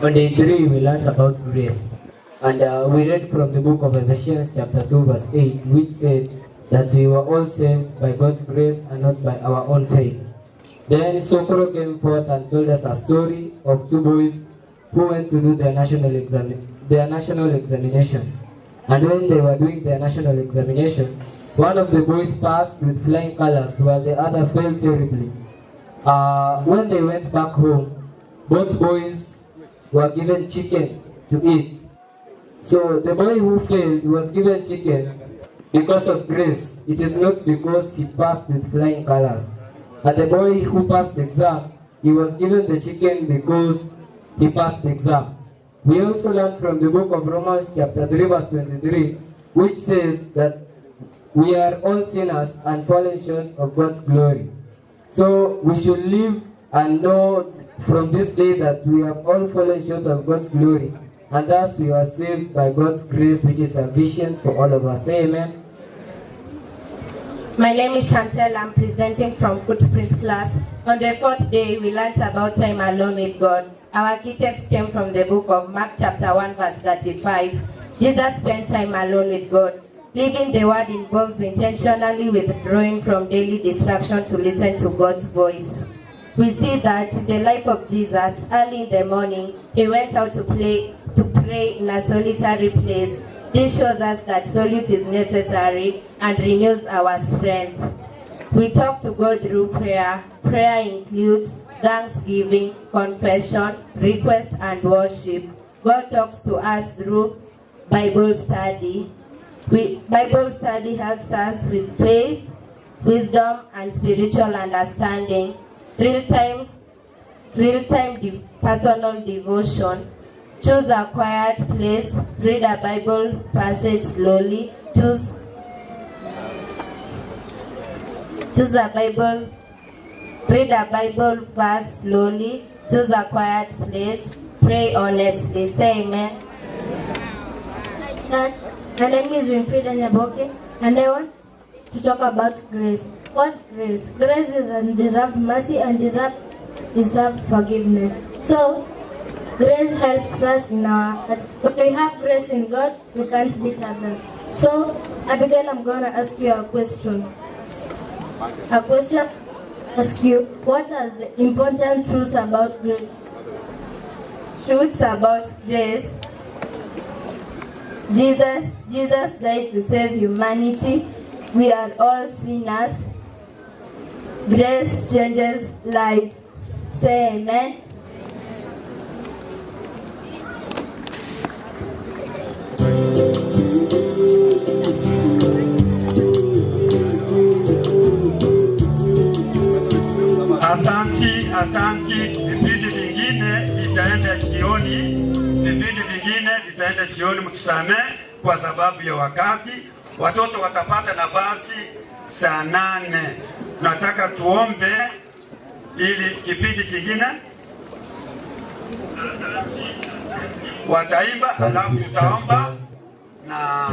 On day 3, we learned about grace. And we read from the book of Ephesians chapter 2 verse 8, which said that we were all saved by God's grace and not by our own faith. Then Sokoro came forth and told us a story of two boys who went to do their national examination. And when they were doing their national examination, one of the boys passed with flying colors while the other failed terribly. When they went back home, both boys were given chicken to eat. So the boy who failed was given chicken because of grace. It is not because he passed with flying colors. And the boy who passed the exam, he was given the chicken because he passed the exam. We also learned from the book of Romans chapter 3 verse 23, which says that we are all sinners and fallen short of God's glory. So we should live and know from this day that we have all fallen short of God's glory, and thus we are saved by God's grace, which is sufficient for all of us. Amen. My name is Chantel. I'm presenting from Footprint class. On the fourth day, we learned about time alone with God. Our key text came from the book of Mark chapter 1 verse 35. Jesus spent time alone with God. Living the word involves intentionally withdrawing from daily distraction to listen to God's voice. We see that in the life of Jesus, early in the morning, he went out to pray in a solitary place. This shows us that solitude is necessary and renews our strength. We talk to God through prayer. Prayer includes thanksgiving, confession, request, and worship. God talks to us through Bible study. Bible study helps us with faith, wisdom, and spiritual understanding. Real-time personal devotion. Choose a quiet place, read a Bible passage slowly, choose a Bible, read a Bible verse slowly, choose a quiet place, pray honestly. Say amen. My name is Winfried Nyaboke, and I want to talk about grace. What's grace? Grace is undeserved mercy and deserved forgiveness. So, grace helps us in our hearts. When we have grace in God, we can't beat others. So, Abigail, I'm going to ask you a question. A question ask you, what are the important truths about grace? Truths about grace. Jesus died to save humanity. We are all sinners. Grace changes life. Say amen. Asanti, asanti. Vipindi vingine vitaenda jioni, vipindi vingine vitaenda jioni, mtusamee kwa sababu ya wakati. Watoto watapata nafasi saa 8. Nataka tuombe ili kipindi kingine wataimba, alafu tutaomba na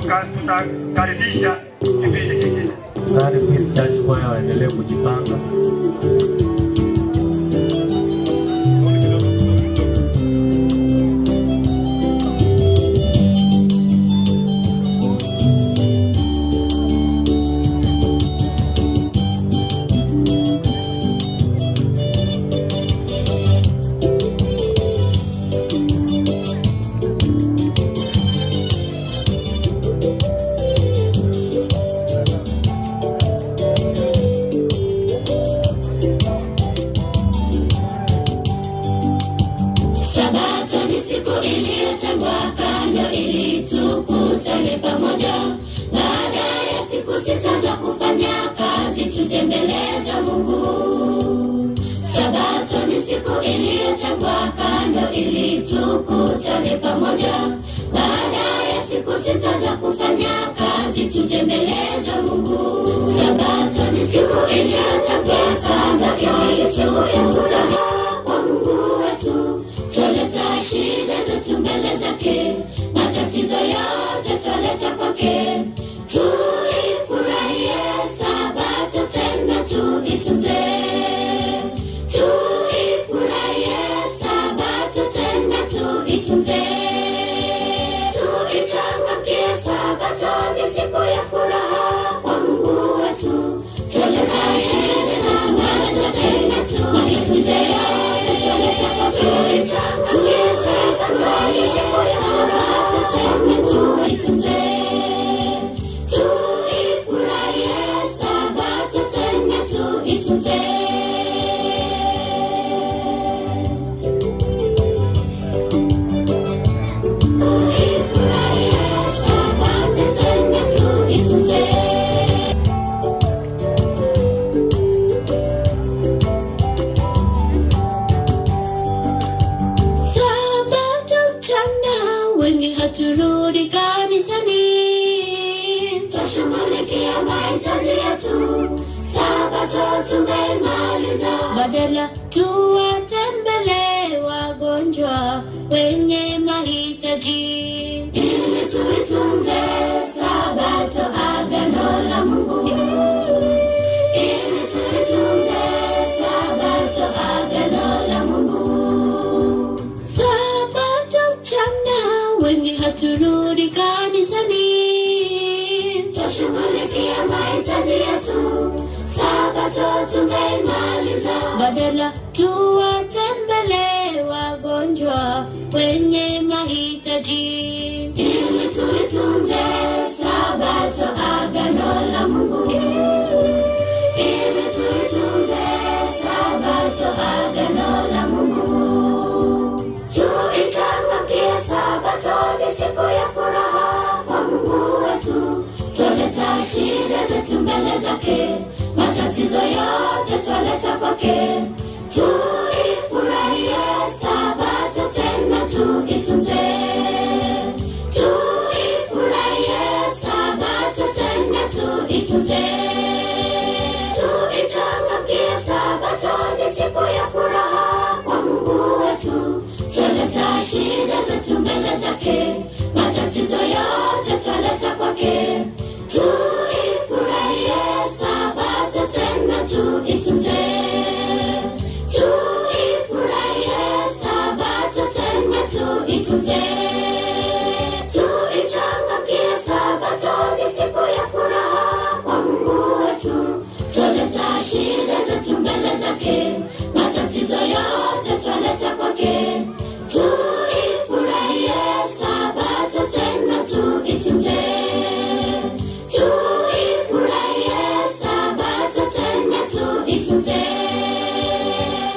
tutakaribisha kipindi kingine. Tayari Church Choir waendelee kujipanga. Baada ya siku sita za kufanya kazi, tuje mbele za Mungu. Sabato ni Tuichangamkie Sabato ni siku ya furaha kwa Mungu wetu. Twaleta shida zetu mbele zake, matatizo yote twaleta kwake. Tuifurahie Sabato tena tuitunze. Tuifurahie Sabato tena tuitunze. Tuichangamkie Sabato ni siku ya furaha kwa Mungu wetu. Twaleta shida zetu mbele zake, matatizo yote twaleta kwake. Tuichangamkie Sabato ni siku ya furaha tena tuitunze. Tuifurahie Sabato tena tuitunze. Tuifurahie Sabato tena tuitunze. Sabato mchana wengi haturudi kanisani, twashughulikia mahitaji yetu. Sabato tumemaliza, badala tuwatembelee wagonjwa wenye mahitaji, ili tuitunze Sabato, agano la Mungu. Ili tuitunze Sabato, agano la Mungu. Sabato mchana wengi haturudi kanisani, twashughulikia mahitaji yetu. Sabato tumemaliza, badala tuwatembelee wagonjwa wenye mahitaji, ili tuitunze Sabato, agano la Mungu. Ili tuitunze Sabato, agano la Mungu. Tuichangamkie Sabato ni siku ya furaha kwa Mungu wetu. Twaleta shida zetu mbele zake, matatizo yote twaleta kwake. Tuifurahie Sabato tena tuitunze. Tuifurahie Sabato tena tuitunze. Tuichangamkie Sabato ni siku ya furaha kwa Mungu wetu. Twaleta shida zetu mbele zake, matatizo yote twaleta kwake. Tuifurahie Sabato tena tuitunze. Tuifurahie Sabato tena tuitunze. Tuichangamkie Sabato ni siku ya furaha kwa Mungu wetu. Twaleta shida zetu mbele zake, matatizo yote twaleta kwake. Tuifurahie Sabato tena tuitunze. Tuifurahie Sabato tena tuitunze.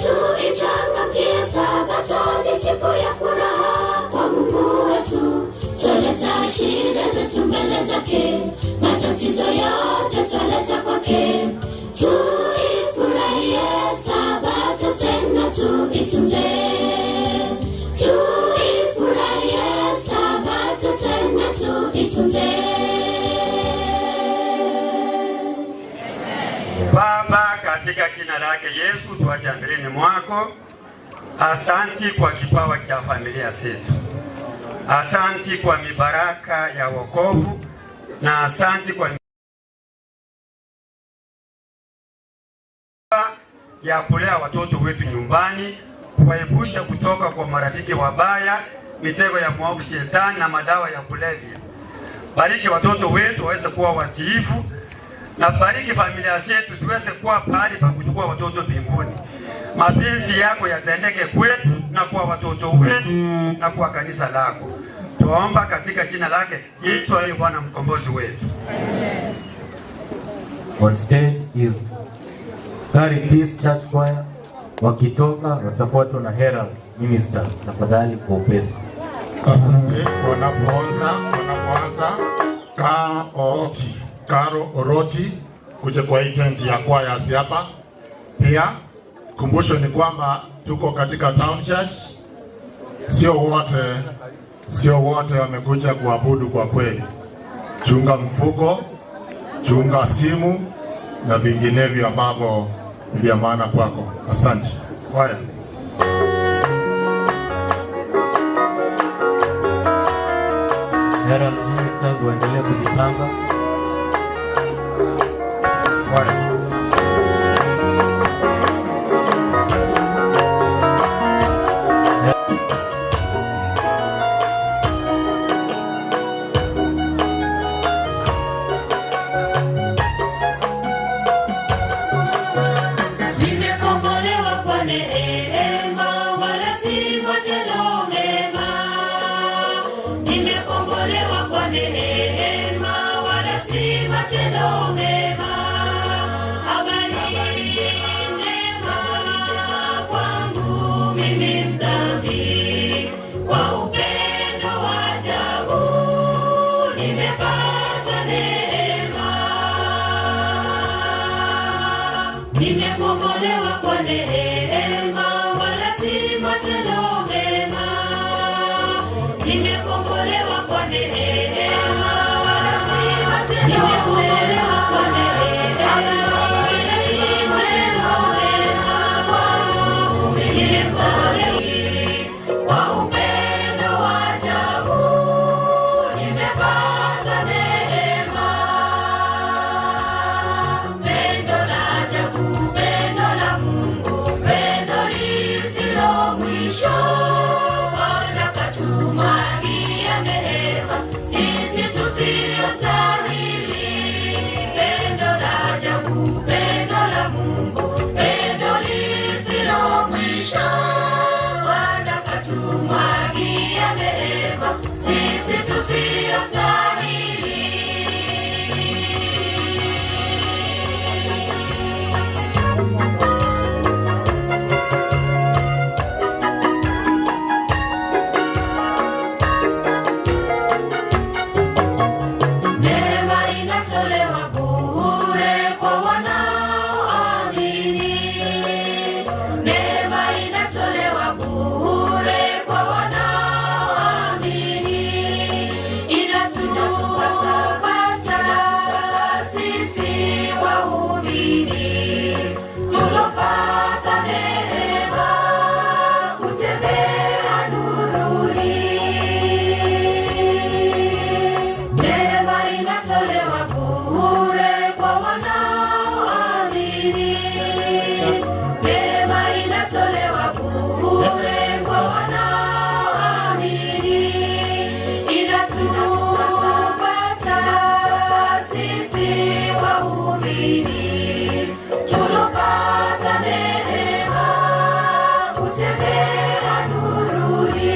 Tuichangamkie Sabato ni siku ya furaha kwa Mungu wetu. Twaleta shida zetu mbele zake, matatizo yote twaleta kwake. Tuifurahie Sabato tena tuitunze. Tuifurahie Sabato tena tuitunze. Baba, katika jina lake Yesu tuache mbeleni mwako. Asanti kwa kipawa cha familia zetu. Asanti kwa mibaraka ya wokovu na asanti kwa ya kulea watoto wetu nyumbani, kuwaepusha kutoka kwa marafiki wabaya, mitego ya mwovu shetani na madawa ya kulevya. Bariki watoto wetu waweze kuwa watiifu, na bariki familia zetu ziweze kuwa pahali pa kuchukua watoto mbinguni. Mapenzi yako yatendeke kwetu na kwa watoto wetu na kwa kanisa lako. Tuomba katika jina lake Yesu aliye Bwana mkombozi wetu. Amen. On stage is Gari Peace Church Choir. Wakitoka watafuatwa na Heralds Ministers. Tafadhali kwa upesi. Wanapoanza Karo Oroti kuja kwa hii tent ya choirs hapa. Pia kumbusho ni kwamba tuko katika town church. Sio wote wamekuja kuabudu kwa kweli. Chunga mfuko, chunga simu, na vinginevyo ambavyo ni vya maana kwako. Asante. Haya. Herald Ministers waendelee kujipanga. Haya. Nimekombolewa kwa neema, wala si matendo mema. Nimekombolewa kwa neema, wala si matendo mema. Habari njema kwangu mimi mdhambi, kwa upendo wa ajabu nimepata neema. Nimekombolewa kwa neema, wala si matendo mema. Nimekombolewa kwa neema, wala si matendo mema. Nimekombolewa kwa neema, wala si matendo mema. Kwangu nimekombolewa kwa upendo wa ajabu, nimepata neema. Pendo la ajabu, pendo la Mungu, pendo lisilo mwisho. Bwana katumwagia neema, sisi tusiyostahili. Pendo la ajabu, pendo la Mungu, pendo lisilo mwisho. Bwana katumwagia neema, sisi tusiyostahili. Neema inatolewa bure kwa wanaoamini. Neema inatolewa bure kwa wanaoamini. Inatupasa sisi waumini tulopata neema kutembea nuruni. Neema inatolewa bure kwa wanaoamini. Neema inatolewa bure kwa wanaoamini. Inatupasa sisi waumini tulopata neema kutembea nuruni.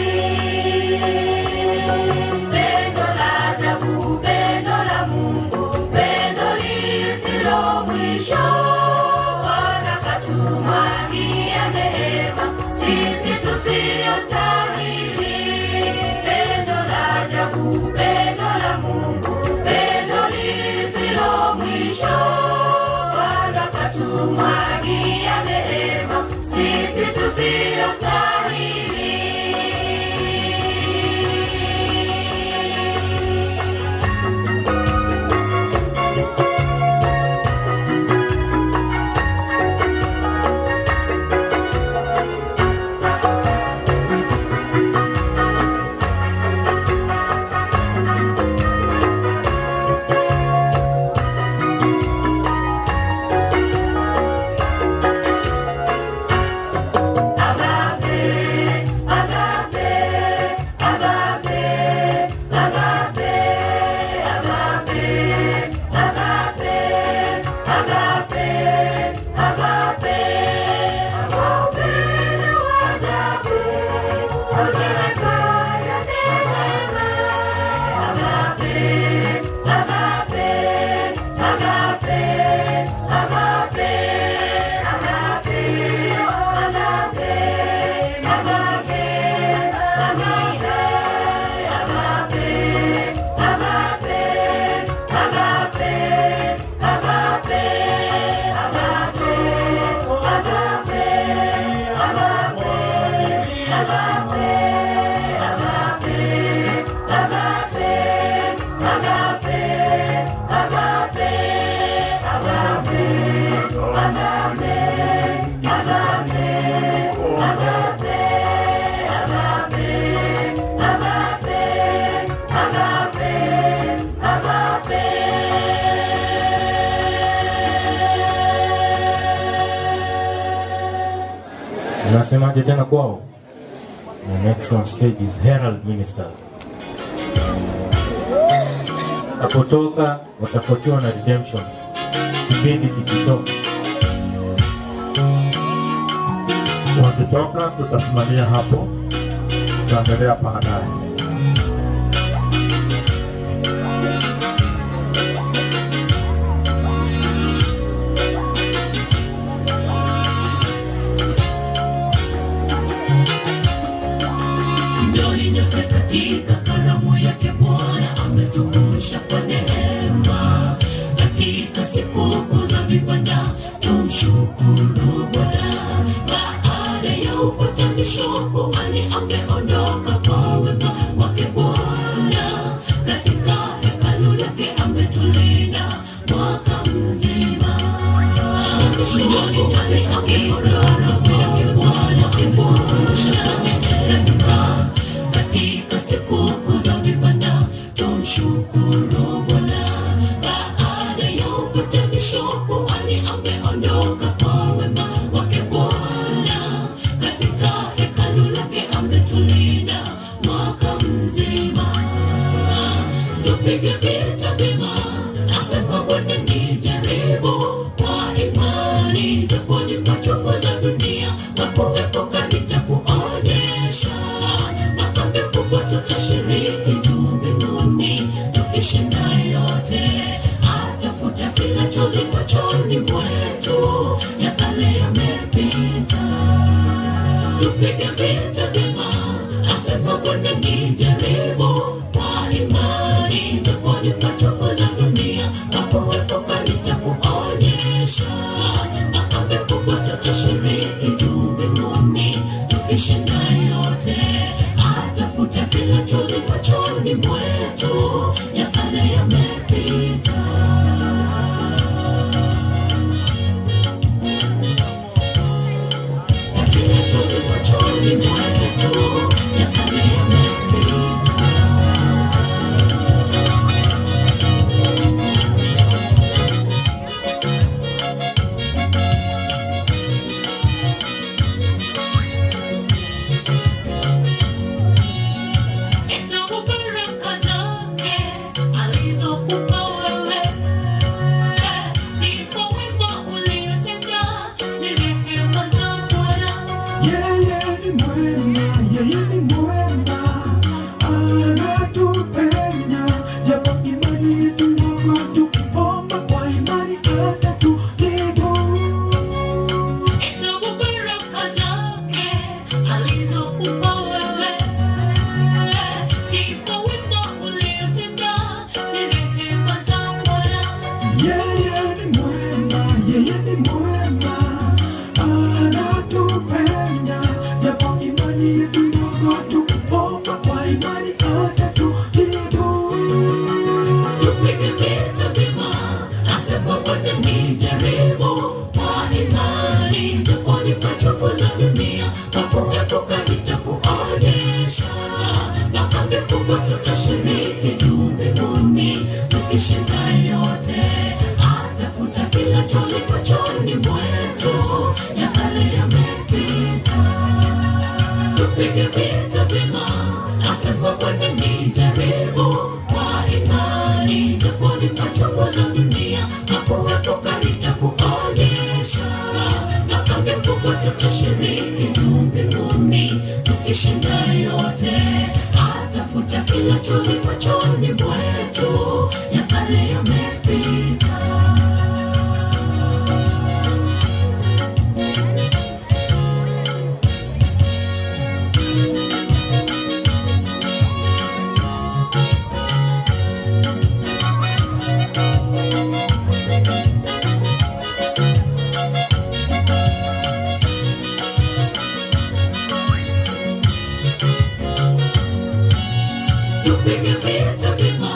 Pendo la ajabu, pendo la Mungu, pendo lisilo mwisho. Bwana katumwagia neema, sisi tusiyostahili. Pendo la ajabu, pendo la Mungu, pendo lisilo mwisho. Unasemaje tena kwao? The next on stage is Herald Ministers. Apotoka watafuatiwa na Redemption. Kipindi kikitoka. Wakitoka tutasimamia hapo, tutaendelea baadaye. Njoni nyote katika karamu yake Bwana ametukumbusha kwa neema. Katika sikukuu za vibanda tumshukuru Bwana. Baada ya upatanisho kuhani ameondoka kwa wema wake Bwana. Katika hekalu lake ametulinda mwaka mzima. Njoni nyote katika karamu yake Bwana ametukumbusha kwa neema. Katika sikukuu za vibanda tumshukuru Bwana. Baada ya upatanisho kuhani ameondoka kwa wema wake Bwana. Katika hekalu lake ametulinda mwaka mzima. Tupige vita vyema, asema Bwana nijaribu kwa imani, japo ni machungu za dunia, kwa kuepuka nitakuonyesha. Makambi kubwa tutashiriki juu mbinguni, tukishinda yote. Atafuta kila chozi machoni mwetu, ya kale yamepita. Tupige vita vyema, asema Bwana nijaribu kwa imani, japo ni machungu za dunia, kwa kuepuka nitakuonyesha. Makambi kubwa tutashiriki juu mbinguni, tukishinda yote. Atafuta kila chozi machoni mwetu, ya kale yamepita. Kila chozi machoni mwetu, ya kale yamepita. Hesabu baraka zake alizokupa wewe, si kwa wema uliotenda, ni rehema za Bwana. Yeye ni mwema, yeye ni mwema, anatupenda, japo imani yetu ndogo, tukiomba kwa imani atatujibu. Hesabu baraka zake alizokupa wewe, si kwa wema uliotenda, ni rehema za Bwana. Yeye ni mwema, yeye ni mwema, anatupenda, japo imani yetu ndogo, tukiomba kwa imani atatujibu. Tupige vita vyema, asema Bwana nijaribu kwa imani, japo ni machungu za dunia, kwa kuepuka nitakuonyesha. Makambi kubwa tutashiriki juu mbinguni, tukishinda yote. Atafuta kila chozi machoni mwetu, ya kale yamepita. Tupige vita vyema, asema Bwana nijaribu kwa imani, japo ni machungu za dunia, kwa kuepuka nitakuonyesha. Makambi kubwa tutashiriki juu mbinguni, tukishinda yote. Atafuta kila chozi machoni mwetu, ya kale yamepita. Tupige vita vyema,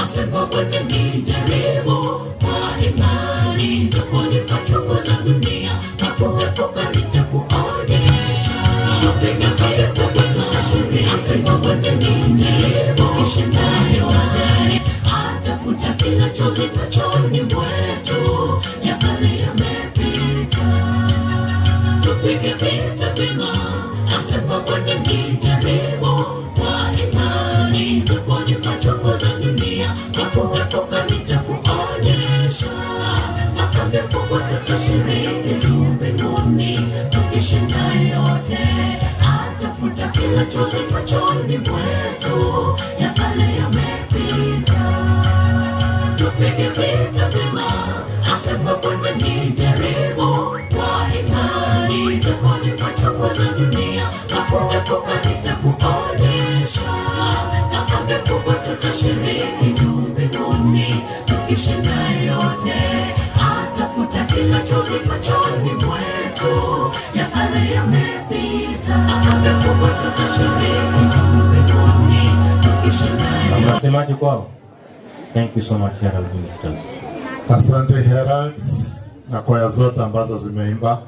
asema Bwana nijaribu kwa imani, japo ni machungu za dunia, kwa kuepuka nitakuonyesha. Tupige vita vyema, asema Bwana nijaribu, tukishinda yote. Atafuta kila chozi machoni mwetu, ya kale yamepita. Tupige vita vyema, kila chozi machoni mwetu, ya kale yamepita. Tupige vita vyema, asema Bwana ni jaribu kwa imani, jangwani machungu za dunia, hakuepuka nitakuonyesha. Kama mbinguni tutashiriki juu mbinguni, tukishinda yote, atafuta kila chozi machoni mwetu, ya kale yamepita. Kama mbinguni tutashiriki juu mbinguni, tukishinda yote. Mnasemaje kwao? Thank you so much, Herald Ministers. Asante Heralds na kwaya zote ambazo zimeimba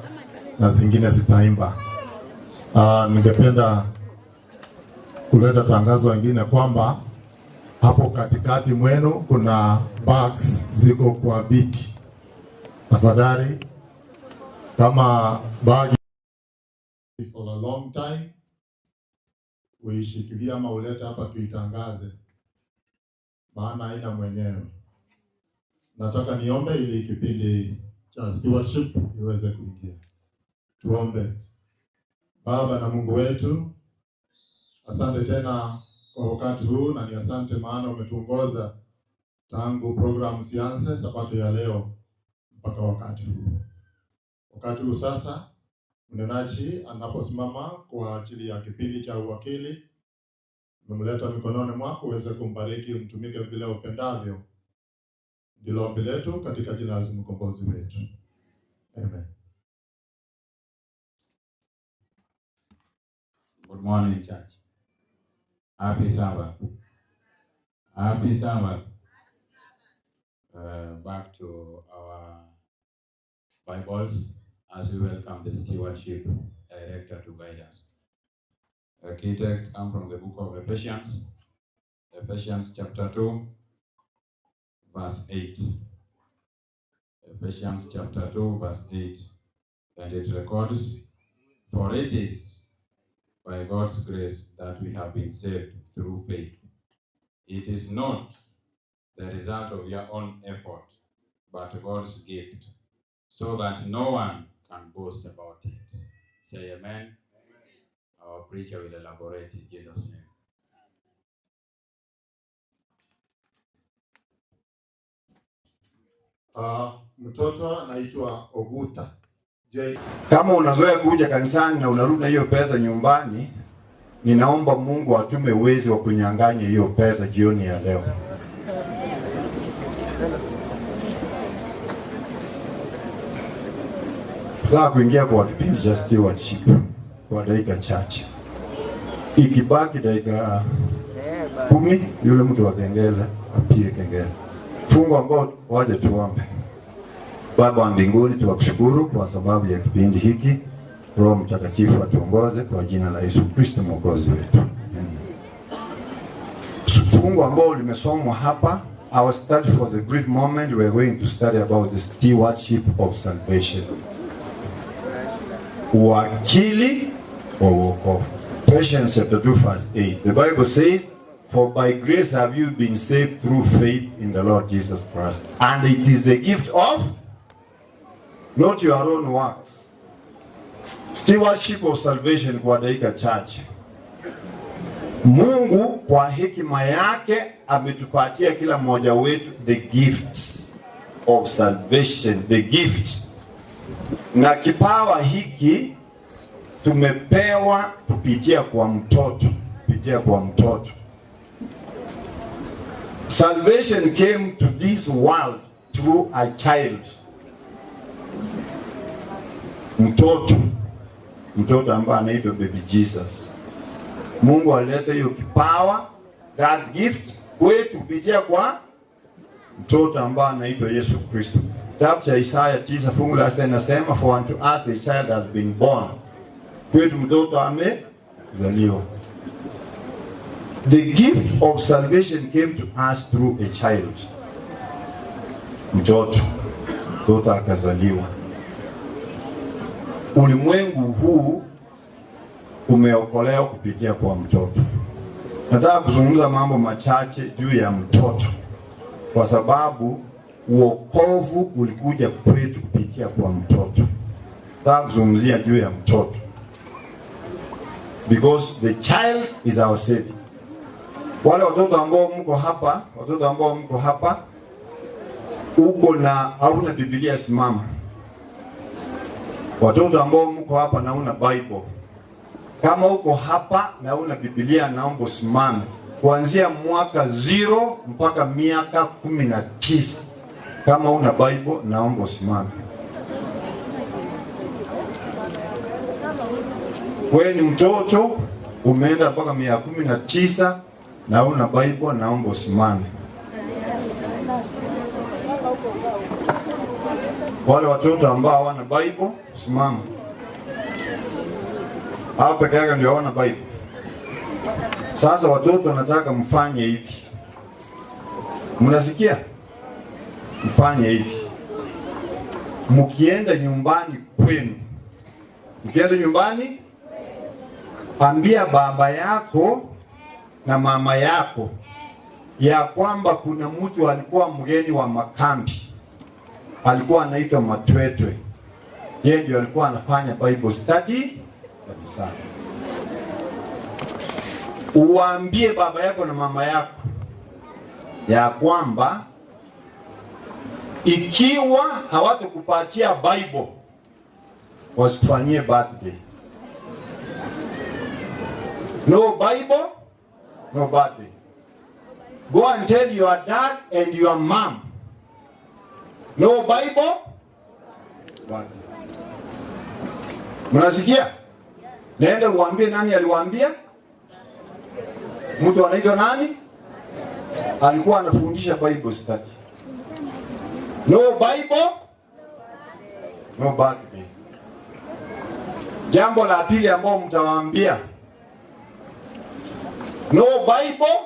na zingine zitaimba. Ningependa kuleta tangazo lingine kwamba hapo katikati mwenu kuna bags ziko kwa viti. Tafadhali kama bag for a long time uishikilie ama ulete hapa tuitangaze, maana haina mwenyewe. Nataka niombe ili kipindi cha stewardship iweze kuingia. Tuombe. Baba na Mungu wetu, asante tena kwa wakati huu, na ni asante maana umetuongoza tangu program zianze Sabato ya leo mpaka wakati huu. Wakati huu sasa, mnenaji anaposimama kwa ajili ya kipindi cha uwakili, umemleta mikononi mwako uweze kumbariki, umtumike vile upendavyo. Ndilo ombi letu katika jina la Yesu mkombozi wetu. Amen. Good morning, church. Happy Sabbath. Happy Sabbath. Back to our Bibles as we welcome the stewardship director to guide us. The key text comes from the book of Ephesians, Ephesians chapter 2, verse 8. Ephesians chapter 2, verse 8. And it records, "For it is by God's grace that we have been saved through faith. It is not the result of your own effort, but God's gift, so that no one can boast about it." Say amen. Our preacher will elaborate in Jesus' name. Mtoto anaitwa Oguta. Kama unazoea kuja kanisani na unarudi na hiyo pesa nyumbani, ninaomba Mungu atume uwezo wa kunyang'anya hiyo pesa jioni ya leo. Tunataka kuingia kwa kipindi cha stewardship kwa dakika chache. Ikibaki dakika 10, yule mtu wa kengele apige kengele. Fungu ambao waje tuombe. Baba wa mbinguni, tunakushukuru kwa sababu ya kipindi hiki. Roho Mtakatifu atuongoze kwa jina la Yesu Kristo Mwokozi wetu. Amen. Fungu ambao limesomwa hapa, our study for the brief moment, we are going to study about the stewardship of salvation. Uwakili wa wokovu. Ephesians chapter 2 verse 8. The Bible says, "For by grace have you been saved through faith in the Lord Jesus Christ. And it is the gift of, not your own works." Stewardship of salvation kwa dakika chache. Mungu kwa hekima yake ametupatia kila mmoja wetu the gift of salvation, the gift. Na kipawa hiki tumepewa kupitia kwa mtoto, kupitia kwa mtoto. Salvation came to this world through a child. Mtoto. Mtoto ambaye anaitwa baby Jesus. Mungu alileta hiyo kipawa, that gift, kwetu kupitia kwa mtoto ambaye anaitwa Yesu Kristo. Kitabu cha Isaya 9 fungu la 6 inasema, "For unto us a child has been born." Kwetu mtoto amezaliwa. The gift of salvation came to us through a child. Mtoto. Mtoto akazaliwa. Ulimwengu huu umeokolewa kupitia kwa mtoto. Nataka kuzungumza mambo machache juu ya mtoto, kwa sababu uokovu ulikuja kwetu kupitia kwa mtoto. Nataka kuzungumzia juu ya mtoto. Because the child is our savior. Wale watoto ambao mko hapa, watoto ambao mko hapa, uko na hauna Biblia, simama. Watoto ambao mko hapa na una Bible, kama uko hapa na una Biblia, naomba usimame. Kuanzia mwaka 0 mpaka miaka 19. Kama una Bible, naomba usimame. Wewe ni mtoto umeenda mpaka miaka 19 na una Bible, naomba usimame. Wale watoto ambao hawana Bible, simama. Hapa peke yake ndio hawana Bible. Sasa watoto nataka mfanye hivi. Mnasikia? Mfanye hivi. Mkienda nyumbani kwenu, mkienda nyumbani, ambia baba yako na mama yako ya kwamba kuna mtu alikuwa mgeni wa makambi, alikuwa anaitwa Matwetwe. Yeye ndio alikuwa anafanya Bible study kabisa. Uambie baba yako na mama yako ya kwamba ikiwa hawatakupatia Bible, wasifanyie birthday. No Bible, no birthday. Go and tell your dad and your mom. No Bible, birthday. Mnasikia? Nenda uambie nani aliwaambia? Mtu anaitwa nani? Alikuwa anafundisha Bible study. No Bible, no birthday. Jambo la pili ambao mtawaambia, no Bible,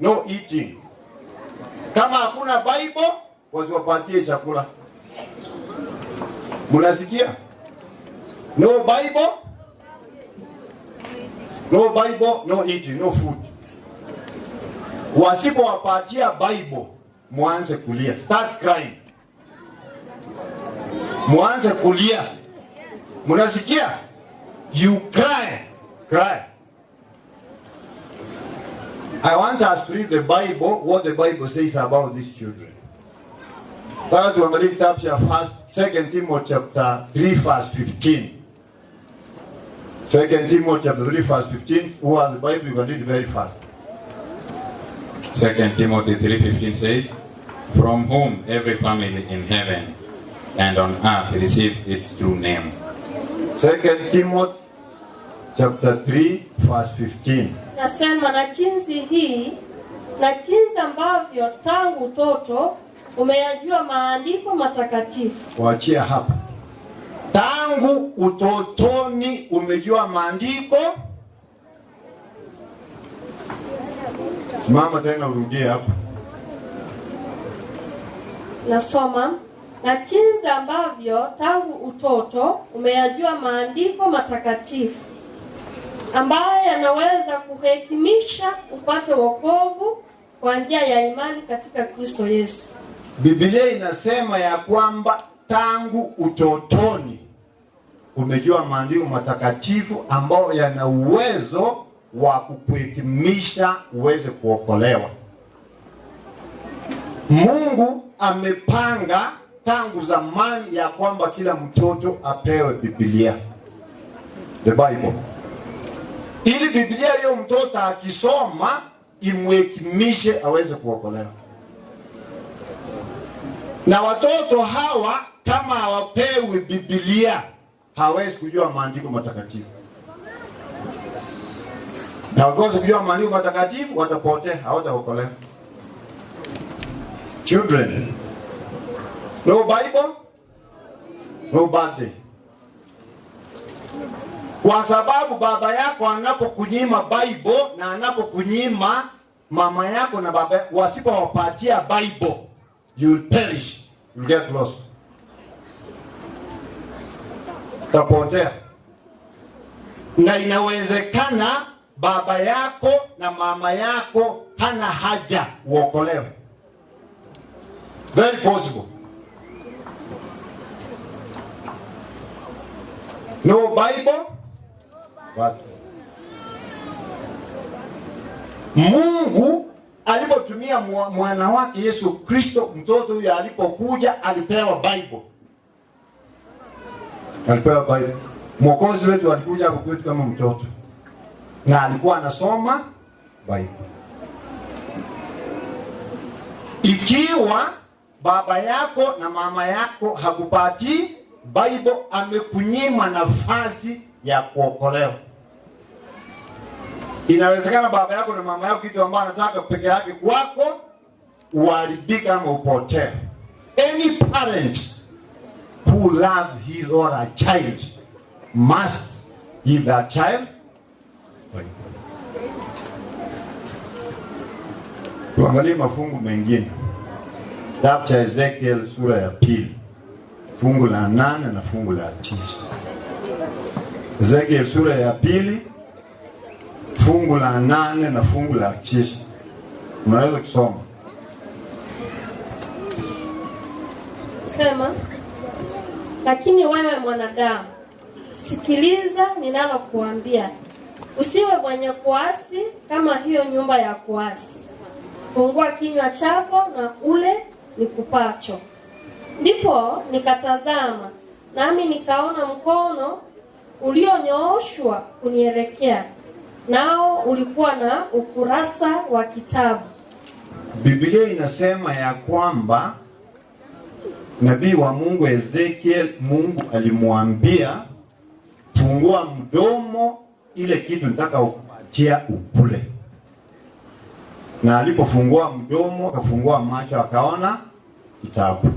no eating. Kama hakuna Bible, wasiwapatie chakula. Mnasikia? No Bible, no Bible, no eating, no food. Wasipowapatia Bible, muanze kulia. Start crying. Muanze kulia. Mnasikia? You cry. Cry. I want us to read the Bible, what the Bible says about these children. Nataka tuangalie kitabu cha 2 Timothy chapter 3 verse 15. 2 Timothy chapter 3 verse 15. Who has the Bible, you can read very fast. 2 Timothy 3:15 says, "From whom every family in heaven and on earth receives its true name." 2 Timothy chapter 3 verse 15. Nasema, na jinsi hii, na jinsi ambavyo tangu utoto umeyajua maandiko matakatifu. Waachia hapa. Tangu utotoni umejua maandiko. Simama tena urudie hapo. Nasoma, na jinsi ambavyo tangu utoto umeyajua maandiko matakatifu, ambayo yanaweza kuhekimisha upate wokovu kwa njia ya imani katika Kristo Yesu. Biblia inasema ya kwamba tangu utotoni umejua maandiko matakatifu ambayo yana uwezo wa kukuhekimisha uweze kuokolewa. Mungu amepanga tangu zamani ya kwamba kila mtoto apewe Biblia, the Bible, ili Biblia hiyo mtoto akisoma imhekimishe aweze kuokolewa. Na watoto hawa kama hawapewi Biblia hawezi kujua maandiko matakatifu. Na wakose kujua maandiko matakatifu watapotea, hawataokolewa. Children, no Bible, no birthday. Kwa sababu baba yako anapokunyima Bible na anapokunyima mama yako na baba, wasipowapatia Bible, you will perish, you will get lost. Tapotea. Na inawezekana baba yako na mama yako hana haja uokolewe. Very possible. No Bible? But Mungu alipotumia mwana wake Yesu Kristo, mtoto huyo alipokuja alipewa Bible. Alipewa Bible. Mwokozi wetu alikuja hapo kwetu kama mtoto, na alikuwa anasoma Bible. Ikiwa baba yako na mama yako hakupati Bible, amekunyima nafasi ya kuokolewa. Inawezekana baba yako na mama yako kitu ambacho anataka peke yake kwako uharibike ama upotee. Any parent who loves his or her child must give that child Bible. Tuangalie mafungu mengine. Kitabu cha Ezekiel sura ya 2, fungu la 8 na fungu la 9. Ezekiel sura ya 2, fungu la 8 na fungu la 9. Unaweza kusoma. Sema, lakini wewe mwanadamu, sikiliza ninalokuambia. Usiwe mwenye kuasi kama hiyo nyumba ya kuasi. Fungua kinywa chako na ule nikupacho. Ndipo nikatazama, nami nikaona mkono ulionyooshwa kunielekea, nao ulikuwa na ukurasa wa kitabu. Biblia inasema ya kwamba nabii wa Mungu Ezekiel, Mungu alimwambia fungua mdomo, ile kitu nataka ukupatia ukule. Na alipofungua mdomo, akafungua macho, akaona kitabu,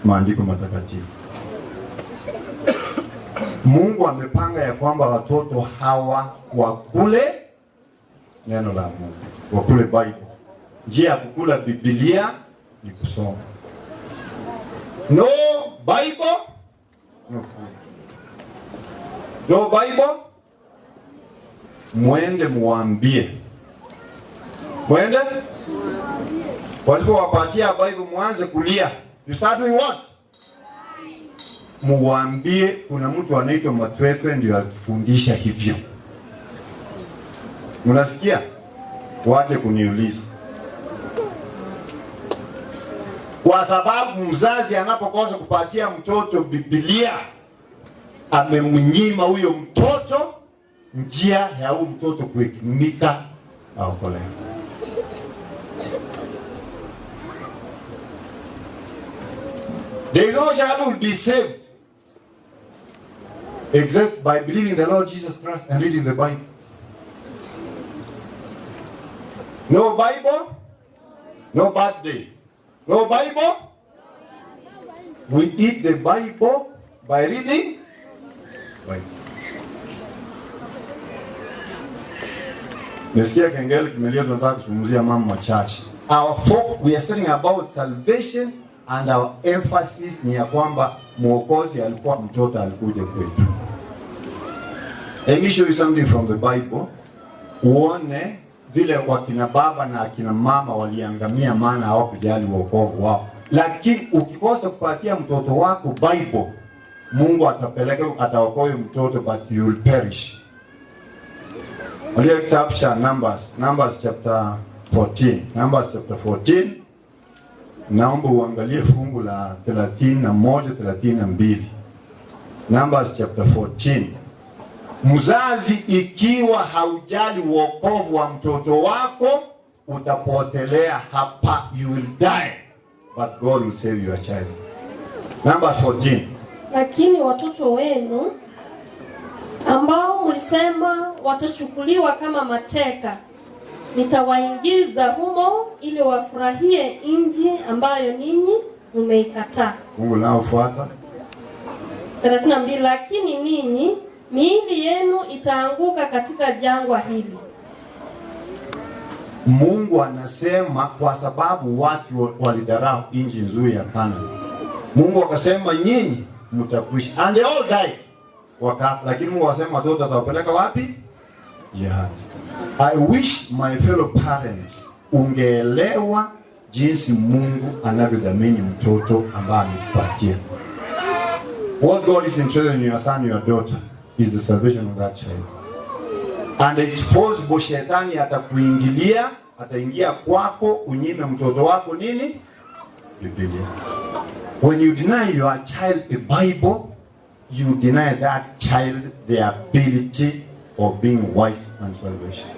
maandiko matakatifu. Mungu amepanga ya kwamba watoto hawa wakule neno la Mungu, wakule Bible. Njia ya kukula Biblia ni kusoma. No Bible, no food. No Bible, muende muambie. Muende? Wasipowapatia Bible muanze kulia. You start doing what? Muambie kuna mtu anaitwa Matwetwe ndio atufundisha hivyo. Unasikia? Waje kuniuliza. Kwa sababu mzazi anapokosa kupatia mtoto Biblia, amemnyima huyo mtoto njia ya huyo mtoto kuhekimika aokolewe. There is no child who will be saved except by believing the Lord Jesus Christ and reading the Bible. No Bible, no birthday. No Bible. We eat the Bible by reading Bible. Nisikia kengele kimelia, tunataka kuzungumzia mambo machache. Our folk, we are studying about salvation and our emphasis ni ya kwamba Mwokozi alikuwa mtoto, alikuja kwetu. Let me show you something from the Bible. Uone vile wakina baba na akina mama waliangamia maana hawakujali wokovu wao. Lakini ukikosa kupatia mtoto wako Bible, Mungu atapeleka, ataokoa mtoto, but you will perish. Angalia kitabu cha Numbers, Numbers chapter 14. Numbers chapter 14. Naomba uangalie fungu la 31, 32. Numbers chapter 14. Mzazi, ikiwa haujali wokovu wa mtoto wako, utapotelea hapa, you will die, but God will save your child. Numbers 14. Lakini watoto wenu ambao mlisema watachukuliwa kama mateka, nitawaingiza humo ili wafurahie nchi ambayo ninyi mmeikataa. Mungu naofuata. 32. Lakini ninyi miili yenu itaanguka katika jangwa hili. Mungu anasema kwa sababu watu walidharau nchi nzuri ya Kanani, Mungu akasema nyinyi mtakwisha. And they all died. Lakini Mungu akasema watoto atawapeleka wapi? Jihad. I wish my fellow parents ungeelewa jinsi Mungu anavyodhamini mtoto ambaye amekupatia. What God is interested in your son, your daughter, is the salvation of that child. And it's possible shetani atakuingilia, ataingia kwako, unyime mtoto wako nini? Biblia. When you deny your child a Bible, you deny that child the ability of being wise and salvation.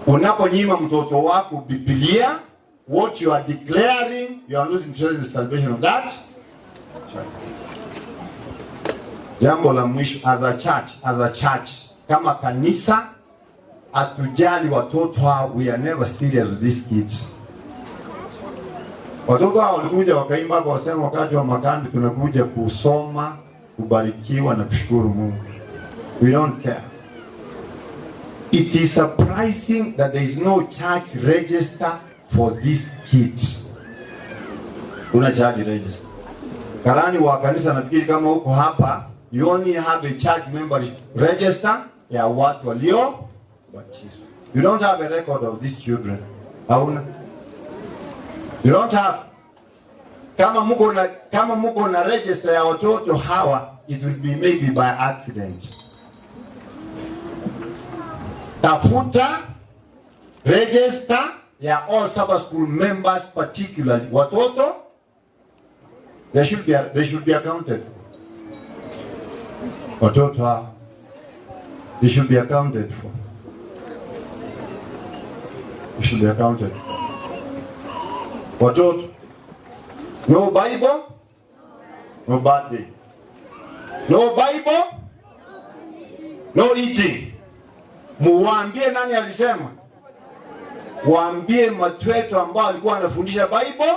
Unaponyima mtoto wako Biblia, what you are declaring, you are not interested in the salvation of that child. Jambo la mwisho, as a church, kama kanisa, hatujali watoto hao, we are never serious with these kids. Watoto hao walikuja wakaimba kwa wasema wakati wa makambi tunakuja kusoma, kubarikiwa na kushukuru Mungu. We don't care. It is surprising that there is no church register for these kids. Kuna church register. Karani wa kanisa nafikiri kama uko hapa, you only have a church member register ya watu walio batizwa. You don't have a record of these children. Hauna. You don't have. Kama muko na register ya watoto hawa, it will be maybe by accident. Tafuta register ya all Sabbath school members, particularly watoto. They should be accounted. Watoto hawa, they should be accounted for. They should be accounted for. Watoto, no Bible, no birthday. No Bible, no eating. Muwaambie nani alisema? Waambie matwetu ambao alikuwa anafundisha Bible.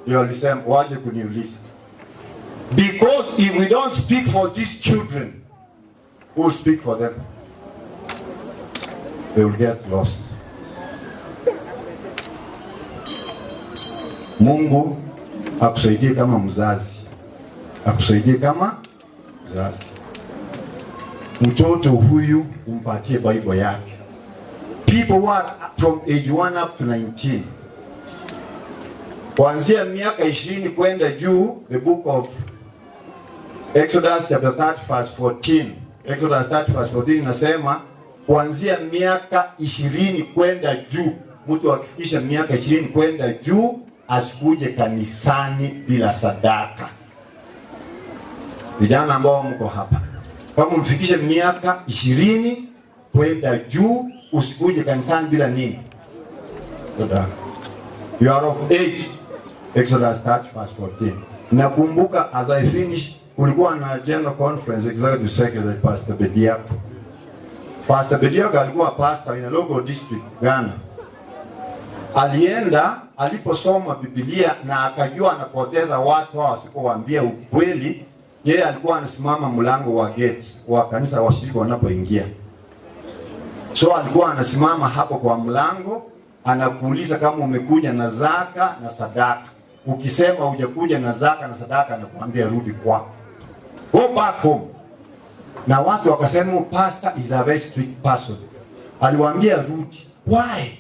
Ndio alisema, waje kuniuliza. Because if we don't speak for these children, who will speak for them? They will get lost. Mungu akusaidie kama mzazi. Akusaidie kama mzazi. Mtoto huyu umpatie Bible yake. People who are from age 1 up to 19. Kuanzia miaka 20 kwenda juu, the book of Exodus chapter 30 verse 14. Exodus 30 verse 14 inasema kuanzia miaka 20 kwenda juu, mtu akifikisha miaka 20 kwenda juu asikuje kanisani bila sadaka. Vijana ambao mko hapa, kama mfikishe miaka 20 kwenda juu, usikuje kanisani bila nini? Sadaka. You are of age. Exodus 30 verse 14. Nakumbuka as I finish, kulikuwa na general conference executive secretary Pastor Bediako. Pastor Bediako alikuwa pastor in a local district Ghana. Alienda aliposoma Biblia na akajua anapoteza watu hao wasipowaambia ukweli. Yeye alikuwa anasimama mlango wa gate wa kanisa washiriki wanapoingia. So alikuwa anasimama hapo kwa mlango, anakuuliza kama umekuja na zaka na sadaka. Ukisema hujakuja na zaka na sadaka, anakuambia rudi kwako. Go back home. Na watu wakasema pastor is a very strict person. Aliwaambia rudi. Why?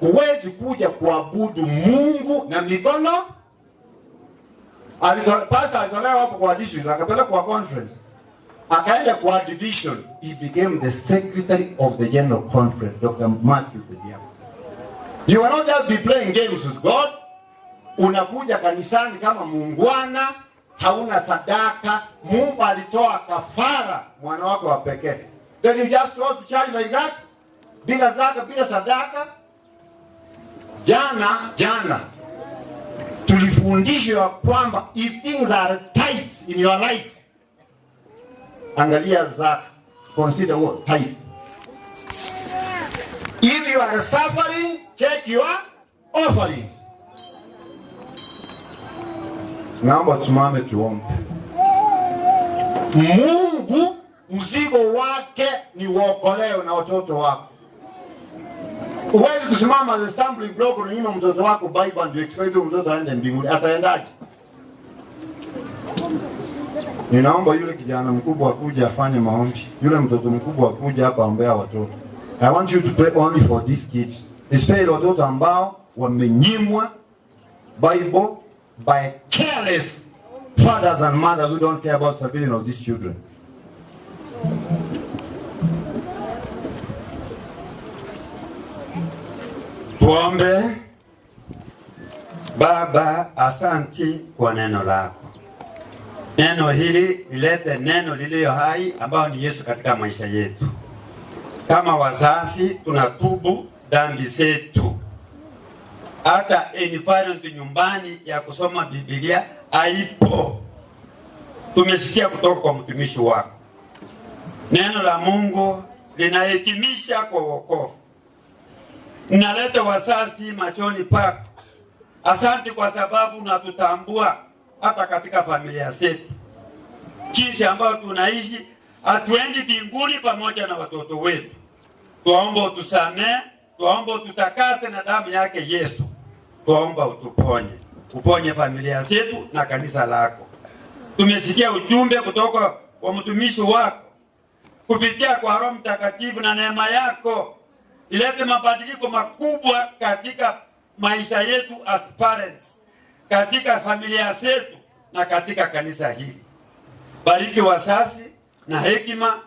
Huwezi kuja kuabudu Mungu na mikono. Pastor alitolewa hapo kwa district, akapelekwa kwa conference. Akaenda kwa division. He became the secretary of the general conference, Dr. Matthew Bediako. You will not just be playing games with God. Unakuja kanisani kama muungwana, hauna sadaka. Mungu alitoa kafara mwana wako wa pekee. Then you just go to church like that? Bila zaka, bila sadaka. Jana tulifundishwa kwamba if things are tight in your life, angalia zaka, consider what tight. If you are suffering, check your offerings. Naomba tusimame tuombe. Mungu mzigo wake ni uokolewe na watoto wako. Huwezi kusimama as a stumbling block unyima mtoto wako Bible and you expect mtoto aende mbinguni. Ataendaje? Ninaomba yule kijana mkubwa akuje afanye maombi. Yule mtoto mkubwa akuje hapa ombea watoto. I want you to pray only for these kids. Especially watoto ambao wamenyimwa Bible by careless fathers and mothers who don't care about salvation of these children. Tuombe. Baba, asanti kwa neno lako. Neno hili lilete neno lililo hai ambao ni Yesu katika maisha yetu. Kama wazazi tunatubu dhambi zetu. Hata environment nyumbani ya kusoma Biblia haipo. Tumesikia kutoka kwa mtumishi wako. Neno la Mungu linahitimisha kwa wokovu. Naleta wazazi machoni pako. Asante kwa sababu unatutambua hata katika familia zetu. Jinsi ambayo tunaishi, hatuendi mbinguni pamoja na watoto wetu. Tuomba utusamee, tuomba ututakase na damu yake Yesu. Tuomba utuponye. Uponye familia zetu na kanisa lako. Tumesikia ujumbe kutoka kwa mtumishi wako. Kupitia kwa Roho Mtakatifu na neema yako, ilete mabadiliko makubwa katika maisha yetu as parents, katika familia zetu na katika kanisa hili. Bariki wazazi na hekima,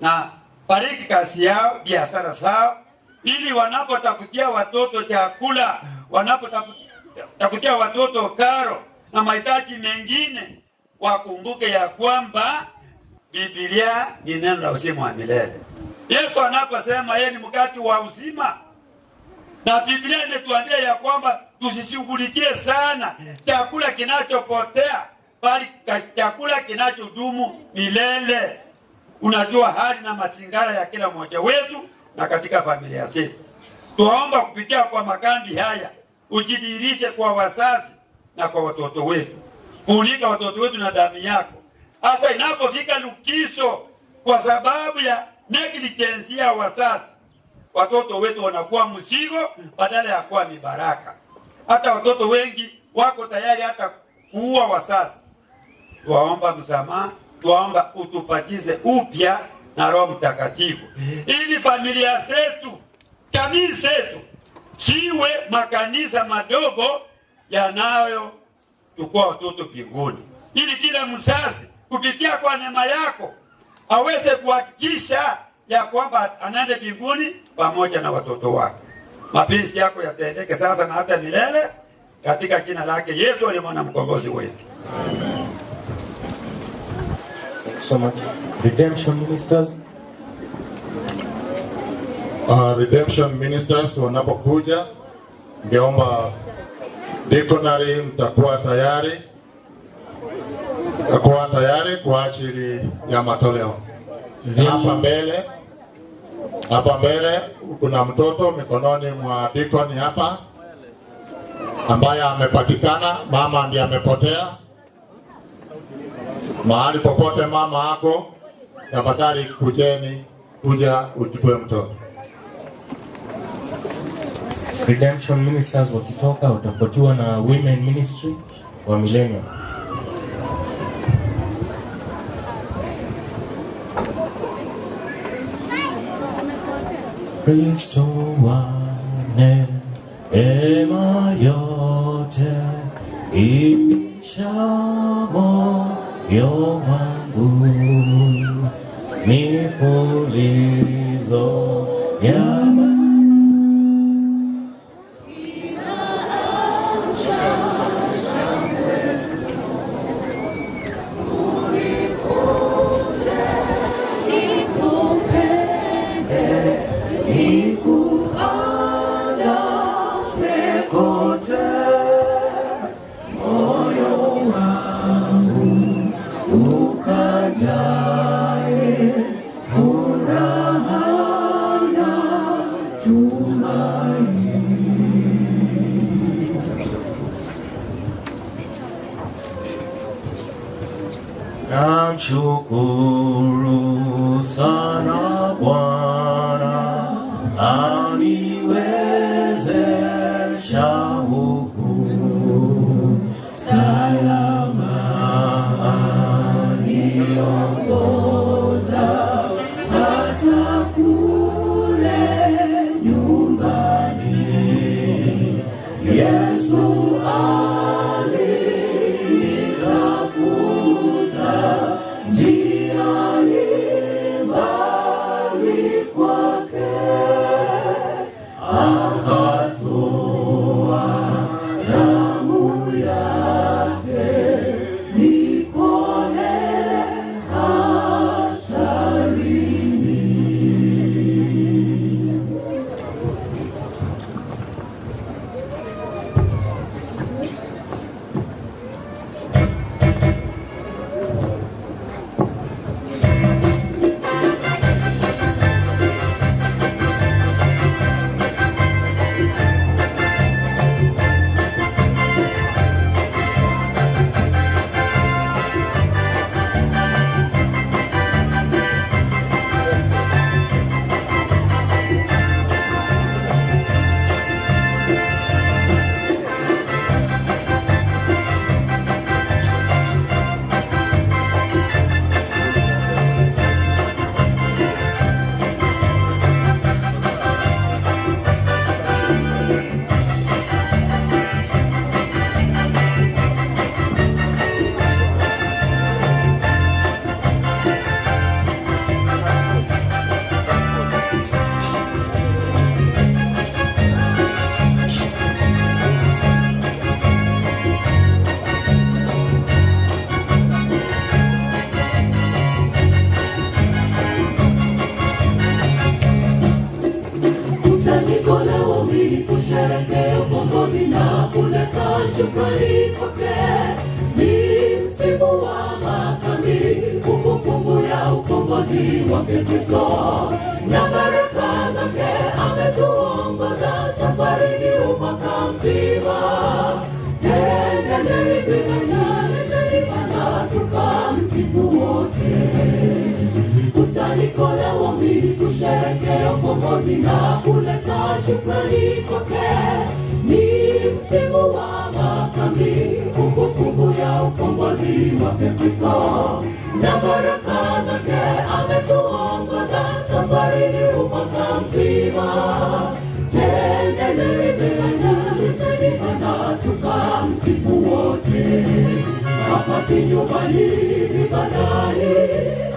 na bariki kazi yao, biashara zao, ili wanapotafutia watoto chakula, wanapotafutia watoto karo na mahitaji mengine, wakumbuke ya kwamba Biblia ni neno la uzima wa milele. Yesu anaposema yeye ni mkate wa uzima, na Biblia imetuambia ya kwamba tusishughulikie sana chakula kinachopotea, bali chakula kinachodumu milele. Unajua hali na mazingara ya kila mmoja wetu na katika familia zetu. Tuomba kupitia kwa makambi haya ujidhihirishe kwa wazazi na kwa watoto wetu. Funika watoto wetu na damu yako. Hasa inapofika likizo, kwa sababu ya negligence ya wazazi, watoto wetu wanakuwa mzigo badala ya kuwa ni baraka. Hata watoto wengi wako tayari hata kuua wazazi. Tuwaomba msamaha, tuwaomba utupatize upya na Roho Mtakatifu, ili familia zetu, jamii zetu siwe makanisa madogo yanayochukua watoto mbinguni, ili kila mzazi kupitia kwa neema yako aweze kuhakikisha ya kwamba anaenda mbinguni pamoja na watoto wake. Mapenzi yako yatendeke sasa na hata milele, katika jina lake Yesu aliye mwana mkombozi wetu. Thank you so much. Redemption Ministers. Redemption Ministers wanapokuja, ningeomba deaconry mtakuwa tayari. Mtakuwa tayari kwa ajili ya matoleo. Hapa mbele kuna mtoto mikononi mwa deacon hapa ambaye amepatikana, mama ndiye amepotea. Mahali popote mama ako, tafadhali kujeni, kuja uchukue mtoto. Redemption Ministers wakitoka watafuatiwa na Women Ministry wa Millennium. Kristo wa neema yote isha moyo wangu, mifulizo ya Namshukuru sana Bwana aniwezesha huku salama, aniongoza hata kule nyumbani. Yesu alinitafuta shukrani kwake. Ni msimu wa makambi, kumbukumbu ya ukombozi wake Kristo, na baraka zake ametuongoza safarini mwaka mzima. Tendeni vibanda, leteni banda, tukamsifu wote. Kusanyiko la waumini kusherehekea ukombozi na kuleta shukrani kwake. Ni msimu wa makambi, kumbukumbu ya ukombozi wake Kristo, na baraka zake ametuongoza safarini mwaka mzima. Tendeni vibanda, leteni banda, tukamsifu wote. Hapa si nyumbani, vibandani,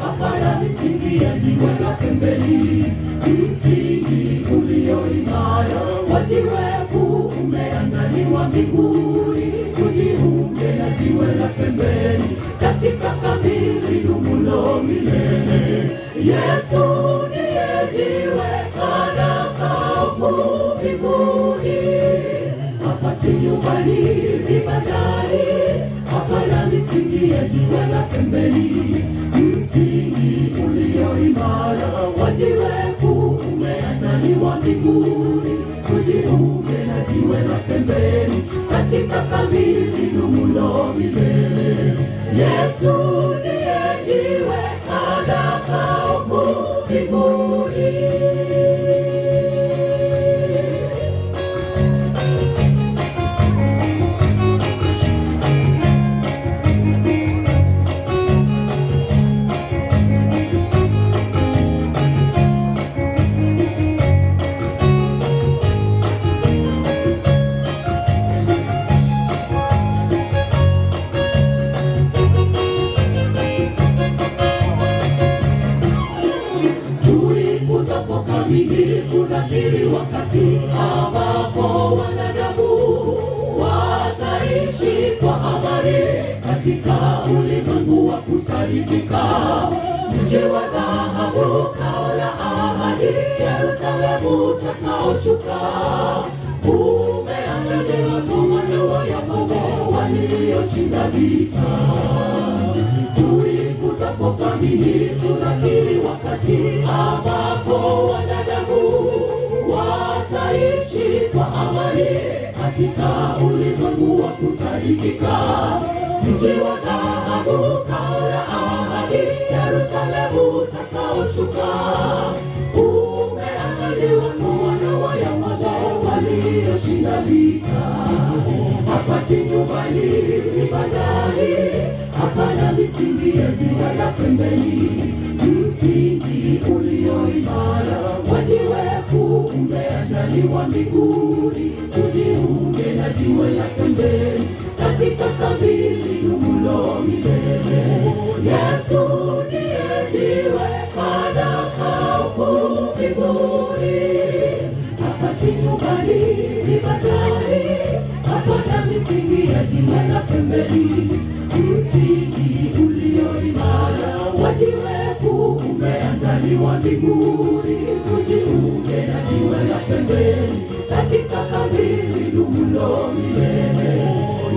hapana misingi ya jiwe la pembeni. Msingi ulio imara wa jiwe kuu umeandaliwa mbinguni. Tujiunge na jiwe la pembeni katika kambi lidumulo milele. Yesu ndiye jiwe kadaka kuu mbinguni. Hapa si nyumbani, vibandani, hapana misingi ya jiwe la pembeni. Msingi ulio imara wa jiwe kuu umeandaliwa mbinguni. Tujiunge na jiwe la pembeni katika kambi lidumulo milele. Yesu ndiye jiwe kadaka kuu mbinguni. Tunakiri wakati ambapo wanadamu wataishi kwa amani katika ulimwengu wa kusalimika. Mji wa dhahabu, kao la ahadi, Yerusalemu utakaoshuka, umeandaliwa kwa wana wa Yakobo walioshinda vita. Tuikuzapo kamili, tunakiri wakati ambapo wanadamu wataishi kwa amani katika ulimwengu wa kusadikika. Mji wa dhahabu, kao la ahadi, Yerusalemu utakaoshuka, umeandaliwa kwa wana wa Yakobo walioshinda vita. Hapa si nyumbani, vibandani, hapana misingi ya jiwe la pembeni. Msingi ulio imara wa jiwe kuu umeandaliwa mbinguni. Tujiunge na jiwe la pembeni katika kambi lidumulo milele. Yesu ndiye jiwe kadaka kuu mbinguni. Hapa si nyumbani, vibandani, hapana misingi ya jiwe la pembeni. Msingi ulio imara wa jiwe kuu umeandaliwa mbinguni. Tujiunge na jiwe la pembeni katika kambi lidumulo milele.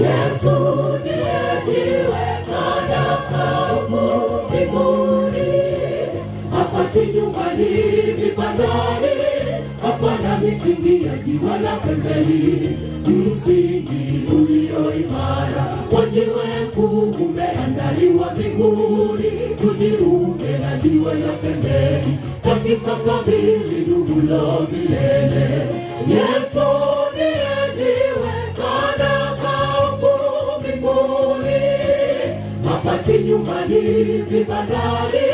Yesu ndiye jiwe kadaka kuu mbinguni. Hapa si nyumbani, vibandani, hapana misingi ya jiwe la pembeni. Msingi ulio imara wa jiwe kuu umeandaliwa mbinguni. Tujiunge na jiwe la pembeni katika kambi lidumulo milele. Yesu ndiye jiwe kadaka kuu mbinguni. Hapa si nyumbani, vibandani,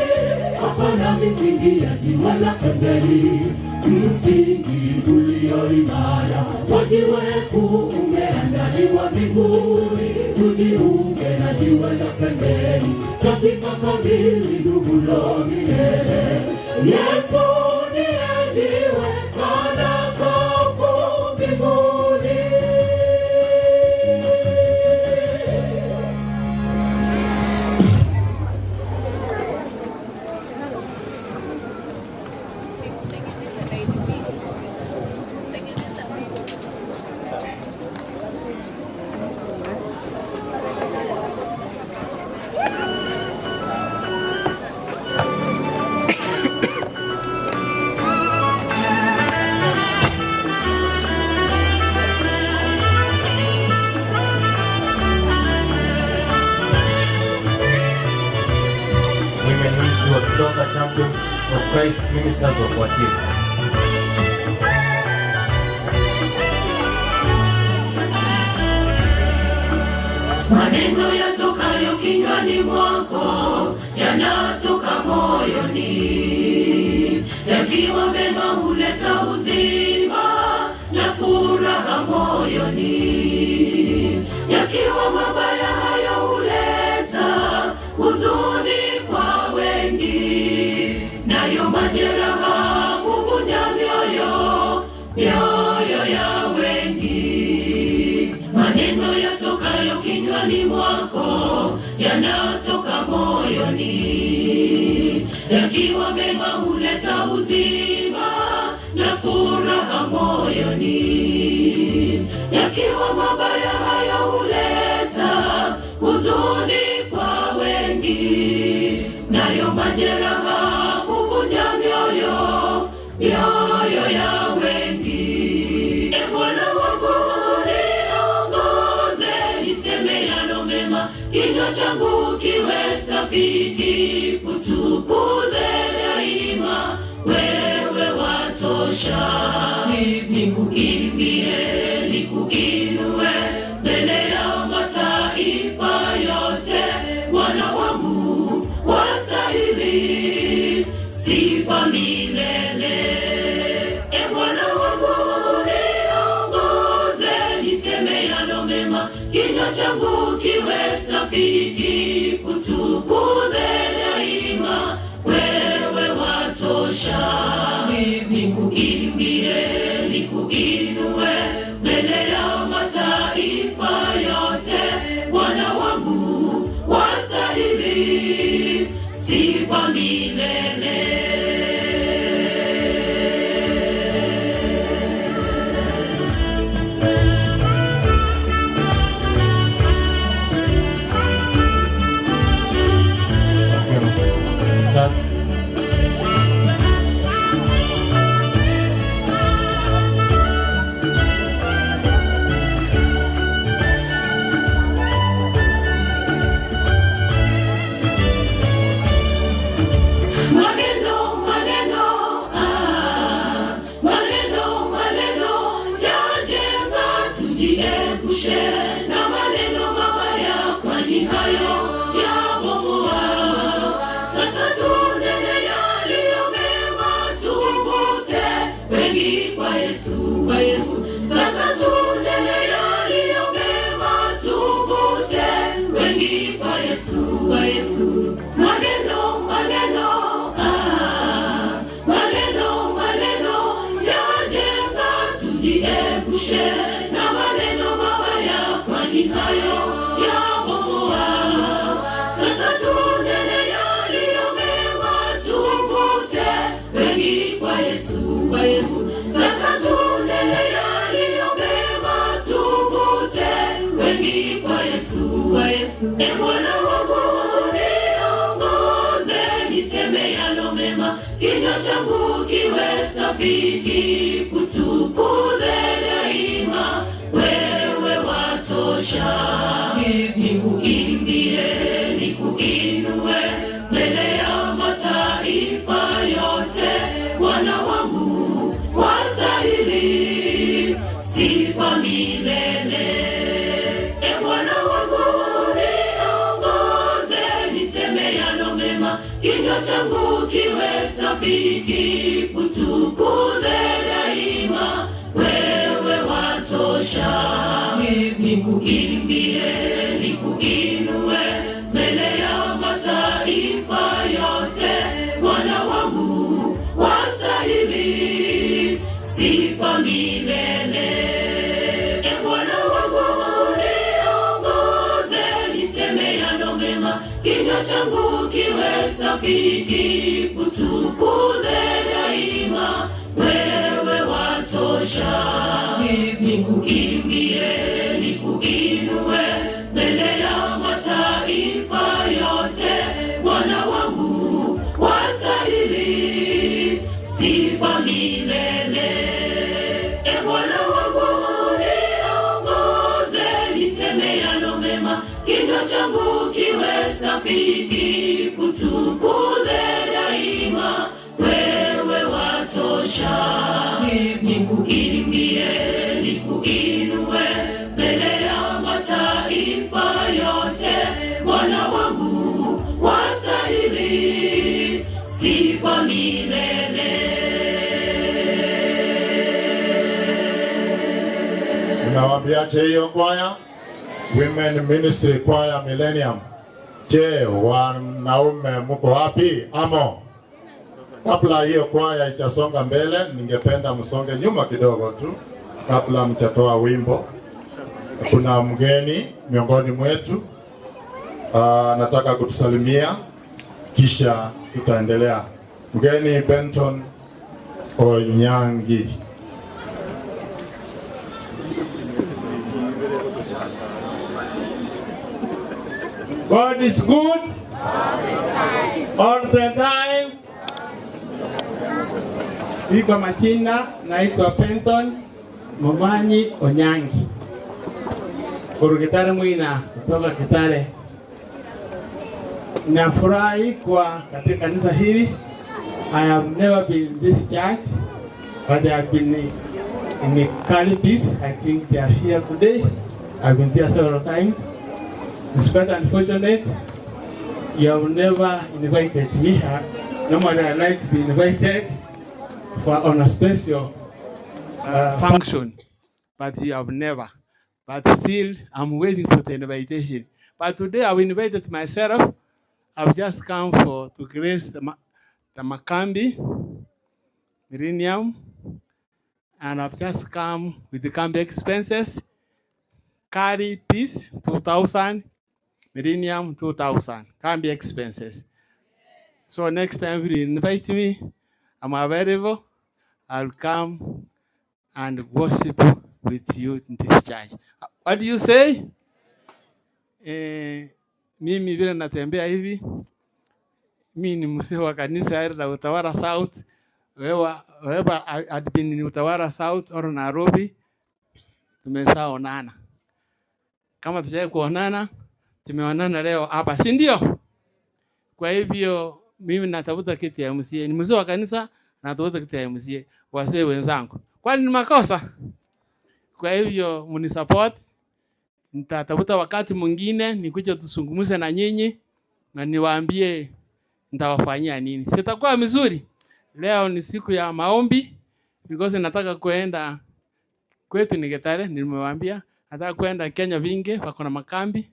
hapana misingi ya jiwe la pembeni. Msingi ulio imara wa jiwe kuu umeandaliwa mbinguni. Tujiunge na jiwe la pembeni katika kambi lidumulo milele. Yesu ndiye jiwe kadaka kuu mbinguni. Ministers wafuatie. Maneno yatokayo kinywani mwako yanatoka moyoni, yakiwa mema huleta uzima na furaha moyoni, yakiwa mabaya hayo huleta huzuni kwa wengi, nayo majeraha huvunja mioyo ya wengi. Maneno yatokayo kinywani mwako yanatoka moyoni, yakiwa mema huleta uzima na furaha moyoni, yakiwa mabaya hayo huleta huzuni kwa wengi, nayo majeraha huvunja mioyo ya wengi. E Bwana wangu niongoze, niseme yalo mema, kinywa changu kiwe safi, kikutukuze daima, wewe watosha. Nikuimbie, nikuinue mbele ya mataifa yote, Bwana wangu wastahili sifa milele. E Bwana wangu niongoze, niseme yalo mema, kinywa changu kiwe safi, kikutukuze daima, wewe watosha. Nikuimbie, nikuinue mbele ya mataifa yote, Bwana wangu wastahili sifa milele. Start. Maneno yajenga, tujiepushe na maneno mabaya, kwani hayo yabomoa. Sasa tunene yaliyo mema, tuvute wengi kwa Yesu, kwa Yesu. Sasa tunene yaliyo mema, tuvute wengi kwa Yesu, kwa Yesu. Maneno yajenga, tujiepushe na maneno mabaya, kwani hayo yabomoa. Sasa tunene yaliyo mema, tuvute wengi kwa Yesu, kwa Yesu. Sasa tunene yaliyo mema, tuvute wengi kwa Yesu, kwa Yesu. E Bwana wangu niongoze, niseme yalo mema, kinywa changu kiwe safi, kikutukuze daima, wewe watosha. Nikuimbie, nikuinue mbele ya mataifa yote, Bwana wangu wastahili sifa milele. E Bwana wangu niongoze, niseme yalo mema, kinywa changu kiwe safi, kikutukuze daima, wewe watosha. Nikuimbie, nikuinue mbele ya mataifa yote, Bwana wangu wastahili sifa milele. E Bwana wangu niongoze, niseme yalo mema, kinywa changu kiwe safi, kikutukuze daima, wewe watosha. Nikuimbie, nikuinue mbele ya mataifa yote, Bwana wangu wastahili sifa milele. E Bwana wangu niongoze, niseme yalo mema, kinywa changu kiwe safi, kikutukuze daima, wewe unatosha. Nikuimbie, nikuinue mbele ya mataifa yote. Bwana wangu wastahili sifa milele. Unawaambiaje hiyo kwaya? Women Ministry Choir Millennium. Je, wanaume mko wapi? Amo. Kabla hiyo kwaya itasonga mbele, ningependa msonge nyuma kidogo tu kabla mtatoa wimbo. Kuna mgeni miongoni mwetu nataka kutusalimia kisha tutaendelea. Mgeni Benton Onyangi. God is good all the time. Hii kwa majina naitwa Benton Momanyi Onyangi. Kutoka Mwina, kutoka Kitale. Nafurahi kwa katika kanisa hili. I have never been in this church, but I have been in the Calibis. I think they are here today. I've been there several times. It's quite unfortunate. You have never invited me. Normally I like to be invited for on a special function, but you have never. But still, I'm waiting for the invitation. But today I've invited myself. I've just come to grace the Makambi Millennium, and I've just come with the Kambi expenses. Carry Peace 2000, Millennium 2000, Kambi expenses. So next time you invite me, I'm available. I'll come and worship with you in this church. What do you say? Mimi vile natembea hivi, mimi ni mzee wa kanisa la Utawala South. Wherever I had been in Utawala South or Nairobi, tumeshaonana. Kama tujaye kuonana, tumeonana leo hapa, si ndio? Kwa hivyo mimi natafuta kiti ya MCA. Ni mzee wa kanisa, natafuta kiti ya MCA. Wazee wenzangu. Kwani ni makosa? Kwa hivyo mnisupport. Nitatafuta wakati mwingine nikuje tuzungumze na nyinyi na niwaambie nitawafanyia nini. Sitakuwa mzuri. Leo ni siku ya maombi because nataka kuenda kwetu ni Getare, nimewaambia nataka kuenda Kenya vinge wako na makambi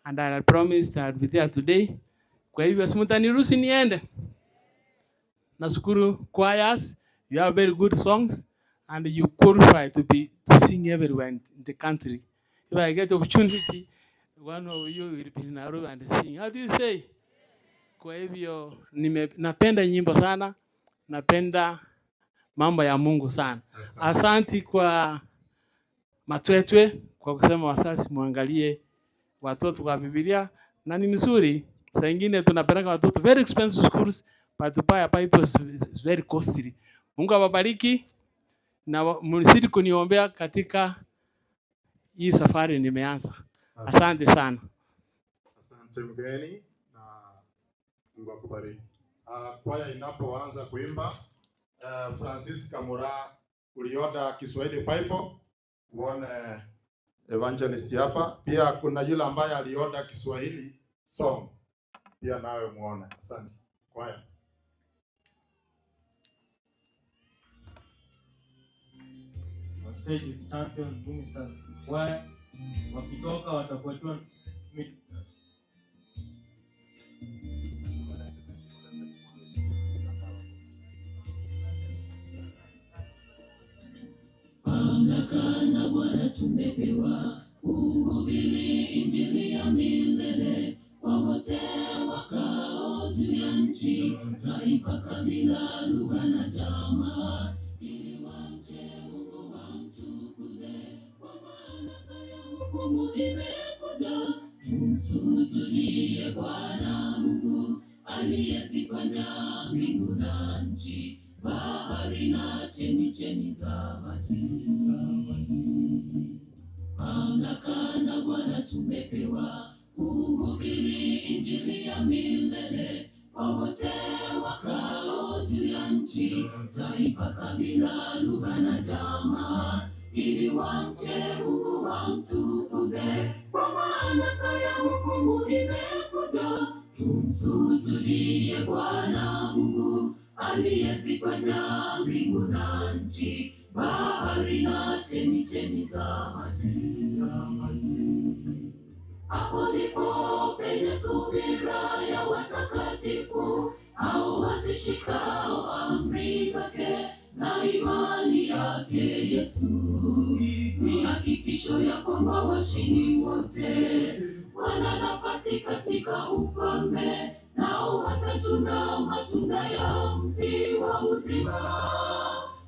and I promised I'll be there today. Kwa hivyo simtaniruhusu niende. Nashukuru choirs, you have very good songs and you qualify to sing everywhere in the country. If I get opportunity, one of you will be in Nairobi and sing. How do you say? Kwa hivyo napenda nyimbo sana, napenda mambo ya Mungu sana. Asanti kwa Matwetwe kwa kusema wasasi muangalie watoto kwa Biblia, na ni mzuri. Saa nyingine tunapeleka watoto very expensive schools, but to buy a Bible is very costly. Mungu awabariki na msidi kuniombea katika hii safari nimeanza. Asante sana. Asante mgeni na Mungu akubariki. Kwaya inapoanza kuimba, Francis Kamura ulioda Kiswahili Bible, uone evangelist hapa. Pia kuna yule ambaye alioda Kiswahili song, pia nawe muone. Asante. Kwaya. On stage is Champion Ministers Choir. Wakitoka watafuatiwa Smith. Mamlaka na Bwana tumepewa kuhubiri injili ya milele kwa wote wakao juu ya nchi, taifa, kabila, lugha na jamaa, ili wamche Mungu wamtukuze, kwa maana saa ya hukumu imekuja. Tumsujudie Bwana Mungu aliyezifanya mbingu na nchi, bahari na chemichemi za maji. Mamlaka na Bwana tumepewa kuhubiri injili ya milele kwa wote wakao juu ya nchi, taifa, kabila, lugha na jamaa, ili wamche Mungu wamtukuze, kwa maana saa ya hukumu imekuja. Tumsujudie Bwana Mungu aliyezifanya mbingu na nchi, bahari na chemichemi za maji. Hapo ndipo penye subira ya watakatifu, hao wazishikao amri zake na imani yake Yesu. Ni hakikisho ya kwamba washindi wote wana nafasi katika ufalme, nao watachuna matunda ya mti wa uzima.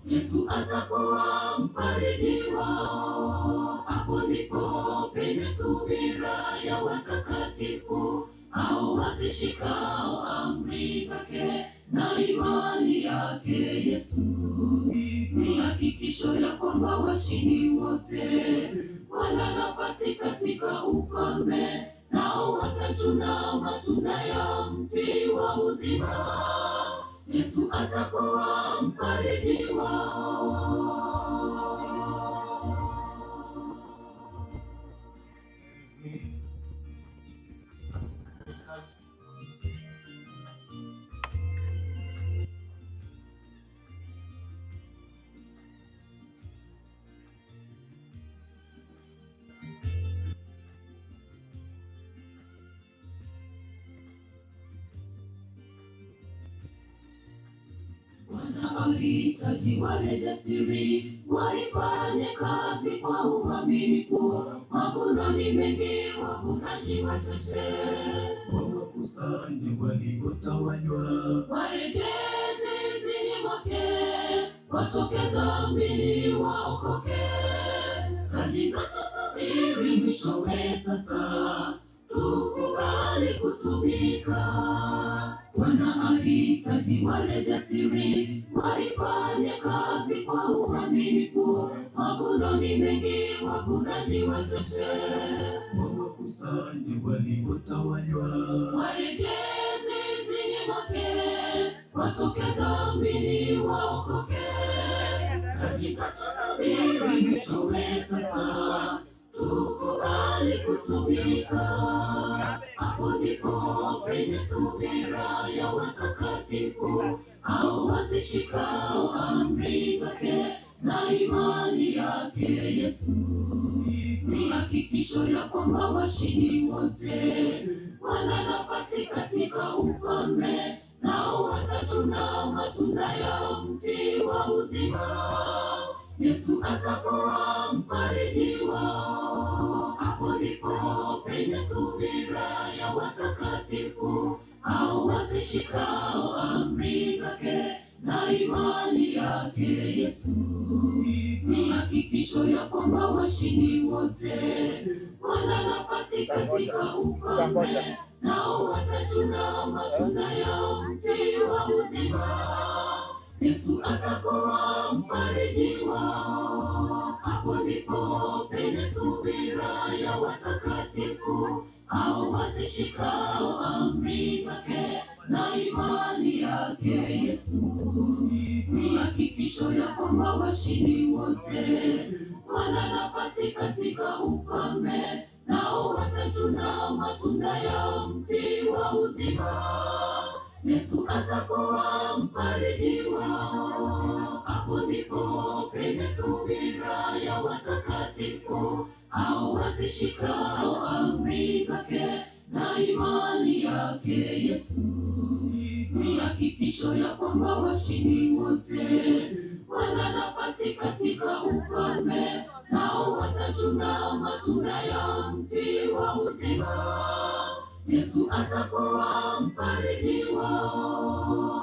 Yesu atakuwa mfariji wao. Hapo ndipo penye subira ya watakatifu, hao wazishikao amri zake na imani yake Yesu. Ni hakikisho ya kwamba washindi wote wana nafasi katika ufalme, nao watachuna matunda ya mti wa uzima. Yesu atakuwa mfariji wao. Wahitaji wale jasiri waifanye kazi kwa uaminifu. Mavuno ni mengi, wavunaji wachache. Wawakusanye waliotawanywa, warejee zizini mwake, watoke dhambini waokoke. Taji za tusubiri mwishowe sasa, tukubali kutumika. Bwana ahitaji wale jasiri waifanye kazi kwa uaminifu. Mavuno ni mengi, wavunaji wachache. Wawakusanye waliotawanywa, warejee zizini mwake, watoke dhambini waokoke. Taji za tusubiri mwishowe sasa, tukubali kutumika. Hapo ndipo penye subira ya watakatifu, hao wazishikao amri zake na imani yake Yesu. Ni hakikisho ya kwamba washindi wote wana nafasi katika ufalme, nao watachuna matunda ya mti wa uzima. Yesu atakuwa mfariji wao. Hapo ndipo penye subira ya watakatifu, hao wazishikao amri zake na imani yake Yesu. Ni hakikisho ya kwamba washindi wote wana nafasi katika ufalme, nao watachuna matunda ya mti wa uzima. Yesu atakuwa mfariji wao. Hapo ndipo penye subira ya watakatifu, hao wazishikao amri zake na imani yake Yesu. Ni hakikisho ya kwamba washindi wote wana nafasi katika ufalme, nao watachuna matunda ya mti wa uzima. Yesu atakuwa mfariji wao. Hapo ndipo penye subira ya watakatifu, hao wazishikao amri zake na imani yake Yesu. Ni hakikisho ya kwamba washindi wote wana nafasi katika ufalme, nao watachuna matunda ya mti wa uzima. Yesu atakuwa mfariji wao.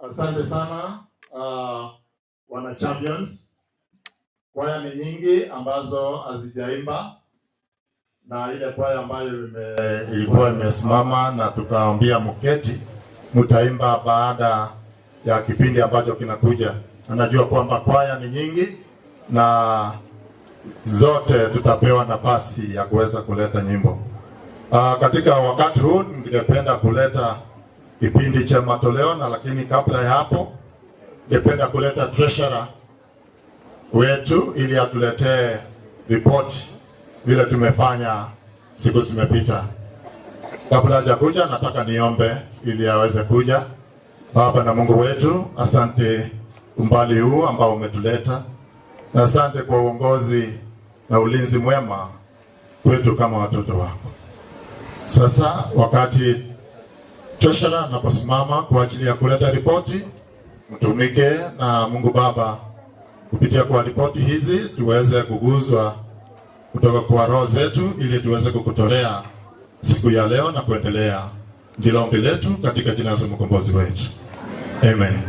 Asante sana wana champions. Kwaya ni nyingi ambazo hazijaimba, na ile kwaya ambayo ilikuwa imesimama na tukaambia mketi, mtaimba baada ya kipindi ambacho kinakuja. Anajua kwamba kwaya ni nyingi na zote tutapewa nafasi ya kuweza kuleta nyimbo. Katika wakati huu ningependa kuleta kipindi cha matoleo, na lakini kabla ya hapo ningependa kuleta treasurer wetu ili atuletee report vile tumefanya siku zimepita. Kabla hajakuja, nataka niombe ili aweze kuja. Baba na Mungu wetu, asante umbali huu ambao umetuleta, na asante kwa uongozi na ulinzi mwema kwetu kama watoto wako. Sasa wakati treasurer anaposimama kwa ajili ya kuleta ripoti, mtumike na Mungu Baba kupitia kwa ripoti hizi tuweze kuguzwa kutoka kwa roho zetu ili tuweze kukutolea siku ya leo na kuendelea. Ndilo ombi letu katika jina la Yesu mkombozi wetu. Amen.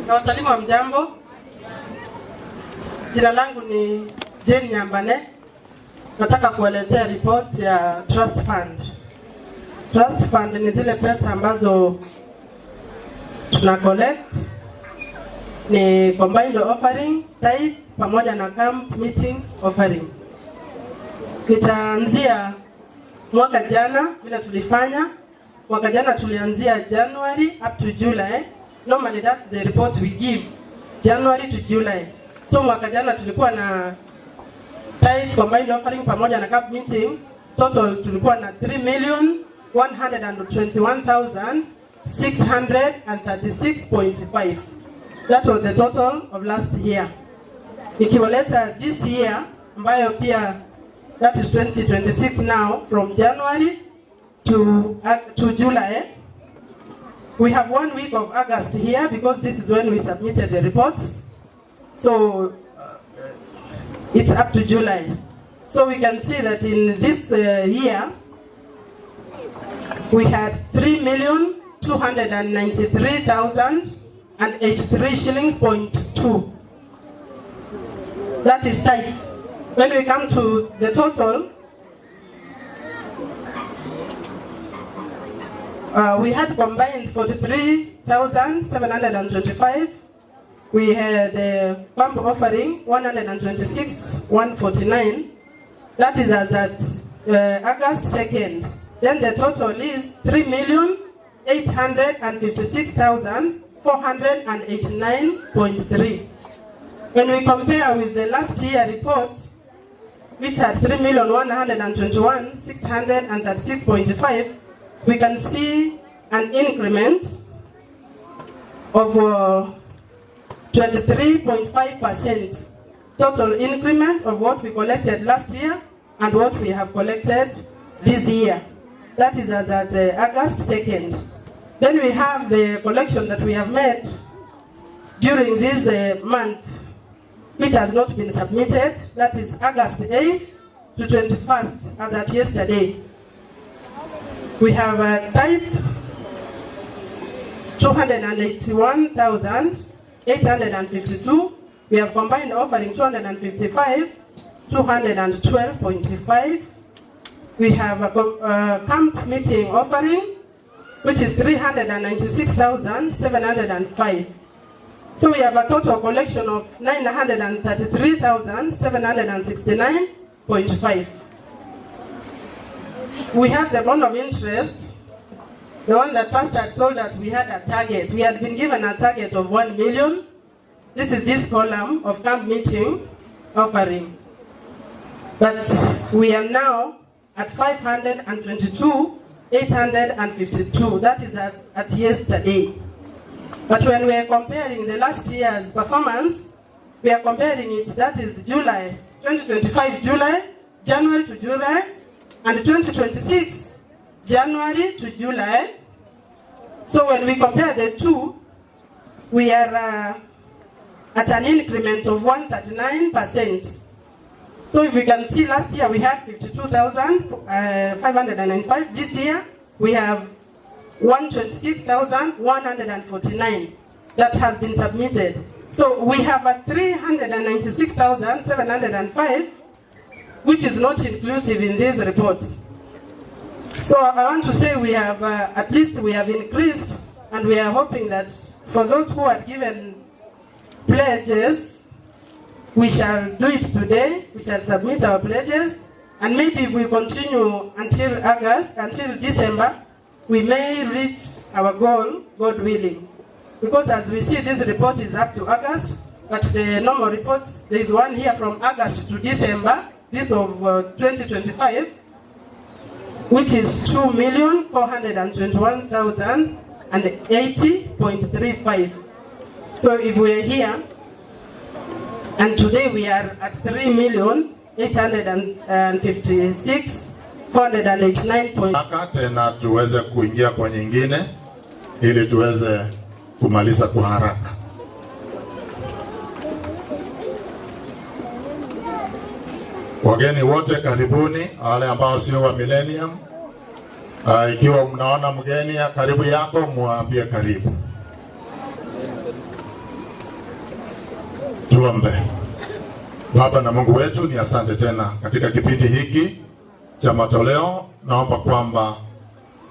Na wasalimu wa mjambo. Jina langu ni Jane Nyambane. Nataka kuelezea report ya Trust Fund. Trust Fund ni zile pesa ambazo tuna collect, ni combined offering type pamoja na camp meeting offering. Nitaanzia mwaka jana vile tulifanya. Mwaka jana tulianzia January up to July. Normally that's the report we give, January to July. So mwaka jana tulikuwa na tithe, combined offering pamoja na camp meeting. Total tulikuwa na 3,121,636.5. That was the total of last year. Ikiwaleta this year ambayo pia that is 2026 now, from January to July. We have 1 week of August here because this is when we submitted the reports. So it's up to July. So we can see that in this year, we had 3,293,083 shillings .2. That is tithe. When we come to the total, we had combined 43,725. We had a camp offering 126,149. That is as at August 2nd. Then the total is 3,856,489.3. When we compare with the last year report, which had 3,121,636.5, we can see an increment of 23.5% total increment of what we collected last year and what we have collected this year. That is as at August 2nd. Then we have the collection that we have made during this month, which has not been submitted. That is August 8th to 21st, as at yesterday. We have a tithe 281,852. We have combined offering 255, 212.5. We have a camp meeting offering, which is 396,705. So we have a total collection of 933,769.5. We have the bond of interest, the one that Pastor told us we had a target. We had been given a target of 1 million. This is this column of camp meeting offering. But we are now at 522,852. That is at yesterday. But when we are comparing the last year's performance, we are comparing it, that is July, 2025 July, January to July, and 2026, January to July. So when we compare the two, we are at an increment of 139%. So if we can see, last year we had 52,595. This year we have 126,149 that has been submitted. So we have a 396,705, which is not inclusive in these reports. So I want to say we have, at least we have increased, and we are hoping that for those who have given pledges, we shall do it today. We shall submit our pledges, and maybe if we continue until August, until December, we may reach our goal, God willing. Because as we see, this report is up to August, but the normal reports, there is one here from August to December, this of 2025, which is 2,421,080.35. So if we are here, and today we are at 3,856,489. Haraka tena tuweze kuingia kwa nyingine ili tuweze kumaliza kwa haraka. Wageni wote karibuni, wale ambao sio wa Millennium. Ikiwa mnaona mgeni karibu yako, muambie karibu. Tuombe. Baba na Mungu wetu, ni asante tena katika kipindi hiki cha matoleo. Naomba kwamba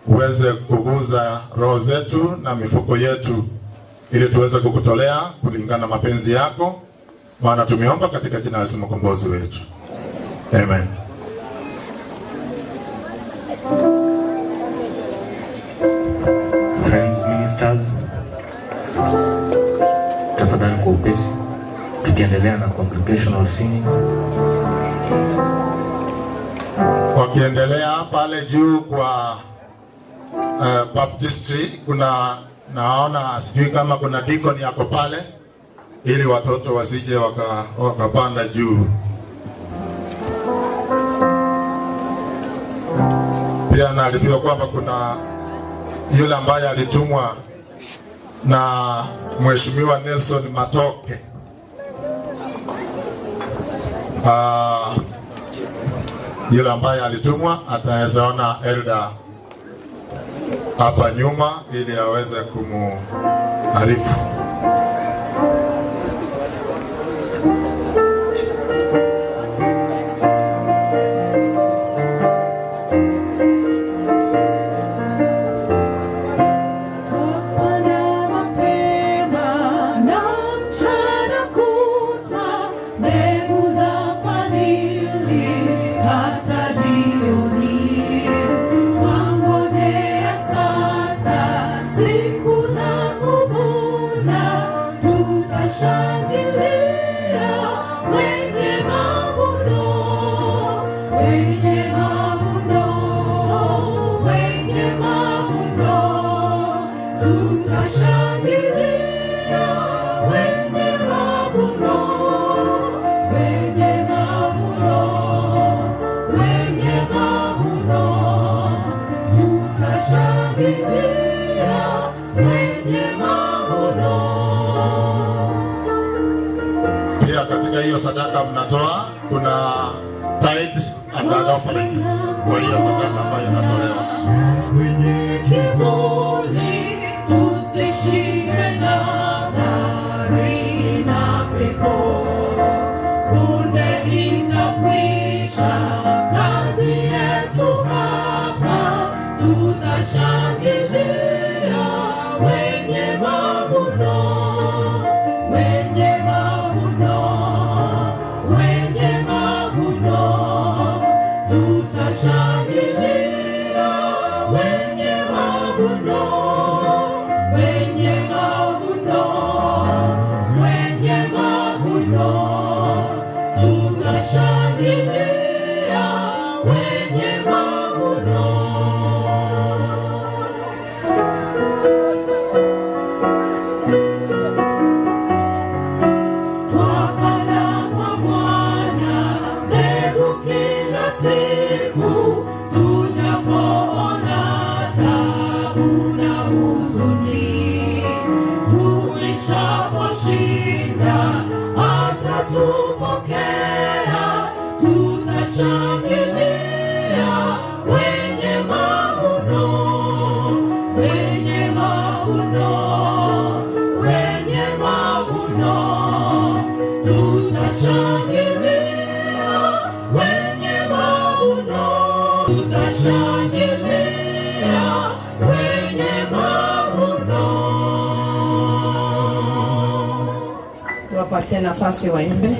uweze kuguza roho zetu na mifuko yetu ili tuweze kukutolea kulingana na mapenzi yako, maana tumeomba katika jina la Yesu mkombozi wetu. Amen. Friends, ministers, tafadhali kwa upesi tukiendelea na congregational singing. Wakiendelea pale juu kwa baptistry, kuna naona sijui kama kuna deacon yako pale ili watoto wasije wakapanda juu. Pia naarifiwa kwamba kuna yule ambaye alitumwa na Mheshimiwa Nelson Matoke. Yule ambaye alitumwa ataweza ona elder hapa nyuma ili aweze kumuarifu. Pia katika hiyo sadaka mnatoa, kuna tithe and other offerings kwa hiyo sadaka ambayo inatolewa. Kwenye kivuli tusishinde na baridi na pepo, punde itakwisha kazi yetu hapa, tutashangilia wenye mavuno, wenye mavuno, wenye mavuno, tutashangilia wenye mavuno. Tuwapatie nafasi waimbe.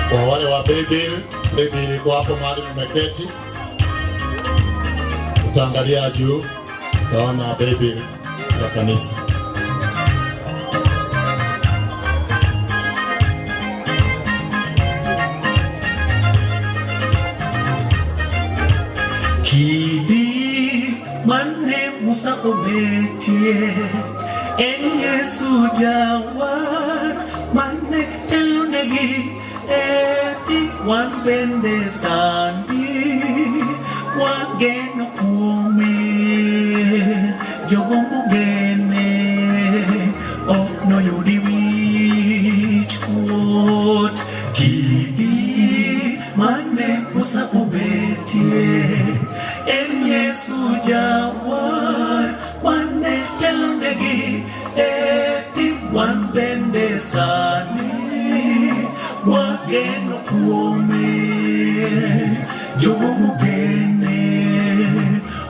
Kwa wale wa Paybill, Paybill iko hapo mahali mmeketi, utaangalia juu utaona Paybill ya kanisa. Kidi mane Musa obetie en Yesu jawar mane telonegi eti wan bende sani wageno kuome jogo mogene ok noyudi wich kuot. Kidi mane Musa obetie en Yesu jawar mane telonegi eti wan bende sani wageno kuome jogo mogene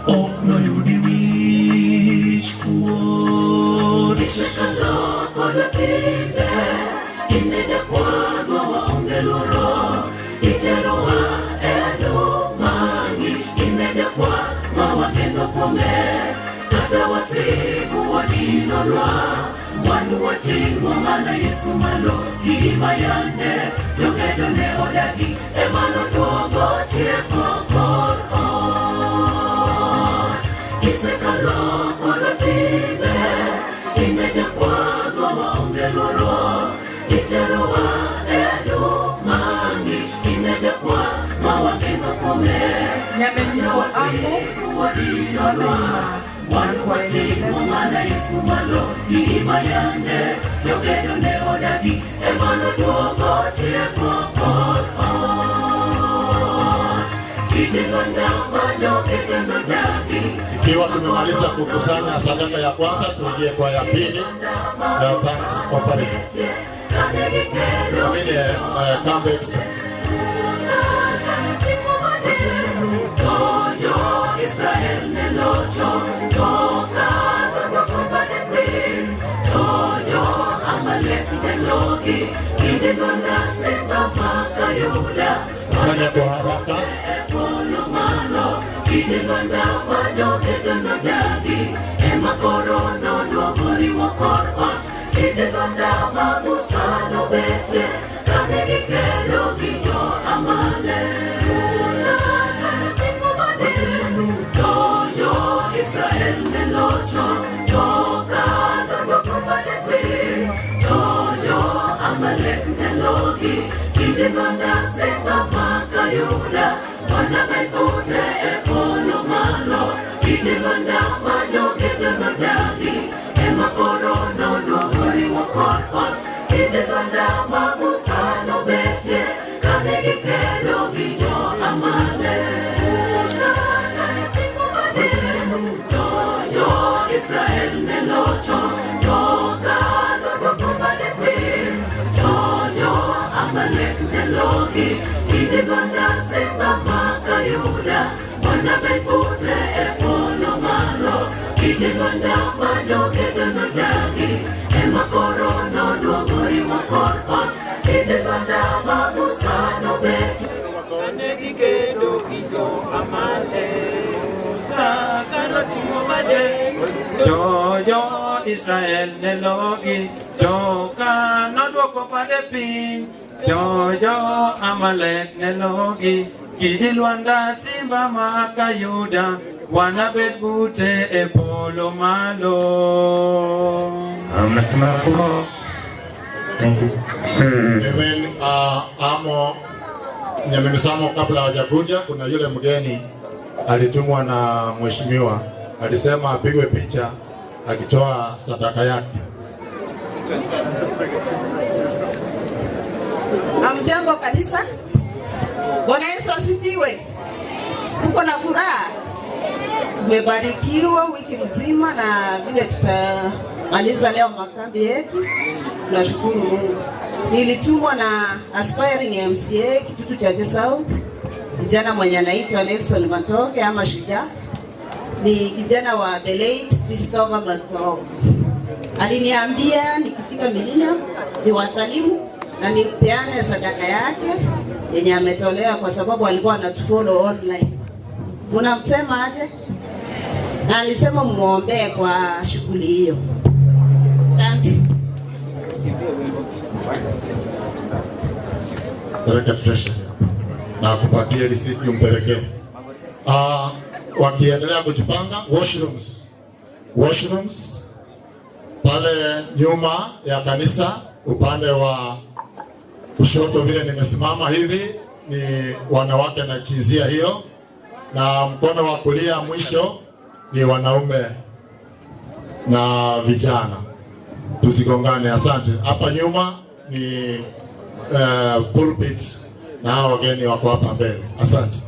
ok noyudi wich kuot. Isekalo kod timbe ine jakwadwa waonge luoro iterowa e lum mang'ich ine jakwadwa wageno kuome kata wasigu wadinonwa wan wating'o mana Yesu malo higima yande jogedo ne odagi ema noduogo tieko kor ot. Isekalo kod timbe ine jakwadwa maonge luoro iterowa e lum mang'ich ine jakwadwa wageno kuome kata wasigu wadinonwa wan wating'o mana Yesu malo higima yande jogedo ne odagi ema noduogo tieko kor ot. Ikiwa tumemaliza kukusanya sadaka ya kwanza, tuingie kwa ya pili ya thanks offering. Vile camp expenses. Fanya kwa haraka. Kinde mandama Musa nobetie, kane gikedo gi jo Amalek. Musa kanoting'o bade, to jo Israel ne locho. Joka nodwoko bade piny, to jo Amalek ne logi. Kinde Manase maka Yuda, wanabed bute e polo malo. Kinde mandama jogedo nodagi, ema koro noduogo riwo kor ot. Kinde mandama Musa nobetie, kane gikedo gi jo Amalek. Musa kanoting'o bade, to jo Israel ne locho. Joka nodwoko bade piny, to jo Amalek ne logi. Kinde Manase maka Yuda, wanabed bute e polo malo. Kinde mandama jogedo nodagi, ema koro noduogo riwo kor ot. Kinde mandama Musa nobetie, kane gikedo gi jo Amalek. Musa kanoting'o bade, to jo Israel ne logi. Joka nodwoko bade piny, to jo Amalek ne logi. Kidi lwanda simba maka Yuda, wanabed bute e polo malo. Mnasema kuno. Thank you. Even Amo Nyamimisamo kabla hawajakuja, kuna yule mgeni alitumwa na mheshimiwa, alisema apigwe picha akitoa sadaka yake. Amjambo kanisa. Bwana Yesu asifiwe. Uko na furaha? Tumebarikiwa wiki mzima na vile tutamaliza leo makambi yetu. Tunashukuru Mungu. Nilitumwa na aspiring MCA Kitutu Chache South, kijana mwenye anaitwa Nelson Matoke ama Shujaa. Ni kijana wa the late Christopher Matoke. Aliniambia nikifika Millennium niwasalimu na nipeane sadaka yake yenye ametolea, kwa sababu alikuwa anatufollow online. Mnamsema aje? Na alisema muombee kwa shughuli hiyo. Asante. Peleka treasury hapa na kupatie risiti umpelekee. Wakiendelea kujipanga, washrooms pale nyuma ya kanisa upande wa kushoto vile nimesimama hivi ni wanawake na jinsia hiyo, na mkono wa kulia mwisho ni wanaume na vijana. Tusigongane, asante. Hapa nyuma ni pulpit na hao wageni wako hapa mbele. Asante.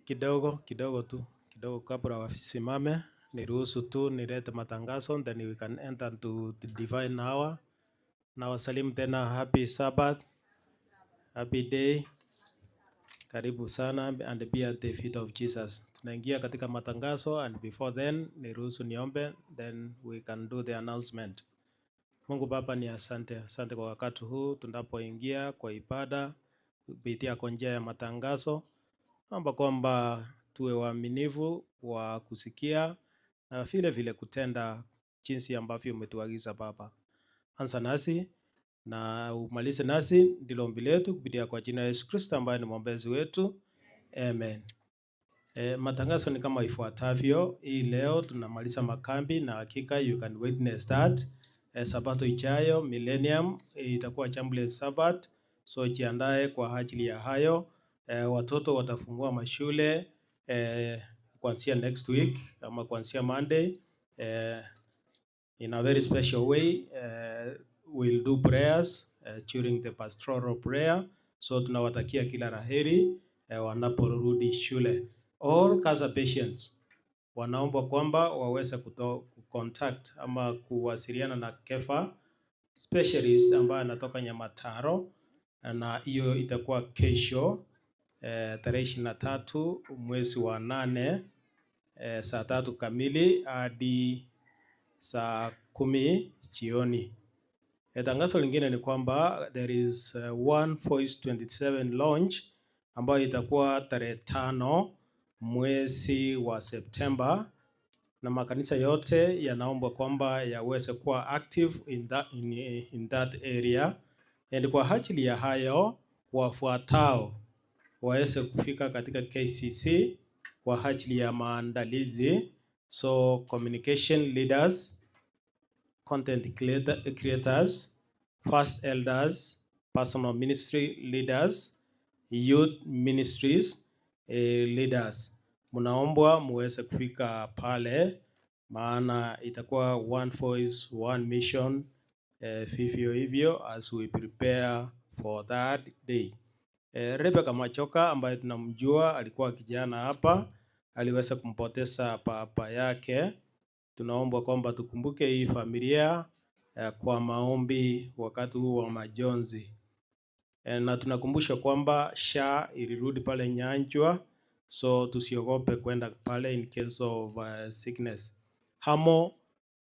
Kidogo kidogo tu kidogo, kabla wasimame, niruhusu tu nilete matangazo, then we can enter to the divine hour. Na wasalimu tena, happy Sabbath, happy day, karibu sana and be at the feet of Jesus. Tunaingia katika matangazo and before then niruhusu niombe, then we can do the announcement. Mungu Baba, ni asante, asante kwa wakati huu tunapoingia kwa ibada kupitia kwa njia ya matangazo. Naomba kwamba tuwe waaminifu wa kusikia na vile vile kutenda jinsi ambavyo umetuagiza Baba. Anza nasi na umalize nasi, ndilo ombi letu kupitia kwa jina la Yesu Kristo ambaye ni mwombezi wetu. Amen. Matangazo ni kama ifuatavyo. Hii leo tunamaliza makambi na hakika you can witness that. Sabato ijayo Millennium itakuwa Chaplain Sabbath, so jiandae kwa ajili ya hayo. Watoto watafungua mashule kuanzia next week ama kuanzia Monday. In a very special way, we'll do prayers during the pastoral prayer. So tunawatakia kila laheri wanaporudi shule. All cancer patients wanaomba kwamba waweze contact ama kuwasiliana na Kefa specialist ambaye anatoka Nyamataro, na hiyo itakuwa kesho tarehe 23 mwezi wa 8 saa 3 kamili hadi saa 10 jioni. Tangazo lingine ni kwamba there is One Voice 27 launch ambayo itakuwa tarehe 5 mwezi wa Septemba, na makanisa yote yanaombwa kwamba yaweze kuwa active in that area, and kwa ajili ya hayo wafuatao waweze kufika katika KCC kwa ajili ya maandalizi. So communication leaders, content creators, first elders, personal ministry leaders, youth ministries leaders, mnaombwa muweze kufika pale, maana itakuwa one voice one mission, vivyo hivyo as we prepare for that day. Rebecca Machoka ambaye tunamjua alikuwa kijana hapa, aliweza kumpoteza papa yake. Tunaomba kwamba tukumbuke hii familia kwa maombi wakati huu wa majonzi. Na tunakumbusha kwamba SHA ilirudi pale Nyanjwa, so tusiogope kwenda pale in case of sickness. Hamo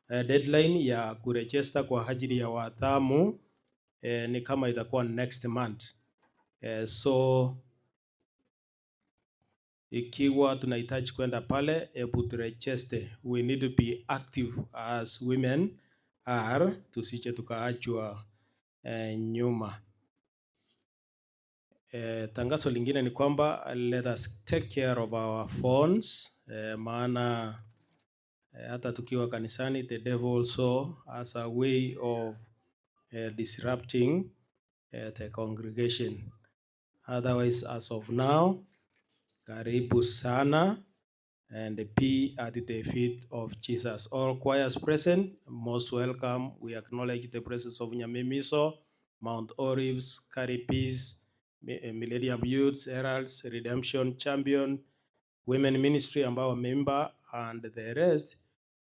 deadline ya kuregister kwa ajili ya wathamu ni kama itakuwa next month. So ikiwa tunahitaji kwenda pale, hebu turegister. We need to be active as women are, tusije tukaachwa nyuma. Tangazo lingine ni kwamba let us take care of our phones, maana Hata tukiwa kanisani, the devil also has a way of disrupting the congregation. Otherwise, as of now, karibu sana and be at the feet of Jesus. All choirs present, most welcome. We acknowledge the presence of Nyamemiso, Mount Olives, Caripeace, Millennium Youths, Heralds, Redemption Champion, Women Ministry ambao wameimba, and the rest.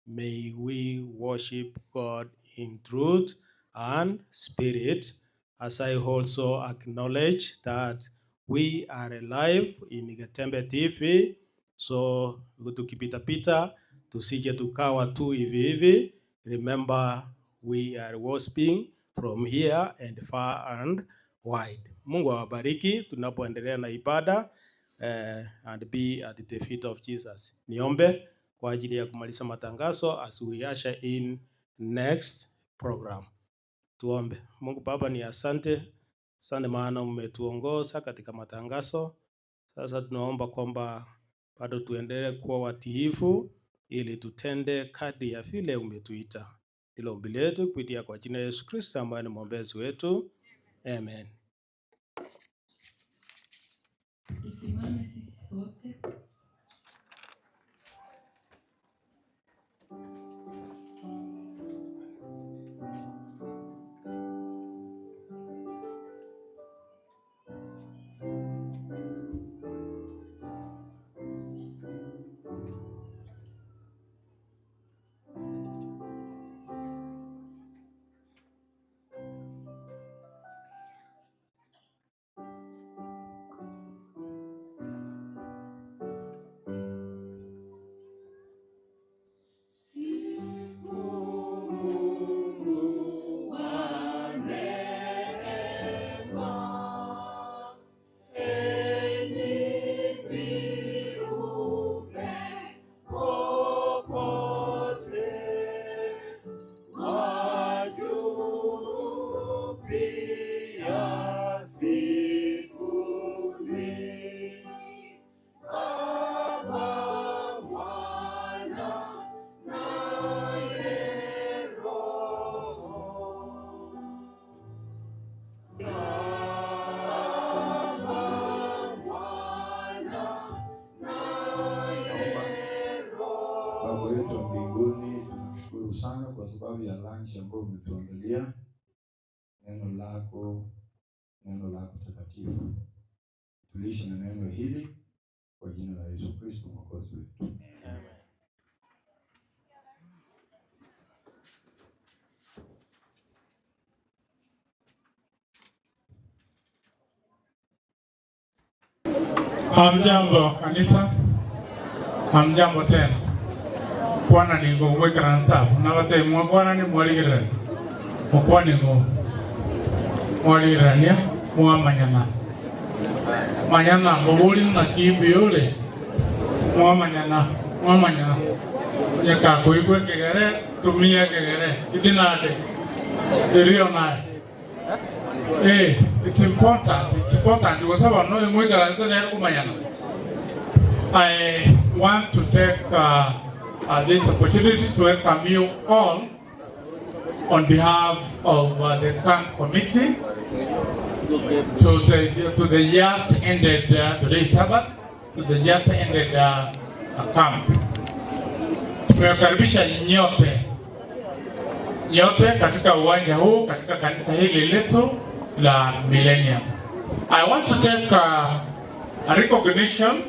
May we worship God in truth and spirit, as I also acknowledge that we are alive in Getembe TV. So tukipita pita tusije tukawa tu hivi hivi. Remember, we are worshiping from here and far and wide. Mungu awabariki tunapoendelea na ibada and be at the feet of Jesus. Niombe kwa ajili ya kumaliza matangazo as we usher in next program. Tuombe. Mungu Baba, ni asante sana maana umetuongoza katika matangazo. Sasa tunaomba kwamba bado tuendelee kuwa watiifu ili tutende kadri ya vile umetuita. Ndilo ombi letu kupitia kwa jina la Yesu Kristo ambaye ni mwombezi wetu. Amen. Tusimame sisi sote. Baba yetu wa mbinguni, tunakushukuru sana kwa sababu ya lunch ambayo umetuandalia, neno lako takatifu. Tuliishi na neno hili kwa jina la Yesu Kristo Mwokozi wetu. Amen. Hamjambo kanisa, hamjambo tena. Bwana ni ngomwe kanisa, na wate mwa Bwana ni mwaligirani. Mkwa ni ngo. Mwaligirani mwa manyana. Manyana mbuli na kibiole. Mwa manyana, mwa manyana. Yaka kuigwe kegere, tumia kegere. Itinade. Rio nae. It's important. It's important because I know you kumanyana. I want to take this opportunity to welcome you all on behalf of the camp committee to the just ended today's Sabbath, to the just ended camp. Tumewakaribisha nyote katika uwanja huu, katika kanisa hili letu la Millennium. I want to take a recognition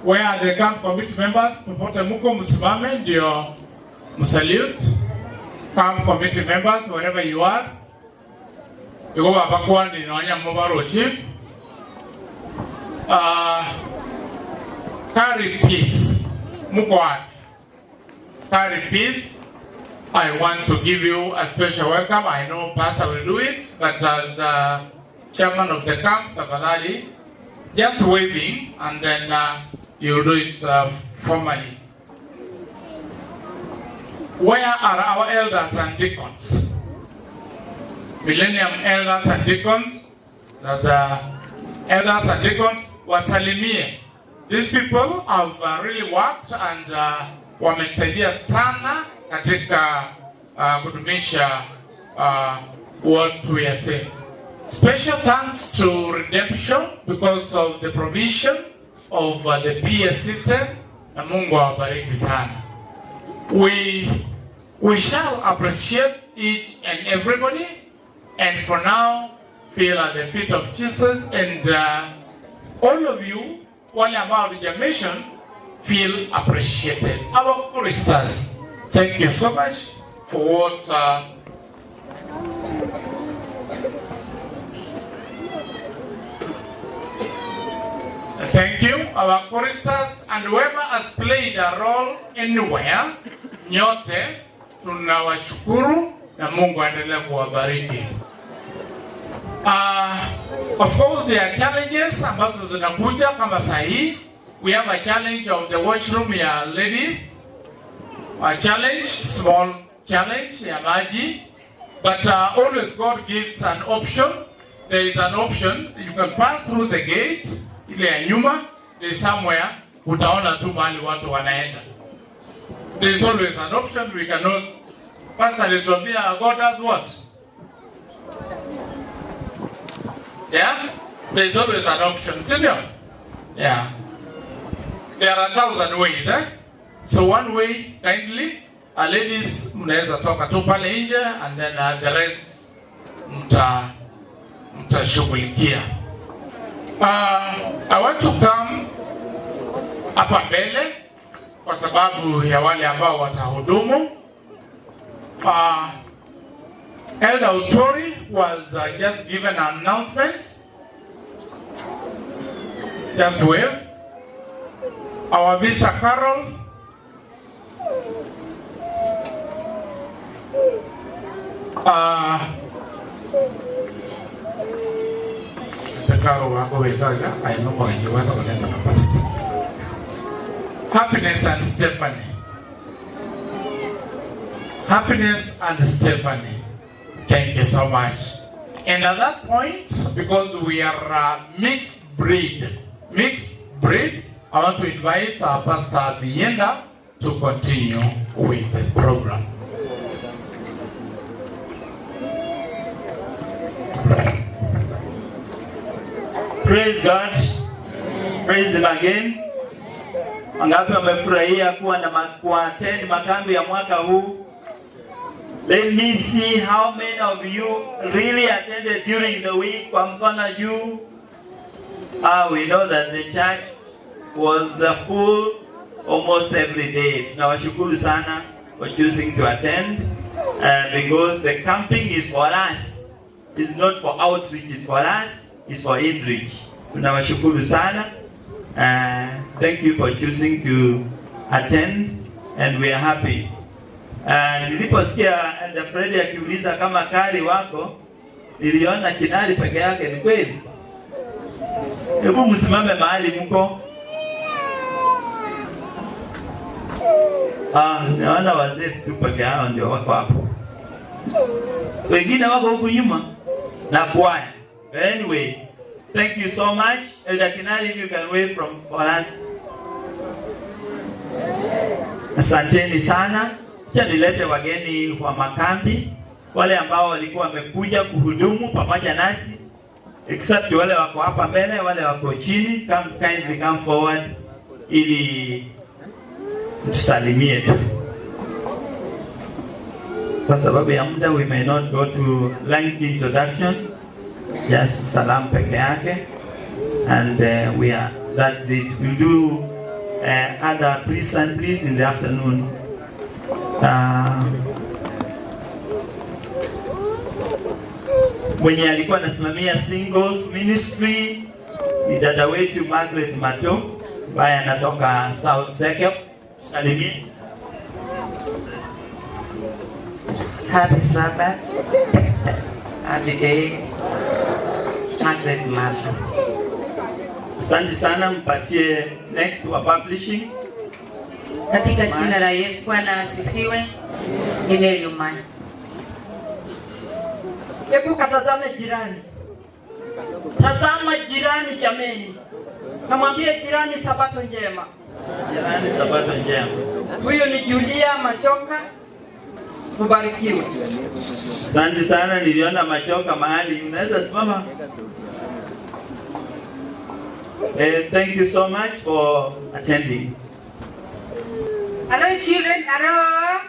where the camp committee members, popote muko msimame ndio msalute camp committee members wherever you are. Yuko baba kwani nonya mubarochi. Carry peace. Muko wapi? Carry peace. I want to give you a special welcome. I know Pastor will do it, but as the chairman of the camp, tafadhali, just waving, and then you'll do it formally. Where are our elders and deacons? Millennium elders and deacons, the elders and deacons, wasalimie. These people have really worked and Wamesaidia sana katika kudumisha what we are saying. Special thanks to Redemption because of the provision of the PS system, na Mungu awabariki sana. We shall appreciate each and everybody, and for now feel at the feet of Jesus, and all of you wale ambao hatuja feel appreciated. Our choristers, thank you so much for what thank you, our choristers, and whoever has played a role anywhere, nyote tunawashukuru na Mungu aendelee kuwabariki. Of course there are challenges ambazo zinakuja kama sahi. We have a challenge of the washroom ya ladies, a challenge, small challenge ya maji, but always God gives an option. There is an option, you can pass through the gate ile ya nyuma, there is somewhere utaona tu mahali watu wanaenda. There is always an option. We cannot. Pastor alituambia God does what? Yeah? There is always an option, sindio? Yeah. There are 1,000 ways, eh? So one way, kindly, ladies, mnaweza toka tu pale nje, and then the rest mtashughulikia. I want to come hapa mbele kwa sababu ya wale ambao watahudumu. Elder Utori was just given announcements. Just wave. Our Vista Carol. Happiness and Stephanie. Happiness and Stephanie. Thank you so much. And at that point, because we are mixed breed, I want to invite Pastor Bienda to continue with the program. Praise God. Praise him again. Wangapi wamefurahia kuwa na kuattend makambi ya mwaka huu? Let me see how many of you really attended during the week. Kwa mkono juu. We know that the church was full almost every day. Tunawashukuru sana for choosing to attend, because the camping is for us. It's not for outreach, it's for us, it's for inreach. Tunawashukuru sana. Thank you for choosing to attend, and we are happy. Niliposikia Elder Freddy akiuliza kama kari wako, niliona Kinari peke yake. Ni kweli? Hebu msimame mahali mko. Naona wazee tu peke yao ndio wako hapo. Wengine wako huku nyuma na kwaya. Anyway, thank you so much. Elder Kinari, if you can wave from for us. Asanteni sana. Acha nilete wageni wa makambi, wale ambao walikuwa wamekuja kuhudumu pamoja nasi, except wale wako hapa mbele, wale wako chini. Come kindly come forward ili tusalimie tu. Kwa sababu ya muda, we may not go to lengthy introduction, just salam peke yake, and we are, that's it. We'll do other please and please in the afternoon. Mwenye alikuwa anasimamia singles ministry ni dada wetu Margaret Mato ambaye anatoka South Sekep. Salimie. Happy Sabbath. Happy day. Margaret Mato. Asante sana, mpatie next wa publishing. Katika jina la Yesu Bwana asifiwe. Ni Mary Umani. Hebu katazame jirani. Tazama jirani jameni. Namwambie jirani sabato njema. Jirani, sabato njema. Huyu ni Julia Machoka, ubarikiwe. Asante sana, niliona Machoka mahali. Unaweza simama? Thank you so much for attending. Hello children, hello.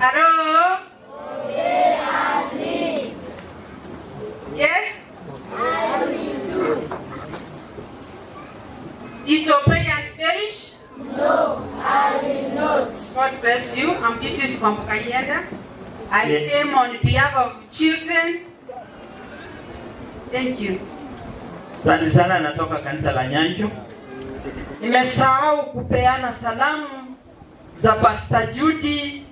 Hello. Yes? Disobey and perish? No, I will not. God bless you. I'm Beatrice from Kayenda. I came on behalf of children. Thank you. Asante sana, natoka kanisa la Nyanjo. Nimesahau kupeana salamu za Pastor Judy.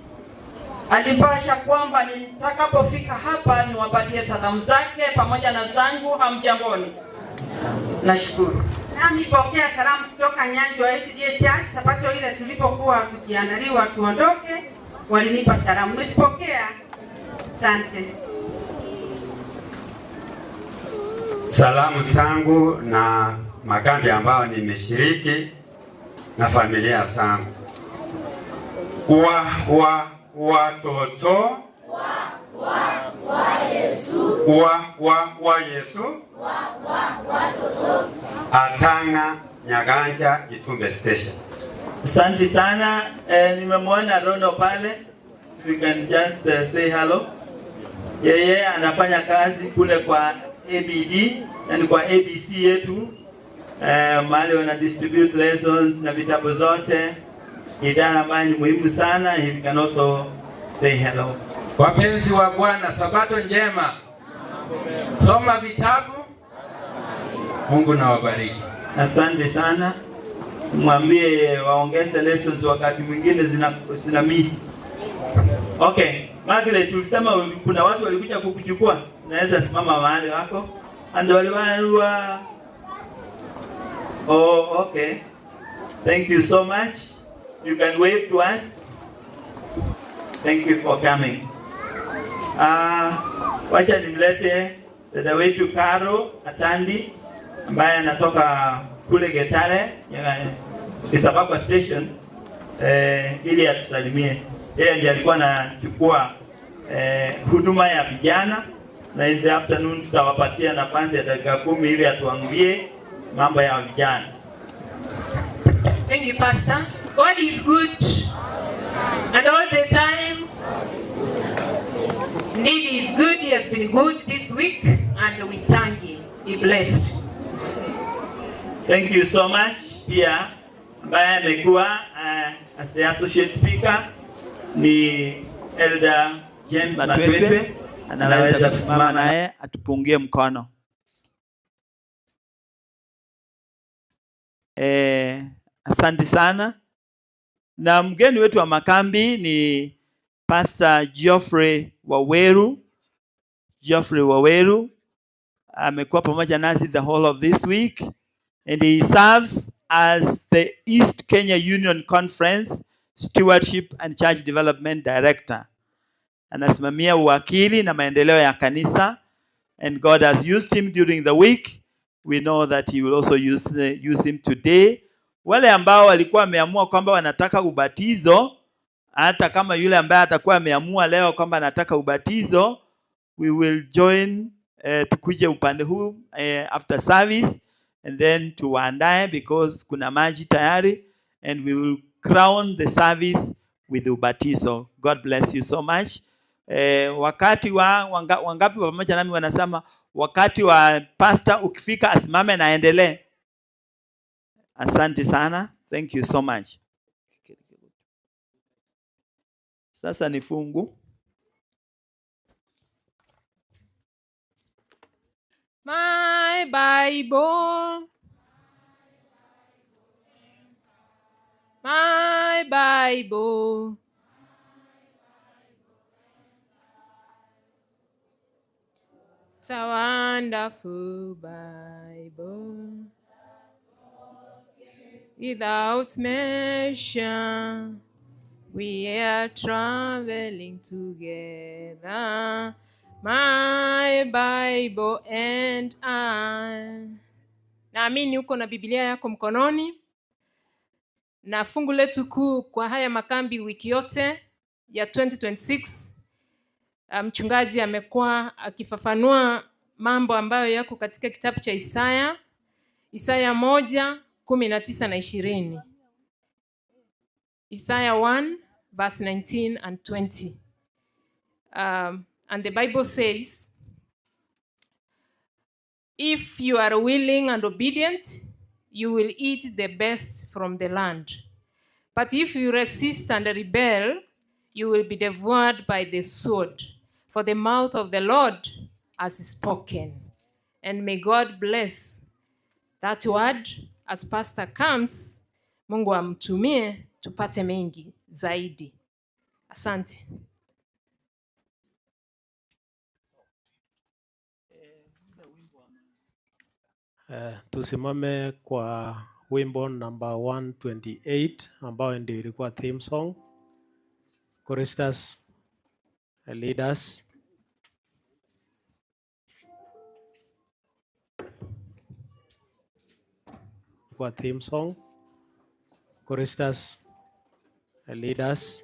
Alipasha kwamba nitakapofika hapa niwapatie salamu zake pamoja na zangu. Hamjamboni? Nashukuru. Nami pokea salamu kutoka Nyanjo SDA Church. Sabato ile tulipokuwa tukiandaliwa tuondoke, walinipa salamu. Nimezipokea. Asante. Salamu zangu na makambi ambayo nimeshiriki na familia zangu. Wa watoto wa Yesu, wa Yesu, wa watoto. Atanga Nyaganja Itumbe Station. Asante sana. Nimemwona Rono pale. We can just say hello. Yeye anafanya kazi kule kwa ABD, yani kwa ABC yetu. Mahali wana distribute lessons na vitabu zote. Idara ambayo ni muhimu sana. You can also say hello. Wapenzi wa Bwana, sabato njema. Soma vitabu. Mungu na wabariki. Asante sana. Mwambie waongeze lessons, wakati mwingine zina miss. Okay, Margaret, ulisema kuna watu walikuja kukuchukua. Naweza simama mahali wako. And waliwa. Oh, okay. Thank you so much. You can wave to us. Thank you for coming. Wacha nimlete dada wetu Karo Atandi ambaye anatoka kule Getare, Isabakwa Station, ili atusalimie. Yeye ndiye alikuwa anachukua huduma ya vijana, na in the afternoon tutawapatia nafasi ya dakika 10 ili atuambie mambo ya vijana. Thank you, Pastor. God is good and all the time. Indeed, he is good. He has been good this week, and we thank him. Be blessed. Thank you so much. Pia ambaye amekuwa as the associate speaker ni Elder James Matwetwe. Anaweza kusimama naye atupungie mkono. Asante sana. Na mgeni wetu wa makambi ni Pastor Geoffrey Waweru. Geoffrey Waweru amekuwa pamoja nasi the whole of this week, and he serves as the East Kenya Union Conference Stewardship and Church Development Director. Anasimamia uwakili na maendeleo ya kanisa, and God has used him during the week. We know that he will also use him today. Wale ambao walikuwa wameamua kwamba wanataka ubatizo, hata kama yule ambaye atakuwa ameamua leo kwamba anataka ubatizo, we will join tukuje upande huu after service, and then tuwaandae because kuna maji tayari, and we will crown the service with ubatizo. God bless you so much. Wakati wa wangapi pamoja nami wanasema wakati wa pastor ukifika asimame na aendelee. Asante sana. Thank you so much. Sasa ni fungu. My Bible, my Bible, it's a wonderful Bible, without measure. We are traveling together, my Bible and I. Naamini uko na Biblia yako mkononi. Na fungu letu kuu kwa haya makambi wiki yote ya 2026, mchungaji amekuwa akifafanua mambo ambayo yako katika kitabu cha Isaya, Isaya 1:19 na 20. Isaiah 1 verse 19 and 20. And the Bible says, "If you are willing and obedient, you will eat the best from the land. But if you resist and rebel, you will be devoured by the sword. For the mouth of the Lord has spoken." And may God bless that word as pastor comes. Mungu amtumie tupate mengi zaidi. Asante. Tusimame kwa wimbo namba 128 ambayo ndio ilikuwa theme song. Choristers, leaders. Kwa theme song. Choristers, leaders.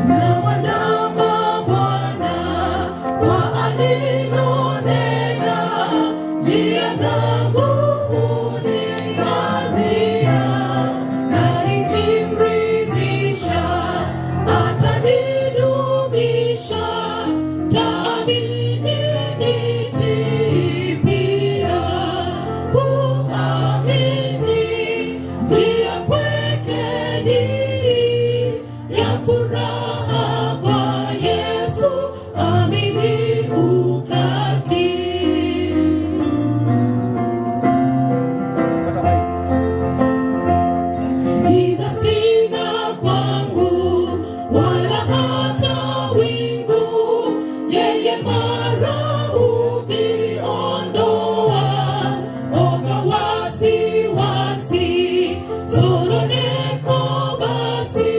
Na mwanama Bwana kwa alilonena, njia zangu huniangazia, na nikimridhisha atanidumisha, taamini nitii pia, kuamini njia pekee ya furaha kwa Yesu, amini ukatii. Giza sina kwangu, wala hata wingu, yeye mara huviondoa. Oga wasiwasi, sononeko basi,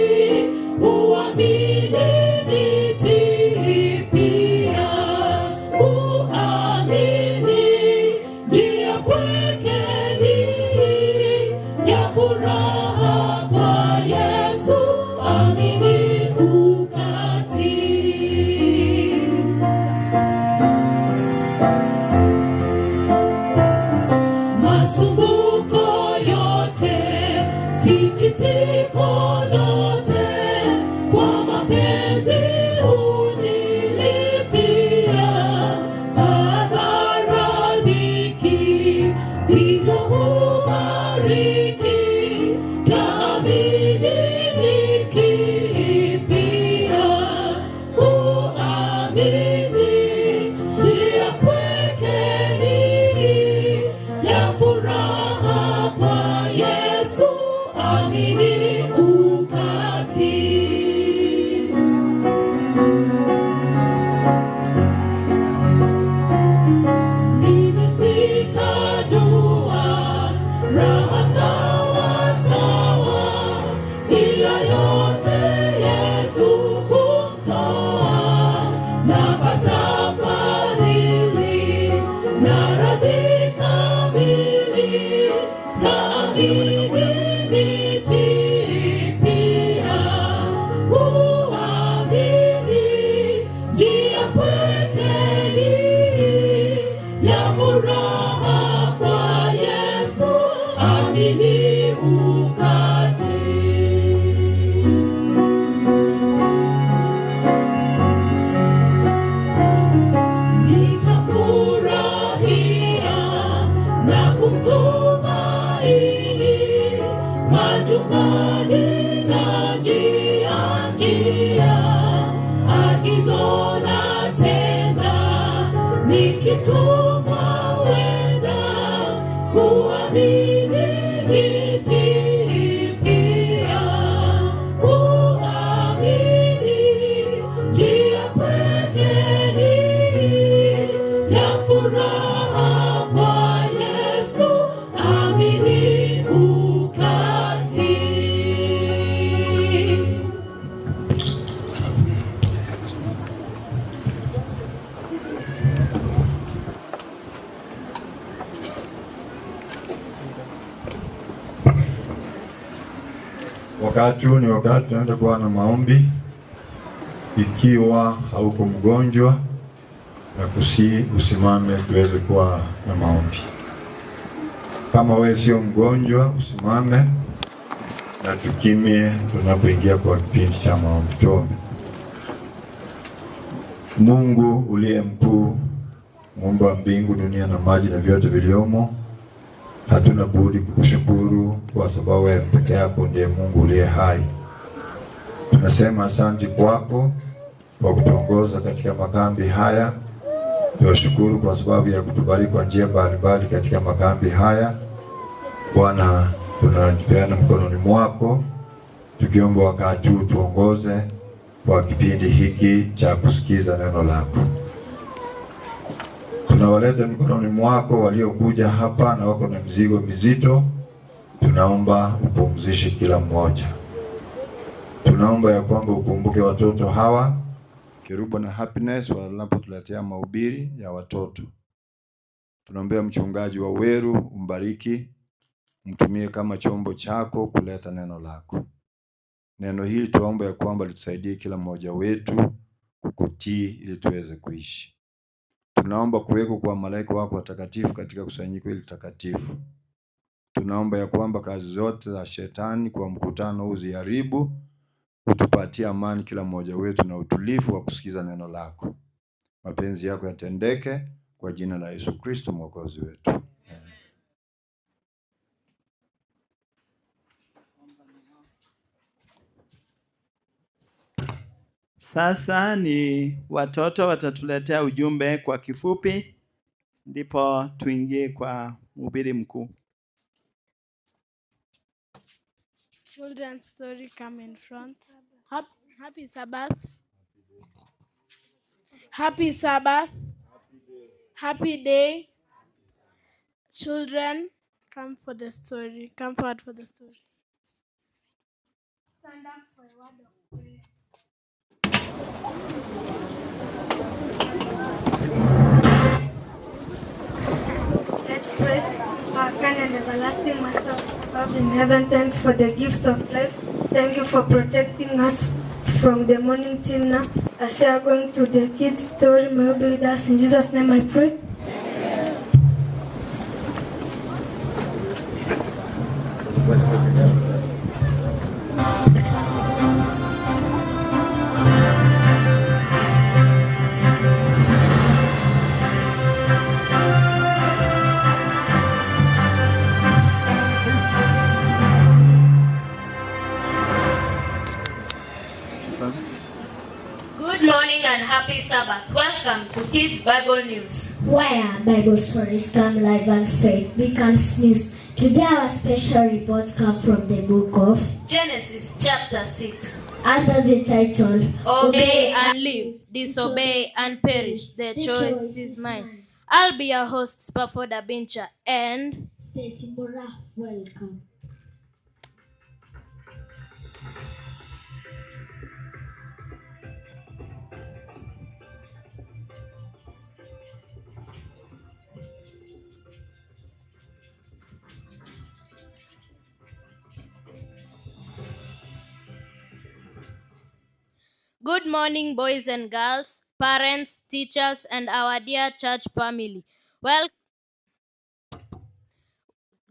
huamini nitii pia, kuamini njia pekee ya furaha kwa Yesu, amini ukatii. Masumbuko yote, sikitiko lote, kwa mapenzi hunilipia, adhara dhiki, vivyo hubariki, taamini nitii pia, kuamini njia pekee ya furaha kwa Yesu, amini ukatii. Mimi sitajua raha sawa sawa, ila yote Yesu kumtoa, napata fadhili na radhi kamili, taamini nitii pia, kuamini njia pekee ya furaha kwa Yesu, amini ukatii. Wakati huu ni wakati tunaenda kuwa na maombi. Ikiwa hauko mgonjwa, na kusi usimame tuweze kuwa na maombi. Kama wewe sio mgonjwa, usimame na tukimie tunapoingia kwa kipindi cha maombi. Tuombe. Mungu uliye mkuu, muumba wa mbingu, dunia na maji na vyote viliomo, hatuna budi kukushukuru kwa sababu wewe peke yako ndiye Mungu uliye hai. Tunasema asante kwako kwa kutuongoza katika makambi haya. Tunashukuru kwa sababu ya kutubariki kwa njia mbalimbali katika makambi haya. Bwana, tunajipeana mkononi mwako, tukiomba wakati huu tuongoze kwa kipindi hiki cha kusikiza neno lako. Tunawaleta mikononi mwako waliokuja hapa na wako na mzigo mizito. Tunaomba upumzishe kila mmoja. Tunaomba ya kwamba ukumbuke watoto hawa. Kerubo na Happiness wanapotuletea mahubiri ya watoto. Tunaombea mchungaji wa Weru, umbariki, mtumie kama chombo chako kuleta neno lako. Neno hili tuombe ya kwamba litusaidie kila mmoja wetu kukutii ili tuweze kuishi. Tunaomba kuweko kwa malaika wako watakatifu katika kusanyiko hili takatifu. Tunaomba ya kwamba kazi zote za shetani kwa mkutano huu ziharibu, utupatie amani kila mmoja wetu na utulivu wa kusikiza neno lako. Mapenzi yako yatendeke kwa jina la Yesu Kristo Mwokozi wetu. Sasa ni watoto watatuletea ujumbe kwa kifupi, ndipo tuingie kwa mhubiri mkuu. Children's story come in front. Happy Sabbath. Happy Sabbath. Happy day. Children, come for the story. Come forward for the story. Stand up for a word of prayer. Let's pray. Our kind and everlasting Master above in heaven, thank you for the gift of life. Thank you for protecting us from the morning till now. As we are going to the kids' story, may you be with us. In Jesus' name I pray. Good morning and happy Sabbath. Welcome to Kids Bible News, where Bible stories come live and faith becomes news. Today our special report comes from the book of Genesis chapter 6. Under the title, Obey and Live, Disobey and Perish. The choice is mine. I'll be your host, Spafford Abincha, and Stacy Mora. Welcome. Good morning, boys and girls, parents, teachers, and our dear church family. Well,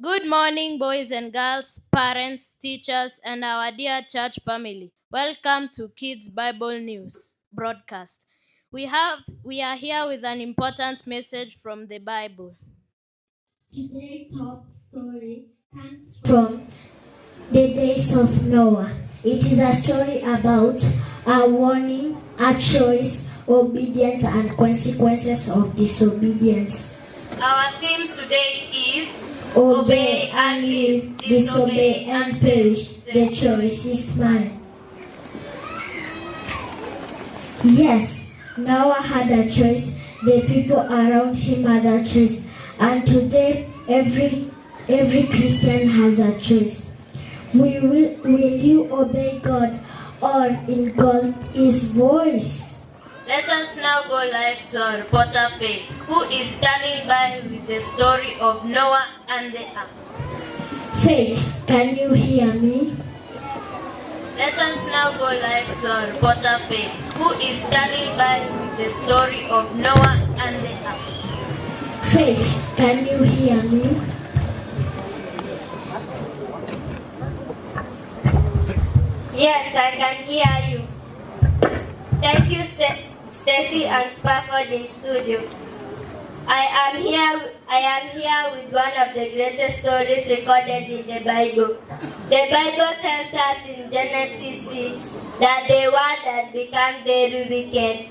good morning, boys and girls, parents, teachers, and our dear church family. Welcome to Kids Bible News broadcast. We are here with an important message from the Bible. Today's top story comes from the days of Noah. It is a story about a warning, a choice, obedience, and consequences of disobedience. Our theme today is Obey and live, disobey and perish. The choice is mine. Yes, Noah had a choice. The people around him had a choice. And today, every Christian has a choice. Will you obey God or insult His voice? Let us now go live to our reporter Faith, who is standing by with the story of Noah and the ark. Faith, can you hear me? Let us now go live to our reporter Faith, who is standing by with the story of Noah and the ark. Faith, can you hear me? Yes, I can hear you. Thank you, Stacy and Spafford in studio. I am here with one of the greatest stories recorded in the Bible. The Bible tells us in Genesis 6 that the world had become very wicked.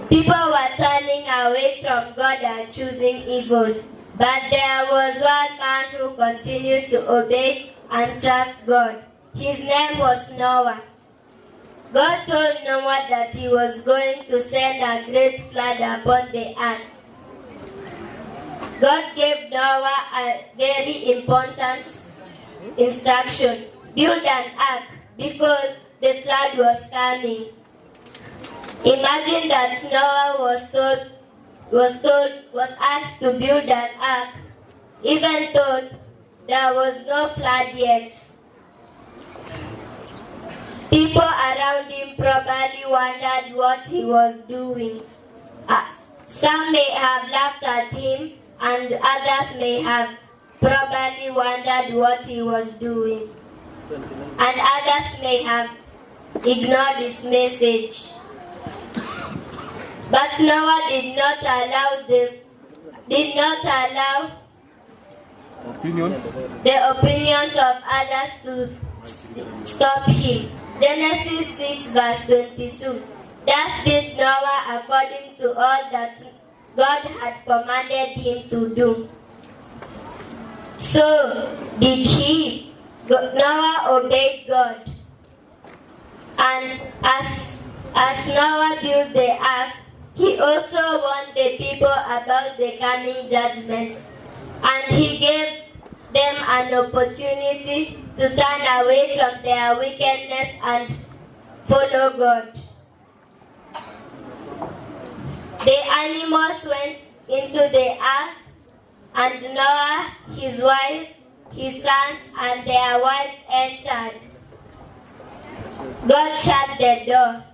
People were turning away from God and choosing evil. But there was one man who continued to obey and trust God. His name was Noah. God told Noah that he was going to send a great flood upon the earth. God gave Noah a very important instruction: build an ark, because the flood was coming. Imagine that Noah was asked to build an ark, even though there was no flood yet. People around him probably wondered what he was doing. Some may have laughed at him, and others may have probably wondered what he was doing. And others may have ignored his message. But Noah did not allow the opinions of others to stop him. Genesis 6 verse 22. Thus did Noah according to all that God had commanded him to do. So did he. Noah obeyed God. And as Noah built the ark, he also warned the people about the coming judgment. And he gave them an opportunity to turn away from their wickedness and follow God. The animals went into the ark, and Noah, his wife, his sons, and their wives entered. God shut the door.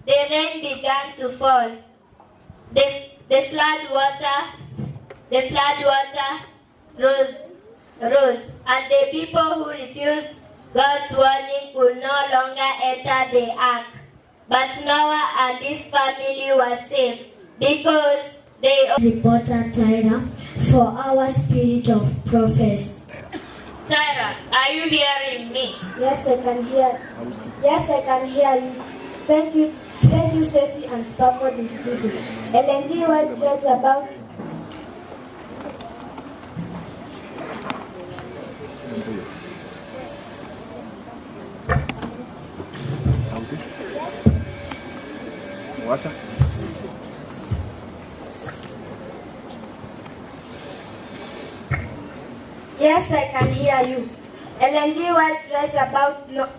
The rain began to fall. The flood water rose, and the people who refused God's warning could no longer enter the ark. But Noah and his family were safe because they... Reporter Tyra for our Spirit of Prophecy. Tyra, are you hearing me? Yes, I can hear. Yes, I can hear you. Thank you, Stacy and Stafford in studio. Ellen G. White writes about Yes, I can hear you. Ellen G. White writes about Noah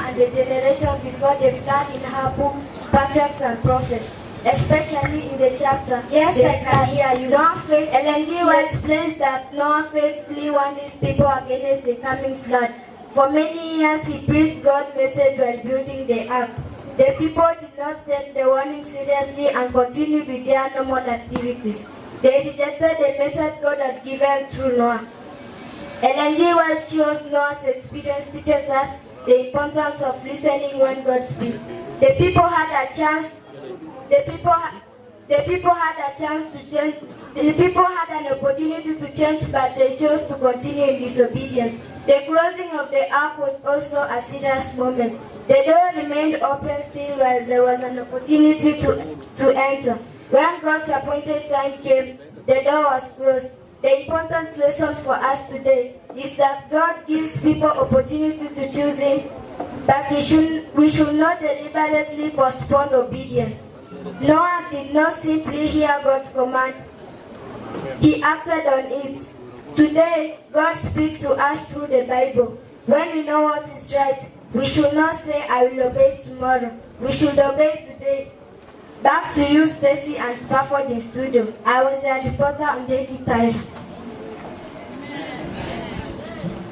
and the generation before the flood in her book, Patriarchs and Prophets, especially in the chapter. Yes, I can hear you. Ellen G. White explains that Noah faithfully warned his people against the coming flood. For many years, he preached God's message while building the ark. The people did not take the warning seriously and continued with their normal activities. They rejected the message God had given through Noah. Ellen G. White shows Noah's experience teaches us the importance of listening when God speaks. The people had a chance. The people had a chance to change. The people had an opportunity to change, but they chose to continue in disobedience. The closing of the ark was also a serious moment. The door remained open still while there was an opportunity to enter. When God's appointed time came, the door was closed. The important lesson for us today is that God gives people opportunity to choose Him, but we should not deliberately postpone obedience. Noah did not simply hear God's command. He acted on it. Today, God speaks to us through the Bible. When we know what is right, we should not say, I will obey tomorrow. We should obey today. Back to you, Stacy and Spafford in studio. I was your reporter on Daily Tyra.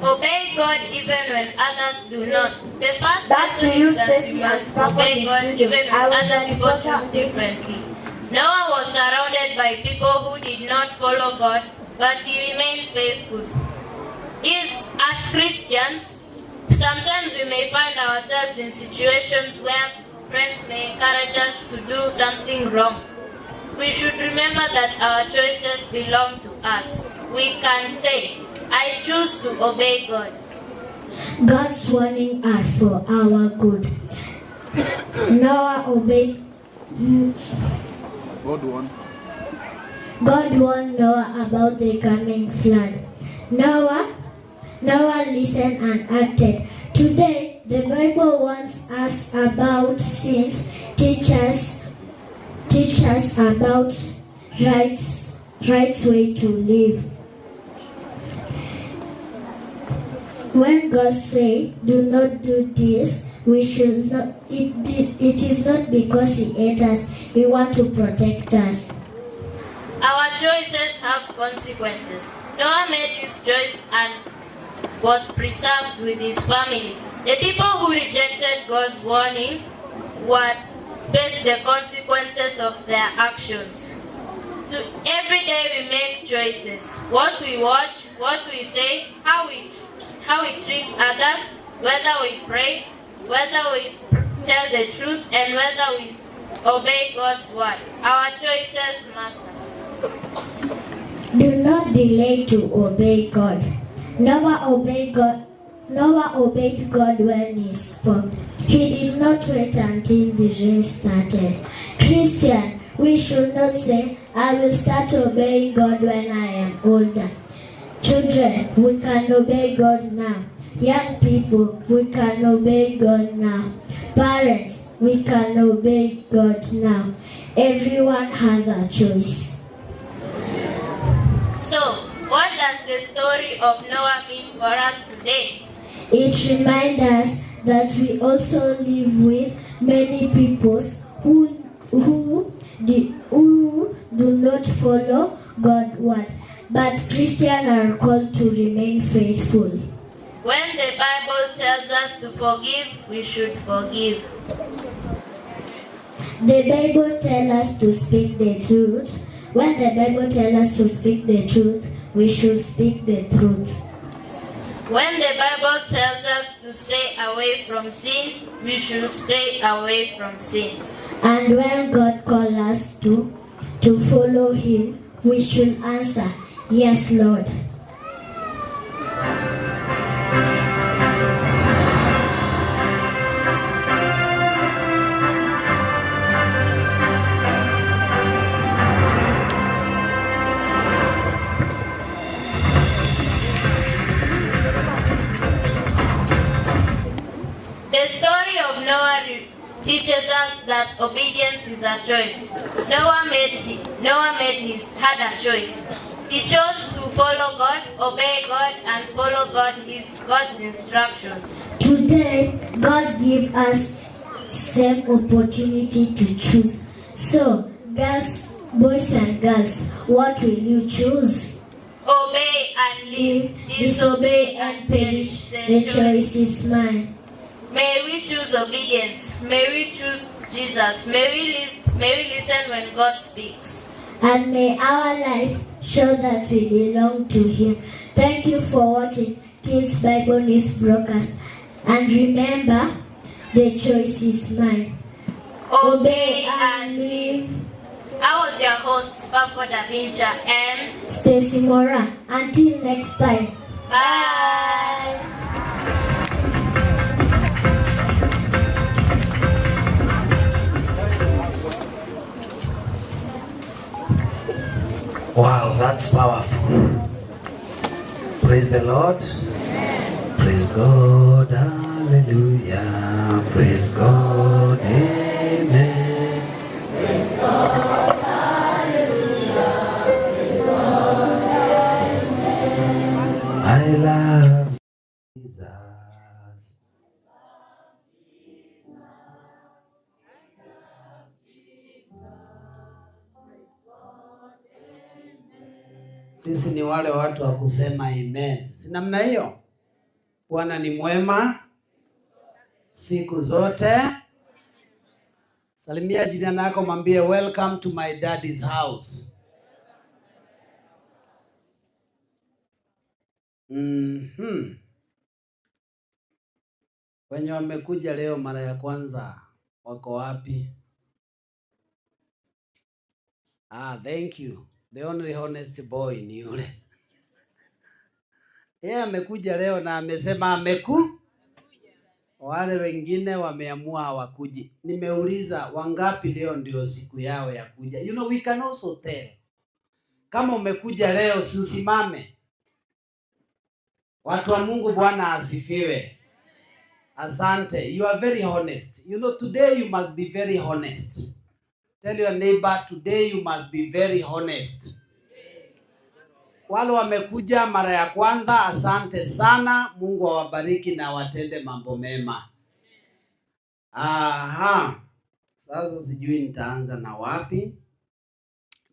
Obey God even when others do not. The first Back to lesson you, is that we Stacy and must Spafford obey in God studio. even I when was other the people reporter. choose differently. Noah was surrounded by people who did not follow God, but he remained faithful. As Christians, sometimes we may find ourselves in situations where friends may encourage us to do something wrong. We should remember that our choices belong to us. We can say, I choose to obey God. God's warning are for our good. Noah obeyed. God warned. God warned Noah about the coming flood. Noah listened and acted. Today, the Bible warns us about sins, teaches about right way to live. When God says, "Do not do this," we should not. It is not because He hates us. He wants to protect us. Our choices have consequences. Noah made his choice and was preserved with his family. The people who rejected God's warning would face the consequences of their actions. Every day we make choices. What we watch, what we say, how we treat others, whether we pray, whether we tell the truth, and whether we obey God's word. Our choices matter. Do not delay to obey God. Noah obeyed God when he spoke. He did not wait until the rain started. Christian, we should not say, I will start obeying God when I am older. Children, we can obey God now. Young people, we can obey God now. Parents, we can obey God now. Everyone has a choice. So, what does the story of Noah mean for us today? It reminds us that we also live with many peoples who do not follow God's word. But Christians are called to remain faithful. When the Bible tells us to forgive, we should forgive. The Bible tells us to speak the truth. When the Bible tells us to speak the truth, we should speak the truth. When the Bible tells us to stay away from sin, we should stay away from sin. And when God calls us to follow Him, we should answer, Yes, Lord. The story of Noah teaches us that obedience is a choice. Noah had a choice. He chose to follow God, obey God, and follow God's instructions. Today, God gives us same opportunity to choose. So, girls, boys and girls, what will you choose? Obey and live, disobey and perish. The choice is mine. May we choose obedience. May we choose Jesus. May we listen when God speaks. And may our lives show that we belong to Him. Thank you for watching Kids Bible News Broadcast. And remember, the choice is mine. Obey and live. I was your host, Spafford Avincha, and Stacy Mora. Until next time. Bye. Wow, that's powerful. Praise the Lord. Amen. Praise God. Hallelujah. Praise God. Amen. Praise God. Hallelujah. Praise God. Amen. I love Jesus. Sisi ni wale watu wa kusema amen. Si namna hiyo? Bwana ni mwema siku zote. Salimia jirani yako, mwambie welcome to my daddy's house. Wenye wamekuja leo mara ya kwanza wako wapi? Ah, thank you. The only honest boy ni yule. Yeye amekuja leo na amesema wale wengine wameamua hawakuji. Nimeuliza wangapi leo ndio siku yao ya kuja. You know, we can also tell. Kama umekuja leo, si usimame. Watu wa Mungu, Bwana asifiwe. Asante. You are very honest. You know, today you must be very honest. Tell your neighbor, today you must be very honest. Wale wamekuja mara ya kwanza, asante sana. Mungu awabariki na awatende mambo mema. Aha. Sasa sijui nitaanza na wapi.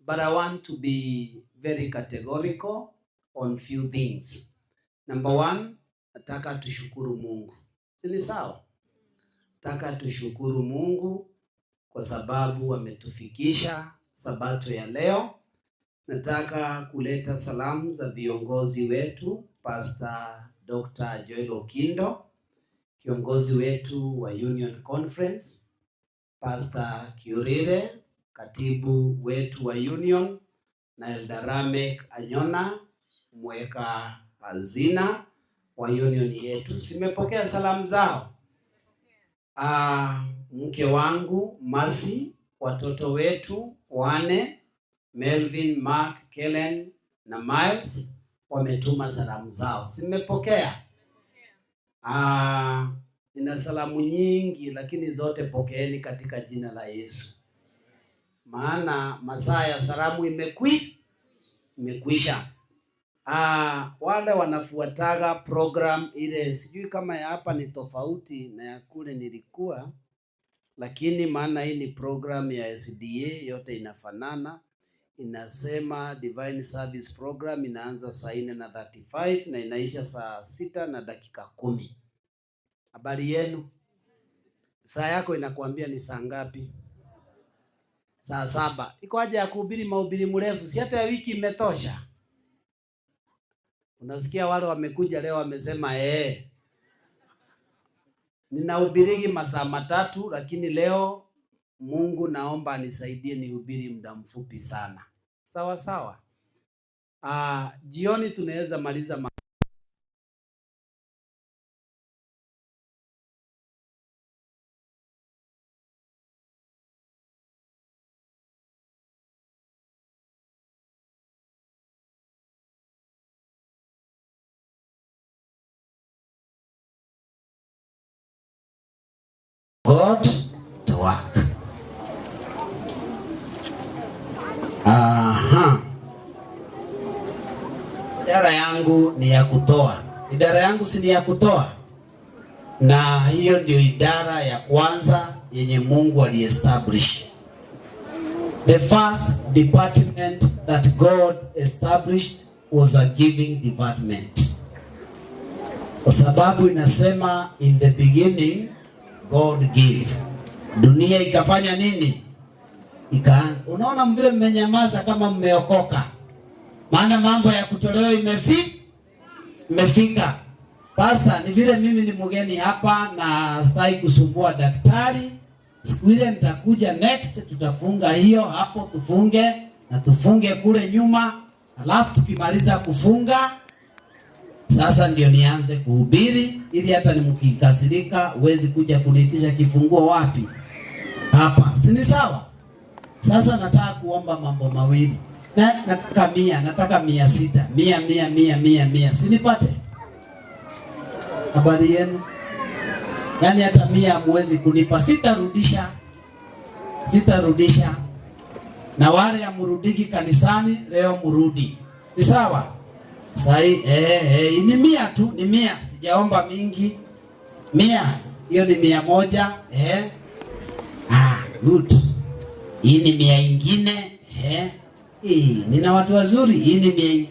But I want to be very categorical on few things. Number one, nataka tushukuru Mungu. Si ni sawa? Nataka tushukuru Mungu kwa sababu ametufikisha Sabato ya leo. Nataka kuleta salamu za viongozi wetu, Pastor Dr. Joel Okindo, kiongozi wetu wa Union Conference, Pastor Kiurire, katibu wetu wa Union, na Elder Ramek Anyona, mweka hazina wa union yetu. Simepokea salamu zao. Mke wangu Masi, watoto wetu wane, Melvin, Mark, Kellen na Miles wametuma salamu zao. Simepokea. Nina salamu nyingi lakini zote pokeeni katika jina la Yesu. Maana masaa ya salamu imekwisha. Wale wanafuataga program ile, sijui kama ya hapa ni tofauti na ya kule nilikuwa, lakini maana hii ni program ya SDA, yote inafanana. Inasema Divine Service Program inaanza saa 4:35 na inaisha saa 6:10. Habari yenu? Saa yako inakuambia ni saa ngapi? Saa 7. Iko haja ya kuhubiri mahubiri mrefu? Si hata ya wiki imetosha? Unasikia wale wamekuja leo wamesema ninahubirigi masaa 3, lakini leo Mungu naomba anisaidie nihubiri muda mfupi sana. Sawa sawa. Jioni tunaweza maliza God to work. Aha. Idara yangu ni ya kutoa. Idara yangu si ni ya kutoa. Na hiyo ndio idara ya kwanza yenye Mungu aliestablish. The first department that God established was a giving department. Kwa sababu inasema in the beginning God gave. Dunia ikafanya nini? Ikaanza. Unaona vile mmenyamaza kama mmeokoka. Maana mambo ya kutolewa imefika. Pastor, ni vile mimi ni mgeni hapa na sitaki kusumbua daktari. Siku ile nitakuja next, tutafunga hiyo hapo, tufunge na tufunge kule nyuma. Alafu tukimaliza kufunga sasa ndio nianze kuhubiri, ili hata nimkikasirika huwezi kuja kuniitisha kifunguo wapi? Hapa. Si ni sawa? Sasa nataka kuomba mambo mawili. Na nataka 100, nataka 600, 100, 100, 100, 100, 100. Si nipate? Habari yenu? Yaani hata 100 hamwezi kunipa. Sitarudisha. Sitarudisha. Na wale hamrudiki kanisani leo mrudi. Ni sawa? Sahi, ni 100 tu, ni 100, sijaomba mingi. 100, hiyo ni 100. Good. Hii ni 100 ingine, Nina watu wazuri, hii ni 100.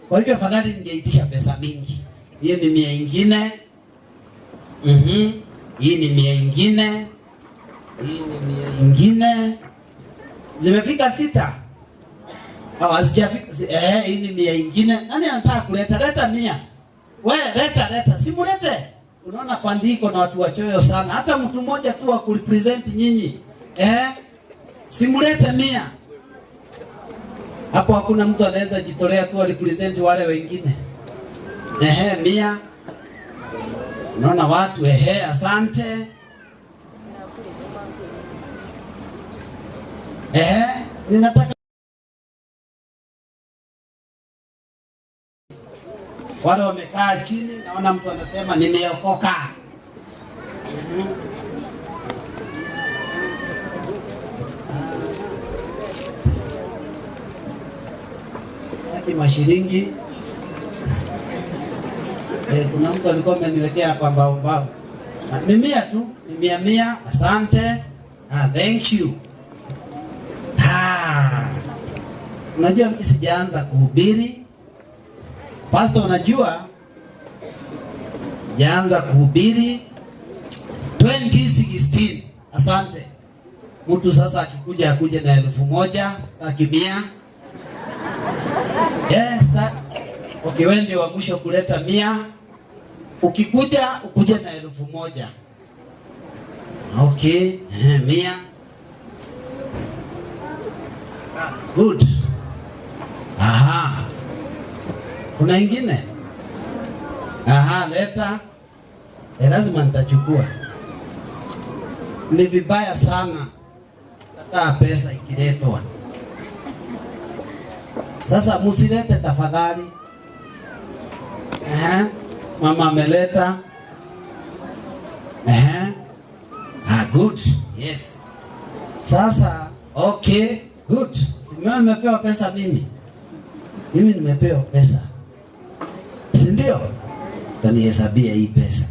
Kwa hivyo afadhali ningeitisha pesa mingi. Hiyo ni 100 ingine. Hii ni 100 ingine. Hii ni 100 ingine. Zimefika 6. Au hazijafika. Hii ni 100 ingine. Nani anataka kuleta? Leta 100. Wewe leta. Simulete. Unaona kwa ndiko na watu wachoyo sana. Hata mtu mmoja tu wa kurepresent nyinyi. Simulete 100. Hapo hakuna mtu anaweza jitolea tu represent wale wengine. 100. Unaona watu asante. Ninataka wale wamekaa chini, naona mtu anasema nimeokoka. Taki mashilingi. Kuna mtu alikuwa ameniwekea kwa mbao mbao. Ni 100 tu, ni 100, asante. Thank you. Unajua mimi sijaanza kuhubiri. Pastor, unajua sijaanza kuhubiri 2016. Asante. Mtu sasa akikuja akuje na 1000, sitaki 100. Yes, okay, wewe ndio wa mwisho kuleta 100. Ukikuja ukuje na 1000. Okay, 100. Good. Aha. Kuna ingine? Aha, leta. Lazima nitachukua. Ni vibaya sana kataa pesa ikiletwa. Sasa msilete tafadhali. Aha. Mama ameleta. Aha. Good. Yes. Sasa okay, good. Simeona nimepewa pesa mimi. Mimi nimepewa pesa. Si ndio? Utanihesabia hii pesa.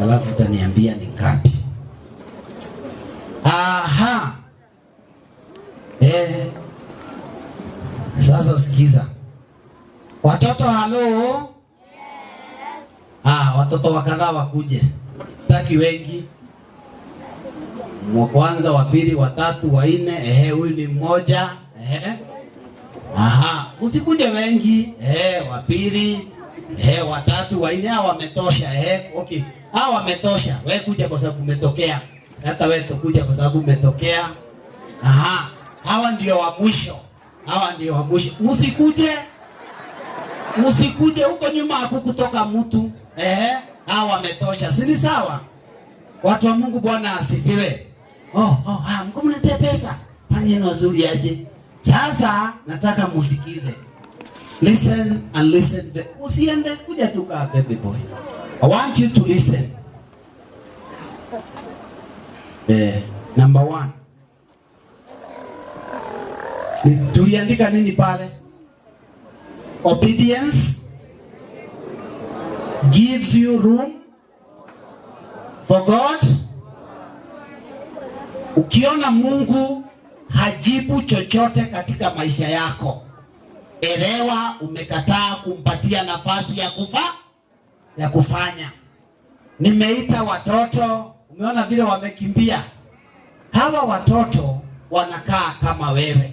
Alafu utaniambia ni ngapi. Aha. Sasa sikiza. Watoto halo. Yes. Watoto wakadhaa wakuje. Sitaki wengi. Wa kwanza, wa pili, wa tatu, wa nne, huyu ni mmoja. Aha, usikuje wengi. Wa pili, wa tatu, wa nne, hawa wametosha. Okay. Hawa wametosha. Wewe kuja kwa sababu umetokea. Hata wewe kuja kwa sababu umetokea. Aha, hawa ndio wa mwisho. Hawa ndio wa mwisho. Msikuje. Msikuje huko nyuma hakukutoka mtu. Hawa wametosha. Si ni sawa? Watu wa Mungu, Bwana asifiwe. Mko mniletee pesa. Kwani yenu wazuri aje? Sasa nataka musikize. Listen and listen. Usiende, kuja tu kaa baby boy. I want you to listen. Number 1. Tuliandika nini pale? Obedience gives you room for God. Ukiona Mungu hajibu chochote katika maisha yako, elewa umekataa kumpatia nafasi ya kufanya. Nimeita watoto, umeona vile wamekimbia. Hawa watoto wanakaa kama wewe.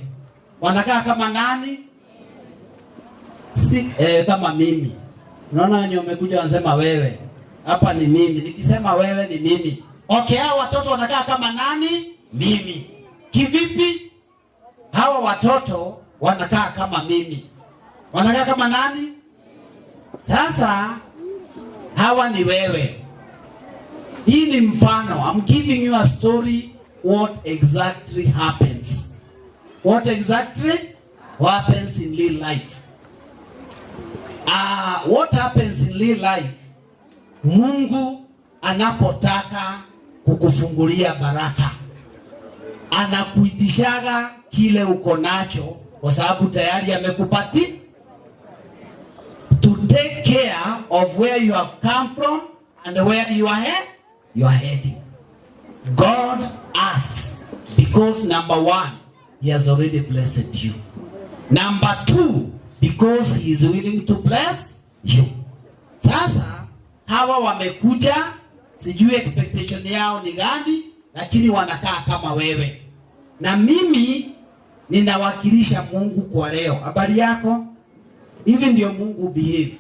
Wanakaa kama nani? Si, kama mimi. Unaona wenye wamekuja wanasema wewe. Hapa ni mimi. Nikisema wewe ni mimi. Okay, hawa watoto wanakaa kama nani? Mimi. Kivipi? Hawa watoto wanakaa kama mimi. Wanakaa kama nani? Sasa hawa ni wewe. Hii ni mfano. I'm giving you a story what exactly happens. What exactly happens in real life. What happens in real life? Mungu anapotaka kukufungulia baraka, anakuitishaga kile uko nacho kwa sababu tayari amekupatia. To take care of where you have come from and where you are you are heading. God asks because number 1, he has already blessed you. Number 2, because he is willing to bless you. Sasa Hawa wamekuja, sijui expectation yao ni gani, lakini wanakaa kama wewe na mimi ninawakilisha Mungu kwa leo. Habari yako? Hivi ndio Mungu behave.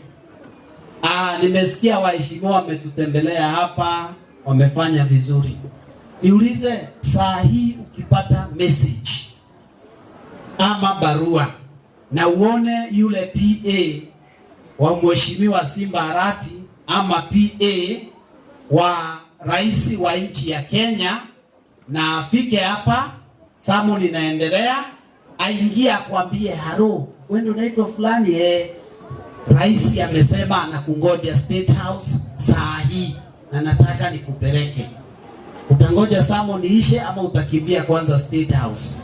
Ah, nimesikia waheshimiwa wametutembelea hapa, wamefanya vizuri. Niulize, saa hii ukipata message ama barua na uone yule PA wa Mheshimiwa Simba Arati ama PA wa rais wa nchi ya Kenya na afike hapa, sermon inaendelea, aingie akwambie, "Halo, wewe ndio unaitwa fulani eh, rais amesema anakungoja State House saa hii na nataka nikupeleke." Utangoja sermon iishe ama utakimbia kwanza State House?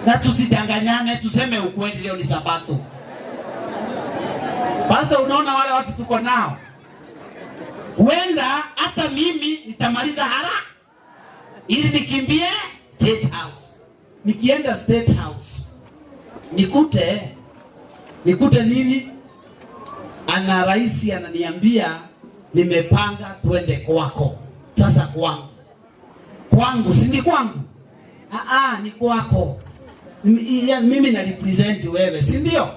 Na tusidanganyane, tuseme ukweli, leo ni Sabato. Sasa unaona wale watu tuko nao, huenda hata mimi nitamaliza haraka ili nikimbie State House. Nikienda State House nikute nini? Ana rais ananiambia nimepanga twende kwako. Sasa kwangu, kwangu si ni kwangu? Ah, ah, ni kwako. Mimi na represent wewe, si ndio?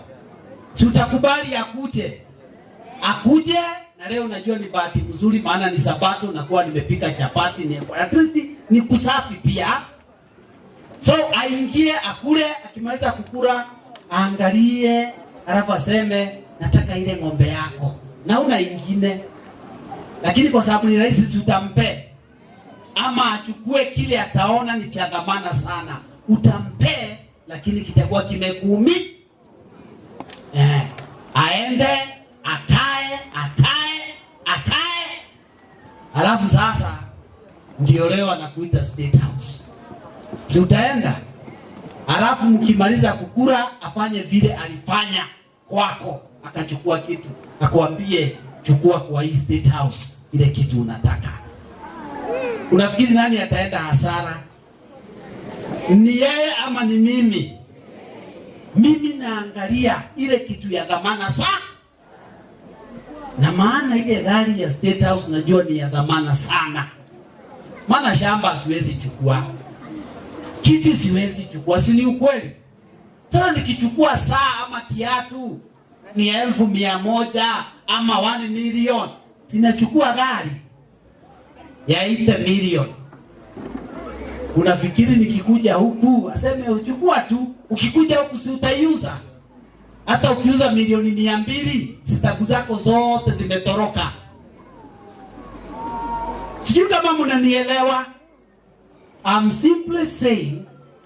Si utakubali akuje? Akuje na leo najua ni bahati mzuri, maana ni Sabato, nakuwa nimepika chapati, ni at least ni kusafi pia. So aingie akule, akimaliza kukula aangalie, alafu aseme nataka ile ng'ombe yako na una ingine, lakini kwa sababu ni rais, si utampe? Ama achukue kile ataona ni cha dhamana sana, utampe, lakini kitakuwa kimekuumi. Aende akae akae akae, alafu sasa ndio leo anakuita State House, si utaenda? Alafu mkimaliza kukula afanye vile alifanya kwako, akachukua kitu akwambie, chukua kwa hii State House ile kitu unataka. Unafikiri nani ataenda hasara? Ni yeye ama ni mimi? Mimi naangalia ile kitu ya dhamana sana, na maana ile gari ya State House najua ni ya dhamana sana, maana shamba siwezi chukua, kiti siwezi chukua, si ni ukweli? Sasa nikichukua saa ama kiatu ni 100,000 ama 1 million, sinachukua gari ya 8 million. Unafikiri nikikuja huku aseme uchukua tu? Ukikuja huku si utaiuza? Hata ukiuza milioni 200, sitabu zako zote zimetoroka. Sijui kama mnanielewa. I'm simply saying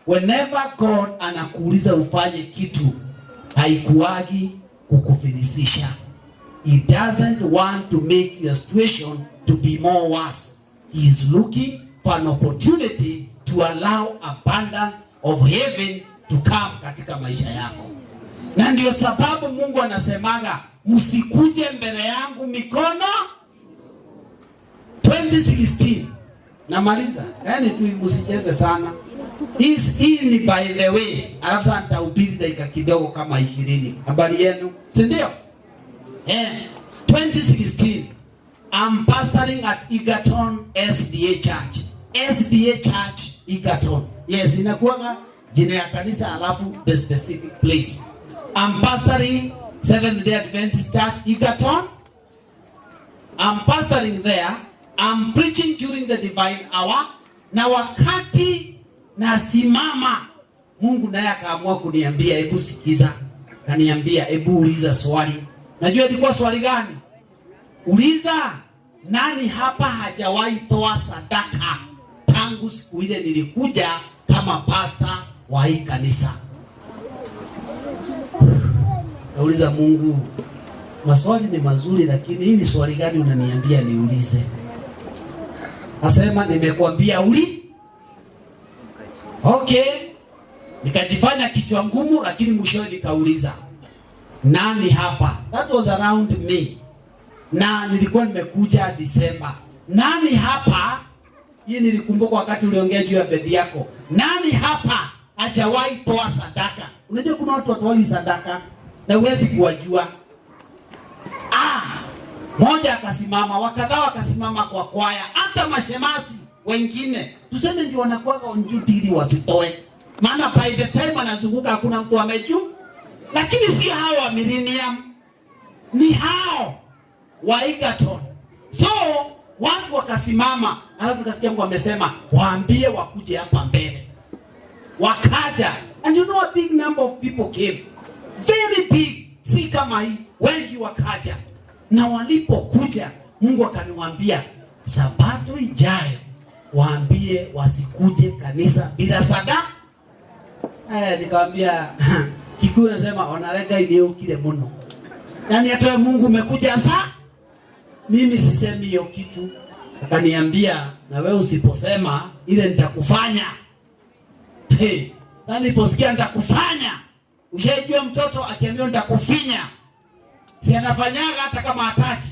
whenever God anakuuliza ufanye kitu, haikuagi kukufilisisha. He doesn't want to make your situation to be more worse. He is looking for an opportunity to allow abundance of heaven to come katika maisha yako. Na ndio sababu Mungu anasemaga msikuje mbele yangu mikono. 2016 namaliza, yaani tu msicheze sana. Hii ni by the way, alafu sasa nitahubiri dakika kidogo kama 20. Habari yenu, si ndio? 2016 I'm pastoring at Egerton SDA Church. SDA Church Egerton. Yes, inakuwaga jina ya kanisa alafu the specific place. I'm pastoring Seventh Day Adventist Church Egerton. I'm pastoring there. I'm preaching during the divine hour. Na wakati nasimama, Mungu naye akaamua kuniambia, hebu sikiza. Kaniambia, hebu uliza swali. Najua ilikuwa swali gani? Uliza, nani hapa hajawahi toa sadaka tangu siku ile nilikuja kama pasta wa hii kanisa? Nauliza Mungu, maswali ni mazuri, lakini hii ni swali gani unaniambia niulize? Asema nimekuambia uli. Okay, nikajifanya kichwa ngumu, lakini mwishowe nikauliza nani hapa? That was around me, na nilikuwa nimekuja December. Nani hapa? Hii nilikumbuka wakati uliongea juu ya bedi yako. Nani hapa hajawahi toa sadaka? Unajua kuna watu watoa sadaka na huwezi kuwajua. Ah, Moja akasimama, wakadhaa wakasimama kwa kwaya, hata mashemasi wengine tuseme ndio wanakuwa on duty ili wasitoe, maana by the time anazunguka hakuna mtu amejuu. Lakini si hao wa Millennium, ni hao wa Egerton. So watu wakasimama, alafu kasikia Mungu amesema waambie wakuje hapa mbele. Wakaja, and you know a big number of people came, very big, si kama hii, wengi wakaja. Na walipokuja, Mungu akaniwaambia Sabato ijayo waambie wasikuje kanisa bila sadaka. Nikamwambia Kikuyu nasema onawe Ngai nĩũkire mũno. Yaani hata wewe Mungu umekuja saa, mimi sisemi hiyo kitu. Akaniambia na wewe usiposema ile nitakufanya. Hey, na niliposikia nitakufanya. Ushaijua mtoto akiambiwa nitakufinya, si anafanyaga hata kama hataki.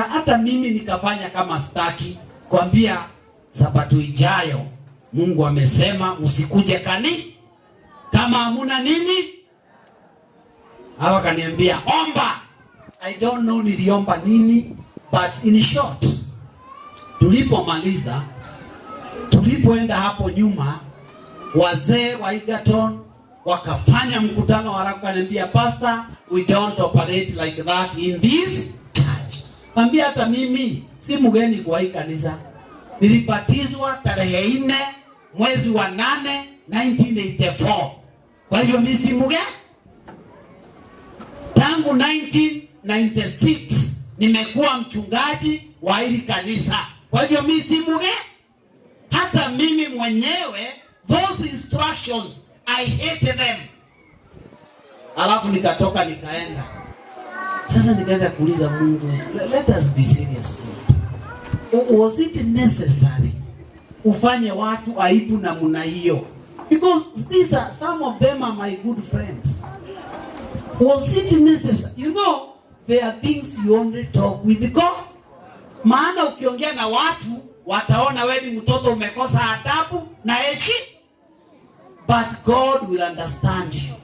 Hata mimi nikafanya kama sitaki, kwambia Sabato ijayo Mungu amesema usikuje kani kama hamuna nini. Hawa kaniambia omba. I don't know niliomba nini, but in short, tulipomaliza, tulipoenda hapo nyuma, wazee wa Egerton wakafanya mkutano haraka, wakaniambia pastor, we don't operate like that in this church. Ambia hata mimi si mgeni kwa hii kanisa. Nilibatizwa tarehe 4 mwezi wa 8 1984. Kwa hivyo mimi si mgeni. Tangu 1996 nimekuwa mchungaji wa hili kanisa. Kwa hivyo mimi si mgeni. Hata mimi mwenyewe those instructions I hate them. Alafu nikatoka nikaenda. Sasa nikaenda kuuliza Mungu, let us be serious, Lord. Was it necessary ufanye watu aibu namna hiyo? Because these are some of them are my good friends. Was it necessary? You know, there are things you only talk with God. Maana ukiongea na watu wataona wewe ni mtoto umekosa adabu na heshima. But God will understand you.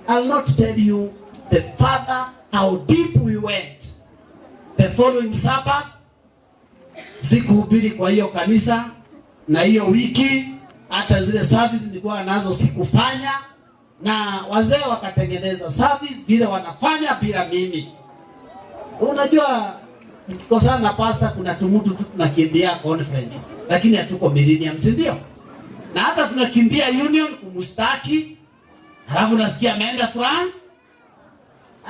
I'll not tell you the further how deep we went. The following Sabbath sikuhubiri kwa hiyo kanisa, na hiyo wiki hata zile service nilikuwa nazo sikufanya, na wazee wakatengeneza service vile wanafanya bila mimi. Unajua, mkikosana na pastor kuna tumutu tu tunakimbia conference, lakini hatuko Millennium, si ndio? Na hata tunakimbia union kumstaki, halafu nasikia ameenda trans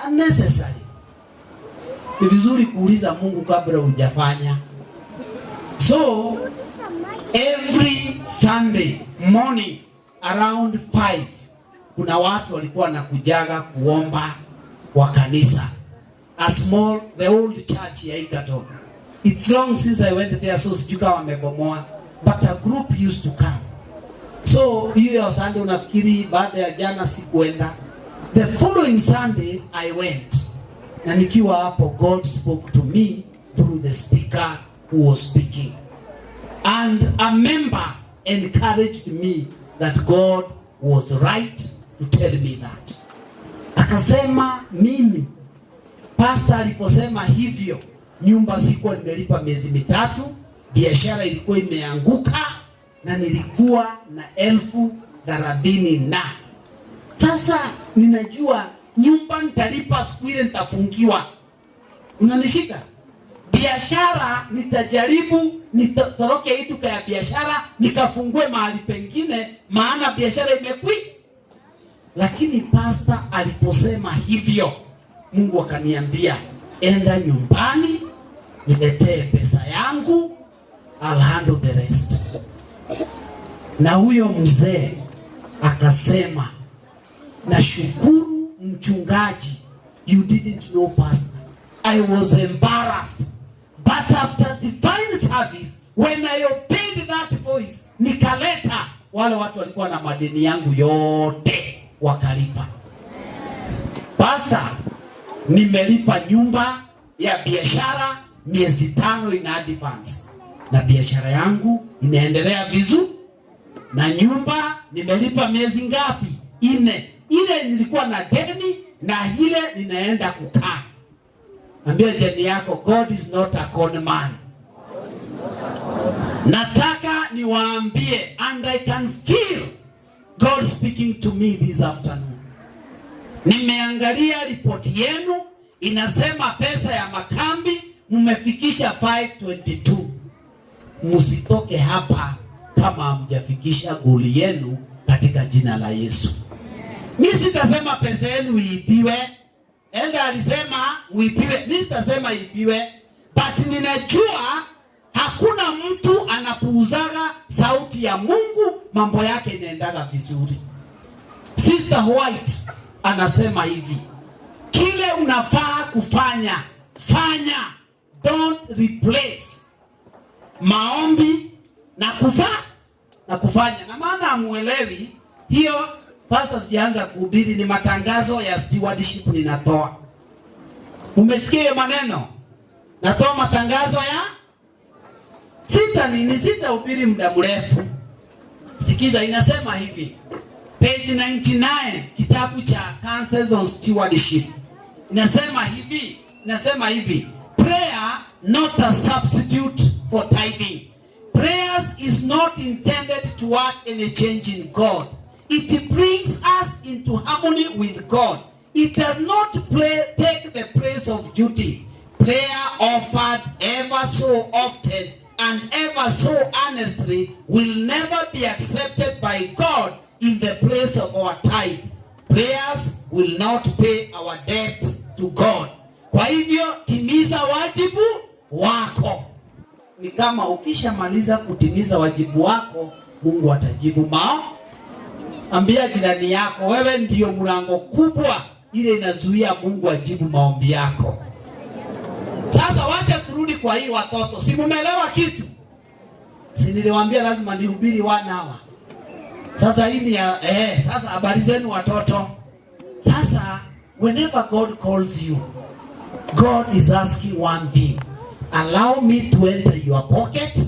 unnecessary. Ni vizuri kuuliza Mungu kabla hujafanya. So every Sunday morning around 5 kuna watu walikuwa wanakujaga kuomba kwa kanisa. A small, the old church ya Egerton. It's long since I went there, so sijui kama wamebomoa, but a group used to come. So hiyo ya Sunday unafikiri baada ya jana sikuenda. The following Sunday I went. Na nikiwa hapo God spoke to me through the speaker who was speaking. And a member encouraged me that God was right to tell me that. Akasema mimi pastor aliposema hivyo, nyumba sikuwa nimelipa miezi 3, biashara ilikuwa imeanguka na nilikuwa na 30,000 na sasa ninajua nyumba nitalipa siku ile nitafungiwa. Unanishika? Biashara nitajaribu nitoroke hii duka ya biashara nikafungue mahali pengine, maana biashara imekwi. Lakini pastor aliposema hivyo, Mungu akaniambia enda nyumbani niletee pesa yangu, I'll handle the rest. Na huyo mzee akasema, nashukuru mchungaji, you didn't know pastor. I was embarrassed. But after divine service, when I obeyed that voice, nikaleta wale watu walikuwa na madeni yangu yote wakalipa. Pastor, nimelipa nyumba ya biashara miezi 5 in advance, na biashara yangu inaendelea vizuri, na nyumba nimelipa miezi ngapi? 4. Ile nilikuwa na deni na ile ninaenda kukaa. Ambia jirani yako, God is not a con man. Nataka niwaambie, and I can feel God speaking to me this afternoon. Nimeangalia ripoti yenu inasema pesa ya makambi mmefikisha 522. Msitoke hapa kama hamjafikisha goal yenu katika jina la Yesu. Mi sitasema pesa yenu iibiwe. Elder alisema uibiwe. Mi sitasema iibiwe, but ninajua hakuna mtu anapuuzaga sauti ya Mungu, mambo yake inaendaga vizuri. Sister White anasema hivi, kile unafaa kufanya fanya, don't replace maombi na na kufanya. Na maana hamuelewi hiyo. Pastor, sianza kuhubiri, ni matangazo ya stewardship ninatoa. Umesikia hiyo maneno? Natoa matangazo ya sita nini, sitahubiri muda mrefu. Sikiza, inasema hivi, page 99 kitabu cha Counsels on Stewardship inasema hivi, prayer not a substitute for tithing. Prayers is not intended to work any change in God. It brings us into harmony with God. It does not take the place of duty. Prayer offered ever so often and ever so earnestly will never be accepted by God in the place of our tithe. Prayers will not pay our debts to God. Kwa hivyo timiza wajibu wako. Ni kama ukishamaliza kutimiza wajibu wako, Mungu atajibu mao. Ambia jirani yako, wewe ndiyo mlango kubwa ile inazuia Mungu ajibu maombi yako. Sasa wacha turudi kwa hii watoto. Si mumeelewa kitu? Si niliwaambia lazima nihubiri one hour. Sasa hii ni ya, sasa habari zenu watoto. Sasa whenever God calls you, God is asking one thing. Allow me to enter your pocket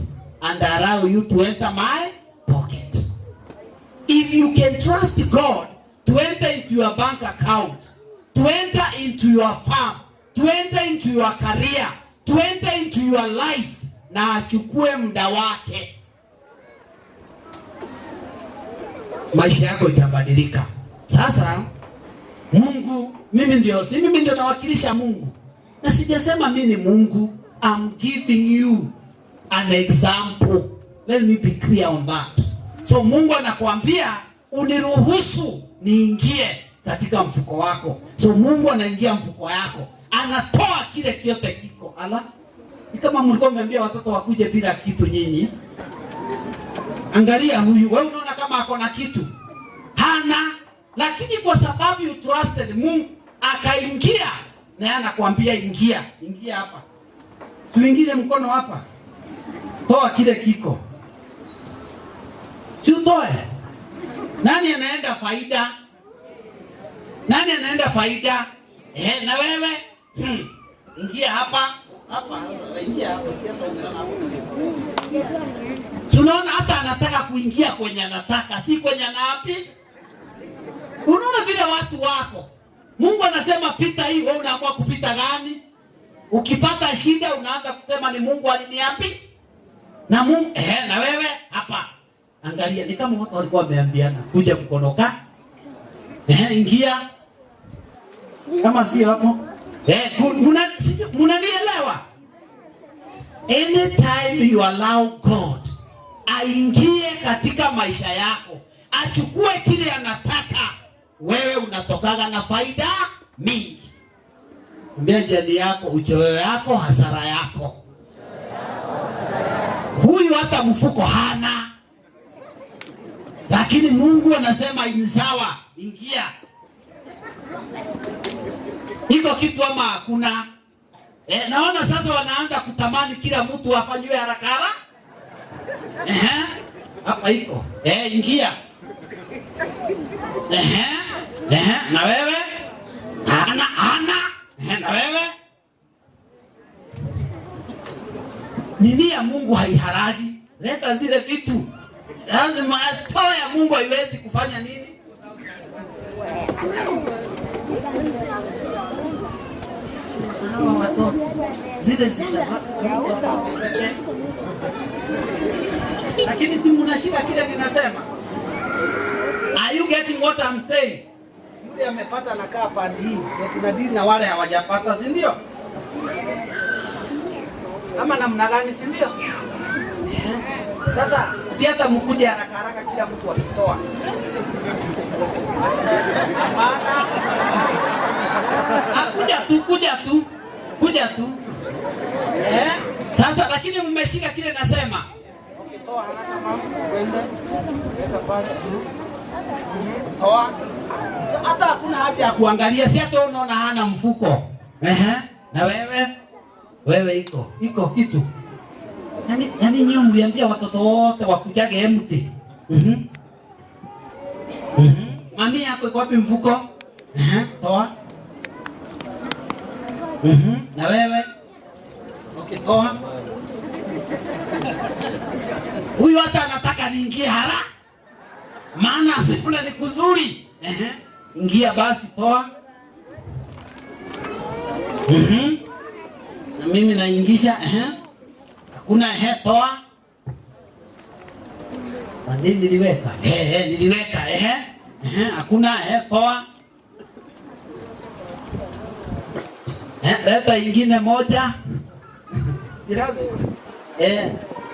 and allow you to enter my pocket. If you can trust God to enter into your bank account, to enter into your farm, to enter into your career, to enter into your life, na achukue muda wake, maisha yako itabadilika. Sasa Mungu, mimi ndio, si mimi ndio nawakilisha Mungu, na sijasema mimi ni Mungu. I'm giving you an example. Let me be clear on that. So Mungu anakuambia uniruhusu niingie katika mfuko wako. So Mungu anaingia mfuko yako, anatoa kile kiote kiko. Ala, ni kama mlikuwa mmeambia watoto wakuje bila kitu nyinyi. Angalia huyu, wewe unaona kama ako na kitu? Hana, lakini kwa sababu you trusted Mungu akaingia, na yeye anakuambia ingia, ingia hapa. Tuingize mkono hapa, toa kile kiko, si utoe. Nani anaenda faida? Nani anaenda faida? Na wewe ingia hapa hapa, ingia hapa, si hata umeona hapo. Si unaona hata anataka kuingia kwenye anataka, si kwenye anapi. Unaona vile watu wako. Mungu anasema pita hii, wewe unaamua kupita gani? Ukipata shida unaanza kusema ni Mungu aliniapi? Na Mungu na wewe hapa. Angalia, ni kama watu walikuwa wameambiana kuja mkono ka. Ingia. Kama sio hapo. Good. Mnanielewa? Anytime you allow God aingie katika maisha yako, achukue kile anataka, wewe unatokaga na faida mingi. Ambia jirani yako, uchoyo yako hasara yako. Huyu hata mfuko hana, lakini Mungu anasema ni sawa, ingia. Iko kitu ama hakuna? Naona sasa wanaanza kutamani kila mtu afanyiwe haraka haraka. Ehe, hapa iko. Ingia. Ehe, ehe, na wewe? Hana, hana. Ehe, na wewe? Nini ya Mungu haiharaji? Leta zile vitu. Lazima store ya Mungu haiwezi kufanya nini? Hawa watoto zile zitaba, lakini si mnashika kile ninasema? Are you getting what I'm saying? Yule amepata nakaa pande hii, ndio tunadili na wale hawajapata, si ndio? Ama namna gani, si ndio? Sasa si hata mkuje haraka haraka, kila mtu akitoa. Hapana. Kuja tu, kuja tu, kuja tu. Sasa lakini mmeshika kile nasema. Ukitoa haraka mama, uende weka pale. Toa. Hata hakuna haja ya kuangalia, si hata unaona hana mfuko. Na wewe wewe iko kitu. Yaani nyinyi mliambia watoto wote wakujage empty. Mami yako iko wapi mfuko? Toa. Na wewe okay, toa. Huyu hata anataka niingie haraka, maana amekula ni kuzuri. Ingia basi, toa. Na mimi naingisha. Hakuna. Toa. Kwa nini niliweka? Niliweka. Hakuna. Toa. Leta ingine moja.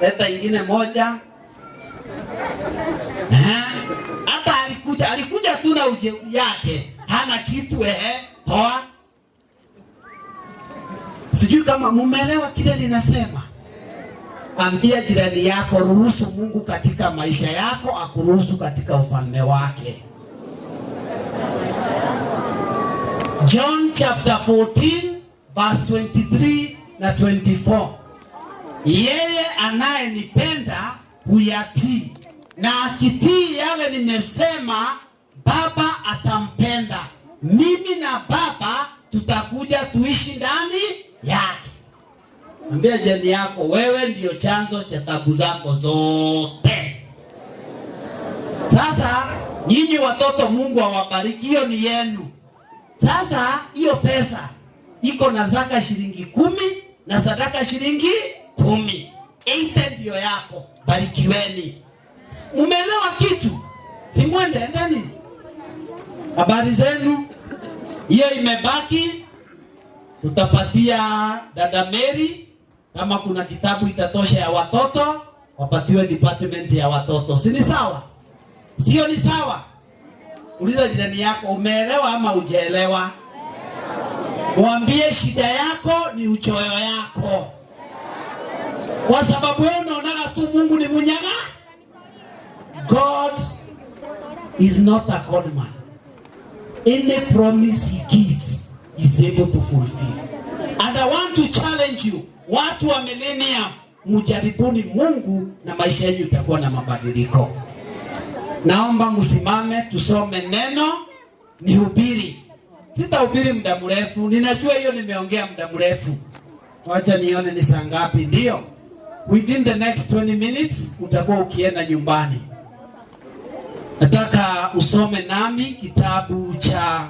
Leta ingine moja. Hata alikuja tu na ujeuri yake, hana kitu. Toa. Sijui kama mumeelewa kile ninasema. Ambia jirani yako, ruhusu Mungu katika maisha yako, akuruhusu katika ufalme wake. John chapter 14 verse 23 na 24. Yeye anayenipenda huyatii, na akitii yale nimesema, Baba atampenda. Mimi na Baba tutakuja tuishi ndani yake. Ambia jirani yako, wewe ndiyo chanzo cha tabu zako zote. Sasa nyinyi watoto, Mungu awabariki, hiyo ni yenu. Sasa hiyo pesa iko na zaka shilingi 10 na sadaka shilingi 10. 8 ndiyo yako. Barikiweni. Umeelewa kitu? Simwende endeni. Habari zenu. Hiyo imebaki, tutapatia dada Mary. Kama kuna kitabu itatosha ya watoto, wapatiwe department ya watoto. Si ni sawa? Sio ni sawa? Uliza jirani yako, umeelewa ama hujaelewa? Mwambie shida yako ni uchoyo yako. Kwa sababu wewe unaona tu Mungu ni munyaga. God is not a con man. Any promise he gives, is able to fulfill. And I want to challenge you. Watu wa millennium, mjaribuni Mungu na maisha yenu itakuwa na mabadiliko. Naomba msimame tusome neno, nihubiri. Sitahubiri muda mrefu, ninajua hiyo nimeongea muda mrefu. Wacha nione ni saa ngapi. Ndio. Within the next 20 minutes utakuwa ukienda nyumbani. Nataka usome nami kitabu cha,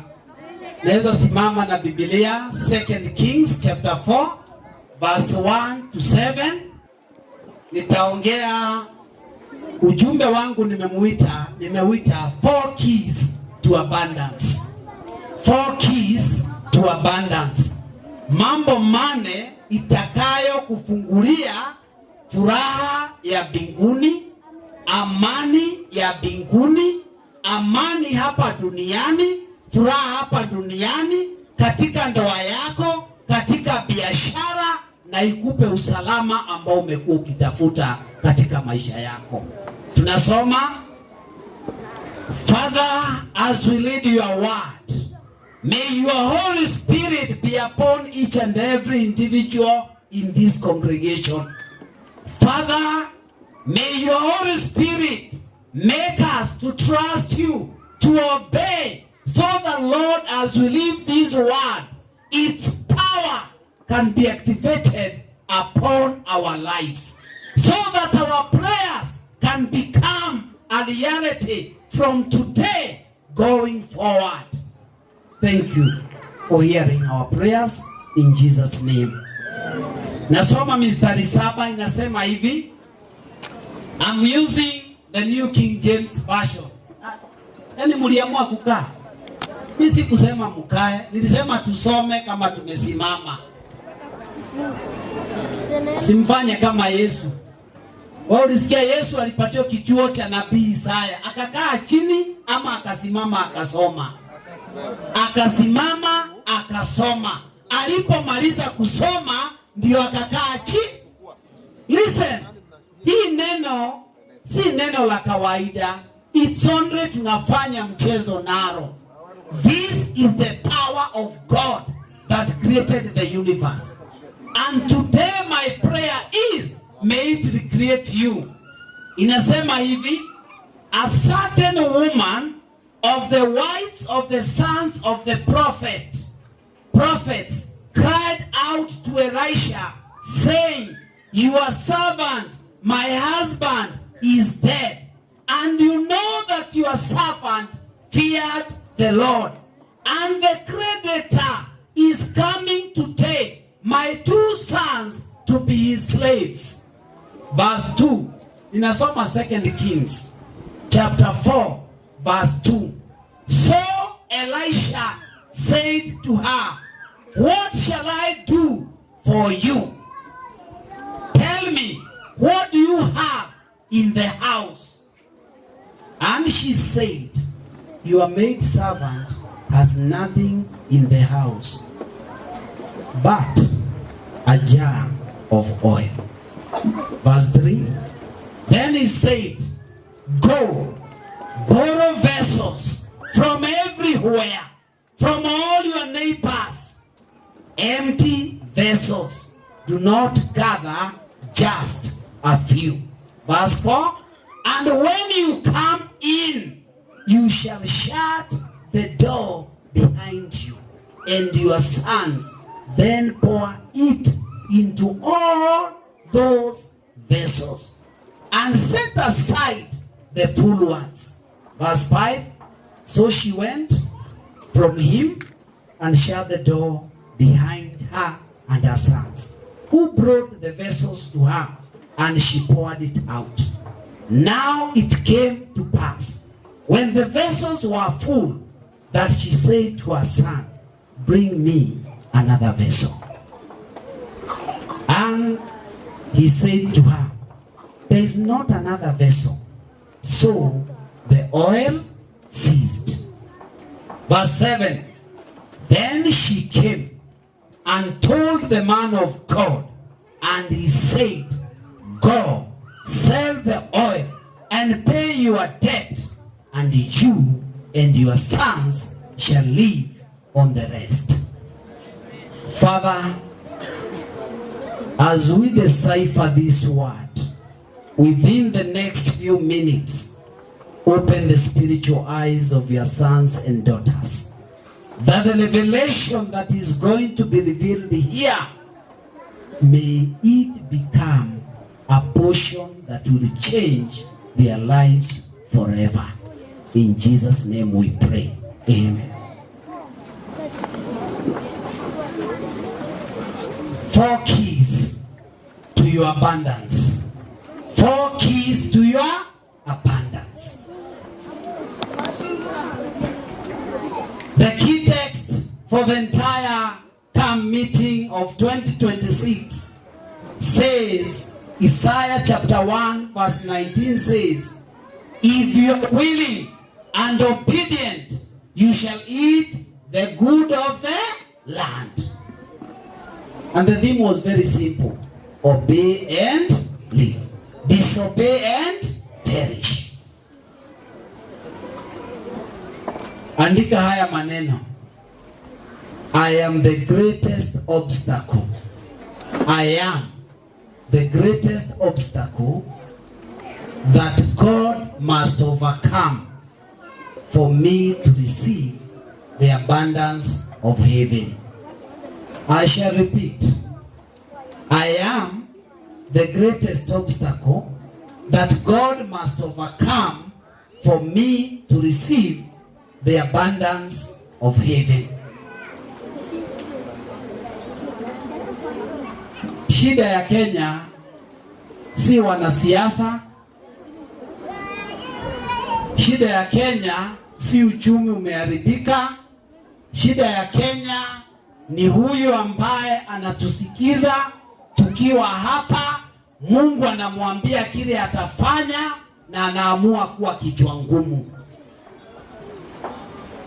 naweza simama na Biblia, 2 Kings chapter 4 verse 1 to 7. Nitaongea ujumbe wangu, nimeuita 4 keys to abundance. 4 keys to abundance. Mambo mane itakayo kufungulia furaha ya mbinguni, amani ya mbinguni, amani hapa duniani, furaha hapa duniani, katika ndoa yako, katika biashara, na ikupe usalama ambao umekuwa ukitafuta katika maisha yako. Tunasoma, Father, as we read your word, may your Holy Spirit be upon each and every individual in this congregation. Father, may your Holy Spirit make us to trust you, to obey, so that, Lord, as we leave this word, its power can be activated upon our lives, so that our prayers can become a reality from today going forward. Thank you for hearing our prayers. In Jesus name. Nasoma mistari 7 inasema hivi. I'm using the New King James Version. Yaani mliamua kukaa. Mimi sikusema mkae, nilisema tusome kama tumesimama. Simfanye kama Yesu. Wewe ulisikia Yesu alipatiwa kichuo cha nabii Isaya, akakaa chini ama akasimama akasoma? Akasimama akasoma. Alipomaliza kusoma ndio akakaa chini. Listen, hii neno si neno la kawaida. It's only tunafanya mchezo naro. This is the power of God that created the universe. And today my prayer is, may it recreate you. Inasema hivi, a certain woman of the wives of the sons of the prophets cried out to Elisha, saying, your servant, my husband, is dead. And you know that your servant feared the Lord. And the creditor is coming to take my 2 sons to be his slaves. Verse 2. Inasoma 2 Kings chapter 4 verse 2. So Elisha said to her, what shall I do for you? Tell me, what do you have in the house? And she said, your maid servant has nothing in the house but a jar of oil. Verse 3. Then he said, go, borrow vessels from everywhere, from all your neighbors, empty vessels. Do not gather just a few. Verse 4. And when you come in, you shall shut the door behind you and your sons, then pour it into all those vessels and set aside the full ones. Verse 5. So she went from him and shut the door behind her and her sons, who brought the vessels to her, and she poured it out. Now it came to pass, when the vessels were full, that she said to her son, bring me another vessel. And he said to her, there is not another vessel. So the oil ceased. Verse 7. Then she came and told the man of God, and he said, go, sell the oil and pay your debt, and you and your sons shall live on the rest. Father, as we decipher this word, within the next few minutes, open the spiritual eyes of your sons and daughters, that the revelation that is going to be revealed here, may it become a portion that will change their lives forever. In Jesus' name we pray. Amen. 4 keys to your abundance. 4 keys to your abundance. The key text for the entire camp meeting of 2026 says, Isaiah chapter 1 verse 19 says, if you are willing and obedient, you shall eat the good of the land. And the theme was very simple. Obey and live. Disobey and perish. Andika haya maneno. I am the greatest obstacle. I am the greatest obstacle that God must overcome for me to receive the abundance of heaven. I shall repeat. I am the greatest obstacle that God must overcome for me to receive the abundance of heaven. Shida ya Kenya si wanasiasa. Shida ya Kenya si uchumi umeharibika. Shida ya Kenya ni huyu ambaye anatusikiza tukiwa hapa. Mungu anamwambia kile atafanya na anaamua kuwa kichwa ngumu.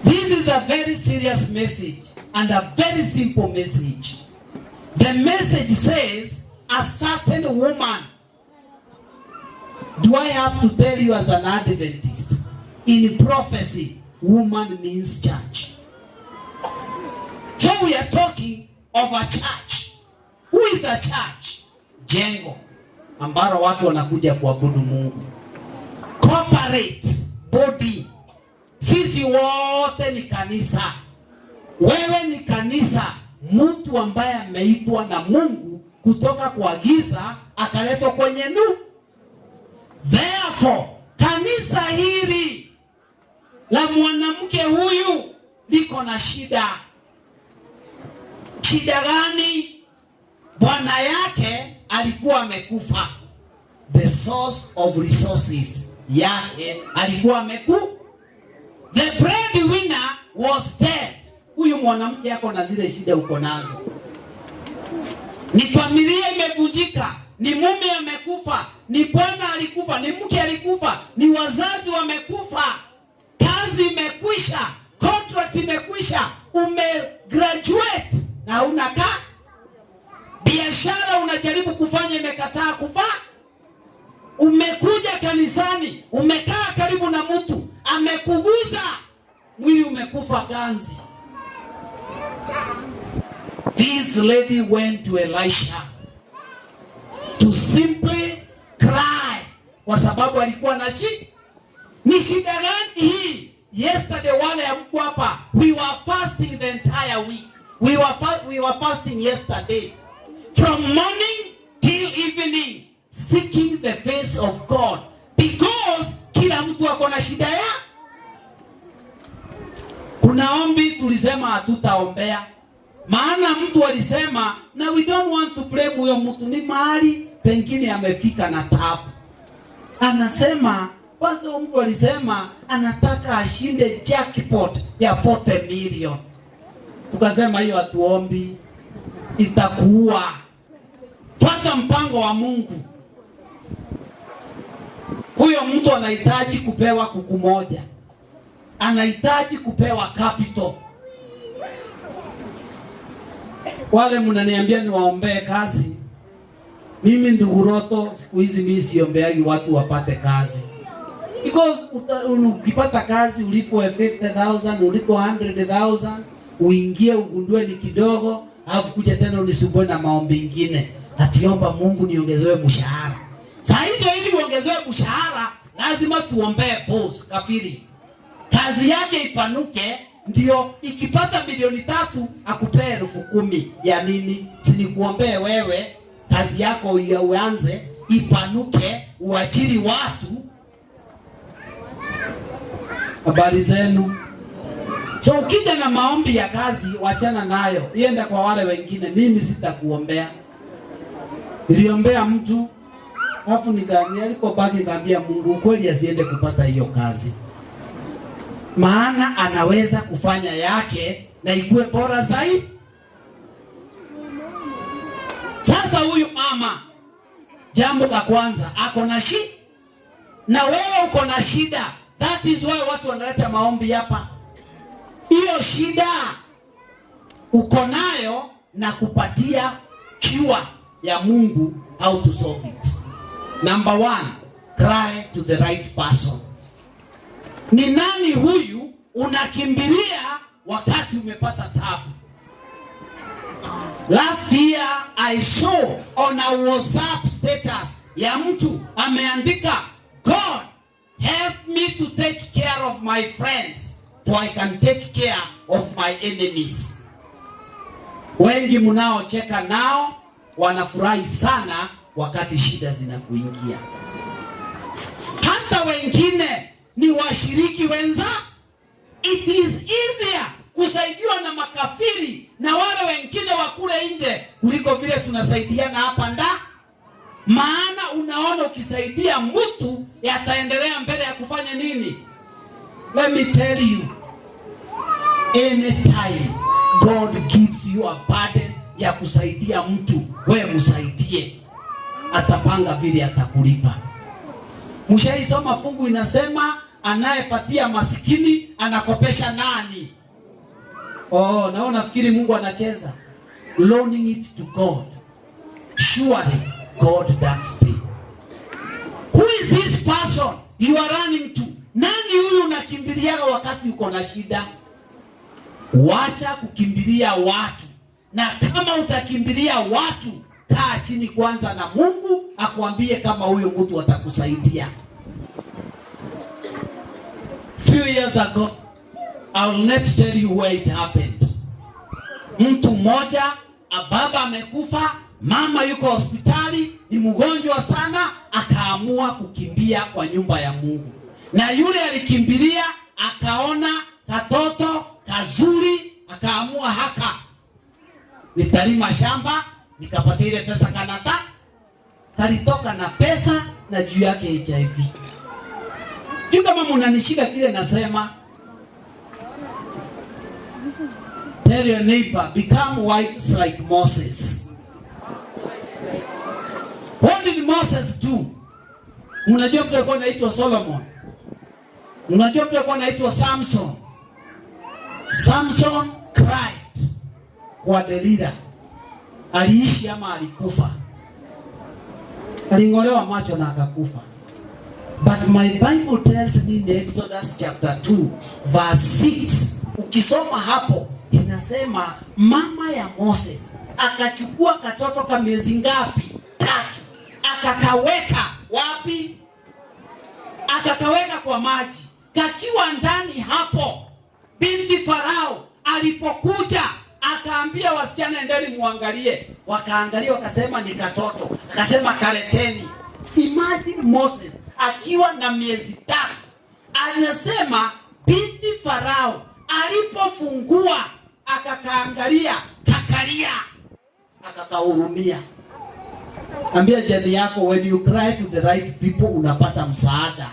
This is a very serious message and a very simple message. The message says a certain woman. Do I have to tell you as an Adventist? In prophecy, woman means church. So we are talking of a church. Who is a church? Jengo ambalo watu wanakuja kuabudu Mungu. Corporate body. Sisi wote ni kanisa. Wewe ni kanisa, mtu ambaye ameitwa na Mungu kutoka kwa giza akaletwa kwenye nuru. Therefore, kanisa hili la mwanamke huyu liko na shida. Shida gani? Bwana yake alikuwa amekufa. The source of resources yake alikuwa ameku. The breadwinner was dead. Huyu mwanamke ako na zile shida uko nazo. Ni familia imevunjika, ni mume amekufa, ni bwana alikufa, ni mke alikufa, ni wazazi wamekufa, kazi imekwisha, contract imekwisha, umegraduate na unakaa, biashara unajaribu kufanya imekataa kufaa. Umekuja kanisani, umekaa karibu na mtu amekuguza, mwili umekufa ganzi. This lady went to Elisha to simply cry kwa sababu alikuwa na shida. Ni shida gani hii? Yesterday wale hamkuwa hapa, we were fasting the entire week. We were fasting yesterday from morning till evening, seeking the face of God, because kila mtu ako na shida ya. Kuna ombi tulisema hatutaombea, maana mtu alisema, na we don't want to blame huyo mtu, ni mahali pengine amefika na tabu. Anasema pastor, mtu alisema anataka ashinde jackpot ya 40 million. Tukasema hiyo hatuombi, itakuua. Fuata mpango wa Mungu. Huyo mtu anahitaji kupewa kuku moja, anahitaji kupewa capital. Wale mnaniambia niwaombee kazi, mimi ndugu Roto, siku hizi mimi siombeagi watu wapate kazi, because ukipata kazi ulipwe 50,000, ulipwe 100,000, uingie ugundue ni kidogo, alafu kuja tena unisumbue na maombi ingine ati omba Mungu niongezewe mshahara. Saa hizo ili uongezewe mshahara lazima tuombee boss kafiri, kazi yake ipanuke, ndio ikipata milioni 3 akupee 10,000 ya nini? Si nikuombee wewe kazi yako ya uanze ipanuke, uajiri watu. Habari zenu. So ukija na maombi ya kazi, wachana nayo, ienda kwa wale wengine. Mimi sitakuombea. Niliombea mtu alafu nilipobaki nikaambia Mungu ukweli asiende kupata hiyo kazi, maana anaweza kufanya yake na ikuwe bora zaidi. Sasa huyu mama, jambo la kwanza ako na shida, na wewe uko na shida. That is why watu wanaleta maombi hapa. Hiyo shida uko nayo na kupatia cure ya Mungu how to solve it. Number one, cry to the right person. Ni nani huyu unakimbilia wakati umepata tabu? Last year I saw on a WhatsApp status ya mtu ameandika, "God help me to take care of my friends for I can take care of my enemies." Wengi mnaocheka nao wanafurahi sana wakati shida zinakuingia. Hata wengine ni washiriki wenza. It is easier kusaidiwa na makafiri na wale wengine wa kule nje. kuliko vile tunasaidiana hapa nda. Maana unaona ukisaidia mtu yataendelea mbele ya kufanya nini? Let me tell you, anytime God gives you a burden ya kusaidia mtu, we msaidie, atapanga vile atakulipa. Mshaisoma fungu inasema anayepatia masikini anakopesha nani? Oh, naona nafikiri Mungu anacheza. Loaning it to God. Surely God does pay. Who is this person you are running to? Nani huyu unakimbiliaga wakati uko na shida? Wacha kukimbilia watu, na kama utakimbilia watu, kaa chini kwanza na Mungu akuambie kama huyo mtu atakusaidia. Few years ago, I will not tell you where it happened. Mtu mmoja, baba amekufa, mama yuko hospitali, ni mgonjwa sana, akaamua kukimbia kwa nyumba ya Mungu. Na yule alikimbilia, akaona katoto kazuri, akaamua haka nitalima shamba nikapatia ile pesa kanata, kalitoka na pesa na juu yake HIV. Juu kama munanishika kile nasema, tell your neighbor, become wise like Moses. What did Moses do? Unajua mtu alikuwa anaitwa Solomon. Unajua mtu alikuwa anaitwa Samson. Samson cried kwa Delila. Aliishi ama alikufa? Aling'olewa macho na akakufa. But my Bible tells me in Exodus chapter 2 verse 6, ukisoma hapo inasema mama ya Moses akachukua katoto ka miezi ngapi? 3. Akakaweka wapi? Akakaweka kwa maji. Kakiwa ndani hapo, binti Farao alipokuja akaambia wasichana, endeni muangalie. Wakaangalia wakasema ni katoto. Akasema kaleteni. Imagine Moses akiwa na miezi 3, anasema binti Farao alipofungua akakaangalia, kakalia, akakahurumia. Ambia jirani yako, when you cry to the right people unapata msaada.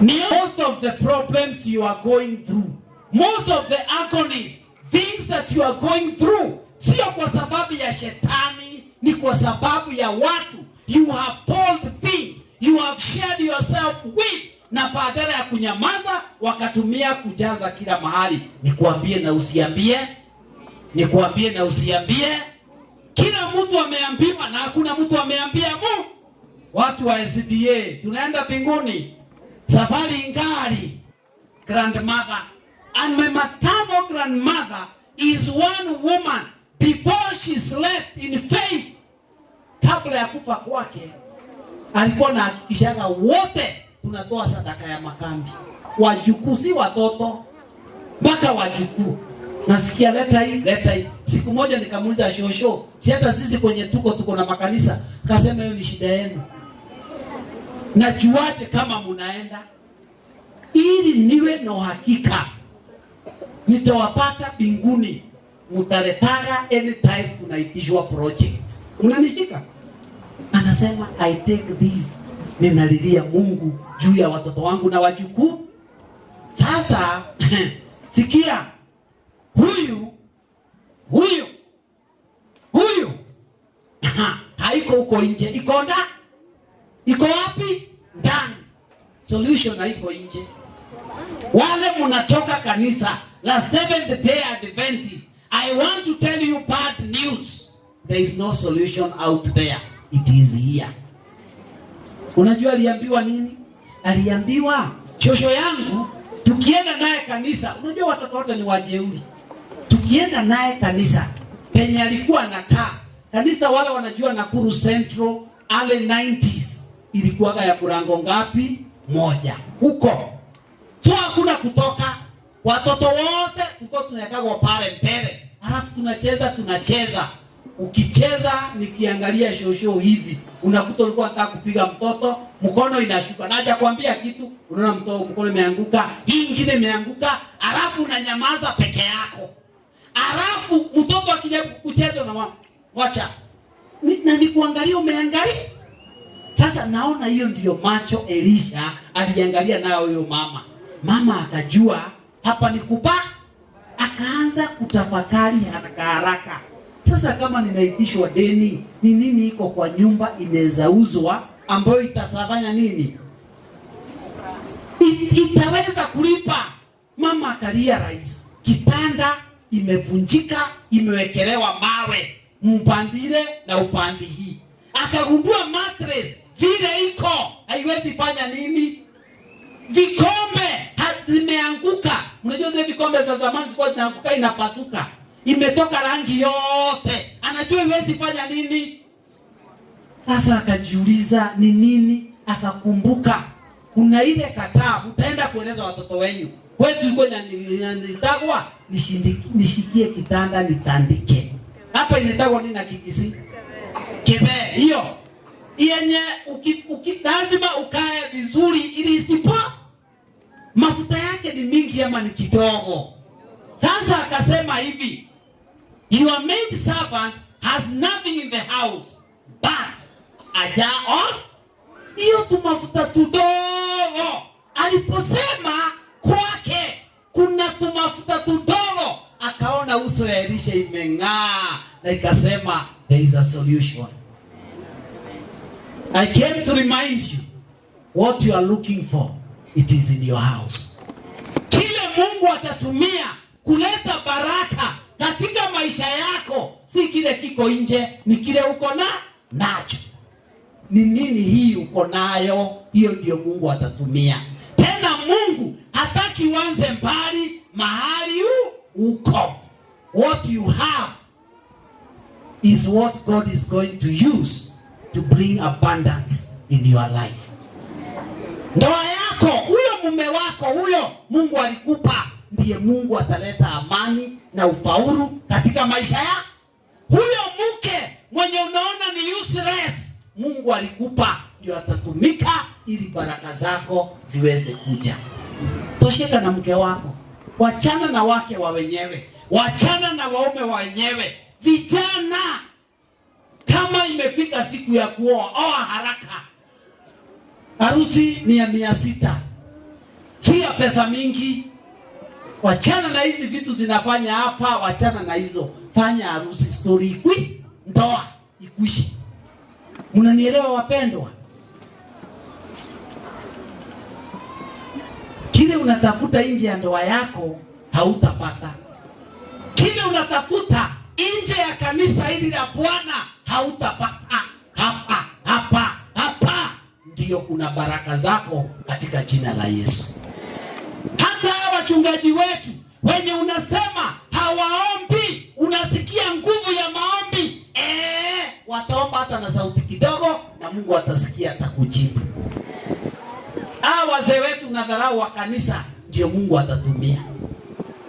Most of the problems you are going through, most of the agonies, things that you are going through, sio kwa sababu ya shetani, ni kwa sababu ya watu. You have told things, you have shared yourself with, na badala ya kunyamaza wakatumia kujaza kila mahali. Nikuambie na usiambie, nikuambie na usiambie. Kila mtu ameambiwa na hakuna mtu ameambia mu. Watu wa SDA tunaenda mbinguni, safari ingali. Grandmother and my maternal grandmother is one woman, before she slept in faith, kabla ya kufa kwake alikuwa anahakikishaga wote tunatoa sadaka ya makambi, wajukuu si watoto, mpaka wajukuu. Nasikia leta hii, leta hii. Siku moja nikamuuliza shosho, si hata sisi kwenye tuko na makanisa? Akasema hiyo ni shida yenu. Najuaje kama munaenda? Ili niwe na uhakika nitawapata mbinguni, mutaletaga anytime tunaitishwa project. Unanishika? Anasema I take this, ninalilia Mungu juu ya watoto wangu na wajukuu. Sasa sikia, huyu haiko huko nje, iko ndani. Iko wapi? Ndani. Solution haiko nje. Wale munatoka kanisa la Seventh Day Adventist, I want to tell you bad news. There is no solution out there. It is here. Unajua aliambiwa nini? Aliambiwa shosho yangu tukienda naye kanisa, unajua watoto wote ni wajeuri. Tukienda naye kanisa penye alikuwa anakaa, kanisa wale wanajua Nakuru Central early 90s ilikuwaga ya mlango ngapi? 1. Huko. So hakuna kutoka. Watoto wote tulikuwa tunawekagwa pale mbele. Alafu tunacheza. Ukicheza nikiangalia shosho hivi, unakuta ulikuwa unataka kupiga mtoto, mkono inashuka. Na hajakwambia kitu, unaona mtoto mkono imeanguka, hii nyingine imeanguka, alafu unanyamaza peke yako. Alafu mtoto akija kucheza na mama, wacha. Na nikuangalia umeangalia. Sasa naona hiyo ndiyo macho Elisha aliangalia nayo huyo mama. Mama akajua hapa ni kuba, akaanza kutafakari haraka haraka. Sasa kama ninaitishwa deni, ni nini iko kwa nyumba inaweza uzwa ambayo itafanya nini? Itaweza kulipa. Mama akalia rais, kitanda imevunjika, imewekelewa mawe mpandile na upandi hii. Akagundua mattress vile iko haiwezi fanya nini, vikombe zimeanguka. Unajua zile vikombe za zamani zilikuwa zinaanguka inapasuka, imetoka rangi yote, anajua iwezi fanya nini. Sasa akajiuliza ni nini, akakumbuka kuna ile kataa, utaenda kueleza watoto wenyu. Kwetu ilikuwa inatagwa nishikie kitanda nitandike. Hapa inatagwa nini na Kikisii? Kebe hiyo yenye lazima ukae vizuri ili isipo mafuta yake ni mingi ama ni kidogo. Sasa akasema hivi, your maid servant has nothing in the house but a jar of hiyo tu mafuta tudogo. Aliposema kwake kuna tumafuta tudogo, akaona uso ya Elisha imeng'aa na ikasema there is a solution. I came to remind you what you are looking for, it is in your house. Kile Mungu atatumia kuleta baraka katika maisha yako si kile kiko nje, ni kile uko na nacho. Ni nini hii uko nayo? Hiyo ndio Mungu atatumia. Tena Mungu hataki uanze mbali, mahali uko. What you have is what God is going to use to bring abundance in your life. Ndoa yako, huyo mume wako, huyo Mungu alikupa, ndiye Mungu ataleta amani na ufaulu katika maisha ya huyo mke mwenye unaona ni useless, Mungu alikupa ndio atatumika ili baraka zako ziweze kuja. Tosheka na mke wako, wachana na wake wa wenyewe, wachana na waume wa wenyewe. Vijana, kama imefika siku ya kuoa, oa haraka. Harusi ni ya 600, si ya pesa mingi. Wachana na hizi vitu zinafanya hapa, wachana na hizo. Fanya harusi, story ikwi, ndoa ikwishi. Mnanielewa wapendwa? Kile unatafuta nje ya ndoa yako hautapata. Kile unatafuta nje ya kanisa hili la Bwana hautapata. Hapa, hapa, hapa ndio kuna baraka zako katika jina la Yesu. Hata hawa wachungaji wetu wenye unasema hawaombi, unasikia nguvu ya maombi, wataomba hata na sauti kidogo na Mungu atasikia, atakujibu. Hawa wazee wetu na dharau wa kanisa ndio Mungu atatumia.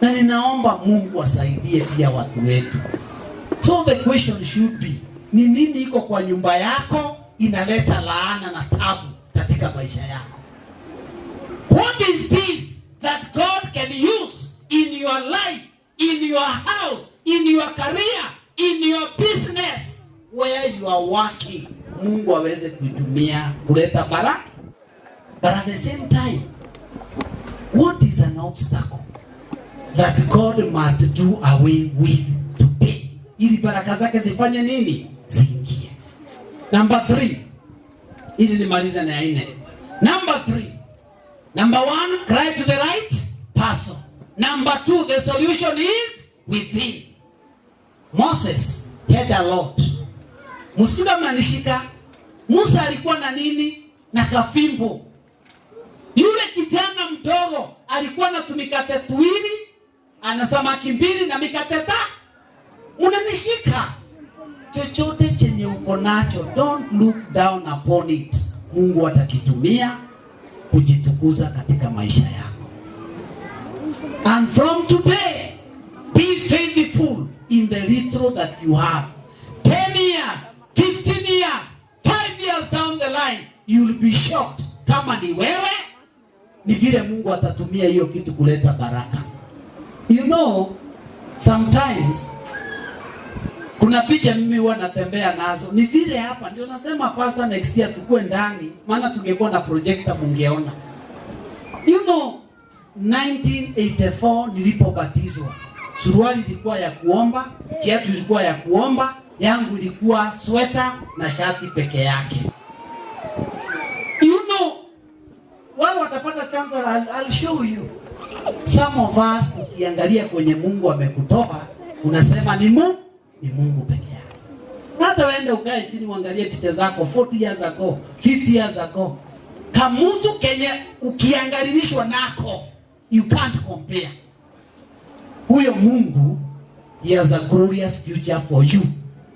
Na ninaomba Mungu asaidie pia watu wetu. So the question should be, ni nini iko kwa nyumba yako inaleta laana na tabu katika maisha yako? What is this that God can use in your life, in your house, in your career, in your business, where you are working? Mungu aweze kuitumia kuleta baraka. But at the same time, what is an obstacle that God must do away with today? Ili baraka zake zifanye nini? Ziingie. Number 3. Ili nimalize na 4. Number 3. Number 1, cry to the right person. Number 2, the solution is within. Moses had a lot. Msikuwa mnanishika. Musa alikuwa na nini? Na kafimbo. Yule kijana mdogo alikuwa na tumikate tuwili, ana samaki 2 na mikate 3. Unanishika. Chochote chenye uko nacho, don't look down upon it. Mungu atakitumia kujitukuza katika maisha yako. And from today, be faithful in the little that you have. 10 years, 15 years, 5 years down the line, you'll be shocked. Kama ni wewe, ni vile Mungu atatumia hiyo kitu kuleta baraka. You know, Sometimes kuna picha mimi huwa natembea nazo, ni vile hapa ndio nasema pastor, next year tukue ndani, maana tungekuwa na projector mungeona. You know, 1984 nilipobatizwa, suruali ilikuwa ya kuomba, kiatu ilikuwa ya kuomba, yangu ilikuwa sweta na shati peke yake. You know, wale watapata chance, I'll show you. Some of us ukiangalia kwenye Mungu amekutoa, unasema ni Mungu, ni Mungu peke yake. Hata uende ukae chini uangalie picha zako 40 years ago, 50 years ago. Kamutu kenye ukiangalilishwa nako, you can't compare. Huyo Mungu, he has a glorious future for you.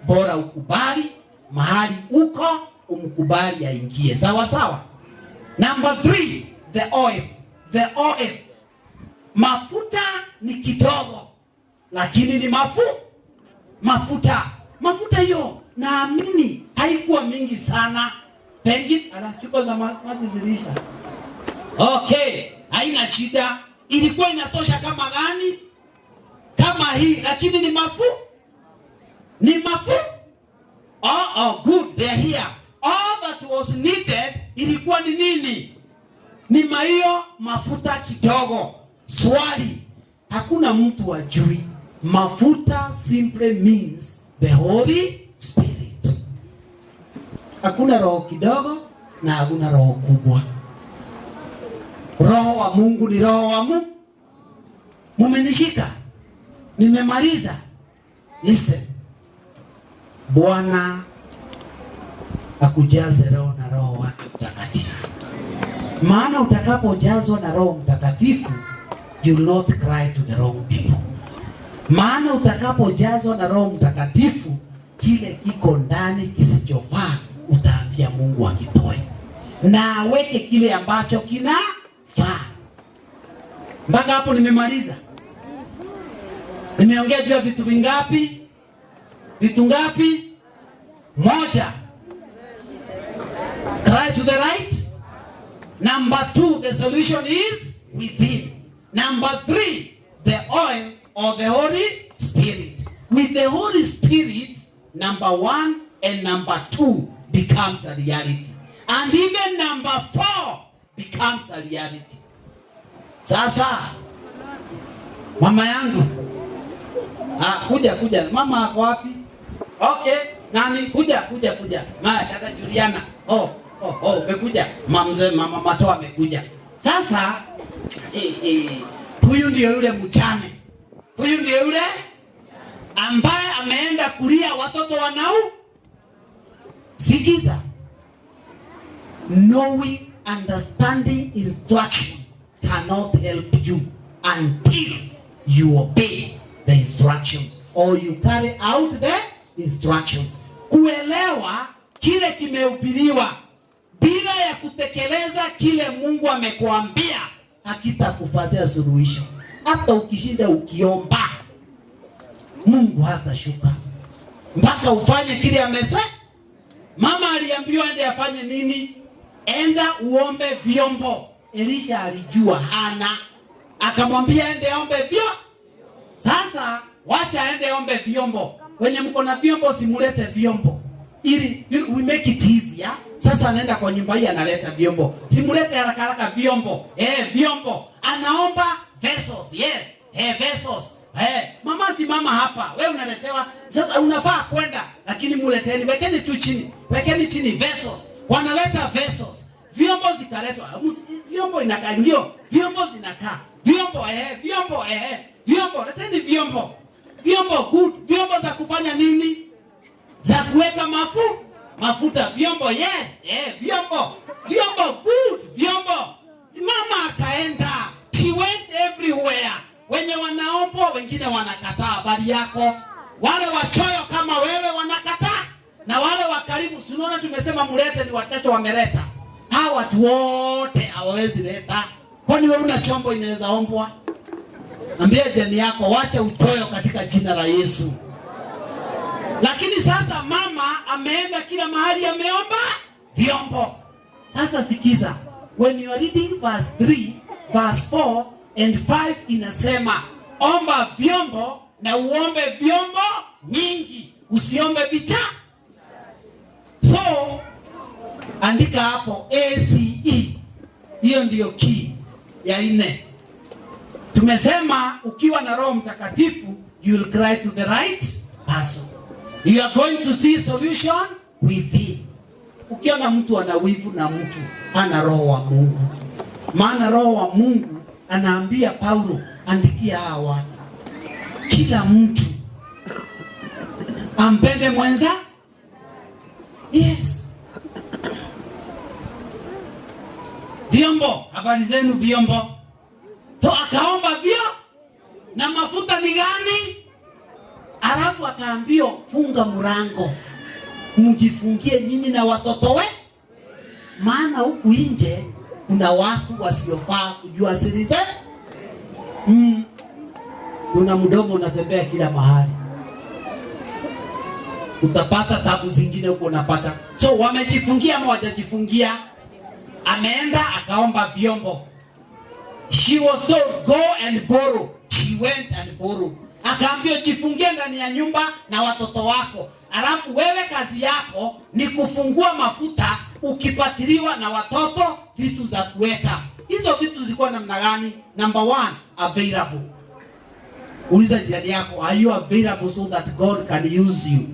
Bora ukubali mahali uko, umkubali aingie. Sawa sawa. Number 3, the oil. The oil. Mafuta ni kidogo, lakini ni mafuta. Mafuta hiyo naamini haikuwa mingi sana. Pengine ala chupa za maji zilisha. Okay, haina shida. Ilikuwa inatosha kama gani? Kama hii, lakini ni mafu. Ni mafu. Oh, good, they're here. All that was needed ilikuwa ni nini? Ni maio mafuta kidogo. Swali, hakuna mtu ajui. Mafuta simply means the Holy Spirit. Hakuna roho kidogo na hakuna roho kubwa. Roho wa Mungu ni roho wa Mungu. Mumenishika? Nimemaliza. Listen. Bwana akujaze roho na Roho wake Mtakatifu. Maana utakapojazwa na Roho Mtakatifu, you will not cry to the wrong people. Maana utakapojazwa na Roho Mtakatifu, kile kiko ndani kisichofaa utaambia Mungu akitoe na aweke kile ambacho kinafaa. Mpaka hapo nimemaliza. Nimeongea juu ya vitu vingapi? Vitu ngapi? Moja, cry to the right. Number 2, the solution is within. Number 3, the oil or the Holy Spirit. With the Holy Spirit, number 1 and number 2 becomes a reality. And even number 4 becomes a reality. Sasa, mama yangu. Kuja. Mama ako wapi? Okay, nani? Kuja. Ma, dada Juliana. Oh, umekuja. Mamze, mama Matoa amekuja. Sasa, huyu ndiyo yule mchane. Huyu ndiyo yule ambaye ameenda kulia watoto wanau. Sikiza. Knowing, understanding instruction cannot help you until you obey the instructions or you carry out the instructions. Kuelewa kile kimehubiriwa bila ya kutekeleza kile Mungu amekuambia hakitakupatia suluhisho. Hata ukishinda ukiomba, Mungu hatashuka mpaka ufanye kile amesema. Mama aliambiwa ende afanye nini? Enda uombe vyombo. Elisha alijua hana, akamwambia ende ombe vyombo. Sasa wacha ende ombe vyombo. Wenye mko na vyombo simulete vyombo, ili we make it easier. Sasa anaenda kwa nyumba hii analeta vyombo. Simulete haraka haraka vyombo. Vyombo. Anaomba vessels. Yes. Vessels. Mama simama hapa. Wewe unaletewa. Sasa unafaa kwenda, lakini muleteni. Wekeni tu chini. Wekeni chini vessels. Wanaleta vessels. Vyombo zikaletwa. Vyombo inakaa ndio. Vyombo zinakaa. Vyombo vyombo vyombo. Leteni vyombo. Vyombo good. Vyombo za kufanya nini? Za kuweka mafuta. Vyombo, yes. Vyombo. Vyombo good. Vyombo. Mama akaenda. She went everywhere. Wenye wanaomba wengine wanakataa habari yako. Wale wachoyo kama wewe wanakataa, na wale wakarimu, si unaona tumesema mulete, ni wachache wameleta. Hawa watu wote hawawezi leta. Kwani wewe una chombo inaweza ombwa? Ambia jirani yako wacha uchoyo katika jina la Yesu. Lakini sasa mama ameenda kila mahali ameomba vyombo. Sasa sikiza, when you are reading verse 3, verse 4 and 5 inasema omba vyombo Na uombe vyombo nyingi, usiombe vicha. So andika hapo ACE, hiyo ndiyo key ya nne. Tumesema ukiwa na Roho Mtakatifu you will cry to the right person. You are going to see solution within. Ukiona mtu ana wivu na mtu ana roho wa Mungu, maana roho wa Mungu anaambia Paulo, andikia hawa watu, kila mtu ampende mwenza. Yes. Vyombo, habari zenu vyombo. So akaomba vyo na mafuta ni gani? Alafu akaambiwa funga mlango, mjifungie nyinyi na watoto we, maana huku nje kuna watu wasiofaa kujua siri zenu. Kuna mdomo unatembea kila mahali, utapata tabu zingine huko unapata. So wamejifungia ama wajajifungia? Ameenda akaomba vyombo. She was told go and borrow. She went and borrow. Akaambiwa jifungie ndani ya nyumba na watoto wako, alafu wewe kazi yako ni kufungua mafuta ukipatiliwa na watoto vitu za kuweka. Hizo vitu zilikuwa namna gani? Number one, available. Uliza jirani yako, are you available so that God can use you?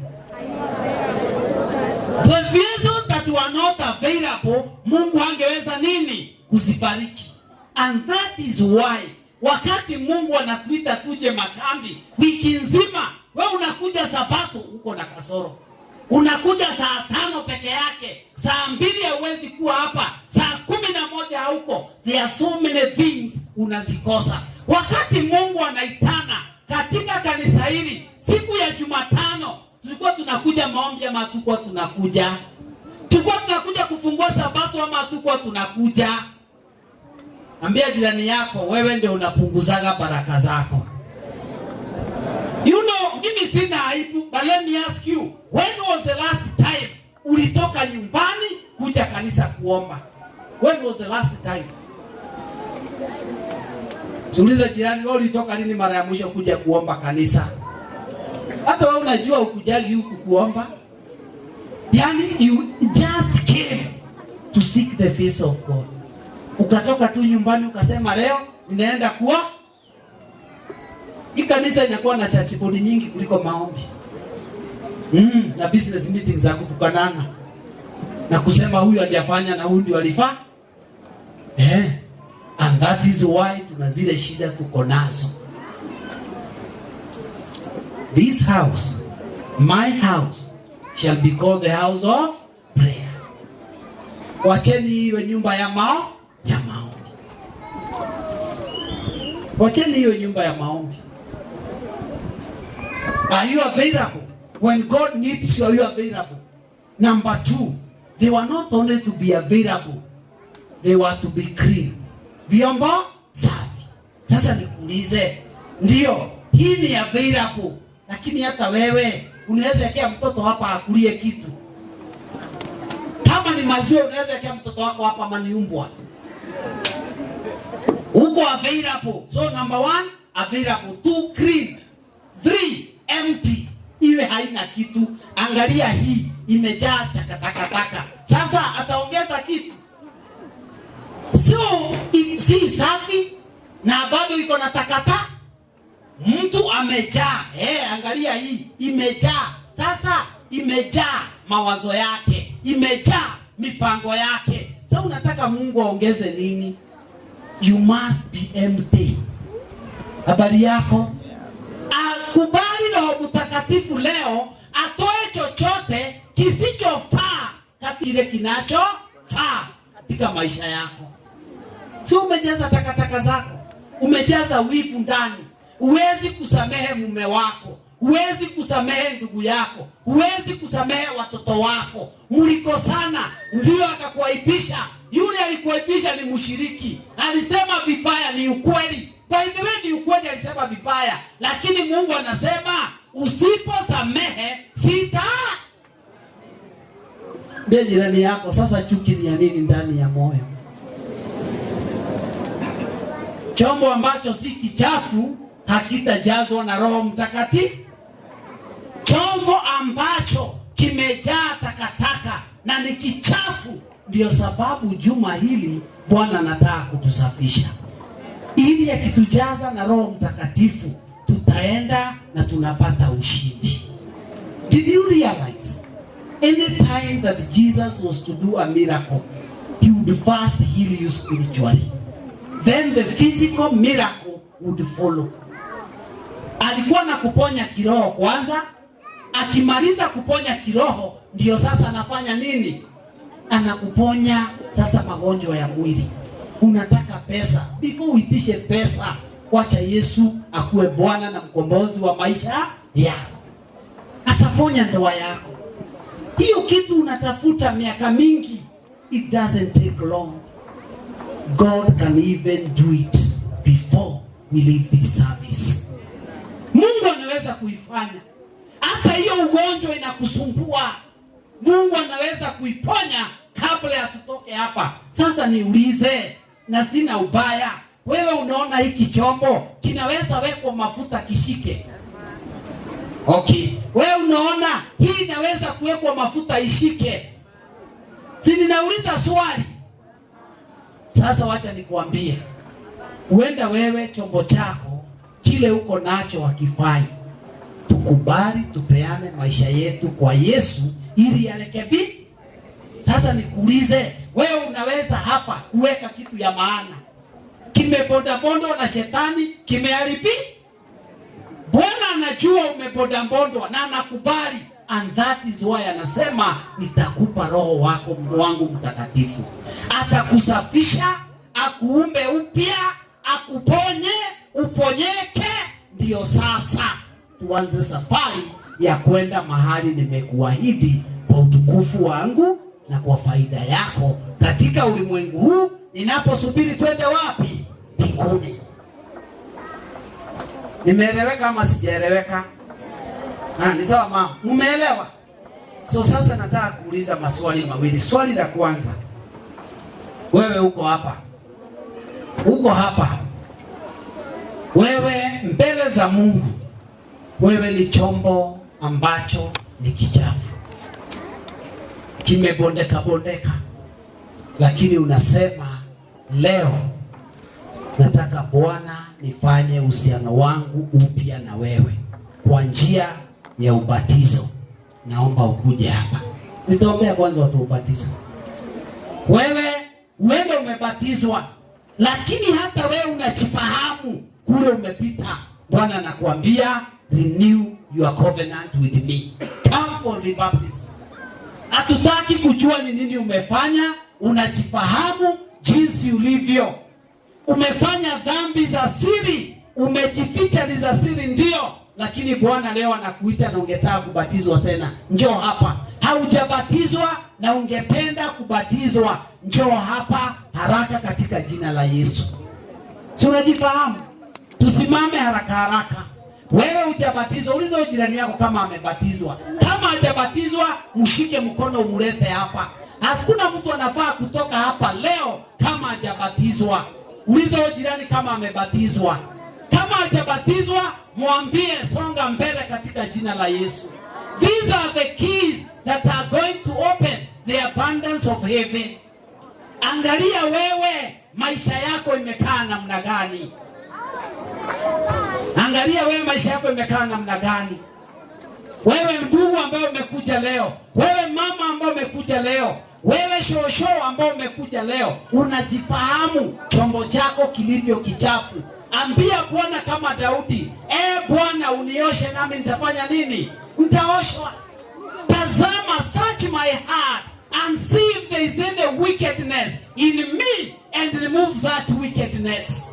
The vessels that were not available, Mungu angeweza nini? Kuzibariki. And that is why wakati Mungu anatuita tuje makambi wiki nzima, we unakuja Sabato uko na kasoro, unakuja saa 5 peke yake, saa 2 hauwezi kuwa hapa, saa 11 hauko. There are so many things unazikosa. Wakati Mungu anaitana katika kanisa hili siku ya Jumatano, tulikuwa tunakuja maombi ama hatukuwa tunakuja? Tulikuwa tunakuja kufungua Sabato ama hatukuwa tunakuja? Ambia jirani yako, wewe ndio unapunguzaga baraka zako. You know, mimi sina aibu, but let me ask you, when was the last time ulitoka nyumbani kuja kanisa kuomba? When was the last time? Siulize jirani, wewe ulitoka lini mara ya mwisho kuja kuomba kanisa? Hata wewe unajua ukujagi huku kuomba. Yani you just came to seek the face of God. Ukatoka tu nyumbani ukasema leo ninaenda kuwa. Hii kanisa inakuwa na church board nyingi kuliko maombi. Na business meetings za kutukanana na kusema huyu hajafanya na huyu ndio alifaa. And that is why tuna zile shida tuko nazo. This house, my house, shall be called the house of prayer. Wacheni iwe nyumba ya mao ya maombi. Wacheni hiyo nyumba ya maombi. Are you available? When God needs you, are you available? Number 2, they were not only to be available, they were to be clean. Vyombo safi. Sasa nikuulize, ndio hii ni available, lakini hata wewe unaweza wekea mtoto hapa akulie kitu. Kama ni maziwa unaweza wekea mtoto wako hapa ama ni umbwa. Uko available. So number 1, available. 2, clean. 3, empty. Iwe haina kitu. Angalia hii imejaa takataka. Sasa ataongeza kitu. So si safi na bado iko na takataka. Mtu amejaa. Angalia hii imejaa. Sasa imejaa mawazo yake, imejaa mipango yake. Sasa unataka Mungu aongeze nini? You must be empty. Habari yako? Akubali Roho Mtakatifu leo atoe chochote kisichofaa kati ile kinachofaa katika maisha yako. Si umejaza takataka zako, umejaza wivu ndani. Huwezi kusamehe mume wako, huwezi kusamehe ndugu yako, huwezi kusamehe watoto wako. Mlikosana, ndio akakuaibisha. Yule alikuaibisha ni mshiriki, alisema vibaya, ni ukweli. By the way, ni ukweli alisema vibaya, lakini Mungu anasema usiposamehe sita. Mbie jirani yako, sasa chuki ni ya nini ndani ya moyo? Chombo ambacho si kichafu hakitajazwa na Roho Mtakatifu. Chombo ambacho kimejaa takataka na ni kichafu. Ndio sababu juma hili Bwana anataka kutusafisha, ili akitujaza na Roho Mtakatifu tutaenda na tunapata ushindi. Did you realize any time that Jesus was to do a miracle, he would first heal you spiritually, then the physical miracle would follow. Alikuwa na kuponya kiroho kwanza, akimaliza kuponya kiroho ndio sasa anafanya nini? Anakuponya sasa magonjwa ya mwili. Unataka pesa, before uitishe pesa, wacha Yesu akuwe Bwana na mkombozi wa maisha yako. Ataponya ndoa yako. Hiyo kitu unatafuta miaka mingi, it doesn't take long. God can even do it before we leave this service. Mungu anaweza kuifanya. Hata hiyo ugonjwa inakusumbua, Mungu anaweza kuiponya kabla ya tutoke hapa. Sasa niulize, na sina ubaya, wewe unaona hiki chombo kinaweza wekwa mafuta kishike? Okay. Wewe unaona hii inaweza kuwekwa mafuta ishike? Si ninauliza swali. Sasa wacha nikuambie, huenda wewe chombo chako kile uko nacho hakifai. Tukubali tupeane maisha yetu kwa Yesu ili yarekebi. Sasa nikuulize, wewe unaweza hapa kuweka kitu ya maana kimebondabondwa na shetani, kimeharibi? Bwana anajua umebondabondwa na anakubali, and that is why anasema nitakupa Roho wako wangu Mtakatifu, atakusafisha, akuumbe upya, akuponye, uponyeke. Ndiyo sasa tuanze safari ya kwenda mahali nimekuahidi kwa utukufu wangu na kwa faida yako katika ulimwengu huu, ninaposubiri twende wapi? Mbinguni. Nimeeleweka ama sijaeleweka? Ni sawa mama, umeelewa? So sasa nataka kuuliza maswali mawili. Swali la kwanza, wewe uko hapa, uko hapa, wewe mbele za Mungu, wewe ni chombo ambacho ni kichafu, kimebondeka bondeka, lakini unasema leo nataka Bwana nifanye uhusiano wangu upya na wewe kwa njia ya ubatizo. Naomba ukuje hapa. Nitaombea kwanza watu ubatizo. Wewe uende umebatizwa, lakini hata wewe unajifahamu kule umepita. Bwana anakuambia renew your covenant with me. Come for the baptism. Hatutaki kujua ni nini umefanya, unajifahamu jinsi ulivyo. Umefanya dhambi za siri, umejificha ni za siri ndio, lakini Bwana leo anakuita na ungetaka kubatizwa tena, njoo hapa. Haujabatizwa na ungependa kubatizwa, njoo hapa haraka katika jina la Yesu. Si unajifahamu? Tusimame haraka haraka. Wewe hujabatizwa, uliza jirani yako kama amebatizwa. Kama hajabatizwa, mshike mkono umlete hapa. Hakuna mtu anafaa kutoka hapa leo kama hajabatizwa. Uliza jirani kama amebatizwa. Kama hajabatizwa, mwambie songa mbele katika jina la Yesu. These are the keys that are going to open the abundance of heaven. Angalia wewe maisha yako imekaa namna gani? Angalia wewe maisha yako imekaa namna gani? Wewe ndugu ambaye umekuja leo, wewe mama ambaye umekuja leo, wewe shosho ambaye umekuja leo, unajifahamu chombo chako kilivyo kichafu. Ambia Bwana kama Daudi, Bwana unioshe nami nitafanya nini? Nitaoshwa. Tazama, search my heart and see if there is any wickedness in me and remove that wickedness.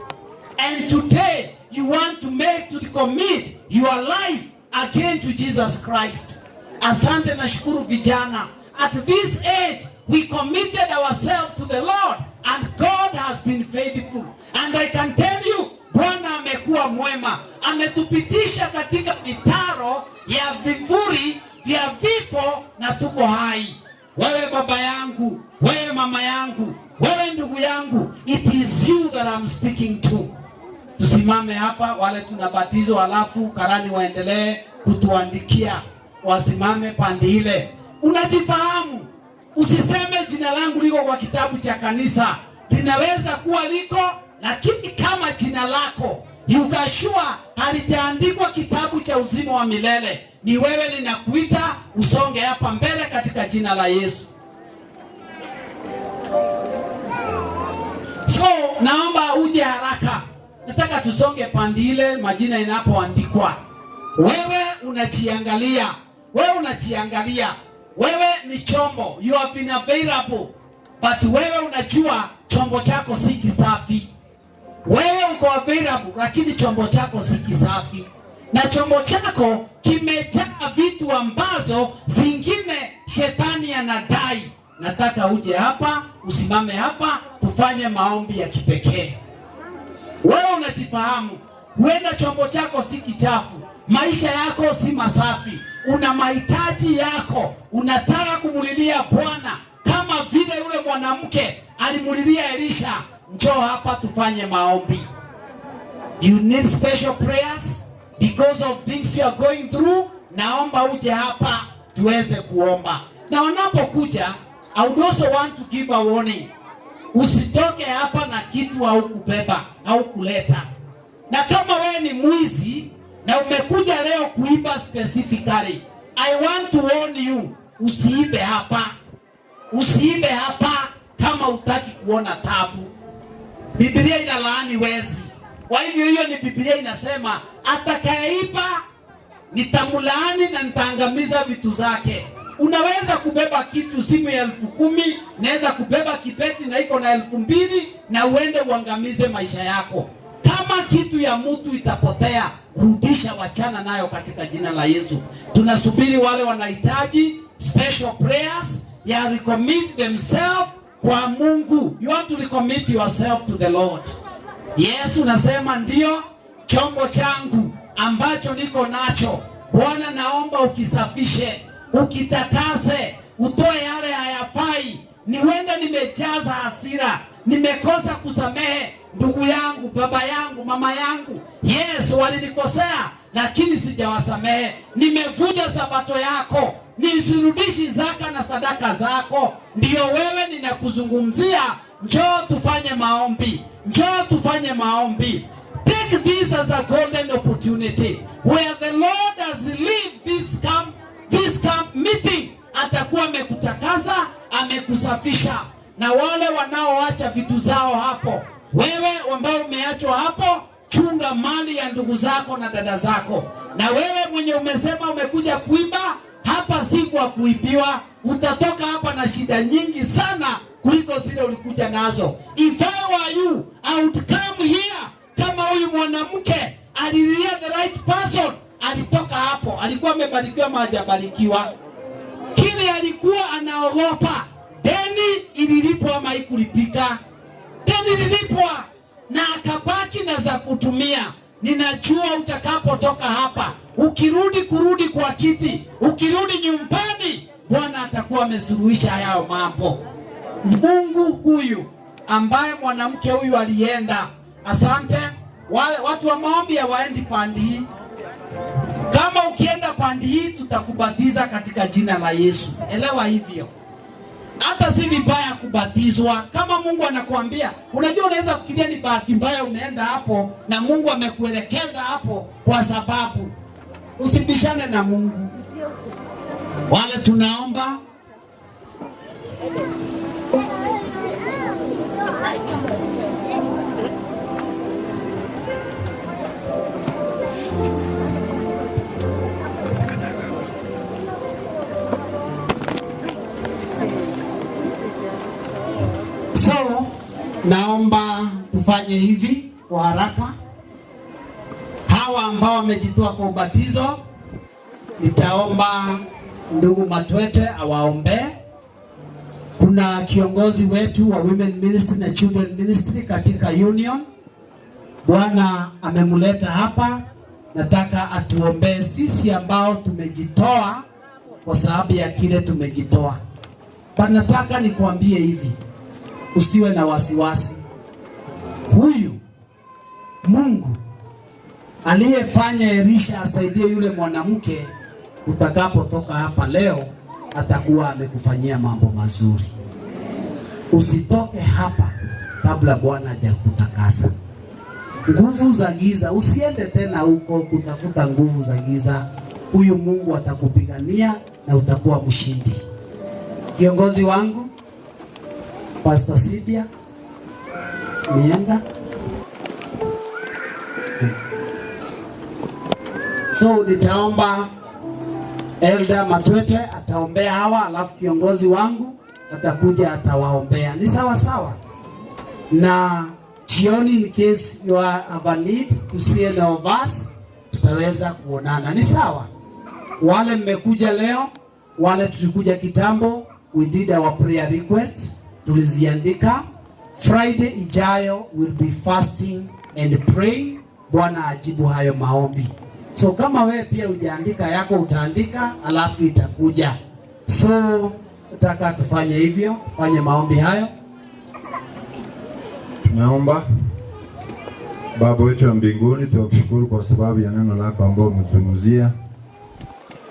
And today you want to make to commit your life again to Jesus Christ. Asante na shukuru vijana. At this age we committed ourselves to the Lord and God has been faithful. And I can tell you, Bwana amekuwa mwema. Ametupitisha katika mitaro ya vivuri vya vifo na tuko hai. Wewe baba yangu, wewe mama yangu, wewe ndugu yangu, it is you that I'm speaking to. Tusimame hapa, wale tunabatizwa, halafu karani waendelee kutuandikia, wasimame pande ile. Unajifahamu, usiseme jina langu liko kwa kitabu cha kanisa. Linaweza kuwa liko, lakini kama jina lako yukashua halijaandikwa kitabu cha uzima wa milele, ni wewe ninakuita usonge hapa mbele katika jina la Yesu. So naomba uje haraka, nataka tusonge pande ile majina inapoandikwa. Wewe unajiangalia, wewe unajiangalia, wewe ni chombo, you have been available, but wewe unajua chombo chako si kisafi. Wewe uko available, lakini chombo chako si kisafi, na chombo chako kimejaa vitu ambazo zingine shetani anadai. Nataka uje hapa, usimame hapa, tufanye maombi ya kipekee. Wewe unajifahamu, huenda chombo chako si kichafu, maisha yako si masafi, una mahitaji yako, unataka kumulilia Bwana kama vile yule mwanamke alimulilia Elisha. Njoo hapa tufanye maombi. You need special prayers because of things you are going through. Naomba uje hapa tuweze kuomba, na wanapokuja, I would also want to give a warning. Usitoke hapa na kitu au kubeba au kuleta. Na kama wewe ni mwizi na umekuja leo kuiba specifically, I want to warn you, usiibe hapa, usiibe hapa kama hutaki kuona tabu. Biblia inalaani wezi. Kwa hivyo hiyo ni Biblia inasema atakayeiba nitamlaani na nitaangamiza vitu zake. Unaweza kubeba kitu, simu ya 10,000, naweza kubeba kibeti na iko na 2,000 na uende uangamize maisha yako. Kama kitu ya mtu itapotea, rudisha, wachana nayo katika jina la Yesu. Tunasubiri wale wanahitaji special prayers ya recommit themselves kwa Mungu. You want to recommit yourself to the Lord. Yesu nasema ndio chombo changu ambacho niko nacho. Bwana, naomba ukisafishe, ukitakase, utoe yale hayafai. Ni huenda nimejaza hasira, nimekosa kusamehe ndugu yangu, baba yangu, mama yangu. Yes, walinikosea lakini sijawasamehe. Nimevunja sabato yako, nisirudishi zaka na sadaka zako. Ndiyo wewe ninakuzungumzia. Njoo tufanye maombi, njoo tufanye maombi. Take this as a golden opportunity where the Lord has lived this camp meeting. Atakuwa amekutakasa, amekusafisha. Na wale wanaoacha vitu zao hapo, wewe ambao umeachwa hapo, chunga mali ya ndugu zako na dada zako. Na wewe mwenye umesema umekuja kuiba hapa, si kwa kuibiwa. Utatoka hapa na shida nyingi sana kuliko zile ulikuja nazo. If I were you, I would come here. Kama huyu mwanamke alililia the right person, alitoka hapo, alikuwa amebarikiwa ama hajabarikiwa? Kile alikuwa anaogopa, deni ililipwa ama haikulipika? Deni lilipwa na akabaki na za kutumia. Ninajua utakapotoka hapa, ukirudi kurudi kwa kiti, ukirudi nyumbani, Bwana atakuwa amesuluhisha hayo mambo. Mungu huyu ambaye mwanamke huyu alienda, asante. Wale watu wa maombi hawaendi pandi hii. Kama ukienda pandi hii tutakubatiza katika jina la Yesu. Elewa hivyo. Hata si vibaya kubatizwa kama Mungu anakuambia. Unajua, unaweza fikiria ni bahati mbaya umeenda hapo na Mungu amekuelekeza hapo, kwa sababu usibishane na Mungu. Wale tunaomba So, naomba tufanye hivi kwa haraka. Hawa ambao wamejitoa kwa ubatizo, nitaomba ndugu Matwete awaombee. Kuna kiongozi wetu wa Women Ministry na Children Ministry katika Union, Bwana amemleta hapa. Nataka atuombee sisi ambao tumejitoa kwa sababu ya kile tumejitoa. But nataka nikuambie hivi, usiwe na wasiwasi. Huyu Mungu aliyefanya Elisha asaidie yule mwanamke, utakapotoka hapa leo atakuwa amekufanyia mambo mazuri. Usitoke hapa kabla Bwana hajakutakasa. Nguvu za giza, usiende tena huko kutafuta nguvu za giza. Huyu Mungu atakupigania na utakuwa mshindi. Kiongozi wangu Pastor Sidia nienda. So nitaomba Elder Matwete ataombea hawa, alafu kiongozi wangu atakuja atawaombea. Ni sawa sawa. Na jioni, in case you are have a need to see any of us, tutaweza kuonana. Ni sawa. Wale mmekuja leo, wale tulikuja kitambo, we did our prayer request, tuliziandika. Friday ijayo will be fasting and praying. Bwana ajibu hayo maombi. So kama wewe pia hujaandika yako utaandika, alafu itakuja. So nataka tufanye hivyo, tufanye maombi hayo. Tunaomba. Baba wetu wa mbinguni, tunakushukuru kwa sababu ya neno lako ambalo umetuzungumzia.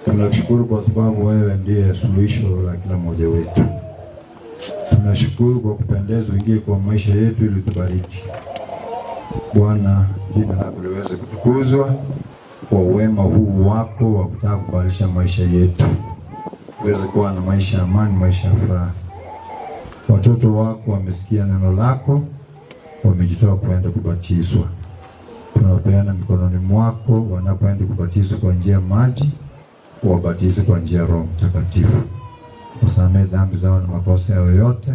Tunakushukuru kwa sababu wewe ndiye suluhisho la kila mmoja wetu. Tunashukuru kwa kupendezwa uingie kwa maisha yetu ili tubariki. Bwana, jina lako liweze kutukuzwa kwa wema huu wako wa kutaka kubadilisha maisha yetu, tuweze kuwa na maisha ya amani, maisha ya furaha. Watoto wako wamesikia neno lako, wamejitoa kuenda kubatizwa. Tunawapeana mikononi mwako wanapoenda kubatizwa kwa njia ya maji, wabatizwe kwa njia ya Roho Mtakatifu. Usamehe dhambi zao na makosa yao yote,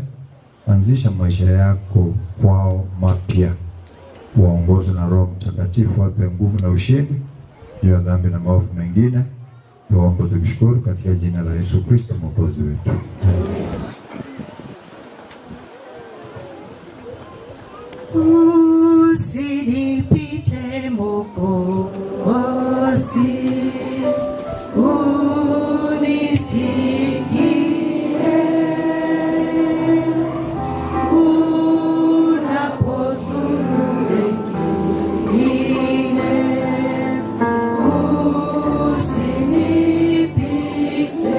anzisha maisha yako kwao mapya, waongozwe na Roho Mtakatifu, wape nguvu na ushindi juu ya dhambi na maovu mengine. Tuombe tukishukuru katika jina la Yesu Kristo Mwokozi wetu. Usinipite Mwokozi, unisikie unapozuru wengine, usinipite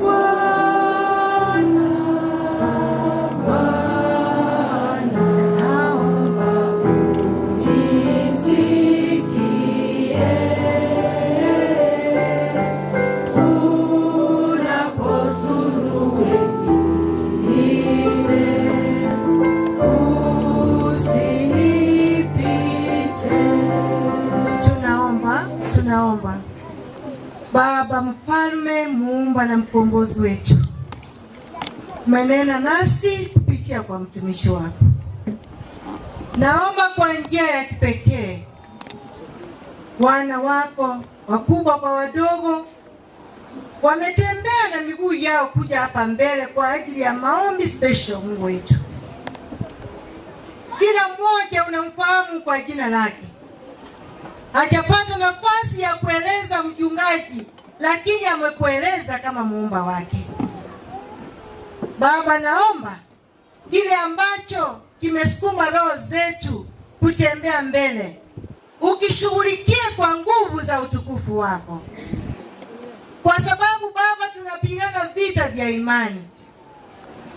Bwana, Bwana, naomba unisikie unapozuru wengine, usinipite. Tunaomba, tunaomba. Baba Mfalme, Muumba na Mkombozi wetu, umenena nasi kupitia kwa mtumishi wako. Naomba kwa njia ya kipekee wana wako wakubwa kwa wadogo wametembea na miguu yao kuja hapa mbele kwa ajili ya maombi special. Mungu wetu, kila mmoja unamfahamu kwa jina lake, hajapata nafasi ya kueleza mchungaji, lakini amekueleza kama muumba wake. Baba, naomba kile ambacho kimesukuma roho zetu kutembea mbele, ukishughulikie kwa nguvu za utukufu wako, kwa sababu Baba tunapigana vita vya imani,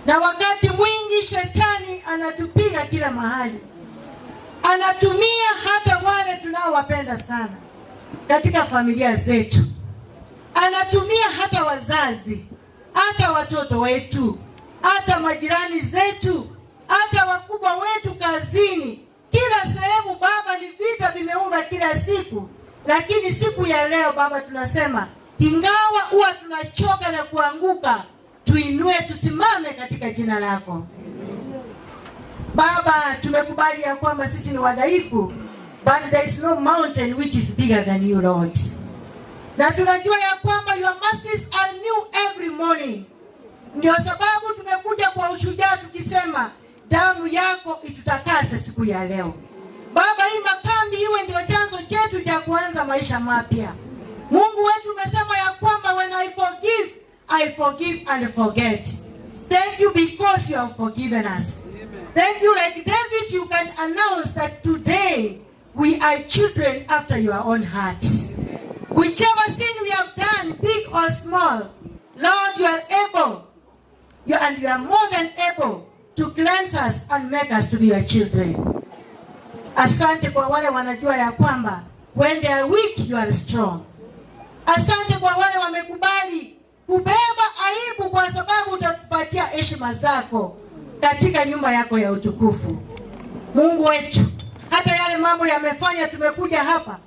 na wakati mwingi shetani anatupiga kila mahali, anatumia hata wale tunaowapenda sana katika familia zetu, anatumia hata wazazi, hata watoto wetu, hata majirani zetu, hata wakubwa wetu kazini, kila sehemu Baba ni vita vimeundwa kila siku. Lakini siku ya leo Baba tunasema ingawa huwa tunachoka na kuanguka, tuinue, tusimame katika jina lako. Baba, tumekubali ya kwamba sisi ni wadhaifu, but there is no mountain which is bigger than you, Lord. Na tunajua ya kwamba your mercies are new every morning. Ndio sababu tumekuja kwa ushujaa tukisema damu yako itutakase siku ya leo. Baba, hii makambi iwe ndio chanzo chetu cha kuanza maisha mapya. Mungu wetu umesema ya kwamba when I forgive and forget. Thank you because you have forgiven us. Thank you, like David, you can announce that today we are children after your own heart. Whichever sin we have done, big or small, Lord, you are able, and you are more than able to cleanse us and make us to be your children. Asante kwa wale wanajua ya kwamba when they are weak, you are strong. Asante kwa wale wamekubali kubeba aibu kwa sababu utatupatia heshima zako katika nyumba yako ya utukufu. Mungu wetu, hata yale mambo yamefanya tumekuja hapa,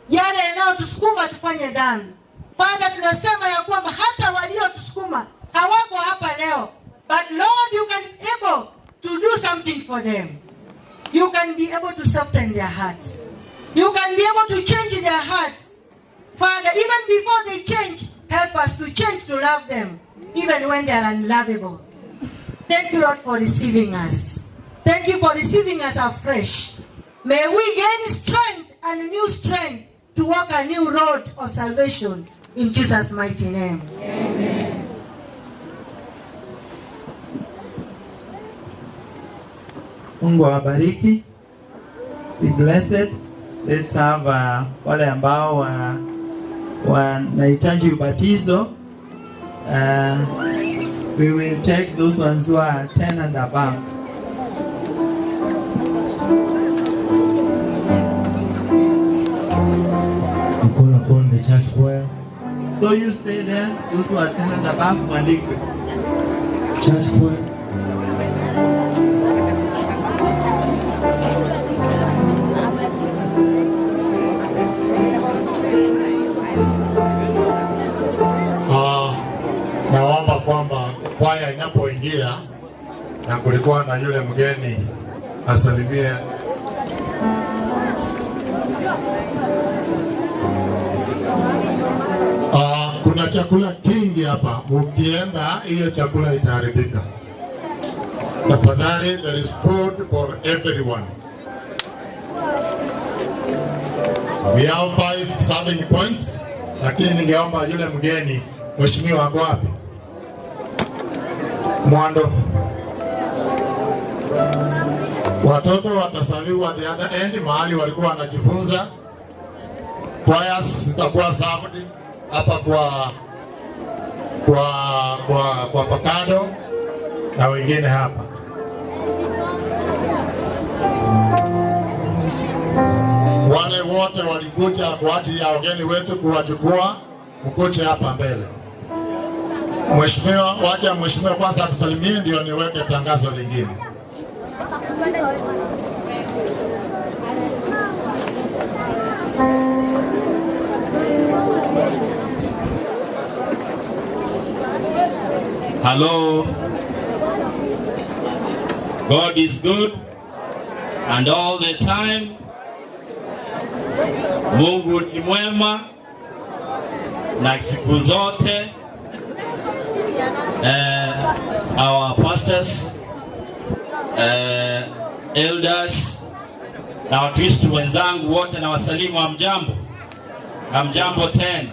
yale yanayotusukuma tufanye dhambi, Father, tunasema ya kwamba hata waliotusukuma hawako hapa leo, but Lord, you can be able to do something for them. You can be able to soften their hearts. You can be able to change their hearts. Father, even before they change, help us to change to love them, even when they are unlovable. Thank you, Lord, for receiving us. Thank you for receiving us afresh. May we gain strength and a new strength to walk a new road of salvation in Jesus' mighty name. Amen. Mungu awabariki. Be blessed. Let's have wale ambao wanahitaji ubatizo. We will take those ones who are 10 and above. We call upon the church choir. So you stay there, those who are 10 and above, mwandikwe. Church choir. Naomba kwamba kwaya inapoingia na kulikuwa na yule mgeni asalimie. Kuna chakula kingi hapa, ukienda hiyo chakula itaharibika. Tafadhali, there is food for everyone. We have 5 serving points, lakini ningeomba yule mgeni, mheshimiwa ako wapi? Mwando. Watoto watasaviwa the other end, mahali walikuwa wanajifunza. Choirs zitakuwa served hapa kwa Pakado na wengine hapa. Wale wote walikuja kwa ajili ya wageni wetu kuwachukua, mkuje hapa mbele. Mheshimiwa, wacha mheshimiwa kwanza atusalimie ndio niweke tangazo lingine. Hello. God is good and all the time. Mungu ni mwema na siku zote. Our pastors, elders na Wakristo wenzangu wote na wasalimu, hamjambo? Hamjambo tena?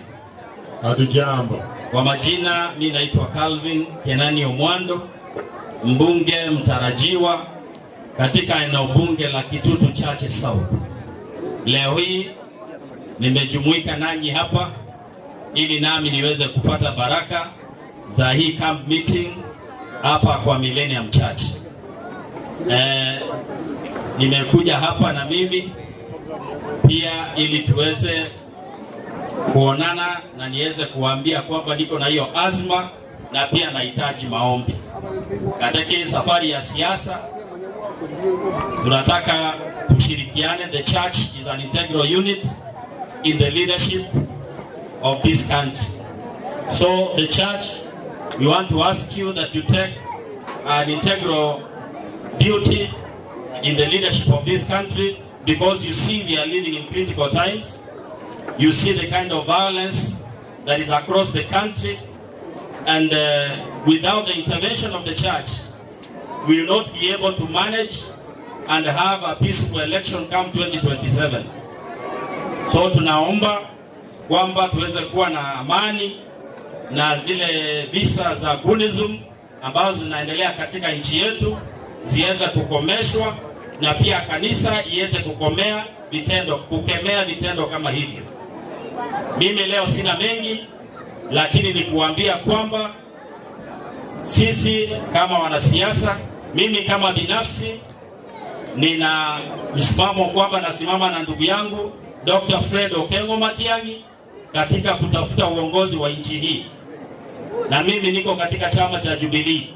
Hatujambo. Kwa majina mimi naitwa Calvin Kenani Omwando, mbunge mtarajiwa katika eneo bunge la Kitutu Chache South. Leo hii nimejumuika nanyi hapa ili nami niweze kupata baraka za hii camp meeting hapa kwa Millennium Church. Nimekuja hapa na mimi pia ili tuweze kuonana na niweze kuambia kwamba niko na hiyo azma na pia nahitaji maombi. Katika hii safari ya siasa tunataka tushirikiane. The church is an integral unit in the leadership of this country. So the church, we want to ask you that you take an integral duty in the leadership of this country, because you see we are living in critical times. You see the kind of violence that is across the country, and without the intervention of the church, we will not be able to manage and have a peaceful election come 2027. So tunaomba kwamba tuweze kuwa na amani na zile visa za gunism ambazo zinaendelea katika nchi yetu ziweze kukomeshwa na pia kanisa iweze kukomea vitendo, kukemea vitendo kama hivyo. Mimi leo sina mengi, lakini ni kuambia kwamba sisi kama wanasiasa, mimi kama binafsi nina msimamo kwamba nasimama na ndugu yangu Dr. Fred Okengo Matiang'i katika kutafuta uongozi wa nchi hii, na mimi niko katika chama cha Jubilee.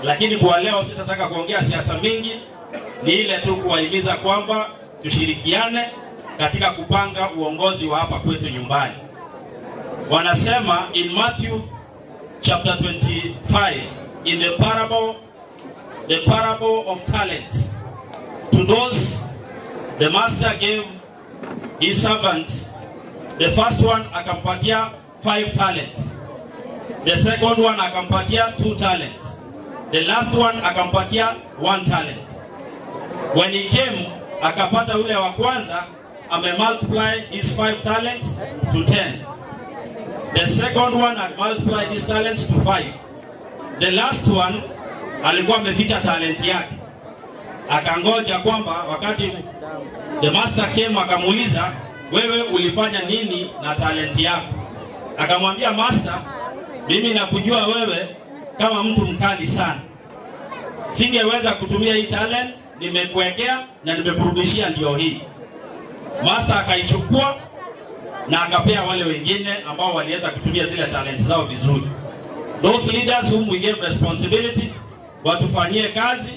Lakini kwa leo sitataka kuongea siasa mingi, ni ile tu kuwahimiza kwamba tushirikiane katika kupanga uongozi wa hapa kwetu nyumbani. Wanasema in Matthew chapter 25 in the parable of talents, to those the master gave his servants, the first one akampatia 5 talents, the second one akampatia 2 talents, the last one akampatia 1 talent. When he came, akapata ule wa kwanza ame multiply his 5 talents to 10. The second one had multiplied his talents to 5. The last one alikuwa ameficha talent yake, akangoja kwamba wakati the master came akamuuliza, wewe ulifanya nini na talent yako? Akamwambia, master, mimi nakujua wewe kama mtu mkali sana, singeweza kutumia hii talent, nimekuwekea na nimekurudishia, ndio hii. Master akaichukua na akapea wale wengine ambao waliweza kutumia zile talents zao vizuri. Those leaders whom we gave responsibility watufanyie kazi.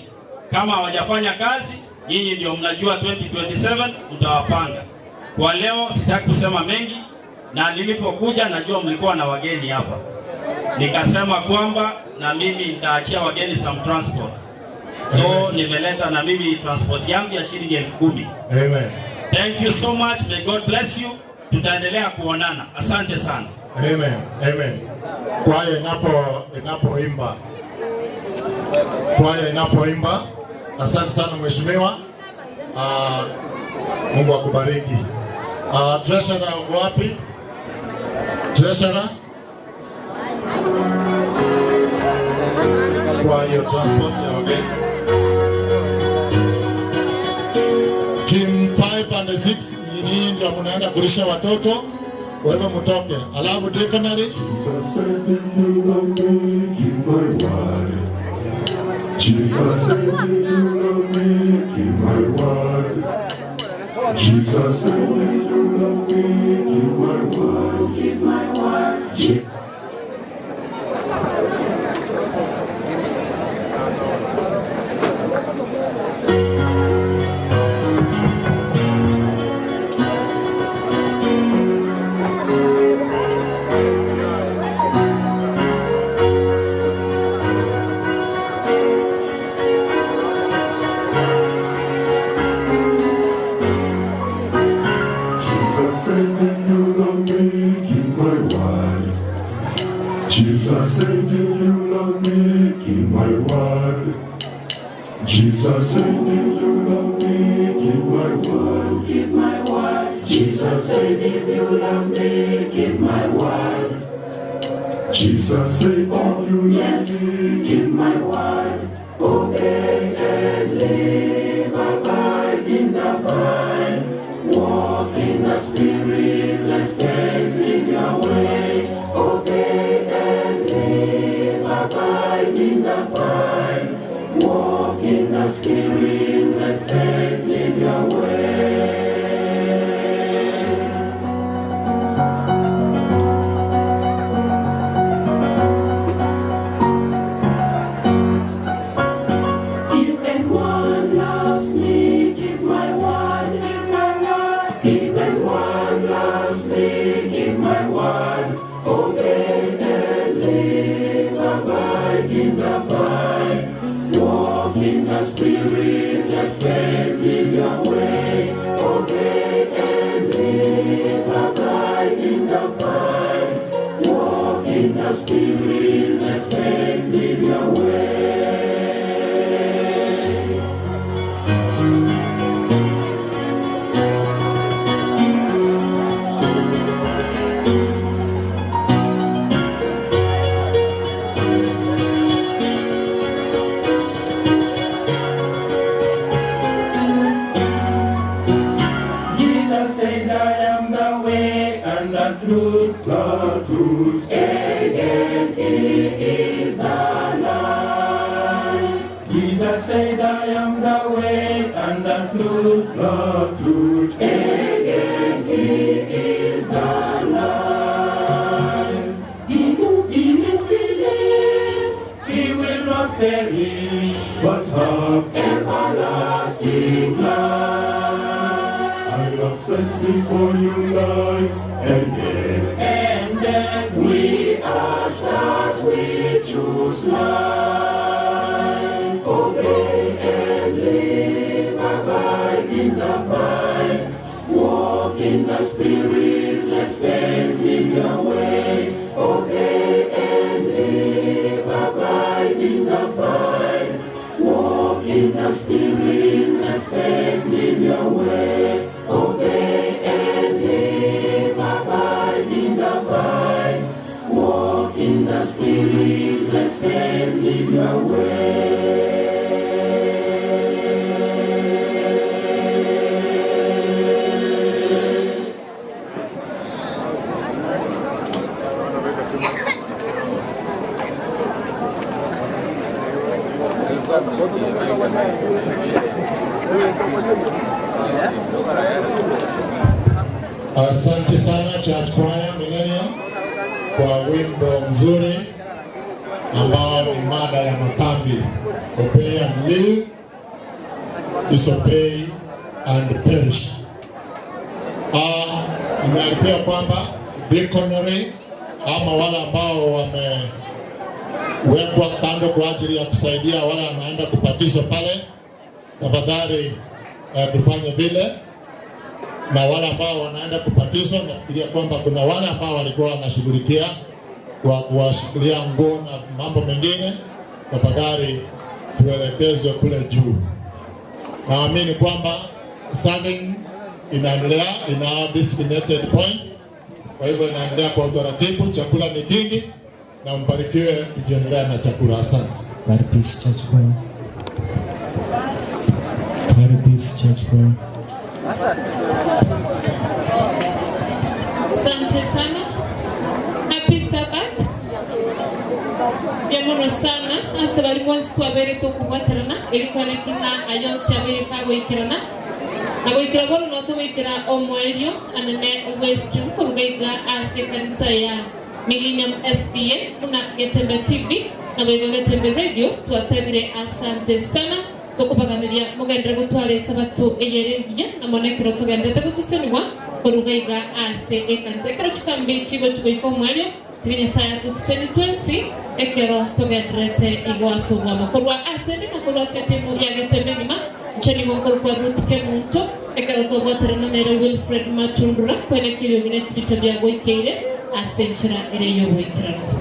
Kama hawajafanya kazi, nyinyi ndio mnajua 2027 mtawapanga. Kwa leo sitaki kusema mengi, na nilipokuja najua mlikuwa na wageni hapa, nikasema kwamba na mimi nitaachia wageni some transport, so nimeleta na mimi transport yangu ya shilingi 10,000. Amen. Thank you so much. May God bless you. Tutaendelea kuonana. Asante sana. Amen. Amen. Kwaya inapoimba, kwaya inapoimba. Asante sana mheshimiwa. Mungu akubariki. Treasurer uko wapi? Treasurer kwa hiyo transport ya wageni. Team 5 and 6 nyinyi ndio mnaenda kulisha watoto, kwa hivyo mtoke. Alafu deaconry. Jesus said, if you love me, keep my word. Jesus said, if you love me, keep my word. Jesus said, if you love me, keep my word. Keep my word. Jesus said, if you love me, keep my word. Jesus said, if you love me, keep my word. Jesus said, if you love me, keep my word. Keep my word. Jesus said, if you love me, keep my word. Jesus said, if you love me, keep my word. Obey and live, abide in the vine. Walk in the Spirit, let faith lead your way. Obey and live, abide in the vine. Walk in the Spirit, let faith lead your way. If anyone loves me, keep my word. truth, the truth. Again, He is the life. Jesus said, I am the way and the truth, the truth. Again, He is the life. He who believes in this, he will not perish, but have everlasting life. I have set before you life and death, and death. We urge that we choose life. Obey and live, abide in the vine. Walk in the Spirit, let faith lead your way. Obey and live, abide in the vine. Walk in the Spirit, let faith lead your way. Obey and live, abide in the vine. Walk in the Spirit, let faith lead your way. Asante sana Church Choir Millennium kwa wimbo mzuri ambao ni mada ya makambi, obey and live, disobey and perish. Nimearifiwa kwamba deaconry ama wale ambao wamewekwa kando kwa ajili ya kusaidia wale wanaenda kupatizwa pale, tafadhali tufanye vile. Na wale ambao wanaenda kupatizwa, nafikiria kwamba kuna wale ambao walikuwa wanashughulikia kwa kuwashikilia nguo na mambo mengine, tafadhali tuelekezwe kule juu. Naamini kwamba serving inaendelea in our designated points, kwa hivyo inaendelea kwa utaratibu. Chakula ni kingi na mbarikiwe tukiendelea na chakula. Asante. God peace Church Choir. God peace Church Choir. Asante sana. Happy Sabbath. Byamuno sana. Ase bali mwansi kwabere tokubwaterana erikwarekinga ayonsi abere kagoikerana. Nagoikera bono notogwikera omwerio anene obwestu korugaiga ase kanisa ya Millennium SDA muna Getembe TV na baiga Getembe Radio twatebire asante sana. Tokubaganiria mugendere gutwara esabato eyerengiya namonekero tugenderete gusisenwa korugaiga ase ekanisa ekero chikambiri chigo chigoika omwerio tiga Nyasaye atusiseni twensi ekero tugenderete igo ase obwamo korwa ase ndi na korwa ase etimu ya Getembe ngima nche nigo nkorokwa Ruth Kemunto ekero tobwaterana nere Wilfred Matundura kwenekirio ng'ina chibicha bia goikeire ase enchera ere yogoikerana.